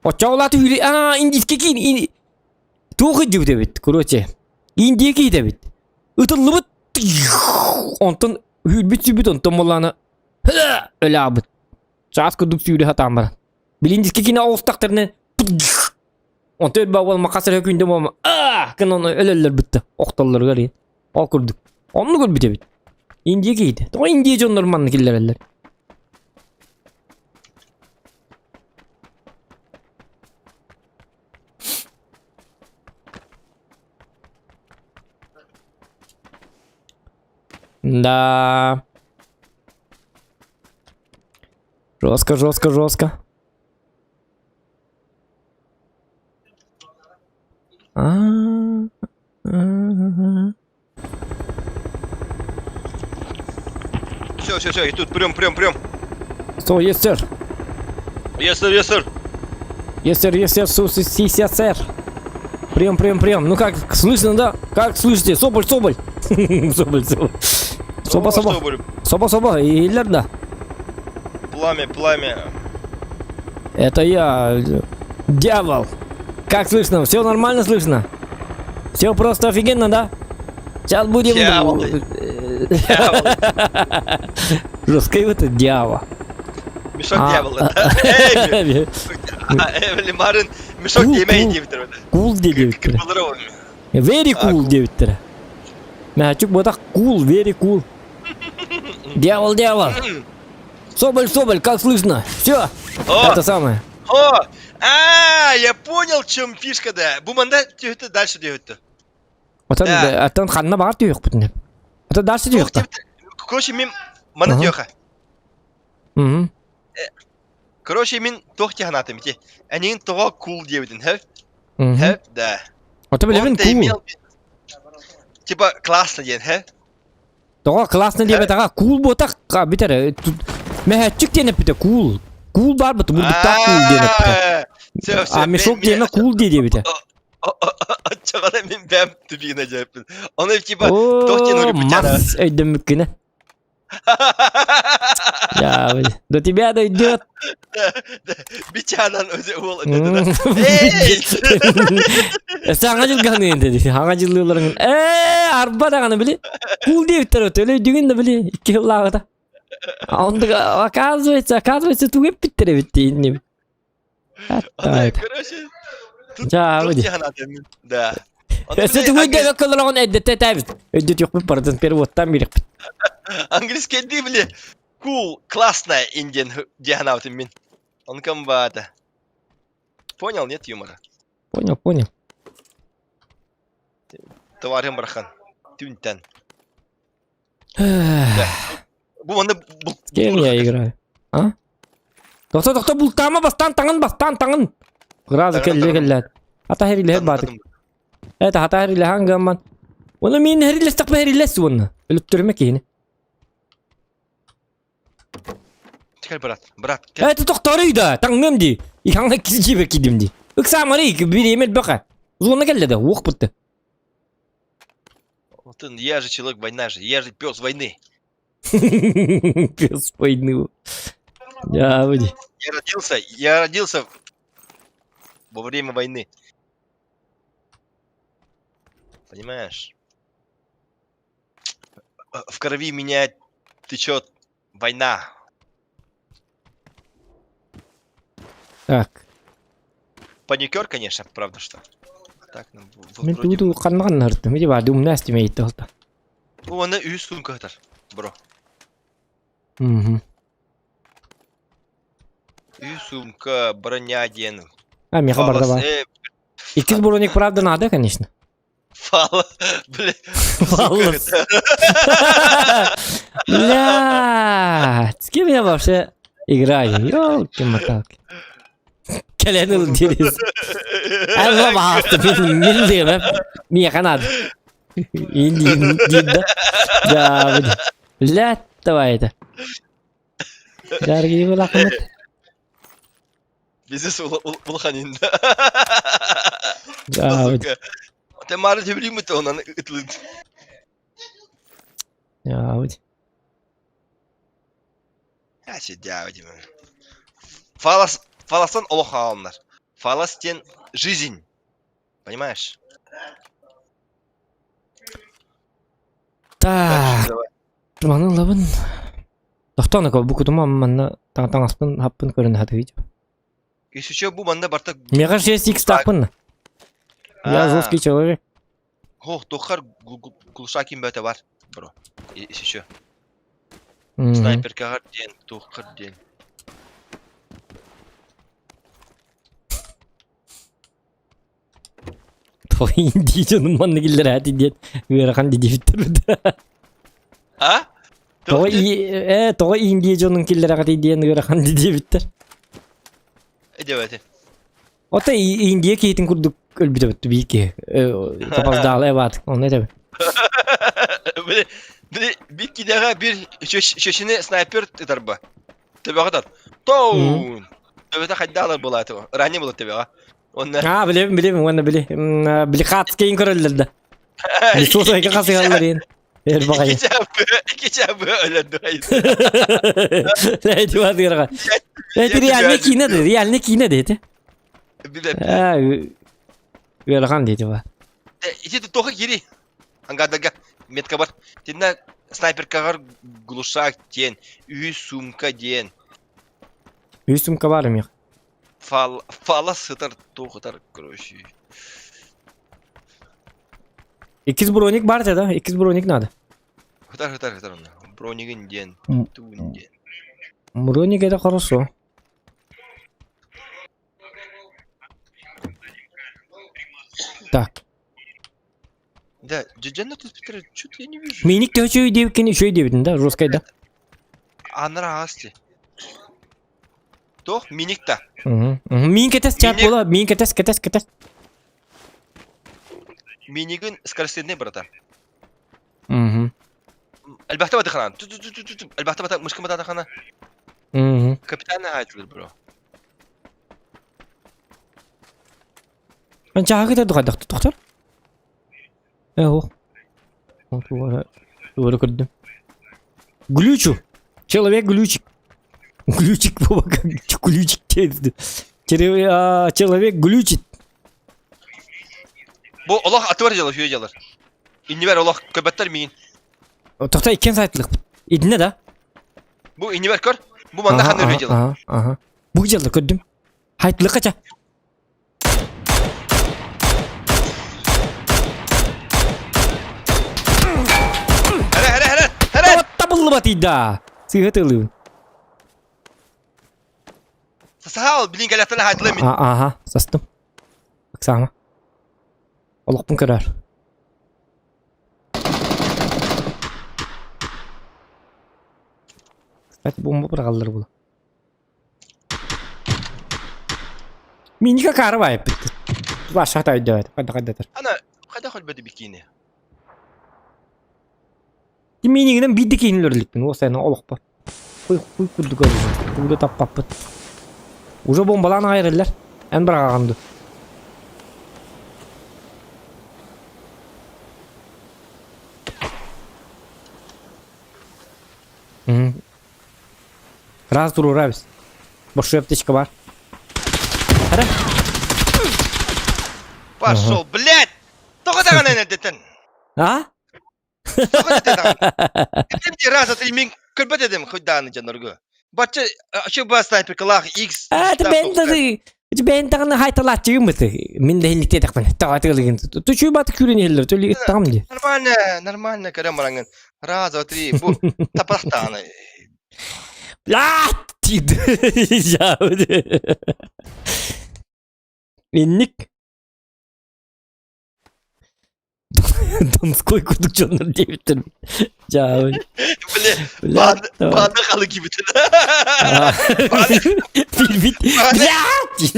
Оччоҕулааты хүүрэ аа индийский киин туох иддибит эбит, короче. Индия киит эбит. Ытыллыбыт онтон үүрбүт сүүрбүт онтон буоллаана өлаабыт. Чаас курдук сүүрэ сатаан баран. Билин диски кини оҕустахтарына онтон өлбө буолма хас эрэ күндэ буолма аа гын ону өлөллөр бытта охтоллоругар иин. Ол курдук. Оннук өлбүт эбит. Индия киһитэ. Тоҕо Индия дьоннор манна киллэрэллэр? Да. Жестко, жестко, жестко. А. Все, все, все, и тут прям, прям, прям. Что, yes, sir. Yes, sir, yes, sir. Yes, sir, yes, sir, су, си, си, си, сэр. Прием, прием, прием. Ну как, слышно, да? Как слышите? Соболь, Соболь. Соболь, Соболь. Соба, Соба. Соболь. Соба, Соба. Иһиллэр да? Пламя, пламя. Это я, дьявол. Как слышно? Все нормально слышно? Все просто офигенно, да? Сейчас будем... Дьявол. Дьявол. Жесткий вот этот дьявол. Мешок А, дьявола. Эй, Марын, мешок Кул, диэмэй кул. диэбиттэр. Кул диэбиттэр. Very А, cool cool. диэбиттэр. Мэчик ботах cool, very cool. Дьявол, дьявол. Соболь, Соболь, как слышно? Все, О, это самое. о, а, я понял, в чем фишка, да. Бу манда түһүттэ дальше диэбиттэ. Отон, Да. оттон ханна баар түһүөхпүтүн. Это дальше түһүөхтэ. Короче, мин мана Ага. түһүөхэ. Мгм. Короче, мин туох тиһанатым ити. Эниин тоҕо кул диэбитин, хэп? Мгм. Хэп, да. Ото билэбин Он cool. имел Типа классно диэн, хэ? Тоҕо классно диэбэтэҕэ куул буотах бүтэр. Мэһэччик диэн эппитэ куул. Куул баар бут бурдуктаах куул диэн эппитэ. Все, все. А мешок диэмэ куул дии диэбитэ. Оччоҕуна мин бэм тупигына дьэппин. Ону типа туох диэн О, уруйбутяна. Марс өйдөммүккүнэ. Да, до тебя дойдет. Бичанан өзе уол Эй! Саҥа дьылганыын dedi. Саҥа дьыллыыларыҥ. Ээ, арба даҕаны били. Кул диэбиттэр өтөлөй дүгүн да били икки сыллааҕыта. Онтук оказывается, оказывается тугу эппиттэр эбит диин. Короче, тут Да. Өссө тугуй диэбэккэ олороҕун эрдэттэ этээбит. Өйдөтүөхпүт барытын переводтаан биэриэхпит. Английский дии били cool, классная индиан дианаутым мин. Он комбата. Понял, нет юмора? Понял, понял. Товарым бархан. Түнтен. Бу манна бу С кем я играю? А? Тохто, тохто, бултаама бастаан таҥын, бастаан таҥын. Сразу кэллэ кэллэ. Ата хэрилэһэр баатык. Это хата хэрилэһэн гамман. Оны мин хэрилэстэхпэ хэрилэс уонна. Өлөттөрүмэ киһини. Кэл брат, брат, кэл. Это тохторуй да, таҥным ди. Ихаңа кизжибе кидим ди. Ыксаамары бириэмэл бака. Зона кэллэ да, уох бутты. Вот я же человек война же, я же пес войны. Пес войны. Я, я родился, я родился во время войны. Понимаешь? В крови меня течет война. Так. Паникер, конечно, правда что. Так, ну, Мен тугу ханмахан нартым. Иди барды умна стимейт толта. Уонна үс сумка хатар, бро. Мгм. Үс сумка, броня диэн. А, меха барда бар. Иккис броник правда надо, конечно. Фала, бля. Фаллос. Бля, с кем я вообще играю? Ёлки-моталки. Кэлэн ыл дирис. Ага баасты мин мин диэбэ. Миэхэ надо. Индин да. Да, бля, давай это. Дорогие улахамыт. Бизнес улаханин. Да, Ты мары төбүлүмүт онан ытылын. Да, Фалас, фаластан олох хаалынар. Фалас диэн жизнь. Понимаешь? Так. Маны ылабын. Тохтоон бу кутума манна таҥаспын хаппын көрөн хатыгыч. Еще бу манна барта... Мега 6x таппын. Я жесткий человек. Хох, тохар глушакин бөтө бар, бро. Еще. Снайперкаҕар диэн, туоххар диэн. Дии дьонум манна киллэрээти диэн ыарахан дидибиттэр А? Тоҕо э тоҕо Индия дьонун киллэрэҕитий диэн ыарахан дидибиттэр. Эдебэти. Ото Индия киһитин курдук өлбүтэ биир киһи. Тапаздаалы эбаат. Онно этэбин. Били били бир кидэҕэ бир чөчүнү снайпер ытарба. Төбөҕө тат. Тоун! Төбөтө хайдаалар буолааты. Ранее было төбөҕө. Онно Аа, билебин, билебин, уонна били. Били хатскейин көрөллөр да. Суосайга хасыгаллар иин. Эр баҕайы. Ики чабы өлөрдү. Эти баатырга. Это реальный киинэ да, реальный киинэ дети. Биле. Ыарахан дети ба. Ити тоха кири. Ангадага метка бар. Тинна снайперкагар глушак диэн, үс сумка диэн. Үс сумка бар эмиэх. Фал, фала сытар, туох ытар, короче. Иккис броник бар да, иккис броник надо. Хытар, хытар, хытар онно. Бронигин диэн, туун диэн. Броник это хорошо. Так. Да, дьэдьэннэ түспүттэрэ, что-то я не вижу. Миник төһө үчүгэй диэбиккин үчүгэй диэбитин да, жесткай да. Анара асти. Туох миник та. Мин кэтэс чат буола, мин кэтэс, кэтэс, кэтэс. Минигин скоростной братан. Угу. Элбэхтэ батыхана. Элбэхтэ бата мышка батахана. Угу. Капитан аайтылыр бро. Мен чааһы тухайдах тохтор. Э, ох. Туора көрдүм. Глючу. Человек глючик. Глючик буба как глючик диэбит. Человек глючит. Бу олох атыар дьалар, үө дьалар. Иннибэр олох көбөттөр миин. Тохта иккен сайтлык. Идинне да? Бу иннибэр көр. Бу манна ханна үө дьалар. Ага, ага. Бу дьалар көрдүм. Хайтлыкка ча. Хәрэ, хәрэ, хәрэ, хәрэ! Табыллыбат да. Сыыһа тылыбын. Саал, билин кэлэхтэн хаайтылы мин. Ага, састым. Оксана. Олохпун көрөр. Кстати, бомба быраҕаллар була. Миника кары баайыппыт. Ваша өйдөөт. Хайда хайдатар. Ана, хайда холбөтү бикини. Минигинен биирдэ киһини өлөрүлүкпүн. Ол сайын олохпор. Хуй хуй курдук өлөрүм. Тугу да таппаппыт. Уже бомбалаан аҕай эрэллэр. Эн быраҕаҕын дуу. Раз туруорабыз. Большой аптечка бар. Ара. Пошел, блядь! Тоҕо даҕаны энэрдэтэн? А? Тоҕо даҕаны? Этим де раз три мин көрбөт этим хоть даҕаны дьоннорго. Бачча ошибка снайперкалаах X. А, это бэйэн тады бэйэн даҕаны хайталааччыгым быты. Мин да иһилликтиэтэхпин. Таҕатыылыгын. Тучуй баты күүрэн иһиллэр. Төлү ыттаҕым дии. Нормально, нормально көрөн бараҥын. Раз, два, три. Бу тапахтааны. Блядь! Инник. Донской курдук дьоннор диэбиттэр. Дьаабын. Бля, баада халы кибит. Билбит. Блядь!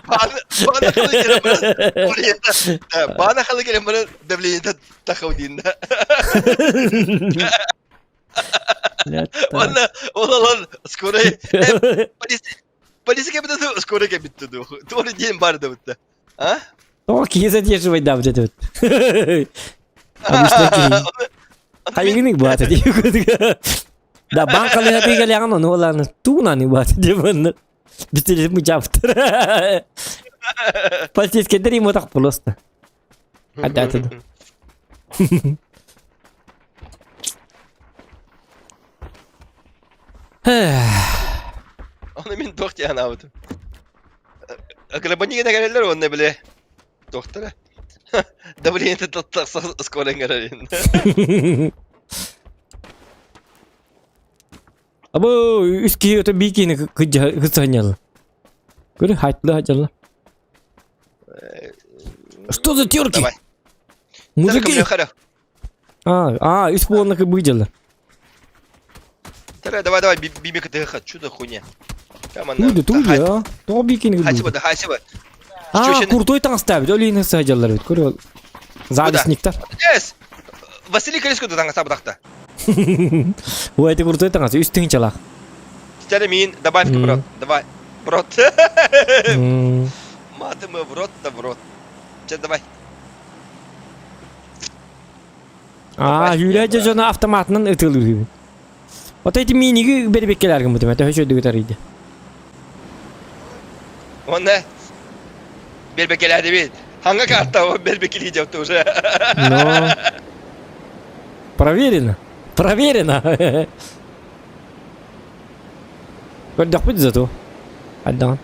Баада халы келен Баада халы келен давление тахау диин. Уонна ол алан скорай полиция кэбитэ ду скорай кэбитте ду. Туора диэн бар да бутта. А? О, киһи задерживай да вот это вот. Обычно киһи. Хайыгыны баата дии. Да, банк халыһаты кэлэҕин ону олааны туунаны баата диэбэннэр. Битилип мучаптыр. Полицейскийдер ему так просто. Опять это. Оны мин туох диэн аабытым. Грабанигин кэлэллэр уонна били туохтара давление тахса скорен көрөрүн. Абы үс киһи өтө бии киһини кыдьа Көрү хайтла хajalla. Что за терки? Давай. Мужики. А, а, үс буолна кыбыдьалар. Давай, давай, давай, бимик это чудо хуйня. Туйду, туйду, а. Тоҕо бикини Хасиба, да, хасиба. А, куртой таҥастаабыт, ол иһин саһадьаллар эбит, көрү Завистниктар. Yes! Василий Колеско да таҥастаабатахта. Ой, это крутой таҥас, үс тыһыынчалаах. Стяли мин, добавь в рот. Давай. В рот. Матом в рот да в рот. Че, давай. А, Юлия дьоно автоматынан ытылыы. Вот эти миниги бербеккелер гыммытым, это хөшөдүгү тарыйды. Онна бербекелерди Ханга карта бербекели деп уже. Но проверено. Проверено. Көрдөхпүт зато. Аддаҕан.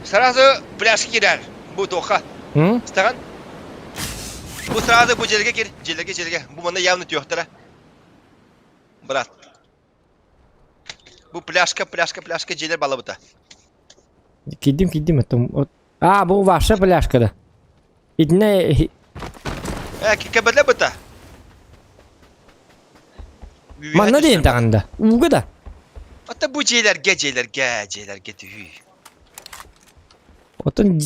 Сразу пляж кирер. Бу тоха. Стаган. Бу сразу бу жерге кир. Жерге жерге. Бу мана явно түйөхтөрө. Брат. Бу пляжка, пляжка, пляжка желер балабыта. Кидим, кидим это. А, бу ваша пляжка да. Итинэ Э, кебедле быта. Манна диэн таҕанда. Ууга да. Ата бу дьиэлэргэ, дьиэлэргэ, дьиэлэргэ түһүү. Оттон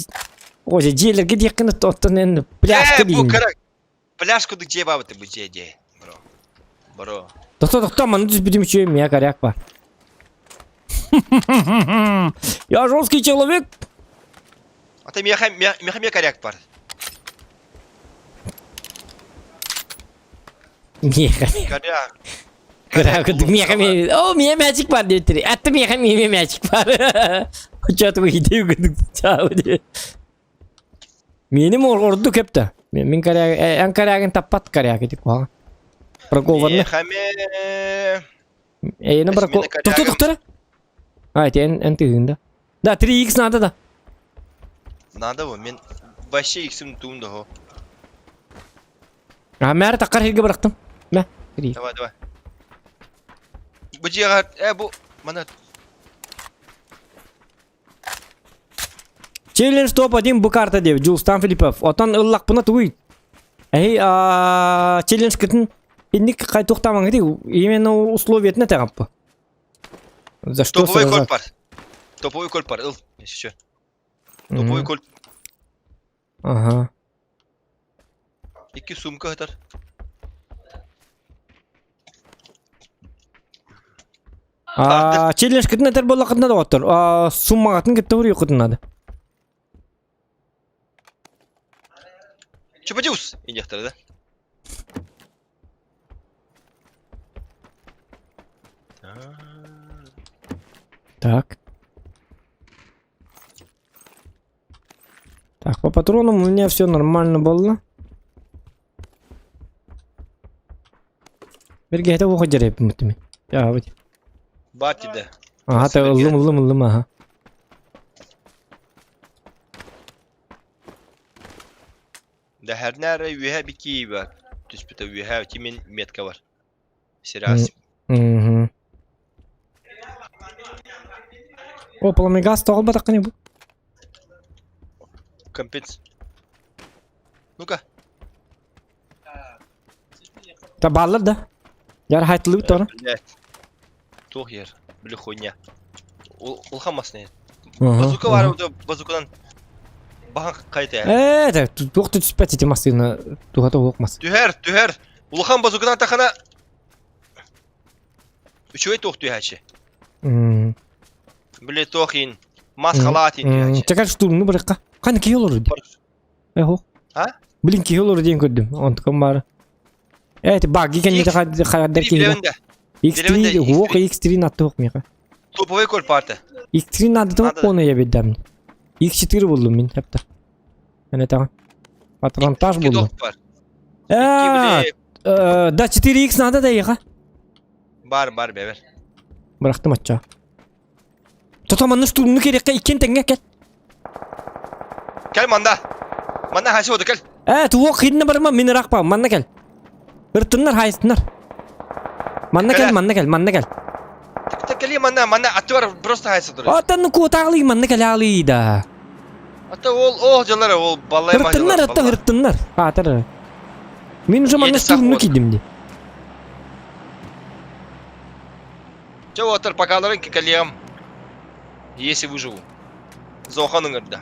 Оже дьиэлэргэ диэххин оттон эн пляжка Э, бу диин. кыра пляж кудук дьиэ баабыта бу дьиэ дьиэ. Бро. Бро. Тохто тохто манна түспүтүм үчүгэй мия коряк бар. Я жесткий человек. Ата миэхэ миэхэ миэ коряк бар. Миэхэ. Коряк. Кыра курдук миэхэ миэ О, миэ мячик бар диэбиттэр. Атта миэхэ миэ мячик бар. Чат выйди курдук чао диэ. Миэним ордук эпта. Мин коряг эн корягын таппат коряк ити куһаҕан. Бракованный. Миэхэ миэ Эйэни брако... Тохто тохтора. А, это эн эн тыгын да. Да, 3х надо да. Надо бу мен вообще иксим туум да А мэр таккар хирге бырахтым. Мэ, 3. Давай, давай. Бу дьиэҕэр, э бу мана Челлендж топ-1 бу карта диэбит Дьулустан Филиппов. Отон ыллахпына тугуй? Эһи челлендж кытын инник хайтуохтаамаҥ именно условиятын этэҕиппы. За что Топовой сразу? кольт бар. Топовой кольт бар, ыл. Еще. Топовой кольт. Ага. Икки сумка ытар. А, челлендж кытын этэр буоллаххытына доҕоттор. А, суммаҕытын кытта уруйуккутун надо. Чупадюс! Индиахтара да? Так. Так, по патронам у меня все нормально было. Бирге это уха жереп мутми. Я вот. Баати да. Ага, та ыллым ыллым ыллым ага. Дэһэрнэ эрэ үөһэ бикии бар. Түспүтэ үөһэ тимин метка бар. Сирас. Угу. О, пламегаз тоҕолбатаххыный бу? Компенс. Ну-ка. Та бааллар да. Яр хайтылыбыт тоҕо. Блять. Туох ер. Били хуйня. Улахан масны. Базука бар базуканан бахан кайта. Э, туох түспэт ити массыына туһата уох мас. Түһэр, түһэр. Улахан базуканан тахана Үчүгэй туох түһээччи. Били туох иин мас халаат иин түһээччи. Чакар штурмну барыкка. Каны киһи олору ди. Эхо. А? Блин киһи олору диэн көрдүм. Онтукам баара. Э, ти баги кэннити хадардар киһи. X3 уох X3 наттуох миэхэ. Топовый кол парта. X3 надо оны я беддам. X4 булдум мин хепта. Эне таҕа. Патронтаж булдум. Э, да 4X надо да еха. Бар бар бебер. Бырахтым ачча. Тото манна штурмну керекке иккен тэҥҥэ кэл. Кэл манда. Манна хаси оду кэл. Э, туох хинне барма мин ырахпа манна кэл. Ыртыннар хайыстыннар. Манна кэл, манна кэл, манна кэл. Кэли манна, манна аттыбар просто хайса турар. Аттан куотаалый манна кэлаалый да. Ата ол ол дьалар ол баллай Ыртыннар, аттан ыртыннар. Аатар. Мин уже манна штурмну кидим ди. Чэ отыр покаларын кэлиэм. Если выживу. Зохан ыҥырда.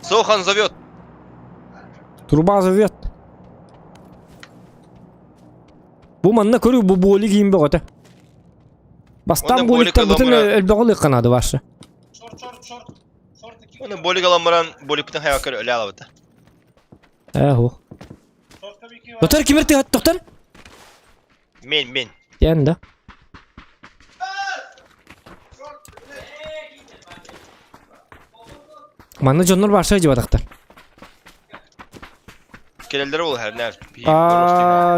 Зохан зовет. Труба зовет. Бу манна көрүү бу буоли киин бөҕөтө. Бастаан буоликтарбытын өлбөҕө ылыахха ваша. Оны болик алан баран боликпитин хайаккар өлө алабыта. Ээ хуох. Доктор кимир тыһат доктор? Мен мен. Тиэн да. Манна дьоннор баарса дьыбатахтар. Кэлэллэр ол хэрнэр.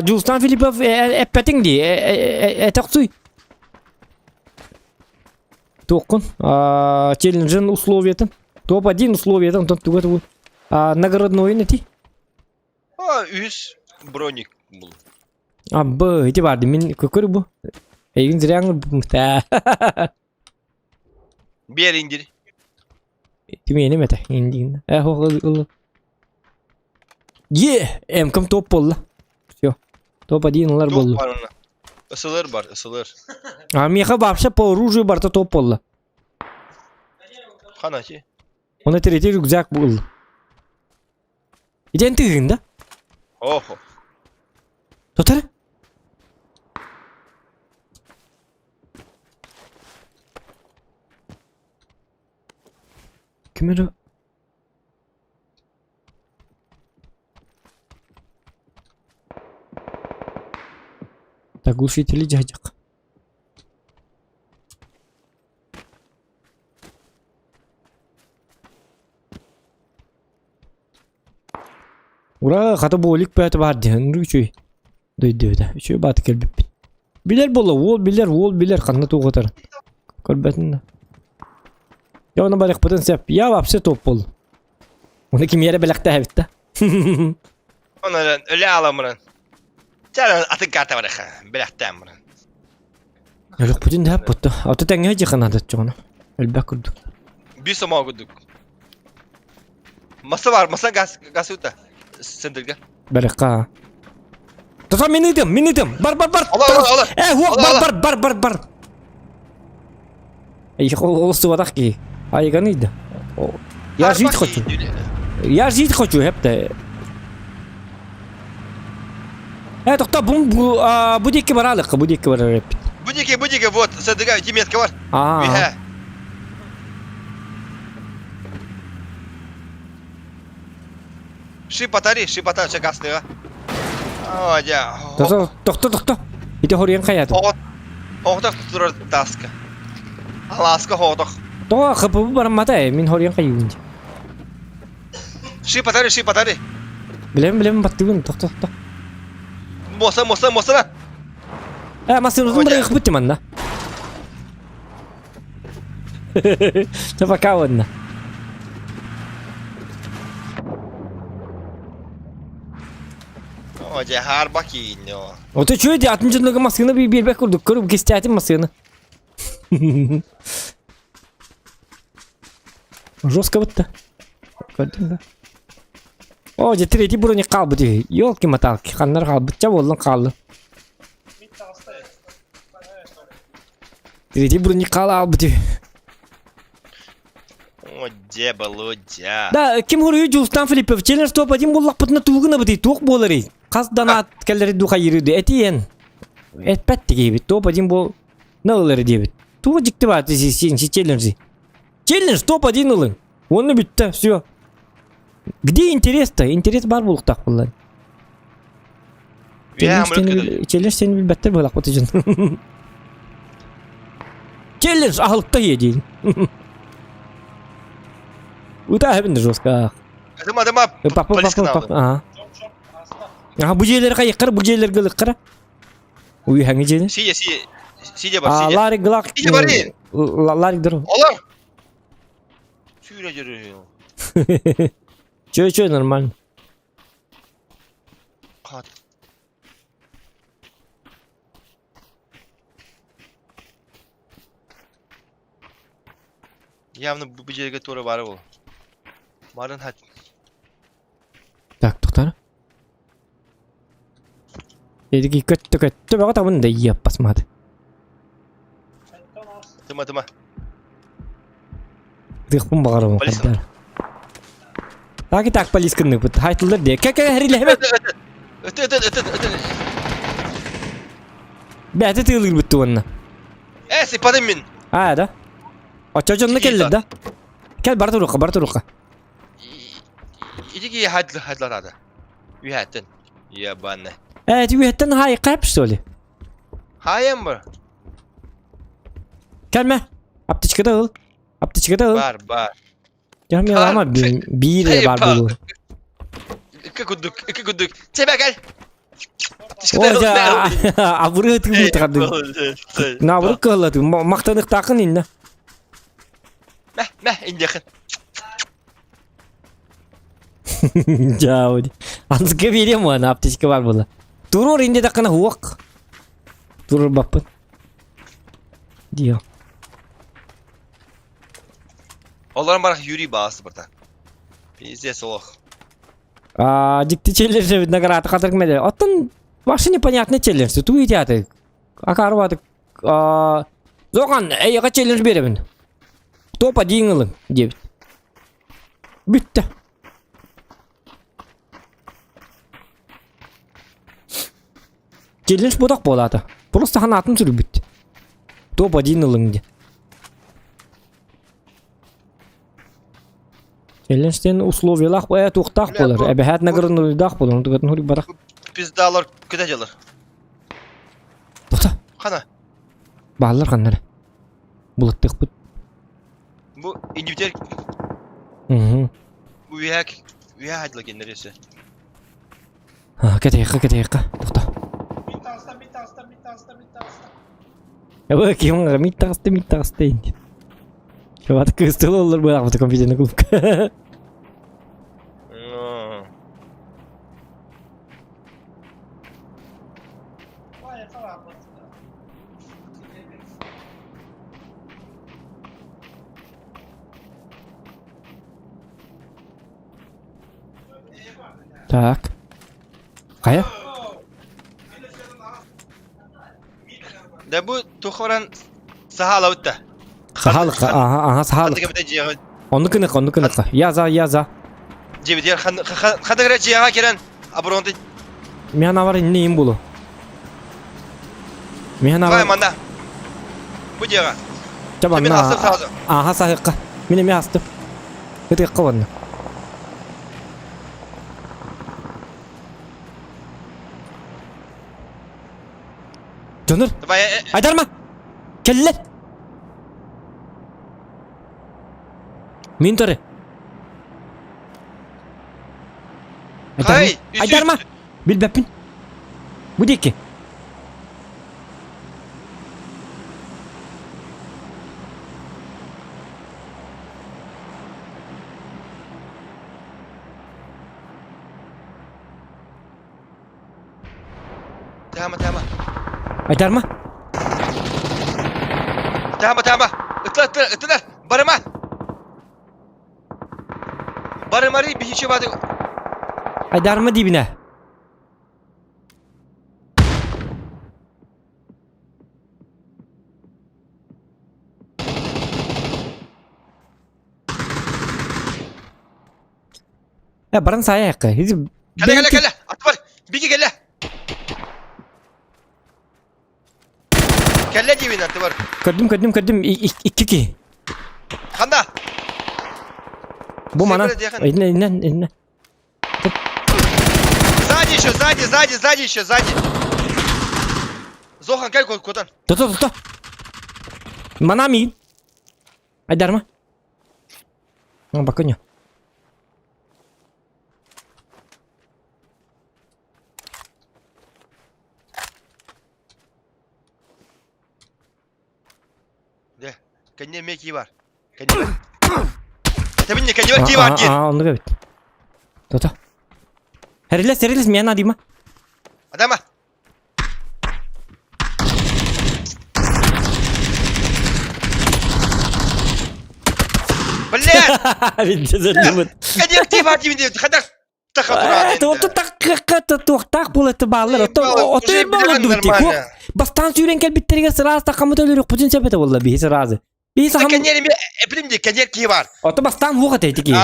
Дьулустан Филиппов эппэтиҥ дии, этэх суй. Туоххун челленджин условиятын. Топ-1 условиятын, онтон туга тугу. Награднойун эти. А, үс броник был. А, б, ити барды, мин көкөр бу. Эйгин зря Биэр индир. Тимиэним этэ, индиин. Э, ыл. Е, эмкам топ болла. Все. Топ-1 ылар болла. бар она. Ысылыр бар, ысылыр. А миэхэ вообще по оружию барта топ болла. Ханачи. Оны третий рюкзак был. Иден тыгын да? Охо. Тотар? Ким эрэ Так, глушители дядяк. Ура, хата буолик бөтө бар диэн үчүй. Дойдута. Үчүй бааты кэлбиппит. Билэр буолла, уол билэр, уол билэр, ханна тугутар. Көрбөтүн да. Я оны барыхпытын сөп. Я вообще топ бол. Оны ким yere бэлэхтээбит да. Оны өлө аламыран. Чара атын карта барыха. Бэлэхтээн баран. Өлөхпүтүн да бұтты. Аты тэҥҥэ дьыханады чоҕуна. Элбэх курдук. Биир сомоҕо курдук. Маса бар, маса газ газ ута. Сендерге. Барыхха. Тота мин ыытым, мин ыытым. Бар, бар, бар. Ала, ала, ала. Э, хуох, Ала, бар, бар, бар, бар, бар. Эй, олустубатах киһи. Айган ыйда. Я жить хочу. Я жить хочу, хепте. Э, тохто, бу бу бу диэки баралыкка, бу диэки барар эппит. Бу диэки, бу диэки, вот, садыга, метка бар. Аа. Шипатари, шипатар, чакасныга. О, дя. Тохто, тохто, тохто. Ити хоруйан хайаатын. Оҕот. Хоҕотох турар тааска. Алааска хоҕотох. Тоҕо ХПБ бараммата ээ, мин хоруйан хайыыбын дии. Ши патари, ши патари. Билэм, билэм, баттыыбын, тохто, тохто. Моса, моса, моса. Э, массыынатын бырайыахпыт манна. Чэ, пока уонна. О, дьэ, хаарба кииннэ о. Ото чүө дии, атын дьоннорго массыына биэрбэт курдук, көрүп кистээтим массыына. Жестко бытта. Көрдүм да. О, дьэ, третий броник хаалбыт үһү. Ёлки-маталки, ханнар хаалбыт, ча буоллун хааллын. Третий броник хаалбыт үһү. О, дьэ, Володя. Да, ким хоруйу Дьулустан Филиппов, челлендж топ-1 буллахпытына тугу гынабытый, туох буоларый? Хас донат кэллэри ду хайыры ду, этиэн. Этпэт дигибит, топ-1 бол... На ылары диэбит. Туох дьикти баар челленджи? Челлендж топ-1 ылыҥ. Уонна бүттэ, все. Где интерес-то? Интерес баар буолуохтаах буоллар. Челлендж сeni билбэттэр буолахпыт дьон. Челлендж аһылыкта иэ диин. Утаа хэбин жестко. Адыма, адыма. Папа, папа, папа. Ага. Ага, бу дьиэлэр хайыккара, бу дьиэлэргэ ылыккара. Уйхаңы дьиэни. Сидя, сидя. Сидя бар, сидя. Ларик глак. Сидя бар. Ларик дұру. Олар. Сүүрэ жүрү. Чё, чё, нормально. Хат. Явно бу жерге тура бар ол. Барын хат. Так, тоқтар. Эдики көттө көттө баҕа табын да иэп басмады. Тыма тыма. Тыхпын баҕарабын хайдар. Так и так полискынныпыт. Хайтылдар де. Кэ кэ хэрилэһэбэт. Өтө өтө өтө өтө. Бэти тыылыырбыт туонна. Э, сипадым мин. А, да? Оччо дьонно кэллэр да? Кэл бар туруохха, бар туруохха. Ити хайдларада. Үһәттен. Ебаный. Э, ти үһәттен хай кайп что ли? Хайым бар. Кэлмэ. Аптечкада ыл. Аптечкада ыл. Бар, бар. Дьэ, ама биир бар буолуо. Икки курдук, икки курдук. Тебе кэл. О, дьэ, абыры тыгын Наабыры кыһаллаты махтаныктаахын инна. Мэ, мэ, индиэхин. Дьаабыт. Анска биэриэм уонна аптечка бар буолла. Туруор инде такына хуок. Туруорбаппын. Дио. Олорон барах Юрий баас братан. Пиздец олох. А, дьикти челлендж награда хатырк меде. Оттон вообще непонятный челлендж. Ту идиаты. Акарваты. Зоған, эйэҕэ челлендж биэрэбин. Топа диин ылыҥ диэбит. Бүттэ. Челлендж бодох буолаата. Просто ханаатын сүрүйбүт. Топа диин ылыҥ диэн. Челлендж диэн условиялаах э туохтаах буолар. Эбэһээт награднойдаах буолар. Онтугатын хуруйбатах. Пиздалар көтө дьалар. Тоқта. Хана. Бааллар ханнары. Булаттыахпыт. Бу индивидер Угу. бу үһэк үһэ хайдыла кеннер өсө. Кэтэйэххэ, кэтэйэххэ. Тоқта. Эбэ ким мит таҕыста, мит таҕыста инди. Чуват кыыстыл оллар быраахпыт компьютерный клубка. Так. Хайа? Да бу тухоран сахалабыт да. Сахалык. Ага, ага, сахалык. Онну кынык, онну кынык. Я за, я за. Дьиэбитигэр ханнык эрэ дьиэҕэ кэлэн оборонты Миһан авар инне им булу. Миһан авар. манна. Бу дьиэҕэ. Чабанна. Аха саһыкка. Мин эмиэ астым. Ытыахха уонна. Дьонур. Айдарма. Кэллэ! Мин торы. Хай, Айдарма! Билбэппин. Бу диэки. Тама, тама. Айдарма. Тама, тама. Ытла, ытла, ытла. Барыма. Барымары биһичи бады. Айдарма дибинэ. Э, баран саайа Кэлэ, кэлэ, кэлэ. Аты бар. Бики кэлэ. Кэлэ диибин аты бар. Көрдүм, көрдүм, көрдүм. Икки киһи. Ханна? Бу манан. Инне, инне, инне. Сзади еще, сзади, сзади, сзади еще, сзади. Зохан, кай кутан. Тото, тото. Манами. Айдарма. Бакыня. Дьэ, кэннэ эмиэ кии бар. Кэннэ Тэбинне кэннибэр кии бар диэн. Аа, оннук эбит. Тото. Эрилэс, эрилэс, миэн адыма. Адама. Блядь! Кэннибэр кии бар диэн хадах Туохтаах буолаты бааллар оту баллар дубути бастаан сүүрэн кэлбиттэригэр сразу тахаммыт өлөрүкпүтүн сөп этэ буолла биһи сразу биһи сахам Эпилим ди кэньер киһи бар. Ото бастаан хуох этэ ити киһи.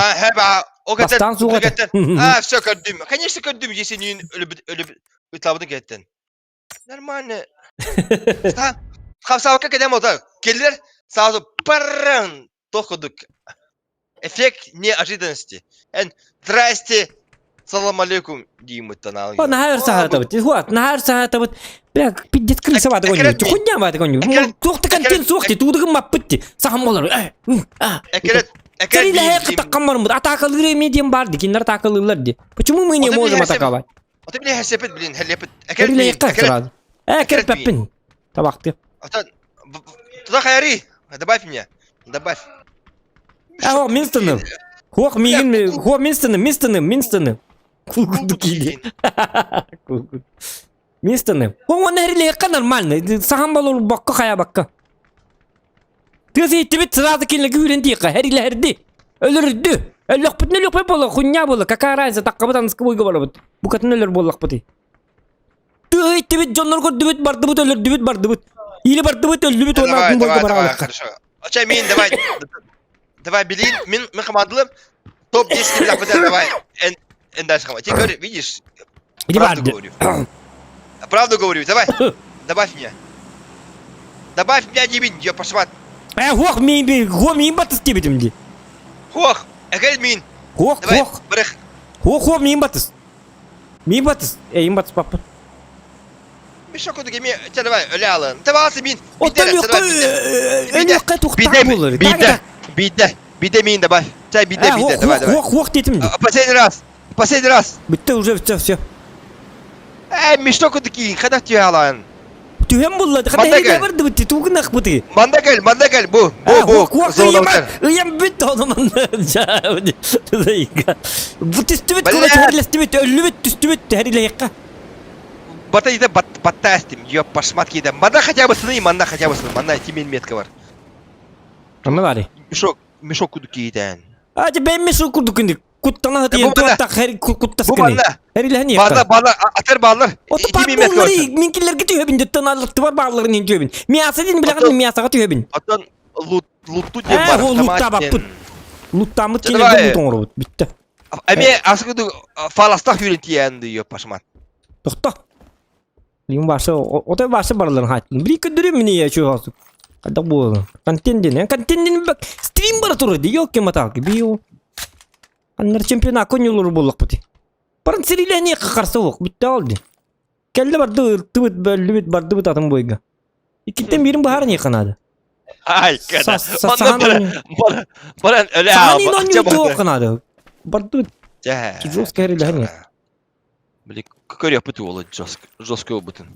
Бастаан суох этэ. А, все көрдүм. Конечно көрдүм, если не өлүбүт өлүбүт ытлабытын кэттен. Нормально. Хамсаабакка кэлэн болта. Келлер сразу парран тох курдук. Эффект неожиданности. Эн здрасте, салам алейкум диимыттан О, наһаа өр саһаатабыт. Хуат, наһаа өр саһаатабыт. Бля, пиздец крыса бааты гоню. Хуйня бааты гоню. Туох да контент суох ти, туудыгын маппыт ти. Сахам болар. Экерет, Сэрилэһэ кытаккан барыммыт. Атаакалыыр эмиэ диэн баар ди. Кинилэр атаакалыыллар ди. Почему мы не можем атаковать? Ото били хэсэпит, блин, хэлепит. Кэрилэйэххэ сразу. Э, кэрпэппин. Табахты. Ото туда хайари, добавь меня. Добавь. А, Минстоны. Хуох миигин, хуох Минстоны, Минстоны, Минстоны. Кулгуду киили. Минстоны. Уонна хэрилэйэххэ нормально. Сахан болор бакка хая бакка. Тыас иһиттибит сразу кинилэргэ үүрэн диэххэ, хэрилэһэрди. Өлөрдү. Өллөхпүтүн өлүөхпүт буолла, хуйня буолла, какая разница, таххабыт аныскы бойга барабыт. Букатын өлөр буоллахпытый. Тыа иһиттибит, дьоннор көрдүбүт, бардыбыт, өлөрдүбүт, бардыбыт. Или бардыбыт, өллүбүт уонна Давай, атын бойга давай, давай, баралыкка. хорошо. Оча, мин, давай. Давай, Белин, мин, мин командалым. Топ-10 ребят, давай. Эн, эн дальше команда. Тебе говорю, видишь, Иди правду барды. говорю. Правду говорю, давай. Добавь меня. Добавь меня, дебин, я пошла. Э, хуох мин би, хуох мин батыс диэбитим дии. Хуох, эгэл мин. Хуох, Давай, хуох, бырых. хуох, хуох мин батыс. Мин батыс. Э, им батыс паппын. Мешок кудук эми, чэ давай, өлө алын. Табаасы мин. Оттон өлүөххэ тухтаах буолар. Биде, биде, биде мин добавь. Чай биде, биде, давай, давай. Хуох, хуох диэтим дии. Последний раз, последний раз. Бүтте уже все, все. Э, мешок кудук хадах түһэ алаын. Түһэн булла, хата эригэ бардыбыт, тугунах быты. Манда кэл, манда кэл, бу, бу, бу. Ыйам бүт ону манна. Бу түстүбүт, курачы өллүбүт, түстүбүт, хэрилэйэххэ. Бата иде батта эстим, ёп, пашмат киде. Манда хотя бы сыны, манда хотя бы сыны, манда тимен метка бар. Ама бары. Мешок, мешок кудук киитэн. А, тебе мешок кудук киндик. Куттана хатыйын туаттах хэр куттаскыны. Хэрилэһэн Баалар, баалар, атыр баалар. Ото бааллары минкилерге түһэбин деттен аллыктыбар баалларын ин түһэбин. Мясо дин билэҕин мясоҕа түһэбин. Оттон лут лутту диэн бар. Луттаабаппыт. Луттааммыт кинилерге лут оҥоробут. Бүттэ. Эми асыгыды фаластах үүрэн тиээн дүйө пашмат. Тохто. Лим башы, отой башы барларын хаттын. Бри көдөрү мини я чугасык. Кайда буолан. Контент ден, контент ден стрим бара турар ди, ёлки маталки, био. Аннар чемпионат конюлор буоллахпыт. Баран сирилэни қарсы оқ, бүтті алды. Кэллэ барды ыртыбыт, бөллүбүт, бардыбыт атын бойга. Иккиттэн биирин быһааран иэххэ наада. Ай, када. Онно баран өлө Саһан иин туохха наада. Бардыбыт. Жестко эрилэһэн Били көрүөхпүт уолу жестко жестко ылбытын.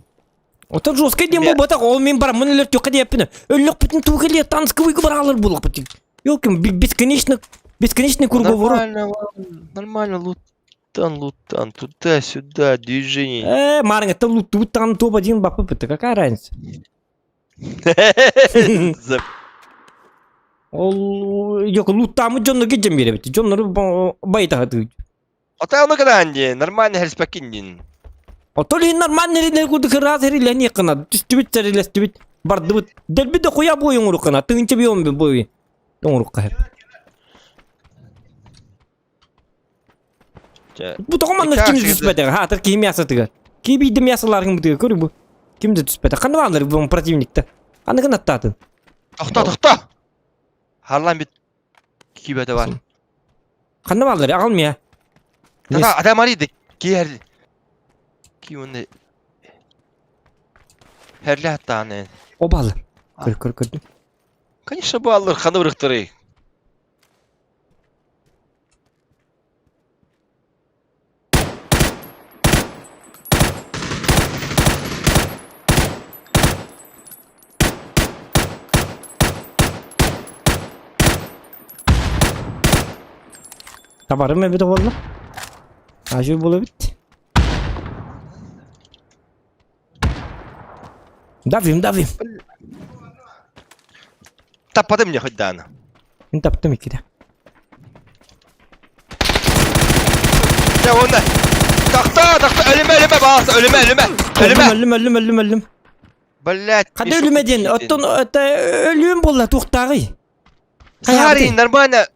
Оттон жесткий диэн буолбатах, ол мин бараммын өлөр түөххэ диэппин. Өллөхпүтүн тугу кэлиэ танковый бараалар буоллахпыт. Ёлкин, бесконечно бесконечный круговорот. Нормально, нормально луттан, луттан, туда-сюда, движение. Э, маарыҥыттан луттубут даҕаны топ один баппыт, какая разница? Ол yok луттааммыт дьоннорго дьэн биэрэбит. Дьоннору байытаһытыы. Ота ону гынан диэн, нормально хелспеккин диэн. Отол иһин нормально эрилэр курдук ыраас эрилэниэх гына түстүбүт сэрилэстибит бардыбыт. Дэлби да хуя буой оҥорук гына тыынча бион буой оҥорукка хэп. Бу тоҕо маннык ким түспэтэх хаатыр киһи мясотыгар. Киһи биирдэ мясоларгын бытыгар көрү бу. Ким да түспэтэх. Ханна бааллар бу противникта? Ханныгын аттаатын? Тохто, тохто! Харлан бит кибете бар. Ханна бааллар? Аҕал миэ. Тата, адам арыйды. Ки хер... Ки онны... Херле аттааны. О бааллар. Көр, көр, көрдүм. Конечно бааллар, ханы ырыктары. Табарым эбит буолла. Ажы буола эбит. Давим, давим. Таппатым не хоть даана. Мин таптым иккитэ. Дьэ уонна тахта, тахта, өлүмэ, өлүмэ, баҕас, өлүмэ, өлүмэ, өлүмэ. Өллүм, өллүм, өллүм, өллүм. Блять. Хата өлүмэ диэн, оттон это өлүм буолла туохтааҕый? Сари, нормально.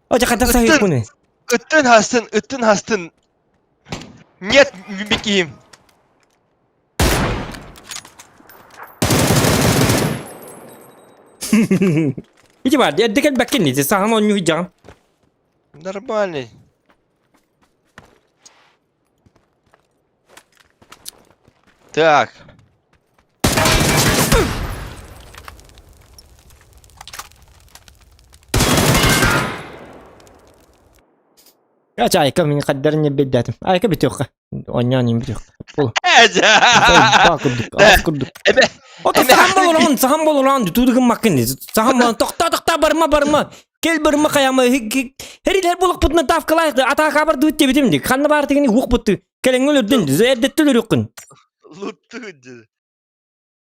О, хата саһыппыны. Ыттын хастын, ыттын хастын. Нет, бикиим. Ити бар, эрдэ кэлбэккин ити саһан оонньуу сылдьаҕын. Нормальный. Так. Айка мин хаддарын ньэббэйдээтим. Айка бүтүөххэ. Оонньоон иин бүтүөххэ. Ол. Баа курдук, аас курдук. Ото сахан болорон, сахан болорон, тууду гыммаккын. Сахан болон, тохтоо, тохтоо, барыма, барыма. Кел барыма хайама. Херилер булукпутuna тавкалайык, атака барды диэбитим ди. Ханна баар тигини уох бутты. Кэлэҥҥэ өлөрдүн, эрдэттэн өлөрүөххүн. Лутту дии.